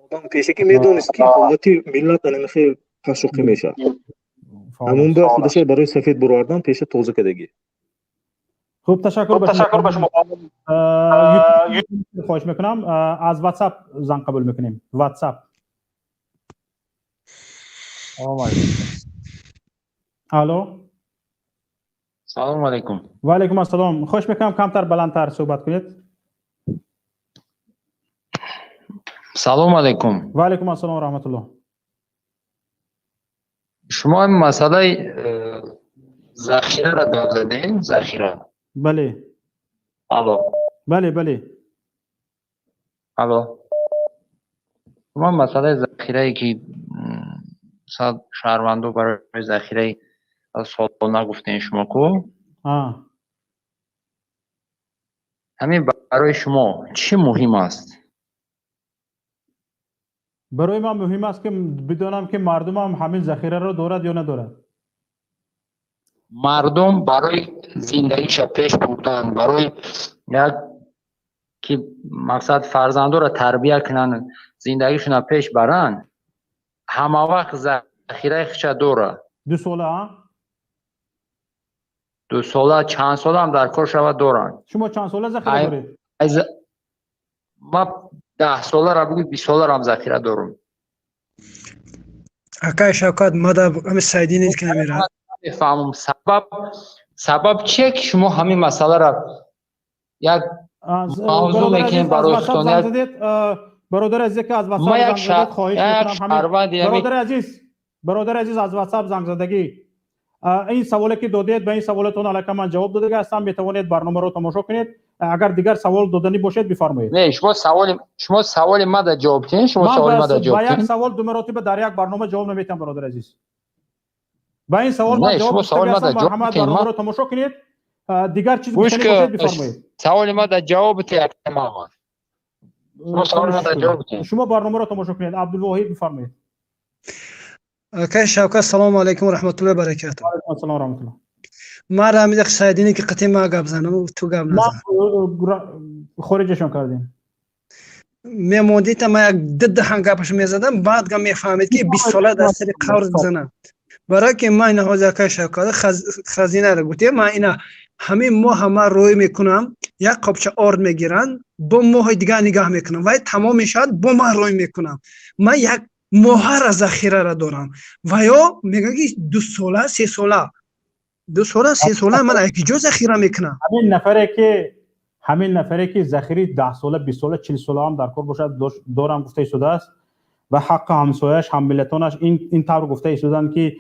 Одам пешакӣ медонист, ки ҳолати миллат ана хел қашшоқӣ мешавад. Ҳамон ба худаша барои сафед буровардан пеша тоза кардагӣ. Хуб, ташаккур ба шумо. Хоҳиш мекунам, аз WhatsApp занг қабул мекунем, WhatsApp. Салом алейкум. Алло. Салом алейкум. Ва алейкум ассалом. Хоҳиш мекунам, камтар баландтар суҳбат кунед. Салом алейкум. Ва алейкум ассалом ва раҳматуллоҳ. Шумо ҳамин масъалаи захираро гап задем, захира. Бале. Алло. Бале, бале. Алло. Шумо масъалаи захирае, ки шаҳрвандо барои захираи солона гуфтем шумо ку, ҳамин барои шумо чӣ муҳим аст? Барои ман муҳим аст, ки бидонам, ки мардумам ҳамин захираро дорад ё надорад. Мардум барои зиндагиша пеш бурдан, барои як ки мақсад фарзандоро тарбия кунанд, зиндагишона пеш баранд, ҳама вақт захираи худша дорад. 2 сола? 2 сола, чанд солаам дар кор шавад, доранд. Шумо чанд сола захира доред? Ма 10 солара бигӯ, 20 соларам захира дорам. Акай Шавкат, мада ами сайдинед ки намера. Мефаҳмам, сабаб чие, ки шумо ҳамин масъаларо як мавзӯъ мекунед барои худтон? Бародари азиз, ки аз WhatsApp занг задед, хоҳиш мекунам, бародари азиз, бародари азиз, аз WhatsApp занг задагӣ, ин саволе ки додед, ба ин саволатон аллакай ман ҷавоб додага ҳастам. Метавонед барномаро тамошо кунед. Агар дигар савол доданӣ бошед, бифармоед. Не, шумо саволи мада ҷавоб диҳед, шумо саволи мада ҷавоб Ба як савол ду маротиба дар як барнома ҷавоб наметиҳам, бародари азиз. Ба ин савол ман ҷавоб додага, барномаро тамошо кунед. Дигар чиз гуфтанӣ бошед, бифармоед. Саволи мада ҷавоб диҳед, шумо саволи мада ҷавоб диҳед. Шумо барномаро тамошо кунед. Абдулвоҳид, бифармоед. Акай Шавкат, салому алайкум ва раҳматуллоҳи ва баракатуҳ. Алайкум ассалом ва раҳматуллоҳ. Ман ҳамида сайдине ки қати ма гап занам, ту гап назан. Хориҷашон кардем. Мемондита, ма як диддаҳан гапаш мезадам, баъд гам мефаҳмед, ки 20 сола дар сари қавр бизанам. Барои ки ман ина ҳозир, акай Шавкат, хазинаро гуфтем, ман ина ҳамин моҳа ман рӯй мекунам, як қопча орд мегиранд, бо моҳи дигар нигаҳ мекунам, вай тамом мешавад, бо ман рӯй мекунам. Ман як моҳара захирара дорам, ва ё мегӯяд, ки 2 сола, 3 сола, 2 сола, 3 сола ман аз киҷо захира мекунам? Ҳамин нафаре ки захираи 10 сола, 20 сола, 40 сола ҳам дар кор бошад дорам гуфта истодааст ва ҳаққи ҳамсояш, ҳаммиллатонаш ин тавр гуфта истоданд, ки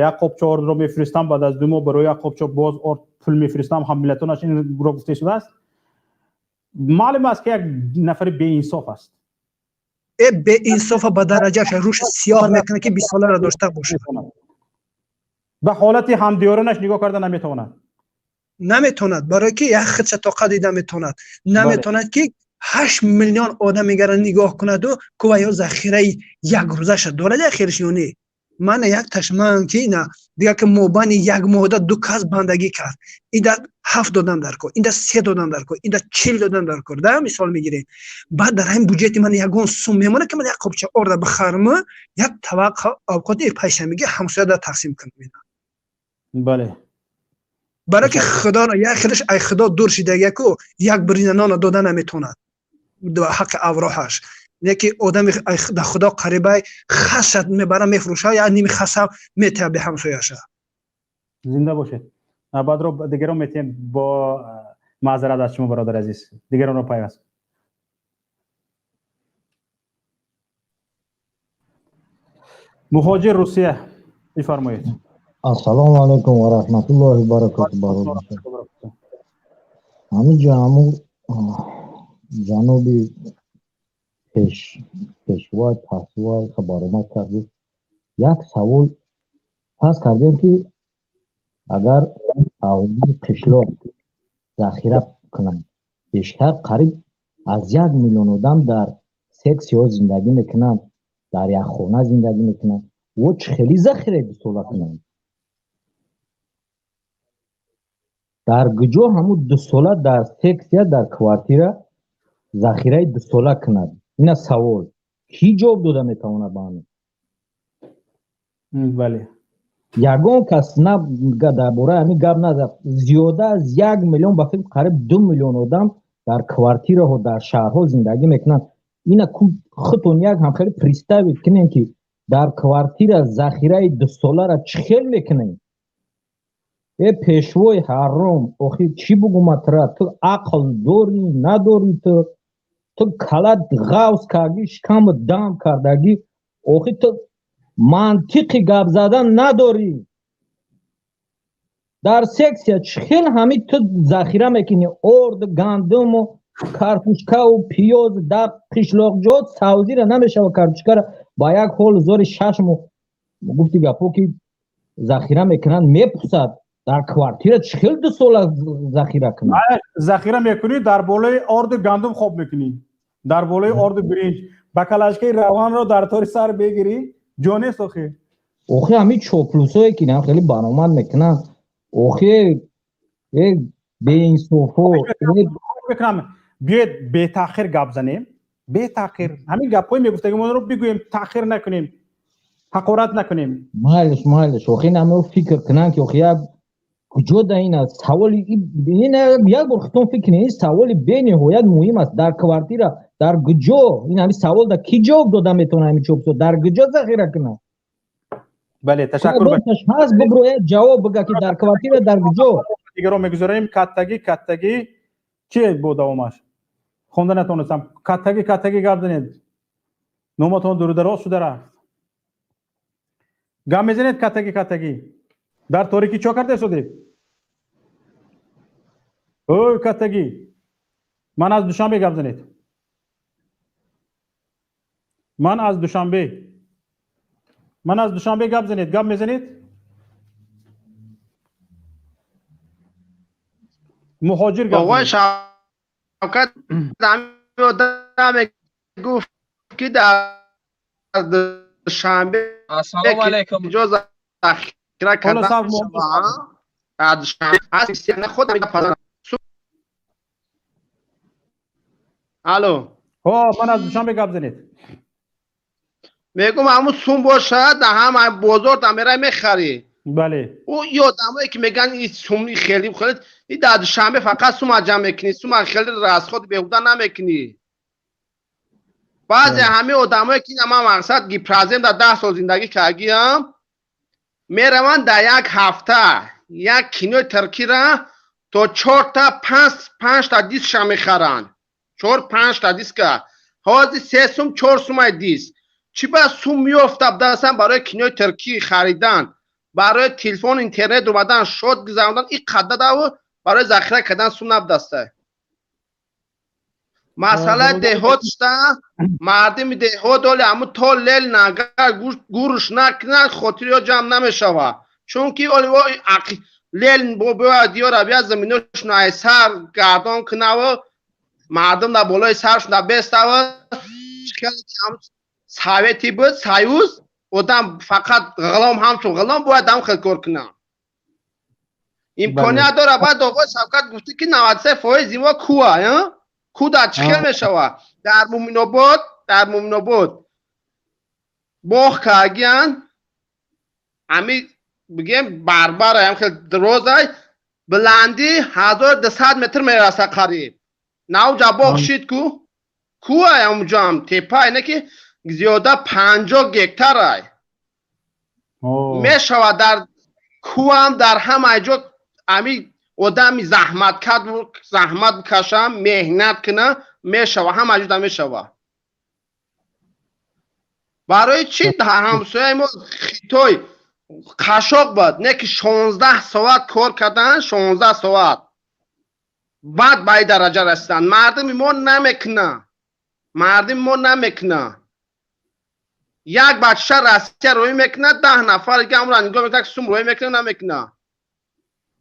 як қопча ордро мефиристам, баъд аз 2 моҳ барои як қопча боз орд пул мефиристам, ҳаммиллатонаш инро гуфта истодааст, маълум аст, ки як нафари беинсоф аст. Э, беинсофа ба дараҷаша рӯш сиёҳ мекунад, ки 20 соларо дошта бошад. Ба ҳолати ҳамдиёронаш нигоҳ карда наметавонад. Наметавонад, барое ки як худша тоқат дида метавонад, наметавонад, ки 8 миллион одамегаро нигоҳ кунаду ку ва ё захираи як рӯзаша дорад яхелш ё не. Мана як ташмаам, ки ина дигар ки мобайни як моҳда ду кас бандагӣ кард, ида ҳафт додам дар кор, ида се додам дар кор, ида 40 додам дар кор, да мисол мегирем. Баъд дар ҳамин буҷети ман ягон сум мемонад, ки ман як қопча орда бихарму як табақ авқоти пайшамиги ҳамсояда тақсим кунам? Бале. Барои ки худо як хелаш ай худо дур шидагику як бирина нона дода наметавонад ҳаққи авроҳаш. Яке одами да худо қарибай хасат мебара мефурӯша, я ними хаса метиҳа бе ҳамсояша. Зинда бошед. Баъдро дигарон метиҳем бо маъзарат аз шумо бародар азиз. Дигаронро пайваст. Муҳоҷир Русия бифармоед. Ассалому алайкум ва раҳматуллоҳи ва баракотуҳ бародар. Ҳамин ҷо ҳамун ҷаноби пешвой пасвой баромад кардед. Як савол пас кардем ки агар аҳолии қишлоқ захира кунанд, бештар қариб аз 1 миллион одам дар сексияҳо зиндагӣ мекунанд, дар як хона зиндагӣ мекунанд. Во чӣ хеле захираи дусола кунанд? Дар куҷо ҳамун дусола дар сексия, дар квартира захираи дусола кунад? Ина савол. Кӣ ҷавоб дода метавонад ба ҳамин? Бале. Ягон кас на дар бораи ҳамин гап назад. Зиёда аз 1 миллион, ба фикр қариб 2 миллион одам дар квартираҳо, дар шаҳрҳо зиндагӣ мекунанд. Ина худтон як ҳам хеле представить кунем ки дар квартира захираи дусоларо чӣ хел мекунем? Э пешвои ҳаром, охир чӣ бугум атра? Ту ақл дорӣ, надорӣ ту? Ту калат ғавз кардӣ, шикамат дам кардагӣ, охир ту мантиқи гап задан надорӣ. Дар сексия чӣ хел ҳамин ту захира мекунӣ? Орд, гандуму картошкаву пиёз дар қишлоқҷот савзира намешава картошкара ба як ҳол зори 6 моҳ гуфти гапо ки захира мекунанд, мепусад. Дар квартира чӣ хел 2 сола захира кунад? Захира мекунӣ, дар болои орду гандум хоб мекунӣ, дар болои орду биринҷ, бакалашкаи равғанро дар тори сар бегирӣ, ҷо нест охи. Охи ҳамин чоплусое ки нам хеле баромад мекунанд, охи беинсофо. Мекунам, биёед бетаъхир гап занем, бетаъхир ҳамин гапҳои мегуфтагимонро бигӯем, таъхир накунем, ҳақорат накунем. Майлиш, майлиш, охи намео фикр кунанд ки охи як куҷо да ин аст саволи, ин як бор худтон фикр кунед, ин саволи бениҳоят муҳим аст. Дар квартира, дар куҷо ин ҳамин савол да кӣ ҷавоб дода метавонад? Ҳамин чоплусо дар куҷо захира кунад? Бале, ташаккур. Ҳаст биброяд ҷавоб бига ки дар квартира дар куҷо. Дигаро мегузорем. Каттагӣ, каттагӣ чи бо давомаш хонда натонистам. Каттагӣ, каттагӣ гап занед, номатон дурудароз шуда рафт. Гап мезанед каттагӣ, каттагӣ. Дар торикӣ чо карда истодед? Ой каттагӣ, ман аз Душанбе гап занед. Ман аз Душанбе, ман аз Душанбе гап занед, гап мезанед? Муҳоҷир гап оғои Шавкат одаме гуфт ки дар Душанбе Ассалому алайкум. Ҷо захира карда худ. Алло. Ҳо, ман аз Душанбе гап занед. Мегум ҳамун сум бошад, дар ҳама бозор да мерай мехарӣ. Бале. Ӯ одамое ки мегӯянд ин сум хеле хеле, ин дар Душанбе фақат сума ҷамъ мекунӣ, сума хеле расход беҳуда намекунӣ. Баъзе ҳамин одамое ки ман мақсад гипразем дар 10 сол зиндагӣ кардагиам, мераванд дар як ҳафта як кинои туркира то 4та 5та дискша мехаранд. 4-5та диска. Ҳозир 3 сум 4 сумай диск. Чӣ ба сум меёфтаб дастам барои кинои туркӣ харидан, барои телефон интернет омадан, шод гузарондан, ин қадда даву барои захира кардан сум набдаста. Масъалаи деҳот шуда, мардими деҳот оли ҳамун то лел нагар гуруш накунанд, хотириё ҷамъ намешавад. Чунки оли лел бояд ёра бия заминошон ай сар гардон кунаву мардум дар болои саршон дар беставу. Совети буд, союз, одам фақат ғулом, ҳамчун ғулом бояд ҳам хел кор кунам. Имконият дорад. Баъд оғои Шавкат гуфтӣ ки 93% имо кӯа, кӯ дар чӣ хел мешавад? Дар Муминобод, дар Муминобод боғ кардагиянд, ҳами Бигем барбар ам хел дарозай баландӣ 1200 метр мераса қариб. Навҷа боғ шид ку? Кӯай амуҷам тепай не ки зиёда 50 гектарай. Мешавад дар кӯам дар ҳамаи ҷо ами одами заҳматкат заҳмат бикаша меҳнат куна мешава ҳама ҷода мешава. Барои чӣ ҳамсояи мо Хитой қашоқ буд, не ки 16 соат кор кардан, 16 соат. Баъд ба ин дараҷа расиданд. Мардуми мо намекуна. Мардуми мо намекуна. Як бача Россия рӯй мекунад, 10 нафар дига амро нигоҳ мекунад, ки сум рӯй мекунад, намекуна.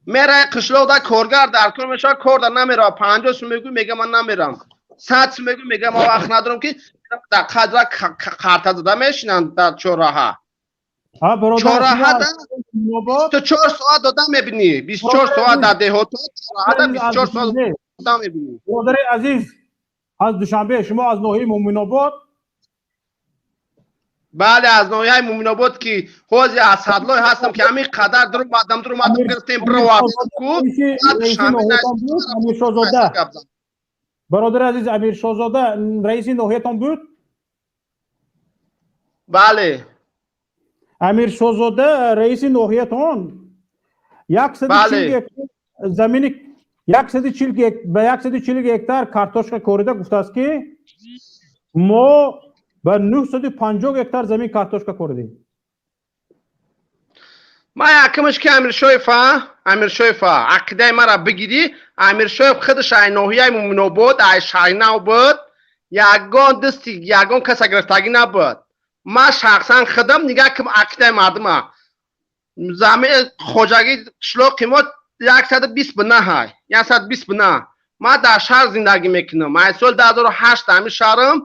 Мерай қишлоқ да коргар дар кор мешавад, кор да намерава. 50 сум мегӯй, мега ман намерам. 100 сум мегӯй, мега ман вақт надорам ки дар қадра қарта зада мешинанд дар чорраҳа. Чорраҳа да 24 соат дода мебинӣ, 24 соат дар деҳотҳо чорраҳа да 24 соат дода мебинӣ. Бародари азиз, аз Душанбе, шумо аз ноҳияи Муминобод? Бале, аз ноҳияи Муминобод ки ҳозир аз Садлой ҳастам ки ҳамин қадар дуромадам, дуромадам гирифтем, бировардем ку. Амиршозода. Бародари азиз, Амиршозода раиси ноҳиятон буд? Бале. Амиршозода раиси ноҳиятон 140 гектар замини 140 ба 140 гектар картошка корида гуфтааст ки мо ба 950 гектар замин картошка коридем. Ман якумш ки Амиршоева, Амиршоева, ақидаи маро бигирӣ, Амиршоев худаш ай ноҳияи Муминобод, ай Шайнав буд, ягон дасти ягон каса гирифтагӣ набуд. Ман шахсан худам нигаҳ ким ақидаи мардума. Замин хоҷагии қишлоқи мо 120 бина ҳай, 120 бина. Ман дар шаҳр зиндагӣ мекунам. Ай соли 2008 ҳамин шаҳрам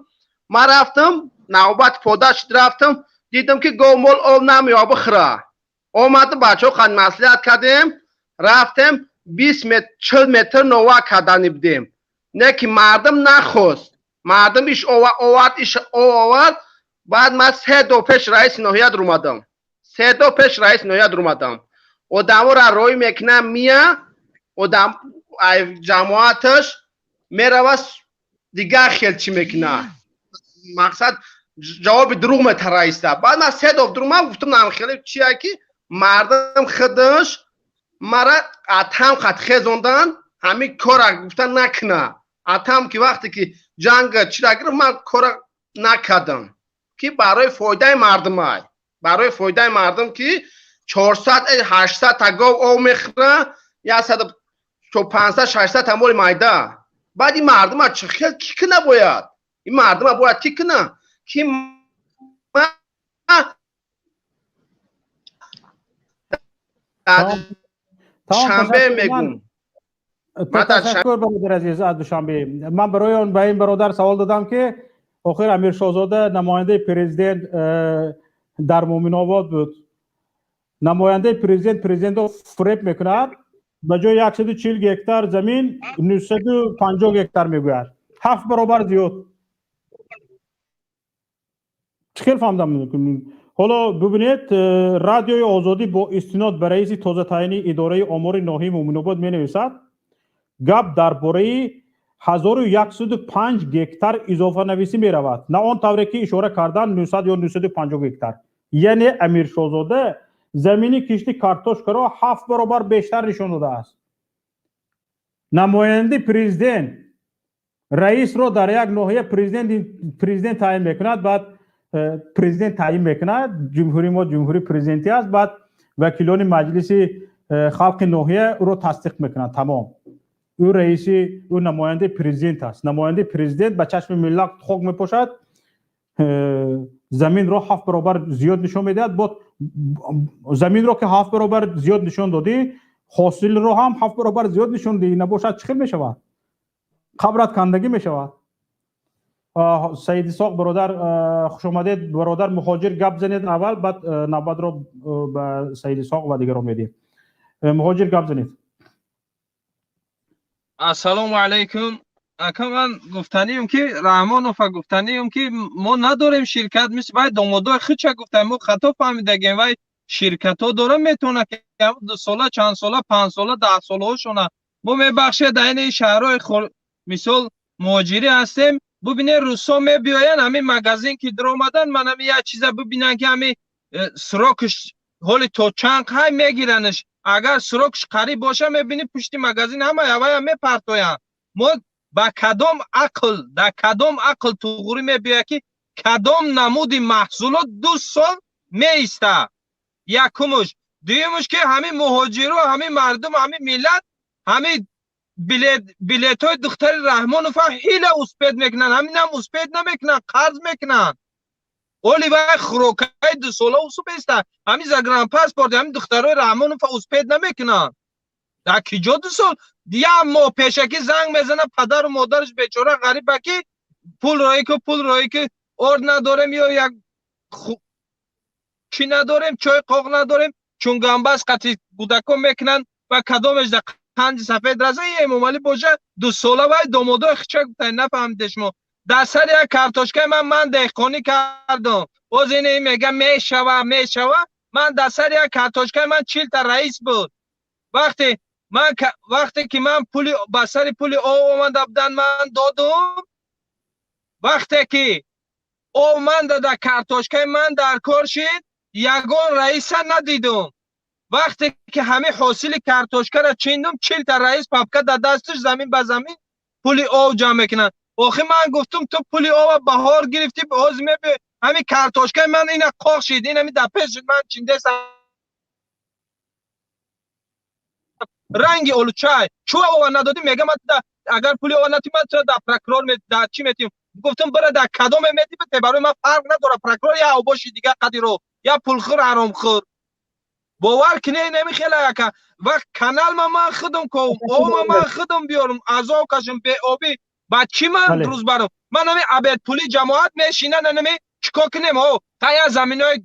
ман рафтам, навбат пода шуд рафтам, дидам ки гов мол об намеёб бихӯра. Омадам бачаҳо қад маслиҳат кардем, рафтем 20 метр, 40 метр нова кардани будем. Не ки мардум нахост. Мардум иш овард, иш овард. Баъд ман се до пеш раиси ноҳия дурумадам. Се до пеш раиси ноҳия дурумадам. Одаморо рӯй мекунам мия, одам ай ҷамоаташ мерава дигар хел чӣ мекуна. Мақсад ҷавоби дурӯғ метараиста. Баъд ман се дов дурумам, гуфтам нам хеле чия ки мардум худаш мара атам хат хезондан, ҳамин кора гуфтан накуна. Атам ки вақте ки ҷанг чира гирифт, ман кора накардам. Ки барои фоидаи мардумай. Барои фоидаи мардум ки 400 800 та гов об мехӯра, 100 500 600 та моли майда. Баъд ин мардума чӣ хел ки куна бояд? Ин мардума бояд ки куна? Ки шанбе мегум. Ташаккур бародари азиз аз Душанбе. Ман барои он ба ин бародар савол додам ки охир Амиршозода намояндаи президент дар Муминобод буд. Намояндаи президент президентро фиреб мекунад, ба ҷои 140 гектар замин 950 гектар мегӯяд. 7 баробар зиёд. Чӣ хел фаҳмидам? Ҳоло бибинед, радиои Озодӣ бо истинод ба раиси тозатаъини идораи омори ноҳияи Муминобод менависад, гап дар бораи 1105 гектар изофанависӣ меравад, на он тавре ки ишора кардан 900 ё 950 гектар. Яъне Амиршозода замини кишти картошкаро 7 баробар бештар нишон додааст. Намояндаи президент раисро дар як ноҳия президент таъин мекунад, баъд президент таъин мекунад, ҷумҳурии мо ҷумҳурии президентӣ аст, баъд вакилони маҷлиси халқи ноҳия ӯро тасдиқ мекунанд. Тамом. Ӯ раиси, ӯ намояндаи президент аст. Намояндаи президент ба чашми миллат хок мепошад, заминро 7 баробар зиёд нишон медиҳад. Бо заминро ки 7 баробар зиёд нишон додӣ, ҳосилро ҳам 7 баробар зиёд нишон диҳӣ, набошад чӣ хел мешавад? Қабрат кандагӣ мешавад. Саид Исоқ бародар, хуш омадед. Бародар муҳоҷир гап занед аввал, баъд навбатро ба Саид Исоқ ва дигарон медиҳем. Муҳоҷир гап занед. Ассалому алайкум. Ака, ман гуфтанием ки Раҳмонова гуфтанием ки мо надорем ширкат, мисли вай домодои худша гуфтаем, мо хато фаҳмидагем, вай Ширкатҳо дорад, метавонад ки 2 сола, чанд сола, 5 сола, 10 солаҳошона. Мо, мебахшед, дар ин шаҳрҳои, мисол, муҳоҷирӣ ҳастем. Бубинед, русҳо мебиёянд, ҳамин магазин ки даромадан, ман ҳамин як чиза бибинанд, ки ҳамин срокаш ҳоли то чанд ҳай, мегиранаш. Агар срокаш қариб боша, мебинӣ, пушти магазин ҳама явая мепартоянд. Мо ба кадом ақл, дар кадом ақл туғурӣ мебиёяд, ки кадом намуди маҳсулот 2 сол меиста? Якумуш. Дуюмуш, ки ҳамин муҳоҷиру, ҳамин мардум, ҳамин миллат, ҳамин билетҳои духтари Раҳмонова ҳила успеть мекунанд, ҳаминам успеть намекунанд, қарз мекунанд. Оли вай хӯрокаи 2 сола усупеста, ҳамин загранпаспорт ҳамин духтарои Раҳмонова успеть намекунанд. Дар киҷо 2 сол? Як моҳ пешакӣ занг мезана падару модараш бечора ғариба, ки пул роӣ ку, пул роӣ ки, орд надорем ё як чӣ надорем, чой қоқ надорем. Чун гамбас қати кӯдакон мекунанд ва кадомеш дар қанди сафед раза, Эмомалӣ боша, 2 сола вай домодои хича гуфтай. Нафаҳмиде шумо. Дар сари як картошкаи ман деҳқонӣ кардам. Боз ин мега, мешава, мешава. Ман дар сари як картошкаи ман 40 та раис буд. Вақте ман, вақте ки ман пули ба сари пули об омада будан, ман додум. Вақте ки об ман дада, картошкаи ман дар кор шид, ягон раиса надидум. Вақте ки ҳамин ҳосили картошкаро чиндум, 40 та раис папка дар дасташ, замин ба замин пули об ҷамъ мекунанд. Охи ман гуфтум, ту пули оба баҳор гирифтӣ, ҳозир мебиёй. Ҳамин картошкаи ман ина қоқ шид, ин ҳамин дар пеш шид, ман чиндесам, ранги олучай чӯ ова надодӣ. Мега, ман агар пули ова надӣ, ман тура дар прокурор дар чӣ метиҳам? Гуфтум, бира, дар кадоме медӣ, бите, барои ман фарқ надорад. Прокурор я обоши дигар қадиро, я пулхӯр, ҳаромхӯр. Бовар кине, неми хела яка вақт канал ма ман худум ковум, ома ман худум биёрум, азоб кашум, беобӣ ба чӣ ман рӯз барам? Ман ҳами обедпули ҷамоат мешинан, нами чикор кунем? О тая заминои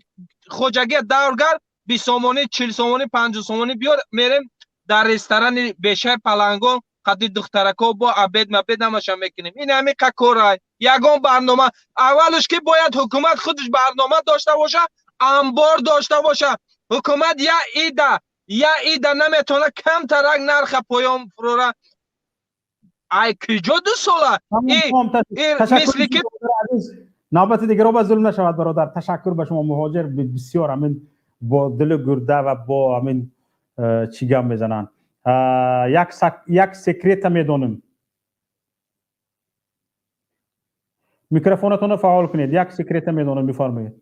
хоҷагия давргар, 20 сомонӣ, 40 сомонӣ, 50 сомонӣ биёр, мерем дар ресторани бешаи палангон, қади духтарако бо обед мабед ҳамаша мекунем. Ин ҳами какорай. Ягон барнома. Аввалш ки бояд ҳукумат худаш барнома дошта боша, амбор дошта боша. Ҳукумат я ида, я ида наметавона камтарак нарха поён фурора. Ай киҷо 2 сола? Мисли ки навбати дигаро ба зулм нашавад, бародар. Ташаккур ба шумо, муҳоҷир. Бисёр ҳамин бо дилу гурда ва бо ҳамин чӣ гап мезананд. Як секрета медонем. Микрофонатонро фаъол кунед. Як секрета медонем, бифармоед.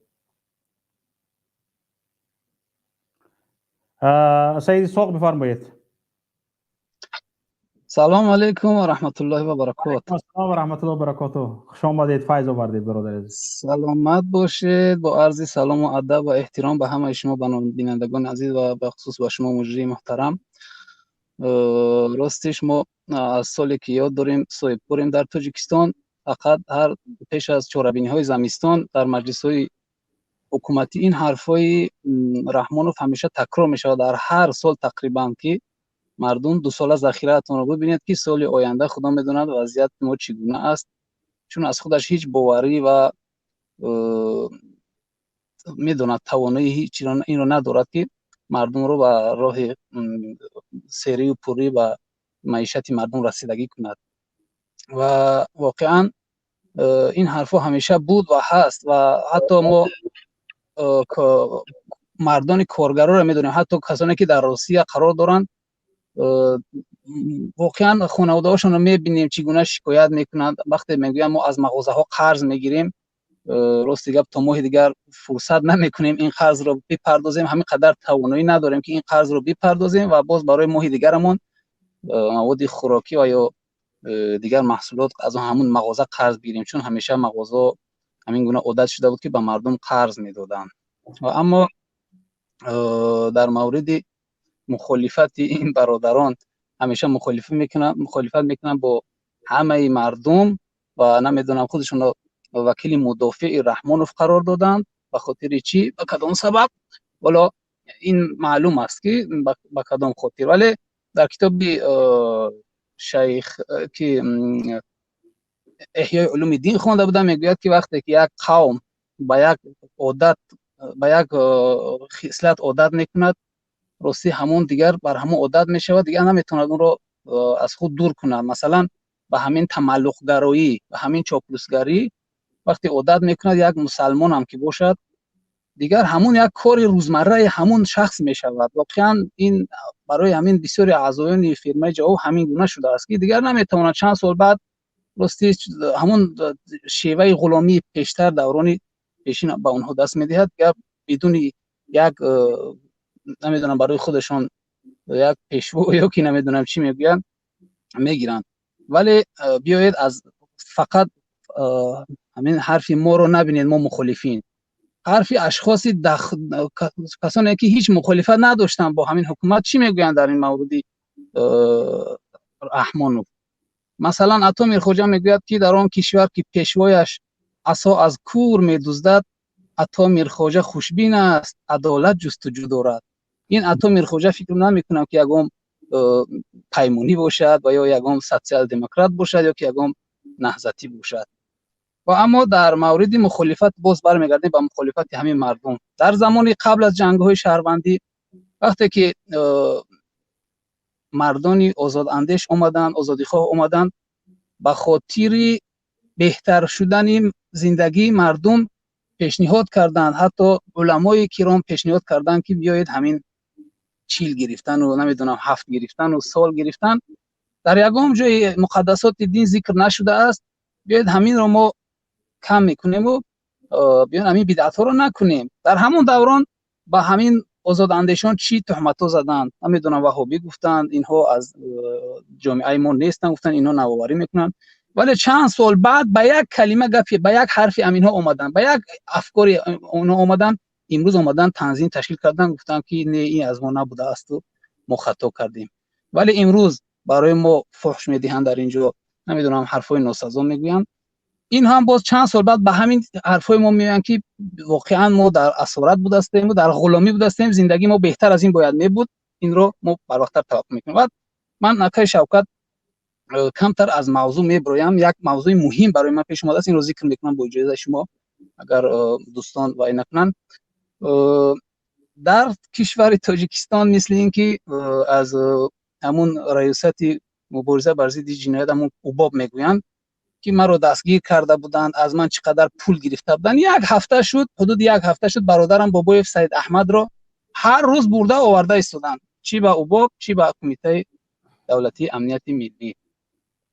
Саид Исҳоқ, бифармоед. Салому алайкум ва раҳматуллоҳи ва баракоту. Ассалому ва раҳматуллоҳи ва баракоту. Хуш омадед, файз овардед, бародари азиз. Саломат бошед. Бо арзи салому адаб ва эҳтиром ба ҳамаи шумо бинандагони азиз ва бахусус ба шумо, муҷрии муҳтарам. Ростиш, мо аз соле ки ёд дорем соҳибкорем дар Тоҷикистон. Фақат ҳар пеш аз чорабиниҳои замистон дар маҷлисҳои ҳукуматӣ ин ҳарфҳои Раҳмонов ҳамеша такрор мешавад, дар ҳар сол тақрибан, ки мардум, 2 сола захираатонро бибинед, ки соли оянда худо медонад вазъияти мо чӣ гуна аст. Чун аз худаш ҳеҷ боварӣ ва медонад, тавоноии ҳеҷ инро надорад, ки мардумро ба роҳи серию пурӣ ба маишати мардум расидагӣ кунад. Ва воқеан ин ҳарфҳо ҳамеша буд ва ҳаст. Ва ҳатто мо мардони коргароро медонем, ҳатто касоне ки дар Русия қарор доранд, воқеан хонаводаҳошонро мебинем, чӣ гуна шикоят мекунанд, вақте мегӯянд, мо аз мағозаҳо қарз мегирем, рости гап, то моҳи дигар фурсат намекунем ин қарзро бипардозем, ҳамин қадар тавоноӣ надорем, ки ин қарзро бипардозем ва боз барои моҳи дигарамон маводи хӯрокӣ ва ё дигар маҳсулот аз ҳамун мағоза қарз бигирем, чун ҳамеша мағозаҳо ҳамин гуна одат шуда буд, ки ба мардум қарз медоданд. Ва аммо дар мавриди мухолифати ин бародарон, ҳамеша мухолифат мекунанд бо ҳамаи мардум ва намедонам, худашонро вакили мудофеи Раҳмонов қарор доданд. Ба хотири чӣ, ба кадом сабаб? Ҳоло ин маълум аст, ки ба кадом хотир, вале дар китоби шайх, ки Эҳёи улуми дин хонда будам, мегӯяд, ки вақте ки як қавм ба як одат ба як хислат одат мекунад, ростӣ ҳамон дигар бар ҳамон одат мешавад, дигар наметавонад онро аз худ дур кунад. Масалан, ба ҳамин тамаллуқгароӣ, ба ҳамин чоплусгарӣ вақте одат мекунад, як мусалмонам ки бошад, дигар ҳамон як кори рӯзмарраи ҳамон шахс мешавад. Воқеан ин барои ҳамин бисёри аъзоёни фирмаи ҷавоб ҳамин гуна шудааст, ки дигар наметавонад чанд сол баъд рости ҳамон шеваи ғуломии пештар, даврони пешин ба онҳо даст медиҳад. Дигар бидуни як, намедонам, барои худашон як пешво ё ки намедонам чӣ мегӯянд, мегиранд. Вале биёед аз фақат ҳамин ҳарфи моро набинед, мо мухолифин, ҳарфи ашхоси касоне ки ҳеҷ мухолифат надоштанд бо ҳамин ҳукумат чӣ мегӯянд дар ин мавриди Раҳмонов. Масалан, Ато Мирхоҷа мегӯяд, ки дар он кишвар ки пешвояш асо аз кур медуздад, Ато Мирхоҷа хушбин аст, адолат ҷустуҷӯ дорад. Ин Ато Мирхоҷа фикр намекунам, ки ягон паймонӣ бошад ва ё ягон социал-демократ бошад ё ки ягон наҳзатӣ бошад. Ва аммо дар мавриди мухолифат боз бармегардем ба мухолифати ҳамин мардум. Дар замони қабл аз ҷангҳои шаҳрвандӣ, вақте ки мардони озодандеш омаданд, озодихоҳ омаданд, ба хотири беҳтар шудани зиндагии мардум пешниҳод карданд, ҳатто уламои киром пешниҳод карданд, ки биёед ҳамин 40 гирифтану намедонам 7 гирифтану сол гирифтан дар ягон ҷои муқаддасоти дин зикр нашудааст, биёед ҳаминро мо кам мекунему биёед ҳамин бидъатҳоро накунем. Дар ҳамон даврон ба ҳамин озодандешон чӣ туҳматҳо заданд, намедонам, ваҳобӣ гуфтанд, инҳо аз ҷомеаи мо нестанд гуфтанд, инҳо навоварӣ мекунанд. Вале чанд сол баъд ба як калима гапи, ба як ҳарфи аминҳо омаданд, ба як афкори онҳо омаданд, имрӯз омаданд танзим ташкил карданд, гуфтанд ки не, ин аз мо набудаасту мо хато кардем. Вале имрӯз барои мо фуҳш медиҳанд дар инҷо, намедонам, ҳарфҳои носазо мегӯянд. Ин ҳам боз чанд сол баъд ба ҳамин ҳарфҳои мо меоянд, ки воқеан мо дар асорат будастем ва дар ғуломӣ будастем, зиндагии мо беҳтар аз ин бояд мебуд, инро мо барвақттар таваққуф мекунем. Баъд ман акаи Шавкат камтар аз мавзӯъ меброям, як мавзӯи муҳим барои ман пеш омадааст, инро зикр мекунам бо иҷозаи шумо, агар дӯстон вай накунанд. Дар кишвари Тоҷикистон мисли ин ки аз ҳамун раёсати мубориза бар зидди ҷиноят, ҳамун УБОБ мегӯянд, ки маро дастгир карда буданд, аз ман чӣ қадар пул гирифта буданд. Як ҳафта шуд, ҳудуди як ҳафта шуд, бародарам Бобоев Саид Аҳмадро ҳар рӯз бурда оварда истоданд, чӣ ба УБОБ, чӣ ба Кумитаи давлатии амнияти миллӣ.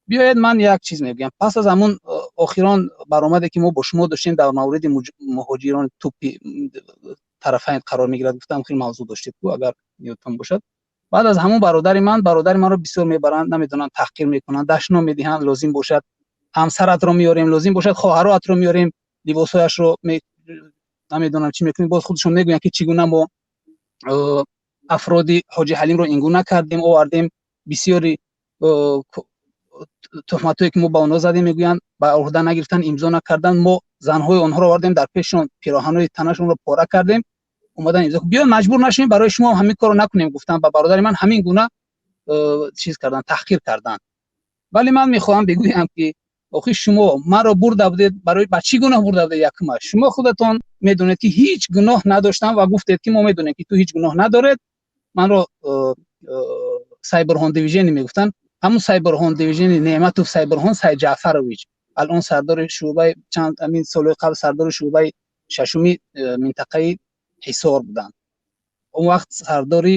Биёед ман як чиз мегӯям. Пас аз ҳамун охирон баромаде ки мо бо шумо доштем дар мавриди муҳоҷирон тӯпи тарафайн қарор мегирад, гуфтам хеле мавзӯъ доштед ку, агар ёдтон бошад. Баъд аз ҳамун бародари манро бисёр мебаранд, намедонам, таҳқир мекунанд, дашном медиҳанд, лозим бошад ҳамсаратро меорем, лозим бошад хоҳароатро меорем, либосҳояшро намедонам чӣ мекунем. Боз худашон мегӯянд, ки чӣ гуна мо афроди Ҳоҷи Ҳалимро ин гуна кардем, овардем, бисёри туҳматҳое ки мо ба онҳо задем, мегӯянд ба уҳда нагирифтан, имзо накарданд, мо занҳои онҳоро овардем, дар пешшон пироҳанҳои танашонро пора кардем, омадан имзо. Биён маҷбур нашавем, барои шумо ҳамин корро накунем, гуфтанд ба бародари ман, ҳамин гуна чиз карданд, таҳқир карданд. Вале ман мехоҳам бигӯям, ки охи шумо маро бурда будед, барои ба чӣ гуноҳ бурда будед? Якума шумо худатон медонед, ки ҳеҷ гуноҳ надоштам ва гуфтед, ки мо медонем, ки ту ҳеҷ гуноҳ надоред. Манро Сайбурҳон дивизиони мегуфтанд, ҳамун Сайбурҳон дивизиони Неъматов Сайбурҳон Сайҷаъфарович, алон сардори шӯъбаи чанд ҳамин солҳои қабл сардори шӯъбаи шашуми минтақаи Ҳисор буданд. Он вақт сардори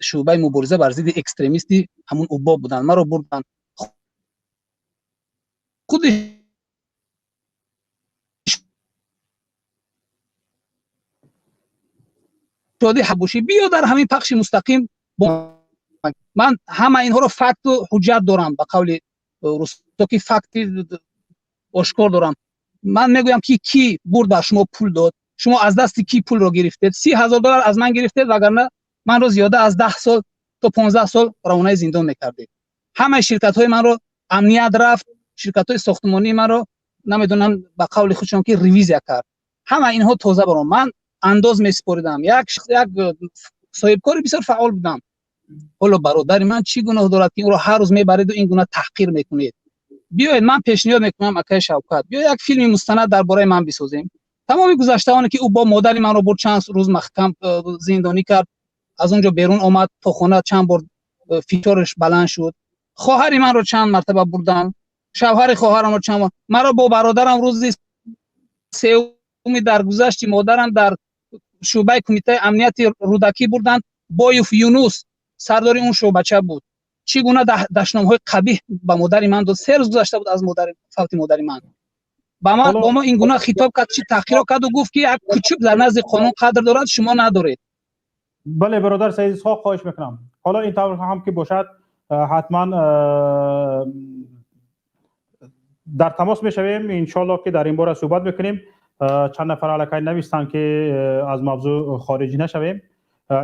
шӯъбаи мубориза бар зидди экстремисти ҳамун УБОБ буданд. Маро бурданд худи Шоди Ҳабушӣ, биё дар ҳамин пахши мустақим бо ман ҳама инҳоро факту ҳуҷҷат дорам, ба қавли русо ки факти ошкор дорам. Ман мегӯям, ки кӣ бурд ба шумо пул дод, шумо аз дасти кӣ пулро гирифтед? $30,000 аз ман гирифтед, вагарна манро зиёда аз 10 сол то 15 сол равонаи зиндон мекардед. Ҳамаи ширкатҳои манро амният рафт, ширкатҳои сохтмонии манро намедонам ба қавли худшон ки ревизия кард. Ҳама инҳо тоза баром. Ман андоз месупоридам, як соҳибкори бисёр фаъол будам. Ҳоло бародари ман чӣ гуноҳ дорад, ки ӯро ҳар рӯз мебареду ин гуна таҳқир мекунед? Биёед, ман пешниҳод мекунам, акаи Шавкат, биё як филми мустанад дар бораи ман бисозем. Тамоми гузаштаоне ки ӯ бо модари манро бурд, чанд рӯз маҳкам зиндонӣ кард, аз он ҷо берун омад, то хона чанд бор фишораш баланд шуд. Хоҳари манро чанд мартаба бурданд, шавҳари хоҳарамро чанд бор, маро бо бародарам рӯзи сеюми даргузашти модарам дар шӯъбаи кумитаи амнияти Рӯдакӣ бурданд. Боев Юнус сардори он шӯъбача буд. Чӣ гуна дашномҳои қабиҳ ба модари ман дод. 3 рӯз гузашта буд аз модари фавти модари ман. Ба ман бо мо ин гуна хитоб кард, чӣ таҳқиро карду гуфт, ки як кучук дар назди қонун қадр дорад, шумо надоред. Бале, бародар Саид Исҳоқ, хоҳиш мекунам. Ҳоло ин тавр ҳам ки бошад, ҳатман дар тамос мешавем, иншоалло, ки дар ин бора суҳбат мекунем. Чанд нафар аллакай навистанд, ки аз мавзӯъ хориҷ нашавем.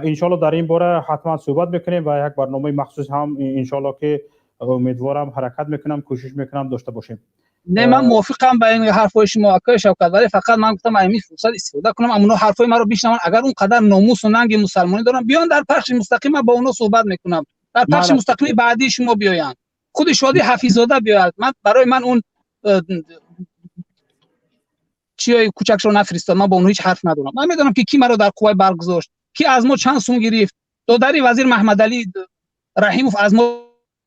Иншоалло, дар ин бора ҳатман суҳбат мекунем ва як барномаи махсус ҳам, иншоалло, ки умедворам, ҳаракат мекунам, кӯшиш мекунам, дошта бошем. Не, ман мувофиқам ба ин ҳарфҳои шумо, акои Шавкат, вале фақат ман гуфтам ҳамин фурсат истифода кунам, аммо ҳарфҳои маро бишнаванд. Агар он қадар номусу нанги мусалмонӣ доранд, биён дар пахши мустақим, ман бо онҳо суҳбат мекунам. Дар пахши мустақими баъдии шумо биёянд, худи Шодӣ Ҳафиззода биёяд. Ман барои ман он чиёи кӯчакшро нафиристод, ман бо онҳо ҳеҷ ҳарф надорам. Ман медонам, ки кӣ маро дар қувваи барқ гузошт, ки аз мо чанд сум гирифт. Додари вазир Маҳмадалӣ Раҳимов аз мо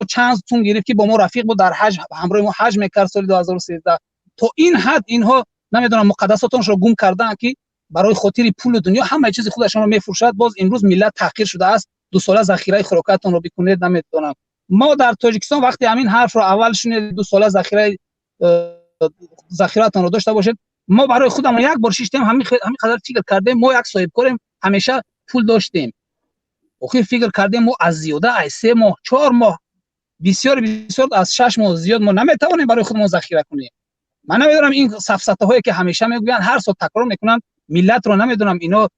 чанд сум гирифт, ки бо мо рафиқ буд, дар ҳаҷ ҳамроҳи мо ҳаҷ мекард соли 2013. То ин ҳад инҳо, намедонам, муқаддасотоншро гум кардаанд, ки барои хотири пулу дунё ҳамаи чизи худашонро мефурӯшад. Боз имрӯз миллат таҳқир шудааст. 2 сола захираи хӯрокатонро бикунед. Намедонам, мо дар Тоҷикистон вақте ҳамин ҳарфро аввал шунед, 2 сола захираи захиратонро дошта бошед, мо барои худамон як бор шиштем, ҳамин қадар фикр кардем. Мо як соҳибкорем, ҳамеша пул доштем. Охир фикр кардем, мо аз зиёда аз 3 моҳ, 4 моҳ, бисёр бисёр аз 6 моҳ зиёд мо наметавонем барои худамон захира кунем. Ман намедонам, ин сафсатаҳое ки ҳамеша мегӯянд, ҳар сол такрор мекунанд, миллатро намедонам ино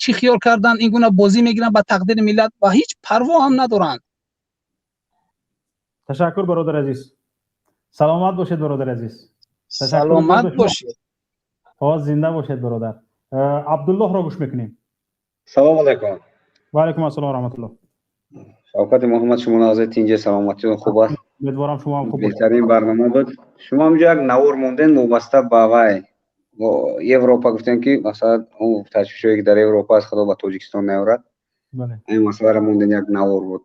чӣ хиёл карданд, ин гуна бозӣ мегиранд ба тақдири миллат ва ҳеҷ парво ҳам надоранд. Ташаккур, бародар азиз, саломат бошед, бародар азиз. Саломат бошед. Ҳо, зинда бошед, бародар. Абдуллоҳро гӯш мекунем. Салому алайкум. Ва алайкум ассалом раҳматуллоҳ. Шавкати Муҳаммад, шумо нағзе, тинҷе, саломатитон хуб аст? Умедворам, шумо ҳам хуб. Беҳтарин барнома буд. Шумо ҳамҷо як навор монден, вобаста ба вай Европа, гуфтем, ки масалан он ташвишое ки дар Европа аст, Худо ба Тоҷикистон наёрад. Ҳамин масъаларо монден, як навор буд.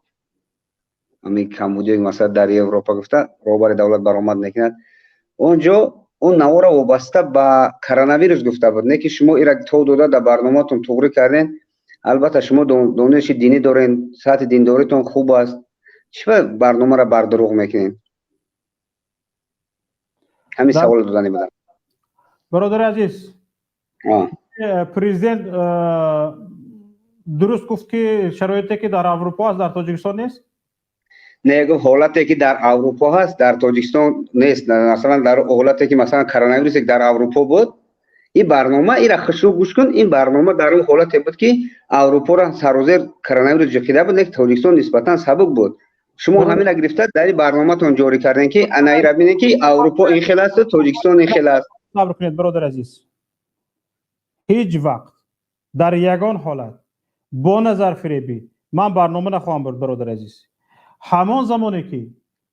Ҳамин камбудиё, масалан, дар Европа гуфта, роҳбари давлат баромад мекунад он ҷо. Он навора вобаста ба коронавирус гуфта буд, не ки шумо ира тов дода дар барномаатон туғрӣ карден. Албатта, шумо дониши динӣ дорен, сатҳи диндоритон хуб аст. Чӣ ба барномаро бардурӯғ мекунед? Ҳамин саволо додани будам. Бародари азиз, президент дуруст гуфт, ки шароите ки дар Аврупо аст, дар Тоҷикистон нест? Не, гуфт, ҳолате ки дар Аврупо ҳаст, дар Тоҷикистон нест. Масалан, дар ҳолате ки, масалан, коронавирусе дар Аврупо буд, ин барнома, ира хушрӯ гӯш кун, ин барнома дар он ҳолате буд, ки Аврупоро сарозер коронавирус ҷиқида буд, лекин Тоҷикистон нисбатан сабук буд. Шумо ҳамина гирифта дар ин барноматон ҷорӣ кардем, ки ана ира бинед, ки Аврупо ин хел асту Тоҷикистон ин хел аст. Сабр кунед, бародар азиз. Ҳеҷ вақт дар ягон ҳолат бо назарфиребӣ ман барнома нахоҳам бурд, бародар азиз. Ҳамон замоне ки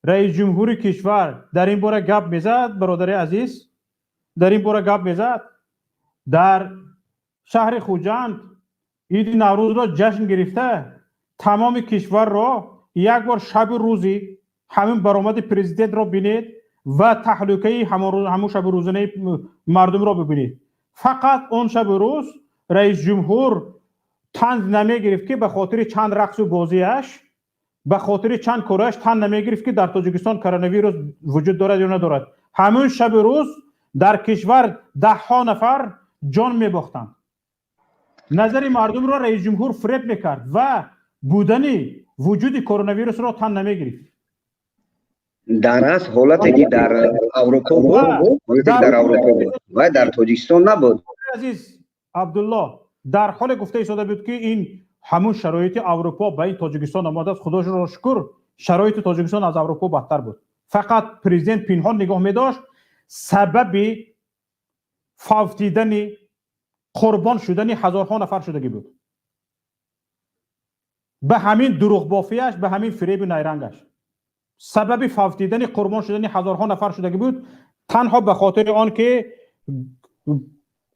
раис ҷумҳури кишвар дар ин бора гап мезад, бародари азиз, дар ин бора гап мезад, дар шаҳри Хуҷанд иди Наврӯзро ҷашн гирифта, тамоми кишварро як бор шаби рӯзи ҳамин баромади президентро бинед ва таҳлукаи ҳамон шаби рӯзонаи мардумро бибинед. Фақат он шаби рӯз раис ҷумҳур тан намегирифт, ки ба хотири чанд рақсу бозиаш, ба хотири чанд кораш тан намегирифт, ки дар Тоҷикистон коронавирус вуҷуд дорад ё надорад. Ҳамун шаби рӯз дар кишвар даҳҳо нафар ҷон мебохтанд. Назари мардумро раис ҷумҳур фиреб мекард ва будани вуҷуди коронавирусро тан намегирифт. Дар асл, ҳолате ки дар Аврупо буд, ҳолате ки дар Аврупо буд, вай дар Тоҷикистон набуд. Азиз Абдулло, дар ҳоле гуфта истода буд, ки ин ҳамун шароити Аврупо ба ин Тоҷикистон омадааст. Худошро шукр, шароити Тоҷикистон аз Аврупо бадтар буд, фақат президент пинҳон нигоҳ медошт. Сабаби фавтидани, қурбон шудани ҳазорҳо нафар шудагӣ буд ба ҳамин дурӯғбофиаш, ба ҳамин фиребу найрангаш. Сабаби фавтидани, қурбон шудани ҳазорҳо нафар шудагӣ буд, танҳо ба хотири он ки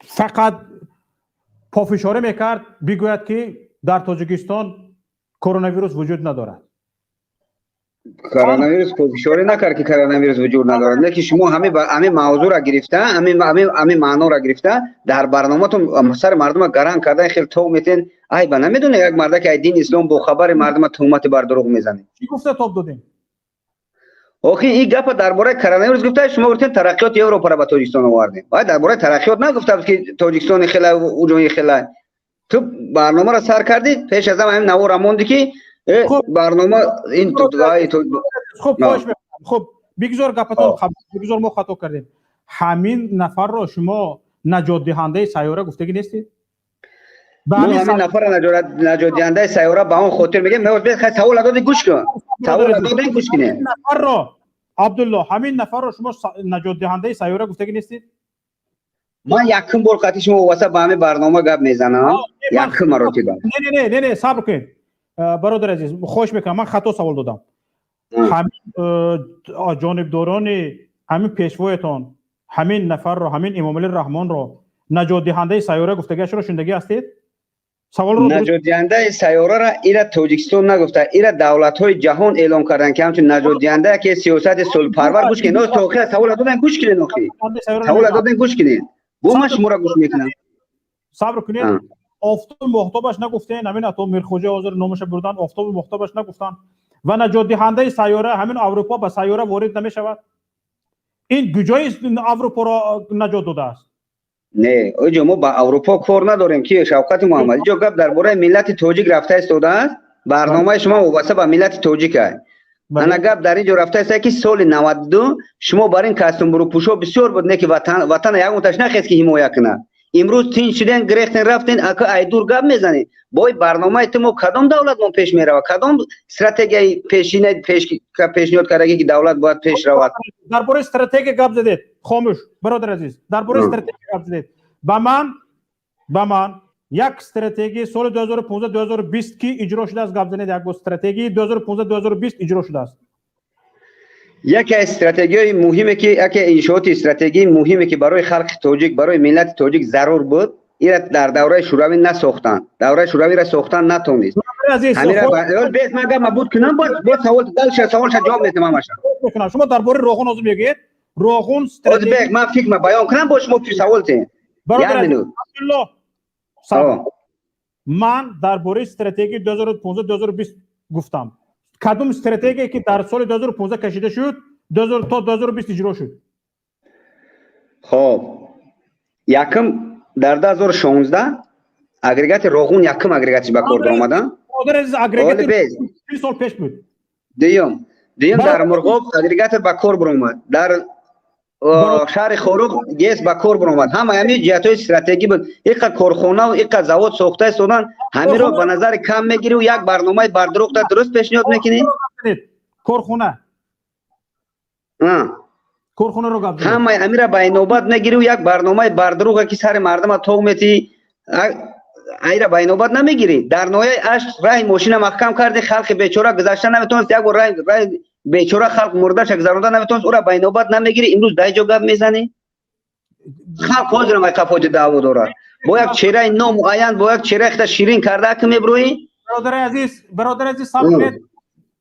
Фақат пофишорӣ мекард, бигӯяд, ки дар Тоҷикистон коронавирус вуҷуд надорад. Коронавирус пофишорӣ накард, ки коронавирус вуҷуд надорад. Лекин шумо ҳамин мавзӯъро гирифта, ҳамин маъноро гирифта, дар барноматон сари мардума гаранг кардан, хеле тов метен. Ай, ба намедоне, як марда ки ай дини ислом бохабари, мардума туҳмати бар дурӯғ мезанед. Чӣ гуфта тоб додем? Охи, ин гапа дар бораи коронавирус гуфта, шумо гуфтед, тараққиёти Европаро ба Тоҷикистон овардем. Вай дар бораи тараққиёт нагуфта буд, ки Тоҷикистони хела, уҷои хела. Ту барномаро сар кардӣ, пеш аз ҳама ҳамин навора монди, ки барнома ин. Хуб, хоҳиш мекунам, хуб, бигзор гапатон, бигзор, мо хато кардем. Ҳамин нафарро шумо наҷотдиҳандаи сайёра гуфтагӣ нестед? Мо ҳамин нафарро наҷотдиҳандаи сайёра ба он хотир мегӯем. Савола доди, гӯш кун, савола додем, гӯш кунем. Нафарро, Абдулло, ҳамин нафарро шумо наҷотдиҳандаи сайёра гуфтагӣ нестед? Ман якум бор қатъи шумо вобаста ба ҳамин барнома гап мезанам, якум маротиба. Не, не, не, не, сабр кунед, бародар азиз, хоҳиш мекунам, ман хато савол додам. Ҳамин ҷонибдорони ҳамин пешвоятон ҳамин нафарро, ҳамин Эмомалӣ Раҳмонро наҷотдиҳандаи сайёра гуфтагиашро шунидагӣ ҳастед? Саволро. Наҷотдиҳандаи сайёраро ира Тоҷикистон нагуфта, ира давлатҳои ҷаҳон эълон карданд, ки ҳамчун наҷотдиҳанда, ки сиёсати сулҳпарвар. Гӯш кунед, то охира савола додем, гӯш кунед, охи савола додем, гӯш кунед, бо ман шуморо гӯш мекунам. Сабр кунед. Офтоби моҳтобаш нагуфтен, ҳамин ато Мирхоҷа ҳозир номаша бурдан, офтоби моҳтобаш нагуфтанд ва наҷотдиҳандаи сайёра, ҳамин Аврупо ба сайёра ворид намешавад. Ин куҷои Аврупоро наҷот додааст? Не, оҷо мо ба Аврупо кор надорем, ки Шавкати Муҳаммад, иҷо гап дар бораи миллати тоҷик рафта истодааст. Барномаи шумо вобаста ба миллати тоҷик аст. Ана гап дар ин ҷо рафта иста, ки соли 92 шумо бар ин костюмбурупӯшо бисёр буд, не ки ватана ягонташ нахест, ки ҳимоя кунад. Имрӯз тинч шуден, гирехтен, рафтен, ака айдур гап мезанед. Бо ин барномаи ту мо кадом давлат мо пеш меравад? Кадом стратегияи пешина пешниҳод кардагӣ, ки давлат бояд пеш равад? Дар бораи стратегия гап задед, хомӯш, бародар азиз, дар бораи стратегия гап задед. Ба ман як стратегияи соли 2015-2020 ки иҷро шудааст, гап занед. Як бор стратегияи 2015-2020 иҷро шудааст. Яке аз стратегияҳои муҳиме, ки яке иншооти стратегии муҳиме, ки барои халқи тоҷик, барои миллати тоҷик зарур буд, ира дар давраи шӯравӣ насохтанд, давраи шӯравиро сохтан натонист. Бес, ман гап мабуд кунам, боз савол, дальше саволша ҷавоб метам ҳамаша. Шумо дар бораи Роғун ҳозир мегӯед, Роғун. Озбек, ман фикр баён кунам, бо шумо савол тем. Як минут. Ман дар бораи стратегияи 2015-2020 гуфтам. Кадом стратегия, ки дар соли 2015 кашида шуд, то 2020 иҷро шуд? Хоб, якум, дар 2016 агрегати Роғун, якум агрегатиш ба кор даромадан. Агрегати сол пеш буд. Дуюм, дар Мурғоб агрегатор ба кор баромад, дар шаҳри Хоруғ ГЭС ба кор баромад. Ҳама ҳамин ҷиҳатҳои стратегӣ буд. Иқа корхонаву иқа завод сохта истодан, ҳаминро ба назари кам мегирӣ, як барномаи бардурӯғта дуруст пешниҳод мекунӣ. Корхона, корхонаро гап. Ҳамаи ҳамира ба инобат мегирӣ, як барномаи бардурӯға, ки сари мардума тов метиҳӣ, айра ба инобат намегирӣ. Дар ноҳияи Ашт раҳи мошина маҳкам карди, халқи бечора гузашта наметавонист, як бор раҳи бечора халқ мурдаша гузаронда наметавонист, ура ба инобат намегирӣ. Имрӯз дар ҷо гап мезанӣ, халқ ҳозирам ай қафоҷи даъво дорад. Бо як чеҳраи номуайян, бо як чеҳраи хита ширин карда ки мебурӯӣ. Бародари азиз, бародари азиз, сабр кунед,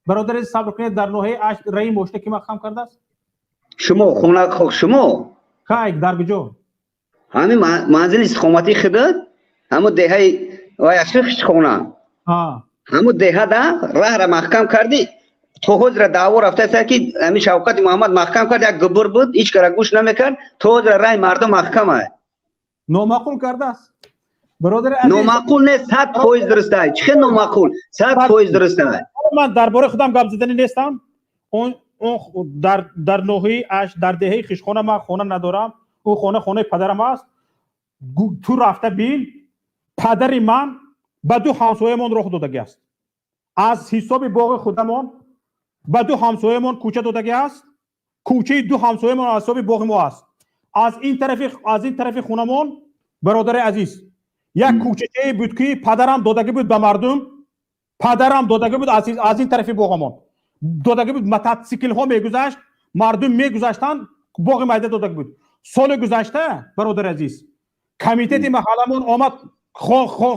бародари азиз, сабр кунед. Дар ноҳияи Ашт раҳи мошина ки маҳкам кардааст? Шумо, хона шумо. Кай, дар куҷо? Ҳамин манзили истиқоматии худат, ҳамун деҳаи ваяши хона, ҳамун деҳада раҳра маҳкам кардӣ. То ҳозира даъво рафтааст, ки ҳамин Шавкати Муҳаммад маҳкам кард, як губур буд, ҳеҷ кара гӯш намекард. То ҳозира раҳи мардум маҳкам аст. Номаъқул кардааст, бародари. Номаъқул нест, 100% дуруст аст. Чӣ хел номаъқул? 100% дуруст аст. Ман дар бораи худам гап заданӣ нестам. Он дар ноҳияи Ашт, дар деҳаи Хишхона ман хона надорам, ӯ хона хонаи падарам аст. Ту рафта бин, падари ман ба ду ҳамсоямон роҳ додагӣ аст, аз ҳисоби боғи худамон ба ду ҳамсоямон кӯча додагӣ аст. Кӯчаи ду ҳамсоямон аз ҳисоби боғи мо аст. Аз ин тарафи хонамон, бародари азиз, як кӯчачае буд, ки падарам додагӣ буд ба мардум, падарам додагӣ буд, аз ин тарафи боғамон додагӣ буд. Мототсиклҳо мегузашт, мардум мегузаштанд, боғи майда додагӣ буд. Соли гузашта, бародари азиз, Комитети маҳалламон омад.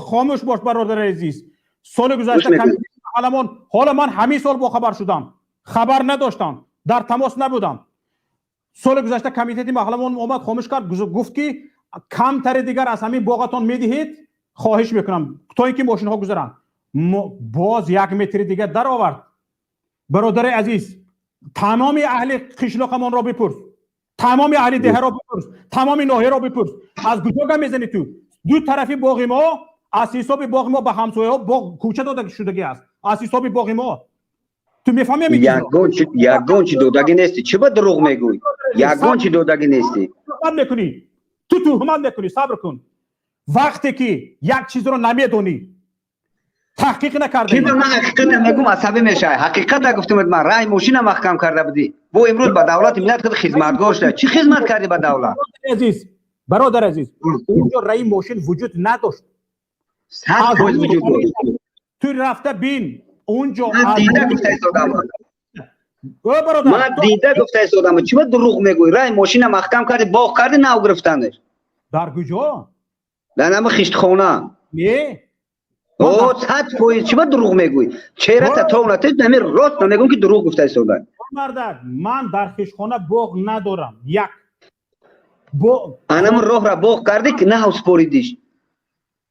Хомӯш бош, бародари азиз. Соли гузашта комитети маҳалламон, ҳоло ман ҳамин сол бохабар шудам, хабар надоштам, дар тамос набудам. Соли гузашта комитети маҳалламон омад, хомӯш кард, гуфт ки камтари дигар аз ҳамин боғатон медиҳед, хоҳиш мекунам, то ин ки мошинҳо гузаранд. Боз як метри дигар даровард. Бародари азиз, тамоми аҳли қишлоқамонро бипурс, тамоми аҳли деҳаро бипурс, тамоми ноҳияро бипурс. Аз куҷо гап мезанӣ ту? Ду тарафи боғи мо, аз ҳисоби боғи мо ба ҳамсояҳо боғ кӯча дода шудагӣ аст, аз ҳисоби боғи мо. Ту мефаҳмӣ ҳамин чизро? Ягон чи додагӣ нестӣ. Чӣ ба дурӯғ мегӯй? Ягон чи додагӣ нестӣ. Туҳмат мекунӣ ту, туҳмат мекунӣ. Сабр кун. Вақте ки як чизро намедонӣ, таҳқиқ накардаӣ. Чӣ ба ман ҳақиқата мегӯм, асабӣ мешавӣ? Ҳақиқата гуфтумат, ман раи мошина маҳкам карда будӣ. Бо имрӯз ба давлати миллат худ хизматгор шуда. Чӣ хизмат кардӣ ба давлат? Азиз, бародари азиз, унҷо раи мошин вуҷуд надошт. 100% вуҷуд дошт. Ту рафта бин унҷо. Ман дида гуфта истодам. О, бародар, ман дида гуфта истодам. Чӣ ба дурӯғ мегӯӣ? Раи мошина маҳкам кардӣ, боғ кардӣ, нав гирифтанаш. Дар куҷо? Дар нами хиштхона. Не. О, 100%. Чӣ ба дурӯғ мегӯӣ? Чеҳрата тов натед, нами рост мегӯм ки дурӯғ гуфта истода. Мардак, ман дар хиштхона боғ надорам. Як. Бо анам роҳра боғ кардӣ ки нав споридиш.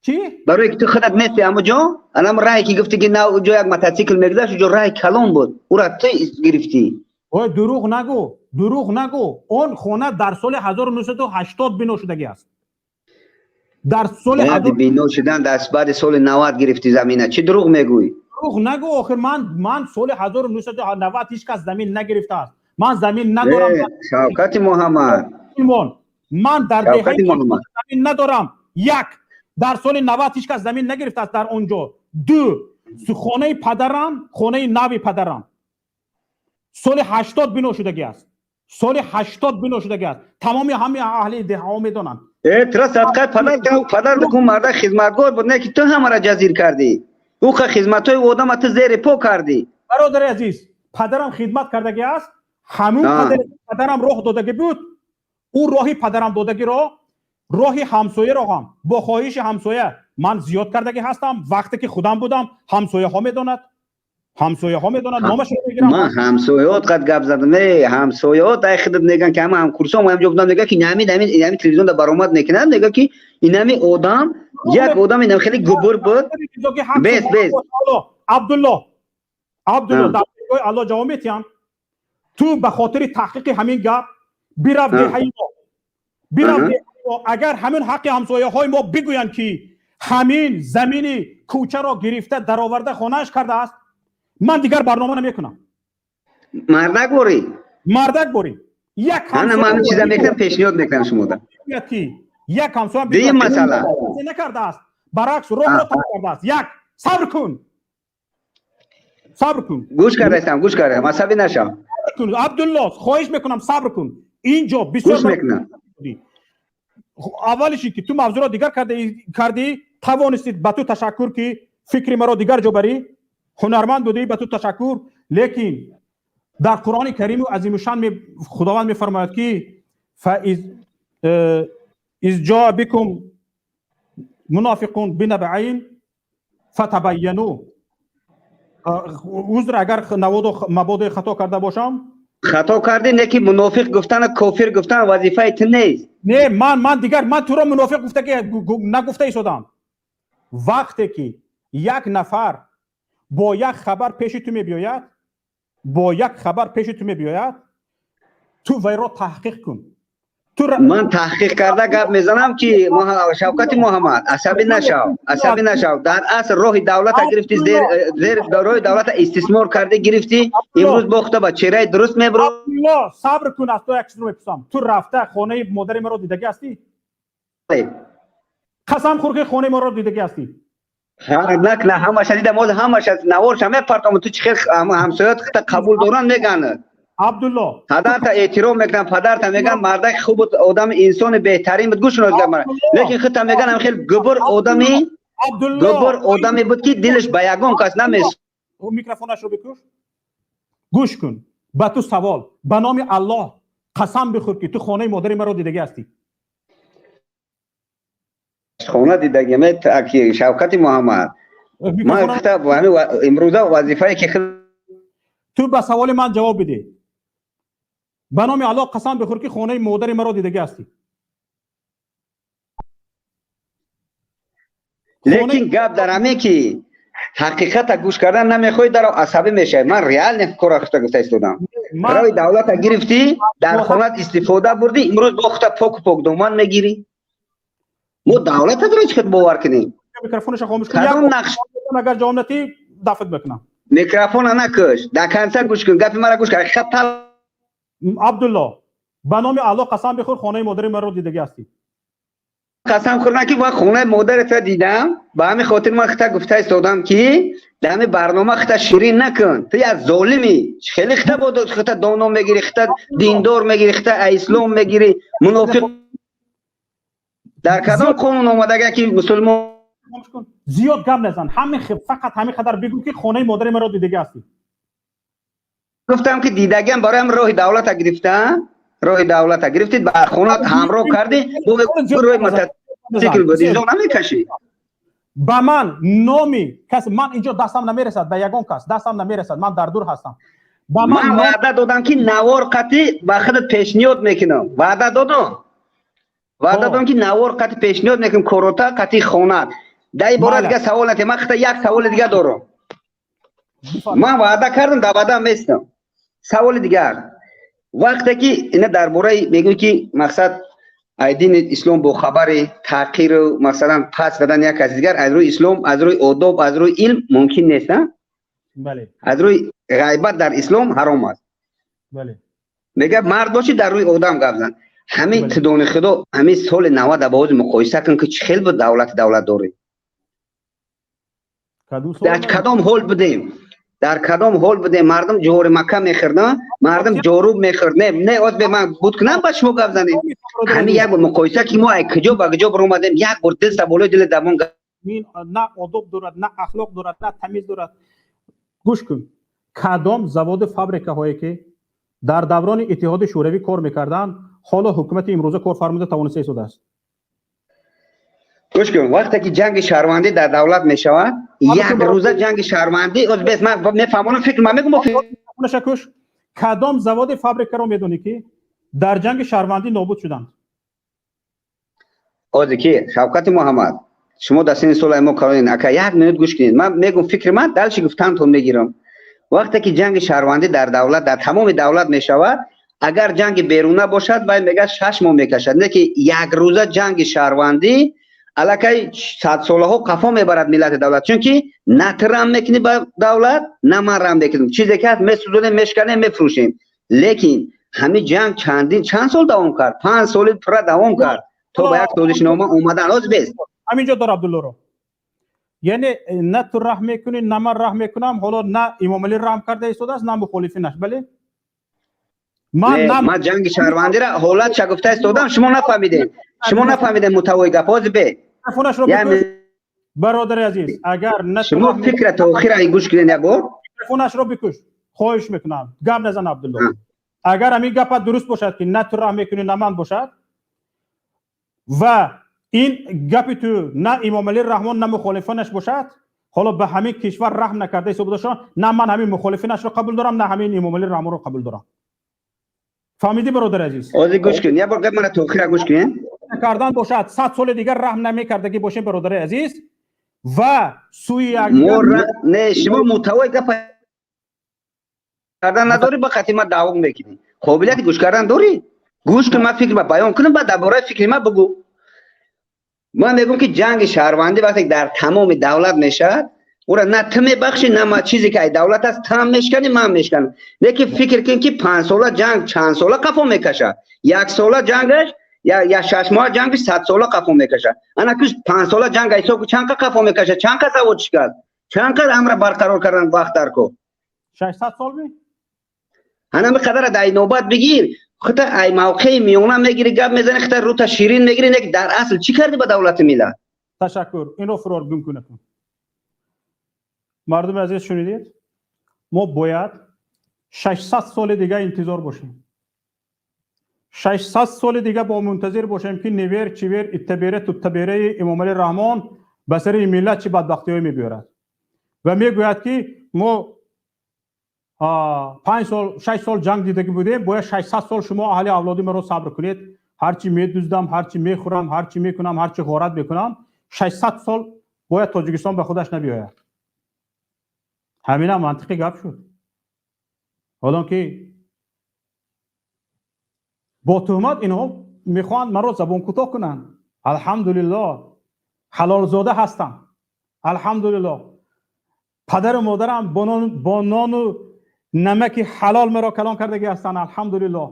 Чӣ? Барои ки ту худат нести аммо ҷо, анам раҳе ки гуфтӣ ки нав ҷо як мотосикл мегузашт, ҷо раҳи калон буд. Ура ту гирифтӣ. Ой, дурӯғ нагӯ, дурӯғ нагӯ. Он хона дар соли 1980 бино шудагӣ аст. Дар соли баъди бино шудан, дар баъди соли 90 гирифтӣ замина. Чӣ дурӯғ мегӯӣ? Дурӯғ нагӯ. Охир ман соли 1990 ҳеҷ кас замин нагирифтааст. Ман замин надорам. Шавкати Муҳаммад. Ман дар деҳаи замин надорам. Як, дар соли 90 ҳеҷ кас замин нагирифтааст дар он ҷо. Ду, хонаи падарам, хонаи нави падарам соли 80 бино шудагӣ аст. Соли 80 бино шудагӣ аст. Тамоми ҳами аҳли деҳаҳо медонанд. Э, тура садқаи падар, падар бикун, марда хизматгор буд, не ки ту ҳамаро ҷазир кардӣ. Ӯ ха хизматҳои одама ту зери по кардӣ. Бародари азиз, падарам хидмат кардагӣ аст. Ҳамун падарам роҳ додагӣ буд. Ӯ роҳи падарам додагиро, роҳи ҳамсояро ҳам бо хоҳиши ҳамсоя ман зиёд кардагӣ ҳастам. Вақте ки худам будам, ҳамсояҳо медонад. Ҳамсояҳо медонад, номашро мегирам. Ман ҳамсояҳот қад гап задам. Э, ҳамсояҳот ай худат мегӯянд ки ҳама ҳамкурсом ҳам ҷо будам, мегӯянд ки инами инами инами телевизион да баромад мекунанд, мегӯянд ки инами одам як одам инам хеле губур буд. Бес, бес. Абдулло, Абдулло, дар нигоҳи Аллоҳ ҷавоб метиҳам. Ту ба хотири таҳқиқи ҳамин гап бирав деҳаи мо. Бирав деҳаи мо. Агар ҳамин ҳаққи ҳамсояҳои мо бигӯянд ки ҳамин замини кӯчаро гирифта дароварда хонааш кардааст, ман дигар барнома намекунам. Мардак борӣ? Мардак борӣ. Як ҳамсоя. Ман ҳамин чиза мекунам, пешниҳод мекунам шумода. Ки як ҳамсоя Дуюм масъала. накардааст, баръакс роҳро танг кардааст. Як, сабр кун. Сабр кун. Гӯш кардаистам, гӯш кардаам, асабӣ нашав. Сабр кун, Абдулло, хоҳиш мекунам, сабр кун. Инҷо бисёр гӯш мекунам. Аввалиш ки ту мавзӯъро дигар кардӣ, тавонистӣ, ба ту ташаккур ки фикри маро дигар ҷо барӣ. Ҳунарманд будӣ, ба ту ташаккур. Лекин дар Қуръони Кариму азимушшан Худованд мефармояд ки из ҷоа бикум мунофиқун бинабаин фатабайяну. Узр агар наводу мабодо хато карда бошам. Хато кардӣ, не ки мунофиқ гуфтан, кофир гуфтан вазифаи ту нест. Не, ман дигар ман туро мунофиқ гуфта ки нагуфта истодам. Вақте ки як нафар бо як хабар пеши ту мебиёяд, бо як хабар пеши ту мебиёяд, ту вайро таҳқиқ кун. Ман таҳқиқ карда гап мезанам ки Шавкати Муҳаммад, асабӣ нашав, асабӣ нашав. Дар асл роҳи давлата гирифтӣ, зер роҳи давлата истисмор кардӣ, гирифтӣ, имрӯз бохта ба чеҳраи дуруст мебро. Абдулло, сабр кун, аз ту як чизро мепурсам. Ту рафта хонаи модари маро дидагӣ ҳастӣ? Қасам хӯр ки хонаи маро дидагӣ ҳастӣ. На, ҳамаша дидам, ҳозир ҳамаша наворша мепартом, ту чӣ хел ҳамсояат хита қабул доранд мегӯянд. Абдулло, падарта эҳтиром мекунанд, падарта мегӯянд мардак хуб буд, одами инсони беҳтарин буд, гӯш кун гап. Лекин хита мегӯянд ҳам хел губур одами, губур одаме буд ки дилаш ба ягон кас намес. Микрофонашро бикуш. Гӯш кун, ба ту савол, ба номи Аллоҳ қасам бихӯр ки ту хонаи модари маро дидагӣ ҳастӣ. Хона дидагиме, аки Шавкати Муҳаммад. Ман гуфта ҳамин имрӯза вазифае ки Ту ба саволи ман ҷавоб бидеҳ. Ба номи Аллоҳ қасам бихӯр, ки хонаи модари маро дидагӣ ҳастӣ. Лекин гап дар ҳамин ки ҳақиқата гӯш кардан намехоҳӣ, даро асабӣ мешавӣ. Ман реально кора хута гуфта истодам. Рои давлата гирифтӣ, дар хонат истифода бурдӣ, имрӯз бо хута поку покдоман мегирӣ. Мо давлата дора чӣ бовар кунем? Микрофонашо хомӯш кун. Кадом нақш? Агар ҷавоб надиҳӣ, дафт мекунам. Микрофона накаш, до конца гӯш кун, гапи мара гӯш кун. Ҳақиқат тал. Абдулло, ба номи Аллоҳ қасам бихӯр, хонаи модари маро дидагӣ ҳастӣ. Қасам хӯрдам, ки ман хонаи модарата дидам. Ба ҳамин хотир ман хита гуфта истодам, ки дар ҳамин барнома хита ширин накун. Ту як золимӣ. Хеле хита бо хита доно мегирӣ, хита диндор мегирӣ, хита ислом мегирӣ, мунофиқ. Дар кадом қонун омадага, ки мусулмон Зиёд гап назан, ҳамин фақат ҳамин қадар бигӯ, ки хонаи модари маро дидагӣ ҳастӣ. Гуфтам, ки дидагиам, бароям роҳи давлата гирифтам. Роҳи давлата гирифтид, ба хонат ҳамроҳ кардӣ, рӯи мотосикл буд, изо намекашӣ. Ба ман номи кас, ман инҷо дастам намерасад, ба ягон кас дастам намерасад, ман дар дур ҳастам. Ба ман ваъда додам, ки навор қатӣ ба худат пешниҳод мекунам. Ваъда додам, ваъда додам, ки навор қатӣ пешниҳод мекунам, корота қатӣ хонат. Дар ин бора дига савол натиҳ. Ман хита як саволи дига дорам. Ман ваъда кардам, дар ваъдам местам. Саволи дигар: вақте ки ина дар бораи мегӯӣ, ки мақсад ай дини ислом бохабари, таъқиру масалан пас дадани як каси дигар аз рӯи ислом, аз рӯи одоб, аз рӯи илм мумкин нест, бале. Аз рӯи ғайбат дар ислом ҳаром аст. Бале. Мегӯяд, мард бошӣ, дар рӯи одам гап зан. Ҳамин тидони худо, ҳамин соли 90 ба ҳозир муқоиса кун, ки чӣ хел буд давлати давлатдорӣ, дар кадом ҳол будем, дар кадом ҳол будем. Мардум ҷори макка мехӯрд, мардум ҷоруб мехӯрд. Не, не, оз бе ман буд кунам, ба шумо гап занем. Ҳамин як бор муқоиса, ки мо ай куҷо ба куҷо баромадем. Як бор дилса болои дили давон. На одоб дорад, на ахлоқ дорад, на тамиз дорад. Гӯш кун, кадом заводу фабрикаҳое, ки дар даврони Иттиҳоди Шӯравӣ кор мекарданд, ҳоло ҳукумати имрӯза кор фармуда тавониста истодааст? Гӯш кун, вақте ки ҷанги шаҳрвандӣ дар давлат мешавад, як рӯза ҷанги шаҳрвандӣ оз бес ман мефаҳмонам, фикр ман мегӯм. Куш, кадом заводи фабрикаро медонӣ, ки дар ҷанги шаҳрвандӣ нобуд шуданд? Озе ки Шавкати Муҳаммад, шумо дар синни солаи мо калонин, ака, як минут гӯш кунед. Ман мегӯм фикри ман, дальше гуфтантон мегирам. Вақте ки ҷанги шаҳрвандӣ дар давлат, дар тамоми давлат мешавад, агар ҷанги беруна бошад, вай мегӯяд, 6 моҳ мекашад. Не ки як рӯза ҷанги шаҳрвандӣ аллакай садсолаҳо қафо мебарад миллати давлат, чунки на ту рам мекунӣ ба давлат, на ман рам мекунам. Чизе ки ҳаст, месӯзонем, мешканем, мефурӯшем. Лекин ҳамин ҷанг чандин чанд сол давом кард, 5 соли пурра давом кард, то ба як созишнома омадан. Оз бес. Ҳаминҷо дор Абдуллоро. Яъне на ту раҳм мекунӣ, на ман раҳм мекунам. Ҳоло на Имомалӣ раҳм карда истодааст, на мухолифинаш, бале? Ман ҷанги шаҳрвандиро ҳолатша гуфта истодам, шумо нафаҳмидем, шумо нафаҳмидем мутавои гап. Ҳозир бе. Бародари азиз, агар шумо фикра то охира гӯш кунед як бор. Микрофонашро бикуш, хоҳиш мекунам, гап назан, Абдулло. Агар ҳамин гапат дуруст бошад, ки на ту раҳм мекунӣ, на ман бошад, ва ин гапи ту на Имомалӣ Раҳмон, на мухолифонаш бошад, ҳоло ба ҳамин кишвар раҳм накарда ҳисоб, на ман ҳамин мухолифинашро қабул дорам, на ҳамин Имомалӣ Раҳмонро қабул дорам. Фаҳмидӣ, бародари азиз? Ҳозир гӯш кун, як бор гап мана то охира гӯш кунед. Кардан бошад, 100 соли дигар раҳм намекардагӣ бошем, бародари азиз, ва сӯи як Не, шумо мутавои гап кардан надорӣ, ба қати ман даъво мекунӣ. Қобилияти гӯш кардан дорӣ? Гӯш кун, ман фикр баён кунам, баъд дар бораи фикри ман бугӯ. Ман мегӯм, ки ҷанги шаҳрвандӣ вақте дар тамоми давлат мешавад, ура на ту мебахшӣ, на ман. Чизе ки ай давлат аст, ту ҳам мешканӣ, ман мешканам. Лекин фикр кун, ки 5 сола ҷанг чанд сола қафо мекашад, як сола ҷангаш я 6 моҳа ҷангаш 100 сола қафо мекашад. Ана ки 5 сола ҷанг ҳисоб, чанд қа қафо мекашад, чанд қа завод шикаст, чанд қа амра барқарор кардан вақт дар ко. 600 сол ми? Ҳанами қадара дар навбат бигир. Хута ай мавқеи миёна мегири, гап мезани, хута рута ширин мегири, не, дар асл чӣ кардӣ ба давлати миллат? Ташаккур, инро фурор гум кунакун. Мардуми азиз, шунидед, мо бояд 600 соли дига интизор бошем. 600 соли дига бо мунтазир бошем ки невер чивер иттабере туттабереи Эмомалӣ Раҳмон ба сари миллат чӣ бадбахтиҳое мебиёрад ва мегӯяд ки мо 5 сол 6 сол ҷанг дидагӣ будем, бояд 600 сол шумо аҳли авлоди маро сабр кунед. Ҳарчи медуздам, ҳарчи мехӯрам, ҳарчи мекунам, ҳарчи ғорат мекунам, 600 сол бояд Тоҷикистон ба худаш набиёяд. Ҳаминам мантиқи гап шуд. Ҳолон ки бо туҳмат инҳо мехоҳанд маро забонкӯтоҳ кунанд. Алҳамдулиллоҳ, ҳалолзода ҳастам. Алҳамдулиллоҳ, падару модарам бо нону намаки ҳалол маро калон кардагӣ ҳастанд. Алҳамдулиллоҳ,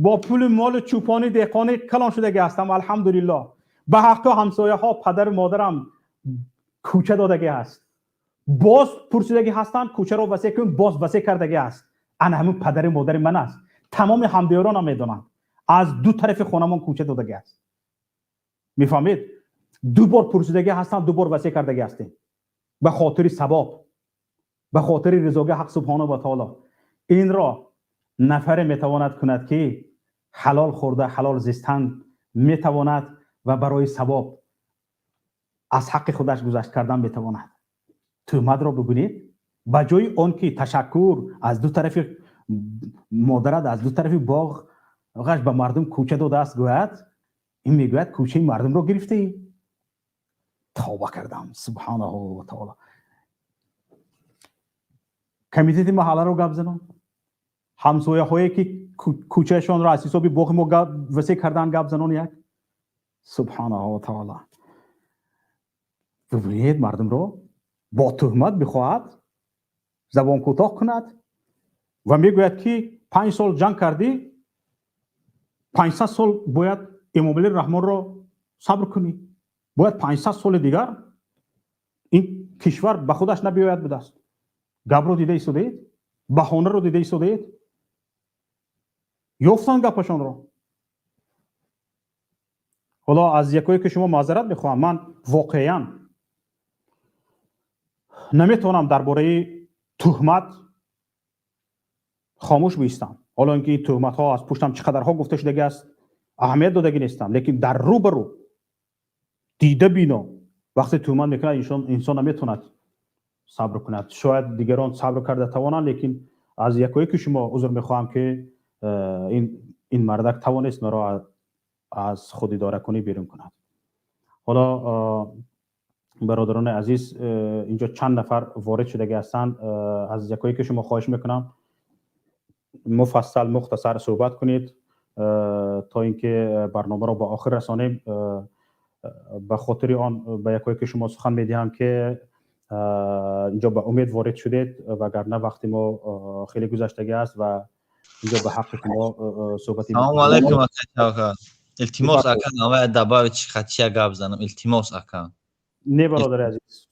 бо пули молу чӯпони деҳқонӣ калон шудагӣ ҳастам. Алҳамдулиллоҳ, ба ҳаққи ҳамсояҳо падару модарам кӯча додагӣ аст. Боз пурсидагӣ ҳастанд, кӯчаро васеъ кун, боз васеъ кардагӣ аст. Ана ҳамин падари модари ман аст. Тамоми ҳамдиёронам медонанд, аз ду тарафи хонамон кӯча додагӣ аст. Мефаҳмед? Ду бор пурсидагӣ ҳастанд, ду бор васеъ кардагӣ ҳастем. Ба хотири савоб, ба хотири ризоги ҳақ субҳонаҳу ва таоло. Инро нафаре метавонад кунад ки ҳалол хӯрда, ҳалол зистан метавонад ва барои савоб аз ҳаққи худаш гузашт кардан метавонад. Туҳматро бибинед, ба ҷои он ки ташаккур аз ду тарафи модарат, аз ду тарафи боғ ғаш ба мардум кӯча додааст гӯяд, ин мегӯяд кӯчаи мардумро гирифтаӣ. Тавба кардам, субҳонаҳу ва таоло. Комитети маҳалларо гап занон, ҳамсояҳое ки кӯчаашонро аз ҳисоби боғи мо васеъ кардан гап занон як. Субҳонаҳу ва таоло. Бибинед, мардумро бо туҳмат бихоҳад забонкӯтоҳ кунад ва мегӯяд ки 5 сол ҷанг кардӣ, 500 сол бояд Эмомалӣ Раҳмонро сабр кунӣ, бояд 500 соли дигар ин кишвар ба худаш набиёяд будааст. Гапро дида истодаед, баҳонаро дида истодаед, ёфтанд гапашонро. Ҳоло аз якое ки шумо маъзарат мехоҳам, ман воқеан наметавонам дар бораи туҳмат хомӯш биистам. Ҳоло ин ки ин туҳматҳо аз пуштам чӣ қадарҳо гуфта шудагӣ аст, аҳамият додагӣ нестам, лекин дар рӯ ба рӯ дида бино вақте туҳмат мекунад, инсон наметавонад сабр кунад. Шояд дигарон сабр карда тавонанд, лекин аз якое ки шумо узр мехоҳам ки ин мардак тавонист маро аз худидоракунӣ берун кунад. Ҳоло бародарони азиз, инҷо чанд нафар ворид шудагӣ ҳастанд. Аз якое ки шумо хоҳиш мекунам муфассал мухтасар суҳбат кунед то инки барномаро ба охир расонем. Ба хотири он ба якое ки шумо сухан медиҳам ки инҷо ба умед ворид шудед, вагарна вақти мо хеле гузаштагӣ аст ва инҷо ба ҳаққи шумо суҳбати. Салому алайкум, ака Шавкат. Илтимос, ака, навая добавить хатия гап занам. Илтимос, ака. Не, бародари азиз,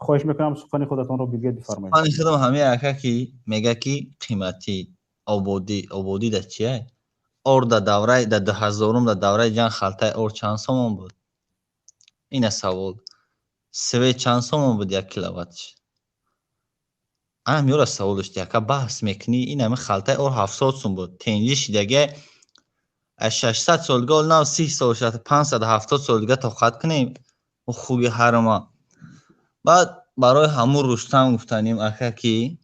хоҳиш мекунам сухани худатонро бигӯед, бифармоед. Сухани худам ҳамин, ака, ки мега ки қиматӣ ободӣ, ободӣ да чия? Ор да давраи да 2000-ум, да давраи ҷанг халтаи ор чанд сомон буд? Ина савол. Свет чанд сомон буд як киловаттш? Анам ёра савол дошти, ака, баҳс мекунӣ, ин ҳами халтаи ор 700 сум буд. Тенҷи шидаге аз 600 сол дига, ҳол нав 30 сол шуд, 570 сол дига тоқат кунем ӯ хуги ҳарма. Баъд барои ҳамун Рустам гуфтанем, ака, ки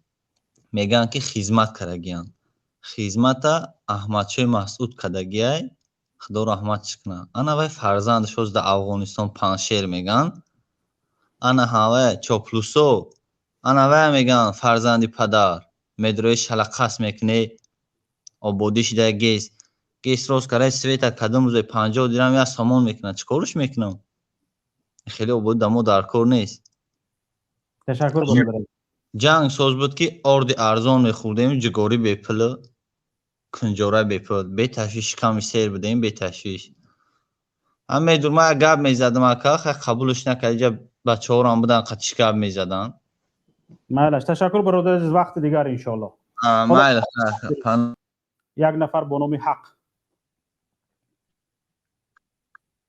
мегӯянд ки хизмат кардагиянд. Хизмата Аҳмадшоҳи Масъуд кардагиай, худо раҳматш кунад. Ана вай фарзандаш ҳоз дар Афғонистон Панҷшер мегӯянд. Ана ҳавая чоплусо, ана вая мегӯянд фарзанди падар. Медрои шалақас мекунӣ, ободӣ шида гес. Гес рост кардаи света кадом рӯзе 50 дирам як сомон мекунад. Чӣ корш мекунам? Хеле ободӣ да мо дар кор нест. Ташаккур, бародар. Ҷанг соз буд ки орди арзон мехӯрдем, ҷигорӣ бепул, кунҷора бепул, беташвиш шиками сер будем, беташвиш. Ҳам медур ман як гап мезадам, ака, хай қабулш накард, иҷа бачаҳорам будан, қатиш гап мезаданд. Майлаш, ташаккур, бародар азиз, вақти дигар иншоаллоҳ. Майли. Як нафар бо номи Ҳақ.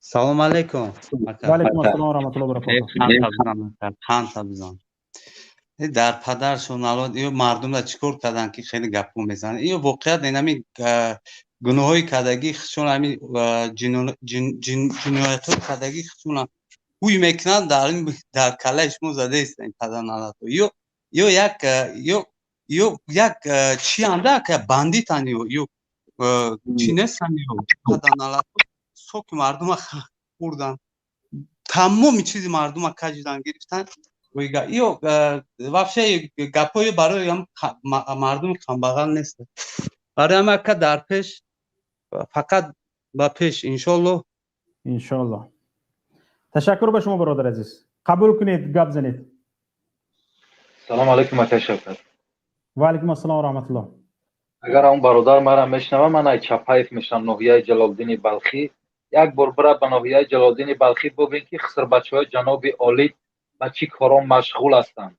Салом алейкум. Ва алейкум ассалом ва раҳматуллоҳи ва баракотуҳ. Хан сабзон. Дар падаршон налот, ё мардумра чӣ кор карданд, ки хеле гапҳо мезананд? Ё воқеият инами гуноҳҳои кардагӣ худшон, ҳами ҷиноятҳои кардагӣ худшона ҳуй мекунанд, дар калаи шумо задаист ин падарналатҳо. Ё як ё як чианда, бандитан, ё чӣ нестан, ё падарналатҳо соки мардума хӯрдан, тамоми чизи мардума каҷидан гирифтан. Ё вообще гапҳои барои мардуми камбағал нест. Барои ҳама ака, дар пеш, фақат ба пеш, иншоллоҳ. Иншоллоҳ. Ташаккур ба шумо, бародар азиз. Қабул кунед, гап занед. Салому алайкум, акай Шавкат. Ва алайкум ассалом ва раҳматуллоҳ. Агар он бародар мара мешнава, ман ай Чапаев мешавам, ноҳияи Ҷалолиддини Балхӣ. Як бор бира ба ноҳияи Ҷалолиддини Балхӣ, бубин, ки хисрбачаҳои ҷаноби олӣ ба чӣ корон машғул ҳастанд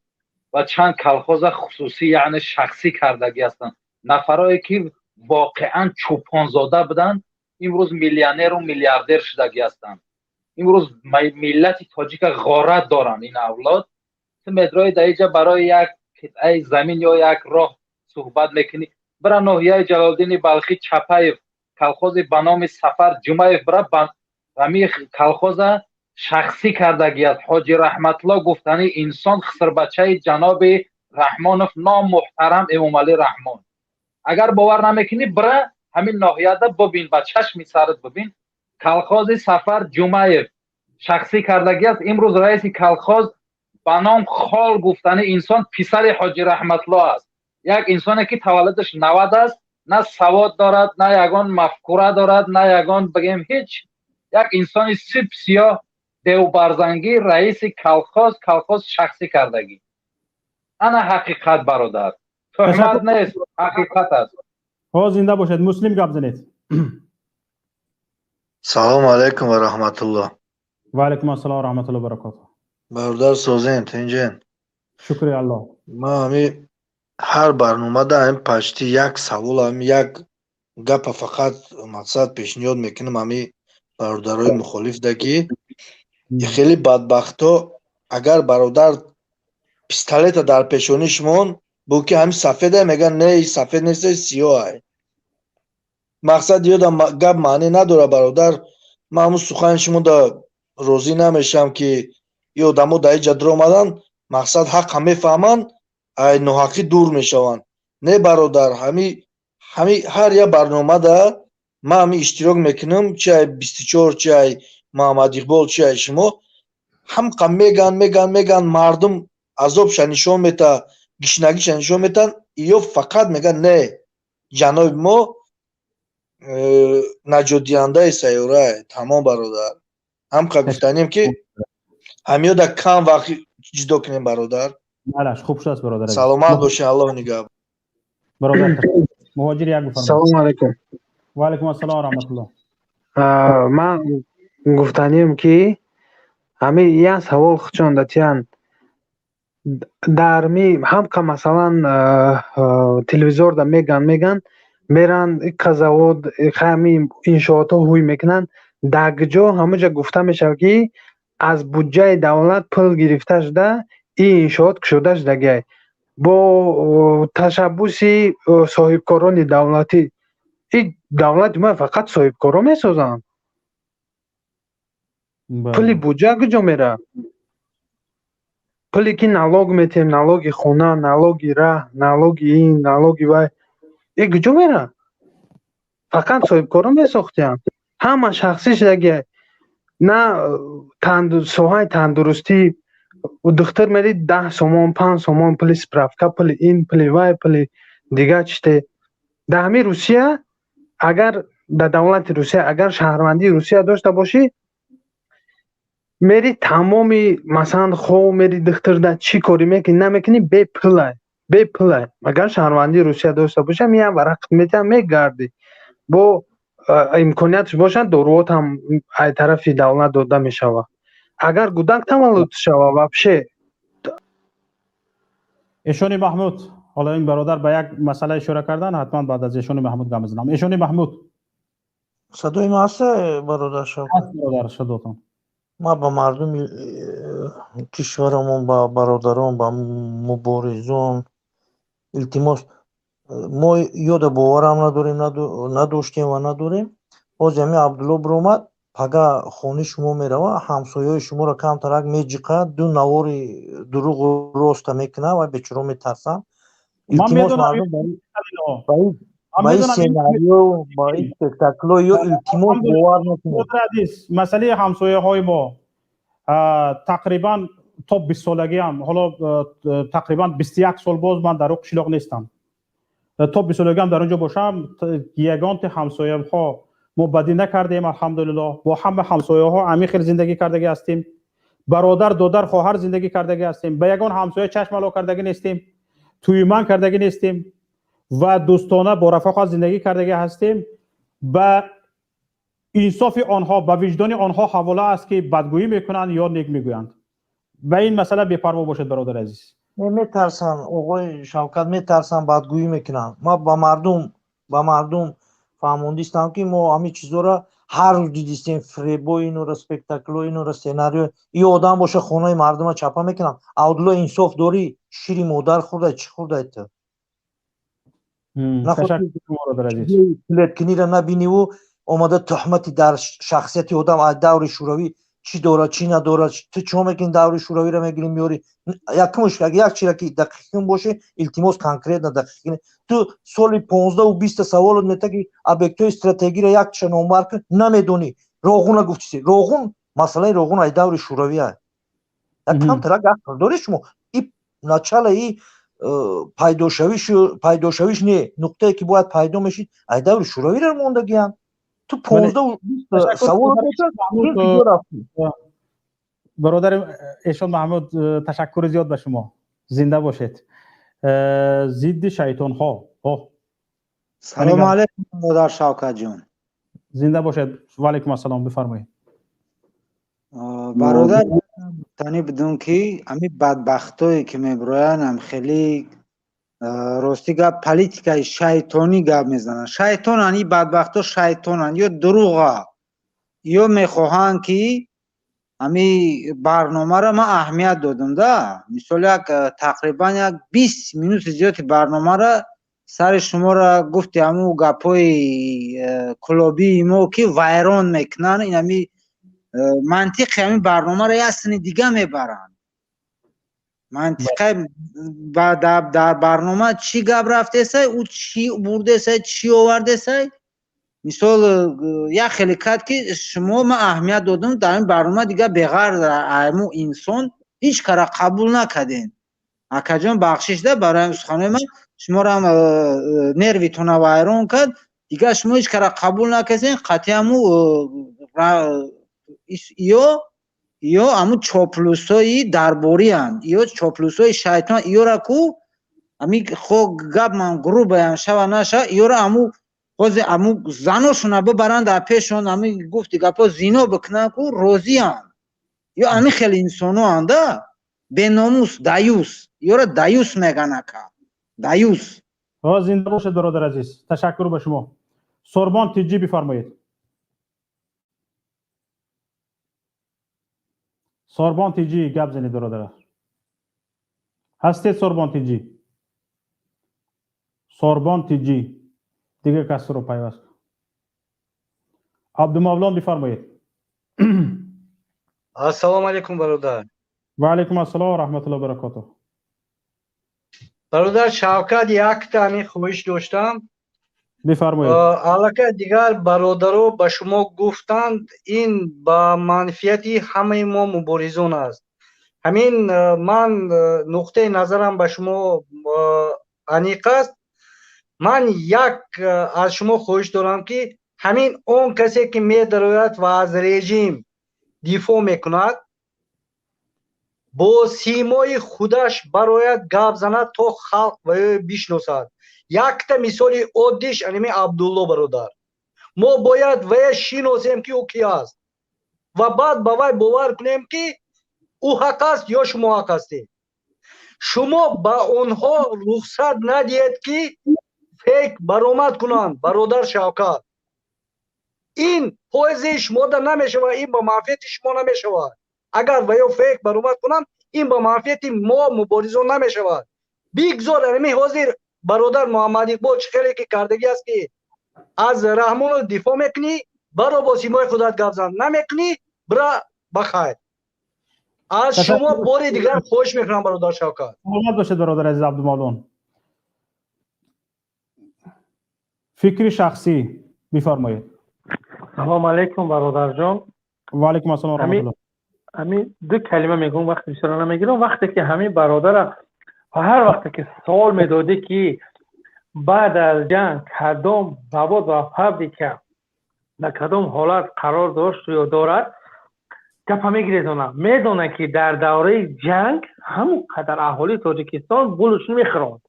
ва чанд колхоза хусусӣ, яъне шахсӣ кардагӣ ҳастанд. Нафарое ки воқеан чӯпонзода буданд, имрӯз миллионеру миллиардер шудагӣ ҳастанд. Имрӯз миллати тоҷика ғорат доранд ин авлод. Ту медрои дар иҷа барои як қитъаи замин ё як роҳ суҳбат мекунӣ. Бира ноҳияи Ҷалолиддини Балхӣ, Чапаев, колхози ба номи Сафар Ҷумаев бира, ҳами колхоза шахсӣ кардагӣ аст Ҳоҷи Раҳматулло гуфтани инсон, хисрбачаи ҷаноби Раҳмонов, номуҳтарам Эмомалӣ Раҳмон. Агар бовар намекунӣ, бира ҳамин ноҳияда бубин, ба чашми сарат бубин. Колхози Сафар Ҷумаев шахсӣ кардагӣ аст. Имрӯз раиси колхоз ба ном Хол гуфтани инсон, писари Ҳоҷи Раҳматулло аст. Як инсоне ки таваллудаш 90 аст, на савод дорад, на ягон мафкура дорад, на ягон бигем ҳеҷ. Як инсони сип сиёҳ, девбарзангӣ, раиси колхоз, колхоз шахсӣ кардагӣ. Ана ҳақиқат, бародар, туҳмат нест, ҳақиқат аст. Ҳо, зинда бошед. Муслим, гап занед. Салому алайкум ва раҳматуллоҳ. Ва алайкум ассалом ва раҳматуллоҳ ва баракотуҳ. Бародар, созен, тинҷен? Шукри Аллоҳ. Ман ҳами ҳар барномада ҳами почти як савол, ҳами як гапа фақат мақсад пешниҳод мекунам ҳами бародарои мухолифда, ки хеле бадбахто, агар бародар пистолета дар пешонӣ шумон бу, ки ҳами сафеда, меган не, сафед нест, сиёҳ. Мақсад ёда гап маънӣ надорад, бародар. Ман ҳамун сухани шумо да розӣ намешавам, ки и одамо дар иҷа даромадан, мақсад ҳаққа мефаҳманд, ай ноҳақӣ дур мешаванд. Не, бародар, ҳами ҳар як барномада ман ҳами иштирок мекунам, чи ай 24, чи ай Муҳаммад Иқбол, чи ай шумо, ҳамқа меган, меган, меган, мардум азобша нишон мета, гишнагиша нишон метан, ё фақат меган не, ҷаноби мо наҷотдиҳандаи сайёра. Тамом, бародар, ҳамқа гуфтанем, ки ҳамиёда кам вақт ҷудо кунем, бародар. Балаш, хуб шудааст, бародар. Саломат бошед, Аллоҳ нигаҳбон. Бародар муҳоҷир, як бифармоед. Салому алайкум. Ва алайкум ассалом ва раҳматуллоҳ. Ман гуфтанем, ки ҳами як савол худшон датиян дар ми ҳамқа, масалан, телевизорда меган, меран ика завод, ҳами иншоотҳо ҳуй мекунанд, дар ҷо ҳамаҷа гуфта мешавад, ки аз буҷаи давлат пул гирифта шуда, ин иншоот кушода шудагиай бо ташаббуси соҳибкорони давлатӣ. Ин давлати мо фақат соҳибкоро месозанд? Пули буҷа куҷо меравад? Пуле ки налог метиҳем, налоги хона, налоги раҳ, налоги ин, налоги вай, и куҷо меравад? Фақат соҳибкоро месохтиянд? Ҳама шахсӣ шудагиай. На соҳаи тандурустӣ, духтур мерид, 10 сомон, 5 сомон пули справка, пули ин, пули вай, пули дигар чите. Дар ҳамин Русия, агар дар давлати Русия, агар шаҳрвандии Русия дошта бошӣ, мери тамоми, масалан, хов мери духтурда, чӣ корӣ мекунӣ, намекунӣ, бепулай, бепулай. Агар шаҳрвандии Русия дошта бошӣ, меям варақат метиҳам, мегардӣ. Бо имкониятш бошад, доруот ҳам ай тарафи давлат дода мешавад. Агар гудак таваллуд шава, вообще. Эшони Маҳмуд, ҳоло ин бародар ба як масъала ишора кардан, ҳатман баъд аз Эшони Маҳмуд гап мезанам. Эшони Маҳмуд. Садои ма ҳаст, бародар Шавкат? Бародар, садотон. Ман ба мардуми кишварамон, ба бародарон, ба муборизон илтимос, мо ёда боварам надорем, надоштем ва надорем. Ҳозир ҳамин Абдулло биромад, пага хонаи шумо мерава, ҳамсояҳои шуморо камтарак меҷиқад, ду навори дурӯғу роста мекунад ва бечора метарсанд. Илтимос, мардум ба ин сценарио, ба ин спектакло ё илтимос бовар накунед. Масъалаи ҳамсояҳои мо тақрибан то 20 солагиам, ҳоло тақрибан 21 сол боз ман дар ӯ қишлоқ нестам, то 20 солагиам дар он ҷо бошам, ягонти ҳамсояҳо мо бадӣ накардем, алҳамдулиллоҳ. Бо ҳама ҳамсояҳо ҳамин хел зиндагӣ кардагӣ ҳастем, бародар, додар, хоҳар зиндагӣ кардагӣ ҳастем. Ба ягон ҳамсоя чашм ало кардагӣ нестем, тӯйман кардагӣ нестем ва дӯстона бо рафоқат зиндагӣ кардагӣ ҳастем. Ба инсофи онҳо, ба виҷдони онҳо ҳавола аст, ки бадгӯӣ мекунанд ё нек мегӯянд. Ба ин масъала бепарво бошед, бародари азиз. Метарсанд, оғои Шавкат, метарсанд, бадгӯӣ мекунанд. Ман ба мардум фаҳмондистам, ки мо ҳамин чизҳоро ҳар рӯз дидистем, фиребои инора, спектакло инора, сценарио. И одам боша, хонаи мардума чапа мекунам. Абдулло, инсоф дорӣ? Шири модар хӯрдай, чӣ хӯрдай ту? Клеткинира набиниву омада туҳмати дар шахсияти одам аз даври шӯравӣ чӣ дорад, чӣ надорад. Ту чо мекунӣ, даври шӯравиро мегирӣ, меёрӣ? Якумш, як чира ки дақиқин боше, илтимос, конкретно дақиқин. Ту соли 15-у 20-та саволот мета, ки объектҳои стратегиро якча номбар кун, намедонӣ. Роғуна гуфтиси, Роғун, масъалаи Роғун аз даври шӯравӣ а. Камтарак ақл доред шумо? И началаи пайдошавиш не, нуқтае ки бояд пайдо мешид, аз даври шӯравиро мондагианд. Ту 15 савол. Бародари эшон Маҳмуд, ташаккури зиёд ба шумо, зинда бошед. Зидди шайтонҳо. Салому алайкум, бародар Шавкатҷон. Зинда бошед, ваалайкум ассалом, бифармоед. Бародар, тани бидун ки ҳами бадбахтое ки мебироянд, хеле рости гап, политикаи шайтонӣ гап мезананд. Шайтонанд и бадбахто, шайтонанд. Ё дурӯға, ё мехоҳанд ки ҳами барномаро ман аҳамият додам да. Мисол, як тақрибан як 20 минути зиёди барномаро сари шуморо гуфти, ҳамун гапҳои клубии мо ки вайрон мекунанд, ин ҳами мантиқи ҳамин барномаро як сини дига мебаранд. Мантиқаи дар барнома чӣ гап рафтесай, ӯ чӣ бурдесай, чӣ овардесай. Мисол, як хеле кард ки шумо ман аҳамият додам, дар ин барнома дига беғарз айму инсон ҳеҷ кара қабул накардем. Акаҷон, бахшиш да барои суханои ман, шуморам нервитона вайрон кард. Дигар шумо ҳеҷ кара қабул накардем, қатъиаму ё ҳамун чоплусои дарборианд, ё чоплусои шайтон. Ёра ку ами хо гап ман грубаям шава наша, ёра аму ҳозир аму заношона бибаранд дар пешон, ами гуфти гапо, зино бикунанд ку розианд. Ё ами хеле инсоноанд да, беномус, даюс. Ёра даюс меган, ака, даюс. Зинда бошед, бародар азиз, ташаккур ба шумо. Сорбон Тиҷӣ, бифармоед. Сорбон Тиҷӣ, гап занед, бародар. Ҳастед, Сорбон Тиҷӣ? Сорбон Тиҷӣ, дигар касро пайваст. Абдумавлон, бифармоед. Ассалому алайкум, бародар. Ва алайкум ассалом ва раҳматуллоҳи ва баракотуҳ. Бародар Шавкат, якта ҳамин хоҳиш доштам. Бифармоед. Аллакай дигар бародаро ба шумо гуфтанд, ин ба манфиати ҳамаи мо муборизон аст. Ҳамин ман нуқтаи назарам ба шумо аниқ аст. Ман як аз шумо хоҳиш дорам, ки ҳамин он касе ки медарояд ва аз режим дифоъ мекунад, бо симои худаш барояд, гап занад, то халқ ба ӯ бишносад. Якта мисоли оддиш аними Абдулло бародар. Мо бояд вая шиносем, ки ӯ ки аст, ва баъд ба вай бовар кунем, ки ӯ ҳақ аст ё шумо ҳақ ҳастед. Шумо ба онҳо рухсат надиҳед, ки фейк баромад кунанд, бародар Шавкат. Ин пойзи шумода намешавад, ин ба манфиати шумо намешавад. Агар ва ё фейк баромад кунанд, ин ба манфиати мо муборизон намешавад. Бигзор ами ҳозир бародар Муҳаммад Иқбол чӣ хеле ки кардагӣ аст, ки аз Раҳмонов дифоъ мекунӣ, баро бо симои худат гап зан, намекунӣ, бира ба хайр. Аз шумо бори дигар хоҳиш мекунам, бародар Шавкат. Саломат бошед, бародар азиз Абдумавлон. Фикри шахсӣ бифармоед. Салом алейкум, бародарҷон. Ва алейкум ассалом ва раҳматуллоҳ. Ҳамин ду калима мегӯм, вақти бисёра намегирам. Вақте ки ҳамин бародара ҳар вақте ки савол медодӣ, ки баъд аз ҷанг кадом завод ва фабрика дар кадом ҳолат қарор дошт ё дорад, гапа мегирезонад. Медонад, ки дар давраи ҷанг ҳамон қадар аҳолии Тоҷикистон булушн мехӯронд.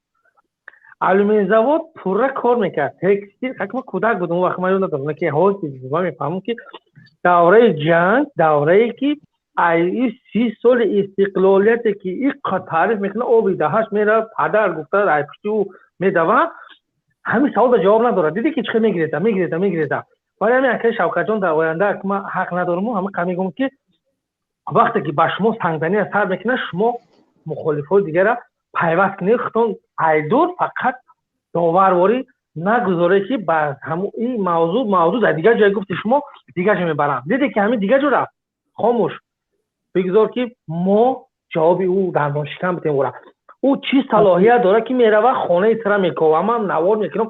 Алюминзавод пурра кор мекард, текстил. Ма кӯдак будам он вақт, ман ёд надорам, ки ҳозир ман мефаҳмам, ки давраи ҷанг, даврае ки ай 30 соли истиқлолияте ки иққа таъриф мекунад, оби даҳаш меравад, падар гуфта ай пушти ӯ медавад, ҳамин саволда ҷавоб надорад. Диди, ки чӣ хел мегиреза, мегиреза, мегиреза. Барои ҳамин, акаи Шавкатҷон, дар оянда ман ҳақ надорам, ҳама қа мегӯм, ки вақте ки ба шумо сангзания сар мекунад, шумо мухолифҳои дигара пайваст кунед, худтон айдур фақат доварворӣ нагузоре, ки ба ин мавзӯъ дар дигар ҷой гуфти шумо дигар ҷо мебаранд. Диде, ки ҳамин дигар ҷо рафт, хомӯш бигзор, ки мо ҷавоби ӯ дандоншикан битем ӯра. Ӯ чӣ салоҳият дорад, ки мерава хонаи тира мекова, ман навор мекунам?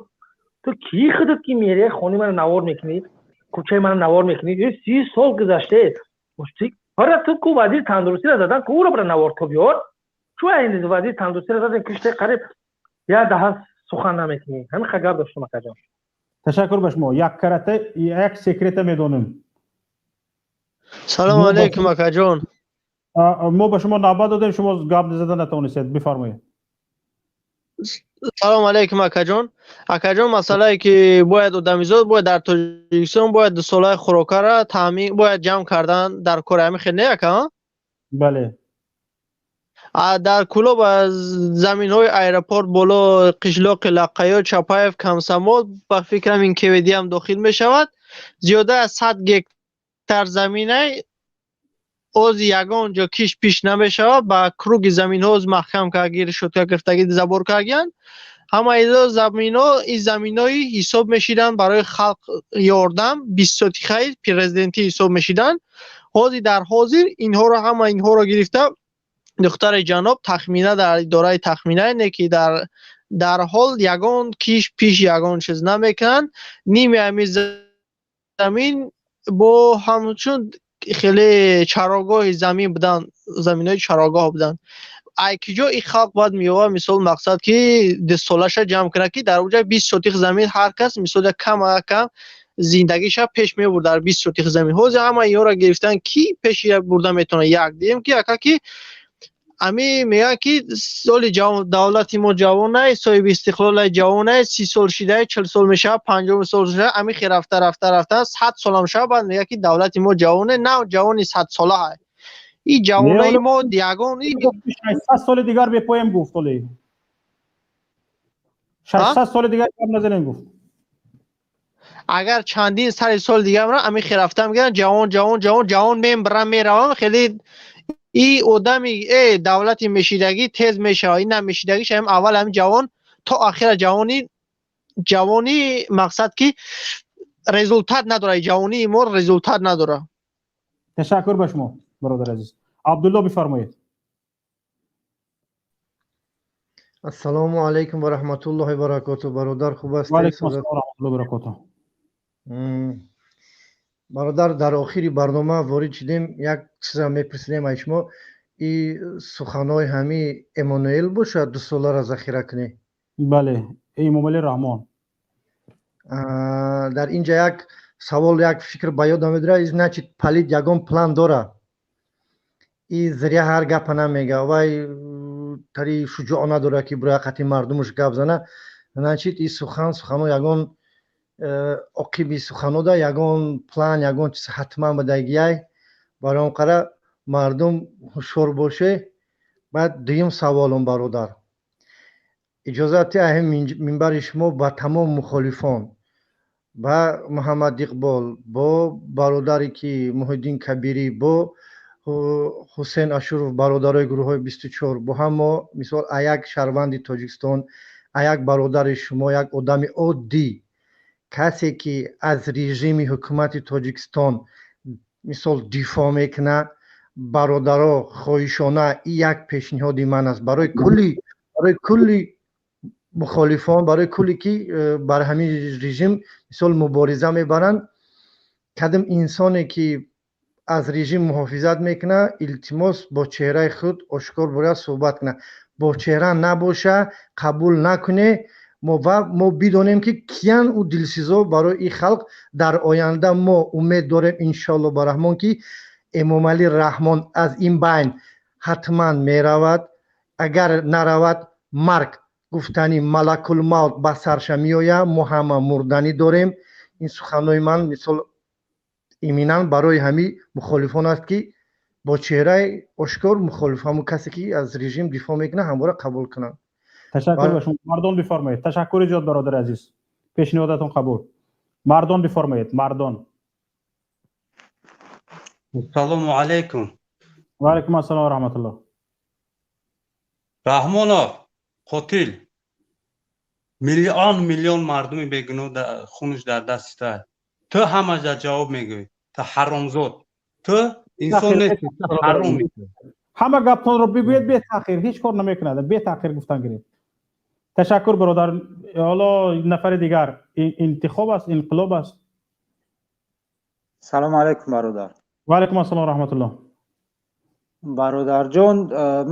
Ту кӣ худат, ки мере хонаи мана навор мекунӣ, кӯчаи мана навор мекунӣ? 30 сол гузаште, ҳара ту ку вазири тандурустиро задан ку, ӯро бира навор то биёр. Чӯ ин вазири тандурустиро задем, киште қариб як даҳа сухан намекунӣ. Ҳамин ха гап доштам, акаҷон. Ташаккур ба шумо. Як карата як секрета медонем. Салому алейкум, акаҷон. Мо ба шумо навбат додем, шумо гап зада натавонистед, бифармоед. Салому алейкум, акаҷон. Акаҷон, масъалае ки бояд одамизод бояд дар Тоҷикистон бояд дусолаи хӯрокара таъмин бояд ҷамъ кардан дар кори ҳамин хел не, ака? Бале. Дар Кӯлоб аз заминҳои аэропорт боло, қишлоқи Лаққаё, Чапаев, Комсомол, ба фикрам ин КВД ҳам дохил мешавад, зиёда аз 100 гектар заминай ози ягон ҷо киш пиш намешавад. Ба круги заминҳо оз маҳкам карги, решётка гирифтагӣ, забор каргиянд. Ҳама ино заминҳо, ин заминҳои ҳисоб мешиданд барои халқ ёрдам, 20 сотихаи президентӣ ҳисоб мешиданд. Ҳозир дар ҳозир инҳоро ҳама инҳоро гирифта духтари ҷаноб Тахмина дар идораи Тахмина не, ки дар ҳол ягон киш пиш ягон чиз намекунанд. Ними ҳами замин бо ҳамчун хеле чарогоҳи замин буданд, заминҳои чарогоҳ буданд. Ай киҷо ин халқ бояд меова, мисол, мақсад ки дусолаша ҷамъ кунад, ки дар оҷа 20 сотих замин ҳар кас, мисол, кам кам зиндагиша пеш мебурд дар 20 сотих замин. Ҳозир ҳама инҳоро гирифтан, ки пеши бурда метавонад? Як дидем, ки ака, ки ами мегӯянд, ки соли давлати мо ҷавонай, соҳиби истиқлолай, ҷавонай, 30 сол шидай, 40 сол мешавад, 50 сол шуда, ами хе рафта рафта рафта 100 солам шавад, баъд мегӯяд, ки давлати мо ҷавоне, нав ҷавони садсолаҳай. И ҷавонаи мо ягон 600 соли дигар бепоем гуфт, оли 600 соли дигар гап назанем гуфт. Агар чандин сари соли дигар ами хе рафта мегӯянд ҷавон, ҷавон, ҷавон, ҷавон мембарам, меравам. Хеле и одами давлати мешидагӣ тез мешавад, ин намешидагиш ҳам аввал ҳами ҷавон то ахира ҷавони ҷавонӣ, мақсад ки результат надорад, ҷавонии мо результат надорад. Ташаккур ба шумо, бародар азиз Абдулло, бифармоед. Ассалому алайкум ва раҳматуллоҳи баракоту, бародар, хуб ҳастед? Алайкум ассалом ва раҳматуллоҳи баракоту. Бародар, дар охири барнома ворид шудем, як чиза мепурсидем аз шумо. И суханҳои ҳами Эммануэл бошад, дусоларо захира кунӣ? Бале, Эмомалӣ Раҳмон. Дар инҷа як савол, як фикр ба ёдам медорад. Значит, палид ягон план дора, и зря ҳар гапа намега, вай тари шуҷоъ надора, ки буроя қати мардумуш гап зана. Значит, и сухан сухано ягон оқиби суханода ягон план, ягон чиз ҳатман будагияй. Барои он қара мардум ҳушёр боше. Баъд дуюм саволум, бародар, иҷозати аҳим минбари шумо ба тамом мухолифон. Ба Муҳаммад Иқбол, бо бародаре ки Муҳиддин Кабирӣ, бо Ҳусен Ашуров, бародарои гурӯҳҳои 24, бо ҳам мо мисол а як шаҳрванди Тоҷикистон, а як бародари шумо, як одами оддӣ, касе ки аз режими ҳукумати Тоҷикистон мисол дифоъ мекунад, бародаро, хоҳишона и як пешниҳоди ман аст барои кулли мухолифон, барои кулле ки бар ҳамин режим мисол мубориза мебаранд. Кадом инсоне ки аз режим муҳофизат мекунад, илтимос, бо чеҳраи худ ошкор бояд суҳбат кунад. Бо чеҳра набоша, қабул накуне мо ва мо бидонем, ки киян ӯ дилсизо барои ин халқ. Дар оянда мо умед дорем, иншоалло ба Раҳмон, ки Эмомалӣ Раҳмон аз ин байн ҳатман меравад. Агар наравад, марг гуфтани малакулмавт ба сарша меояд, мо ҳама мурданӣ дорем. Ин суханҳои ман мисол иминан барои ҳамин мухолифон аст, ки бо чеҳраи ошкор мухолиф, ҳамун касе ки аз режим дифоъ мекунад, ҳамвора қабул кунанд. Ташаккур ба шумо. Мардон, бифармоед. Ташаккури зиёд, бародари азиз, пешниҳодатон қабул. Мардон, бифармоед, мардон. Ассалому алайкум. Ва алайкум ассалом ва раҳматуллоҳ. Раҳмонов қотил, миллион миллион мардуми бегуноҳ хунаш дар дасти ту. Ту ҳамаша ҷавоб мегӯӣ. Ту ҳаромзод, ту инсон нести, ту ҳароми. Ҳама гаптонро бигӯед бетаъхир, ҳеҷ кор намекунад, бетаъхир гуфтан гиред. Ташаккур, бародар. Ҳоло нафари дигар. Интихоб аст, инқилоб аст. Салому алайкум, бародар. Ва алайкум ассалом, раҳматуллоҳ. Бародарҷон,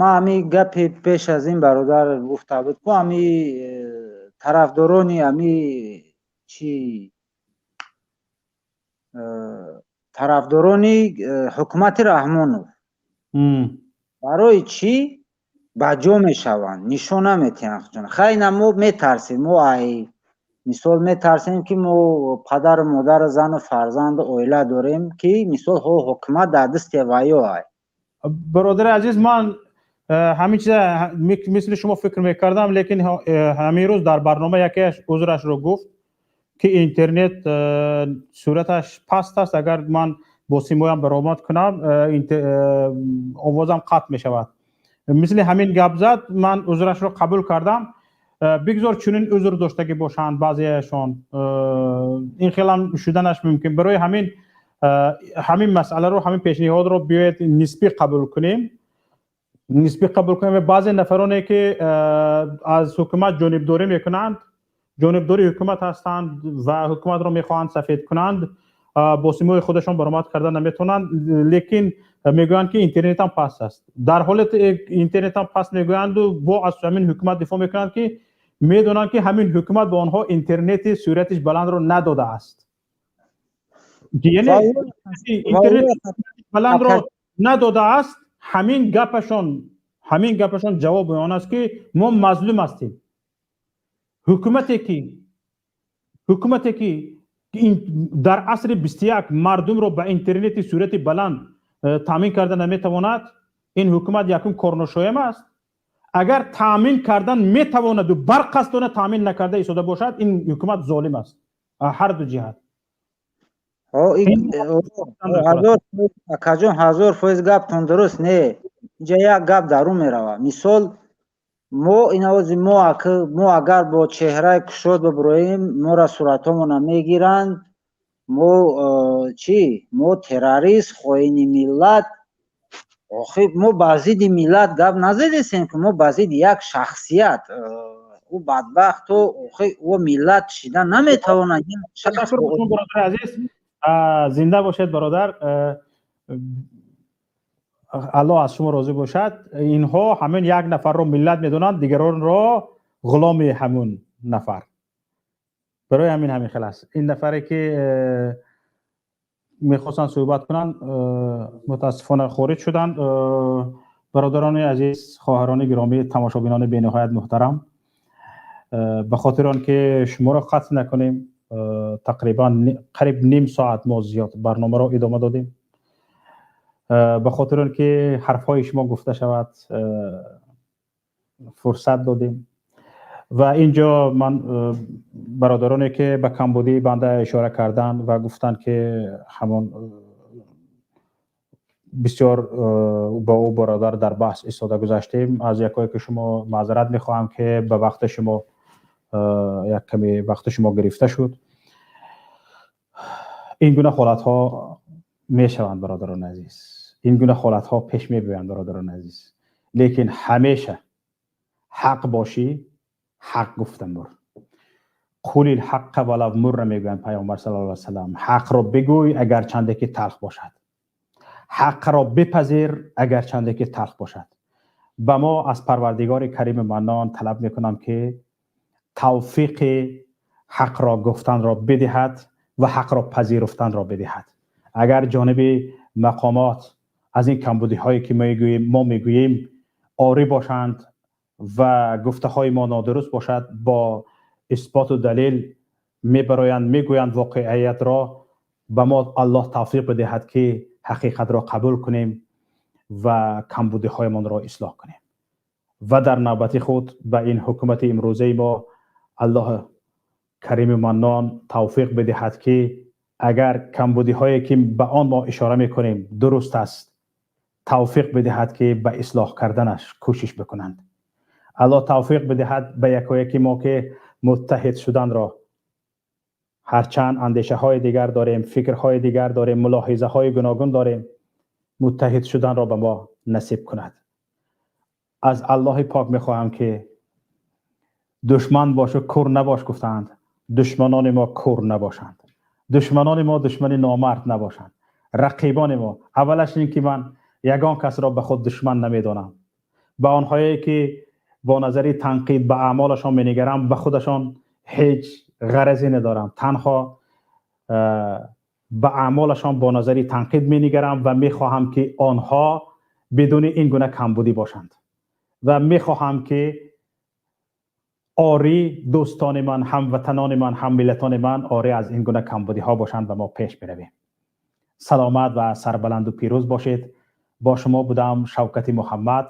ман ҳами гапи пеш аз ин бародар гуфта буд ку, ҳами тарафдорони ҳами чи, тарафдорони ҳукумати Раҳмонов барои чӣ ба ҷо мешаванд, нишон наметиҳанд худшон? Хайна, мо метарсем, мо ай мисол метарсем, ки мо падару модару зану фарзанду оила дорем, ки мисол ҳукумат дар дасти ваё ай. Бародари азиз, ман ҳамин чиза мисли шумо фикр мекардам, лекин ҳамин рӯз дар барнома якеаш узрашро гуфт, ки интернет сураташ паст аст, агар ман бо симоям баромад кунам, овозам қатъ мешавад. Мисли ҳамин гап зад, ман узрашро қабул кардам. Бигзор чунин узр доштагӣ бошанд баъзеяшон, ин хелам шуданаш мумкин. Барои ҳамин масъаларо, ҳамин пешниҳодро биёед нисбӣ қабул кунем, нисбӣ қабул кунем. Баъзе нафароне ки аз ҳукумат ҷонибдорӣ мекунанд, ҷонибдори ҳукумат ҳастанд ва ҳукуматро мехоҳанд сафед кунанд, бо симои худашон баромад карда наметавонанд, лекин мегӯянд, ки интернетам паст аст. Дар ҳолати интернетам паст мегӯянду бо аз ҳамин ҳукумат дифоъ мекунанд, ки медонанд, ки ҳамин ҳукумат ба онҳо интернети суръатиш баландро надодааст, яъне интернет баландро надодааст. Ҳамин гапашон ҷавоби он аст, ки мо мазлум ҳастем. Ҳукумате ки дар асри 21 мардумро ба интернети суръати баланд таъмин карда наметавонад, ин ҳукумат якум корношоям аст. Агар таъмин кардан метавонаду барқасдона таъмин накарда истода бошад, ин ҳукумат золим аст ҳар ду ҷиҳат. Акаҷон, 1000% гаптон дуруст. Не, инҷа як гап дарун меравад. Мисол, мо инавози мо агар бо чеҳраи кушод бибуроем, моро суратҳомона мегиранд, мо чӣ, мо террорист, хоини миллат. Охир мо ба зидди миллат гап назадесем, ки мо ба зидди як шахсият. Ӯ бадбахту охир ӯ миллат шида наметавонад. Бародари азиз, зинда бошед, бародар, Аллоҳ аз шумо розӣ бошад. Инҳо ҳамин як нафарро миллат медонанд, дигаронро ғуломи ҳамун нафар. Барои ҳамин хел аст. Ин нафаре ки мехостанд суҳбат кунанд, мутаассифона хориҷ шуданд. Бародарони азиз, хоҳарони гиромӣ, тамошобинони бениҳоят муҳтарам, ба хотири он ки шуморо қатъ накунем, тақрибан қариб ним соат мо зиёд барномаро идома додем. Ба хотири он ки ҳарфҳои шумо гуфта шавад, фурсат додем. Ва инҷо ман бародароне ки ба камбудии банда ишора карданд ва гуфтанд ки ҳамон бисёр бо ӯ бародар дар баҳс истода гузаштем, аз якое ки шумо маъзарат мехоҳам, ки ба вақти шумо як каме вақти шумо гирифта шуд. Ин гуна ҳолатҳо мешаванд, бародарони азиз, ин гуна ҳолатҳо пеш мебиёянд, бародарони азиз, лекин ҳамеша ҳақ бошӣ, ҳақ гуфтан бур. قل الحق ولو مرا мегӯянд Пайғамбар саллаллоҳу алайҳи васаллам. Ҳақро бигӯй, агарчанде ки талх бошад, ҳақро бипазир, агарчанде ки талх бошад. Ба мо аз Парвардигори Карими Маннон талаб мекунам, ки тавфиқи ҳақро гуфтанро бидиҳад ва ҳақро пазируфтанро бидиҳад. Агар ҷониби мақомот аз ин камбудиҳое ки мо мегӯем орӣ бошанд ва гуфтаҳои мо нодуруст бошад, бо исботу далел мебароянд, мегӯянд воқеиятро. Ба мо Аллоҳ тавфиқ бидиҳад, ки ҳақиқатро қабул кунем ва камбудиҳоямонро ислоҳ кунем. Ва дар навбати худ ба ин ҳукумати имрӯзаи мо Аллоҳ Карими Маннон тавфиқ бидиҳад, ки агар камбудиҳое ки ба он мо ишора мекунем дуруст аст, тавфиқ бидиҳад, ки ба ислоҳ карданаш кӯшиш бикунанд. Аллоҳ тавфиқ бидиҳад ба якояки мо, ки муттаҳид шуданро, ҳарчанд андешаҳои дигар дорем, фикрҳои дигар дорем, мулоҳизаҳои гуногун дорем, муттаҳид шуданро ба мо насиб кунад. Аз Аллоҳи пок мехоҳам, ки душман бошу кур набош гуфтаанд, душманони мо кур набошанд, душманони мо душмани номард набошанд, рақибони мо. Аввалаш ин ки ман ягон касро ба худ душман намедонам. Ба онҳое ки бо назари танқид ба аъмолашон менигарам, ба худашон ҳеҷ ғаразе надорам, танҳо ба аъмолашон бо назари танқид менигарам ва мехоҳам, ки онҳо бидуни ин гуна камбудӣ бошанд, ва мехоҳам, ки орӣ дӯстони ман, ҳамватанони ман, ҳаммиллатони ман орӣ аз ин гуна камбудиҳо бошанд ва мо пеш биравем. Саломат ва сарбаланду пирӯз бошед. Бо шумо будам Шавкати Муҳаммад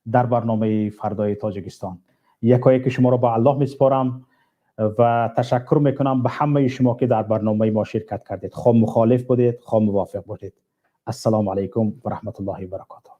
дар барномаи Фардои Тоҷикистон. Якое ки шуморо ба Аллоҳ месупорам ва ташаккур мекунам ба ҳамаи шумо, ки дар барномаи мо ширкат кардед, хоҳ мухолиф будед, хоҳ мувофиқ будед. Ассалому алайкум ва раҳматуллоҳи ва баракотуҳ.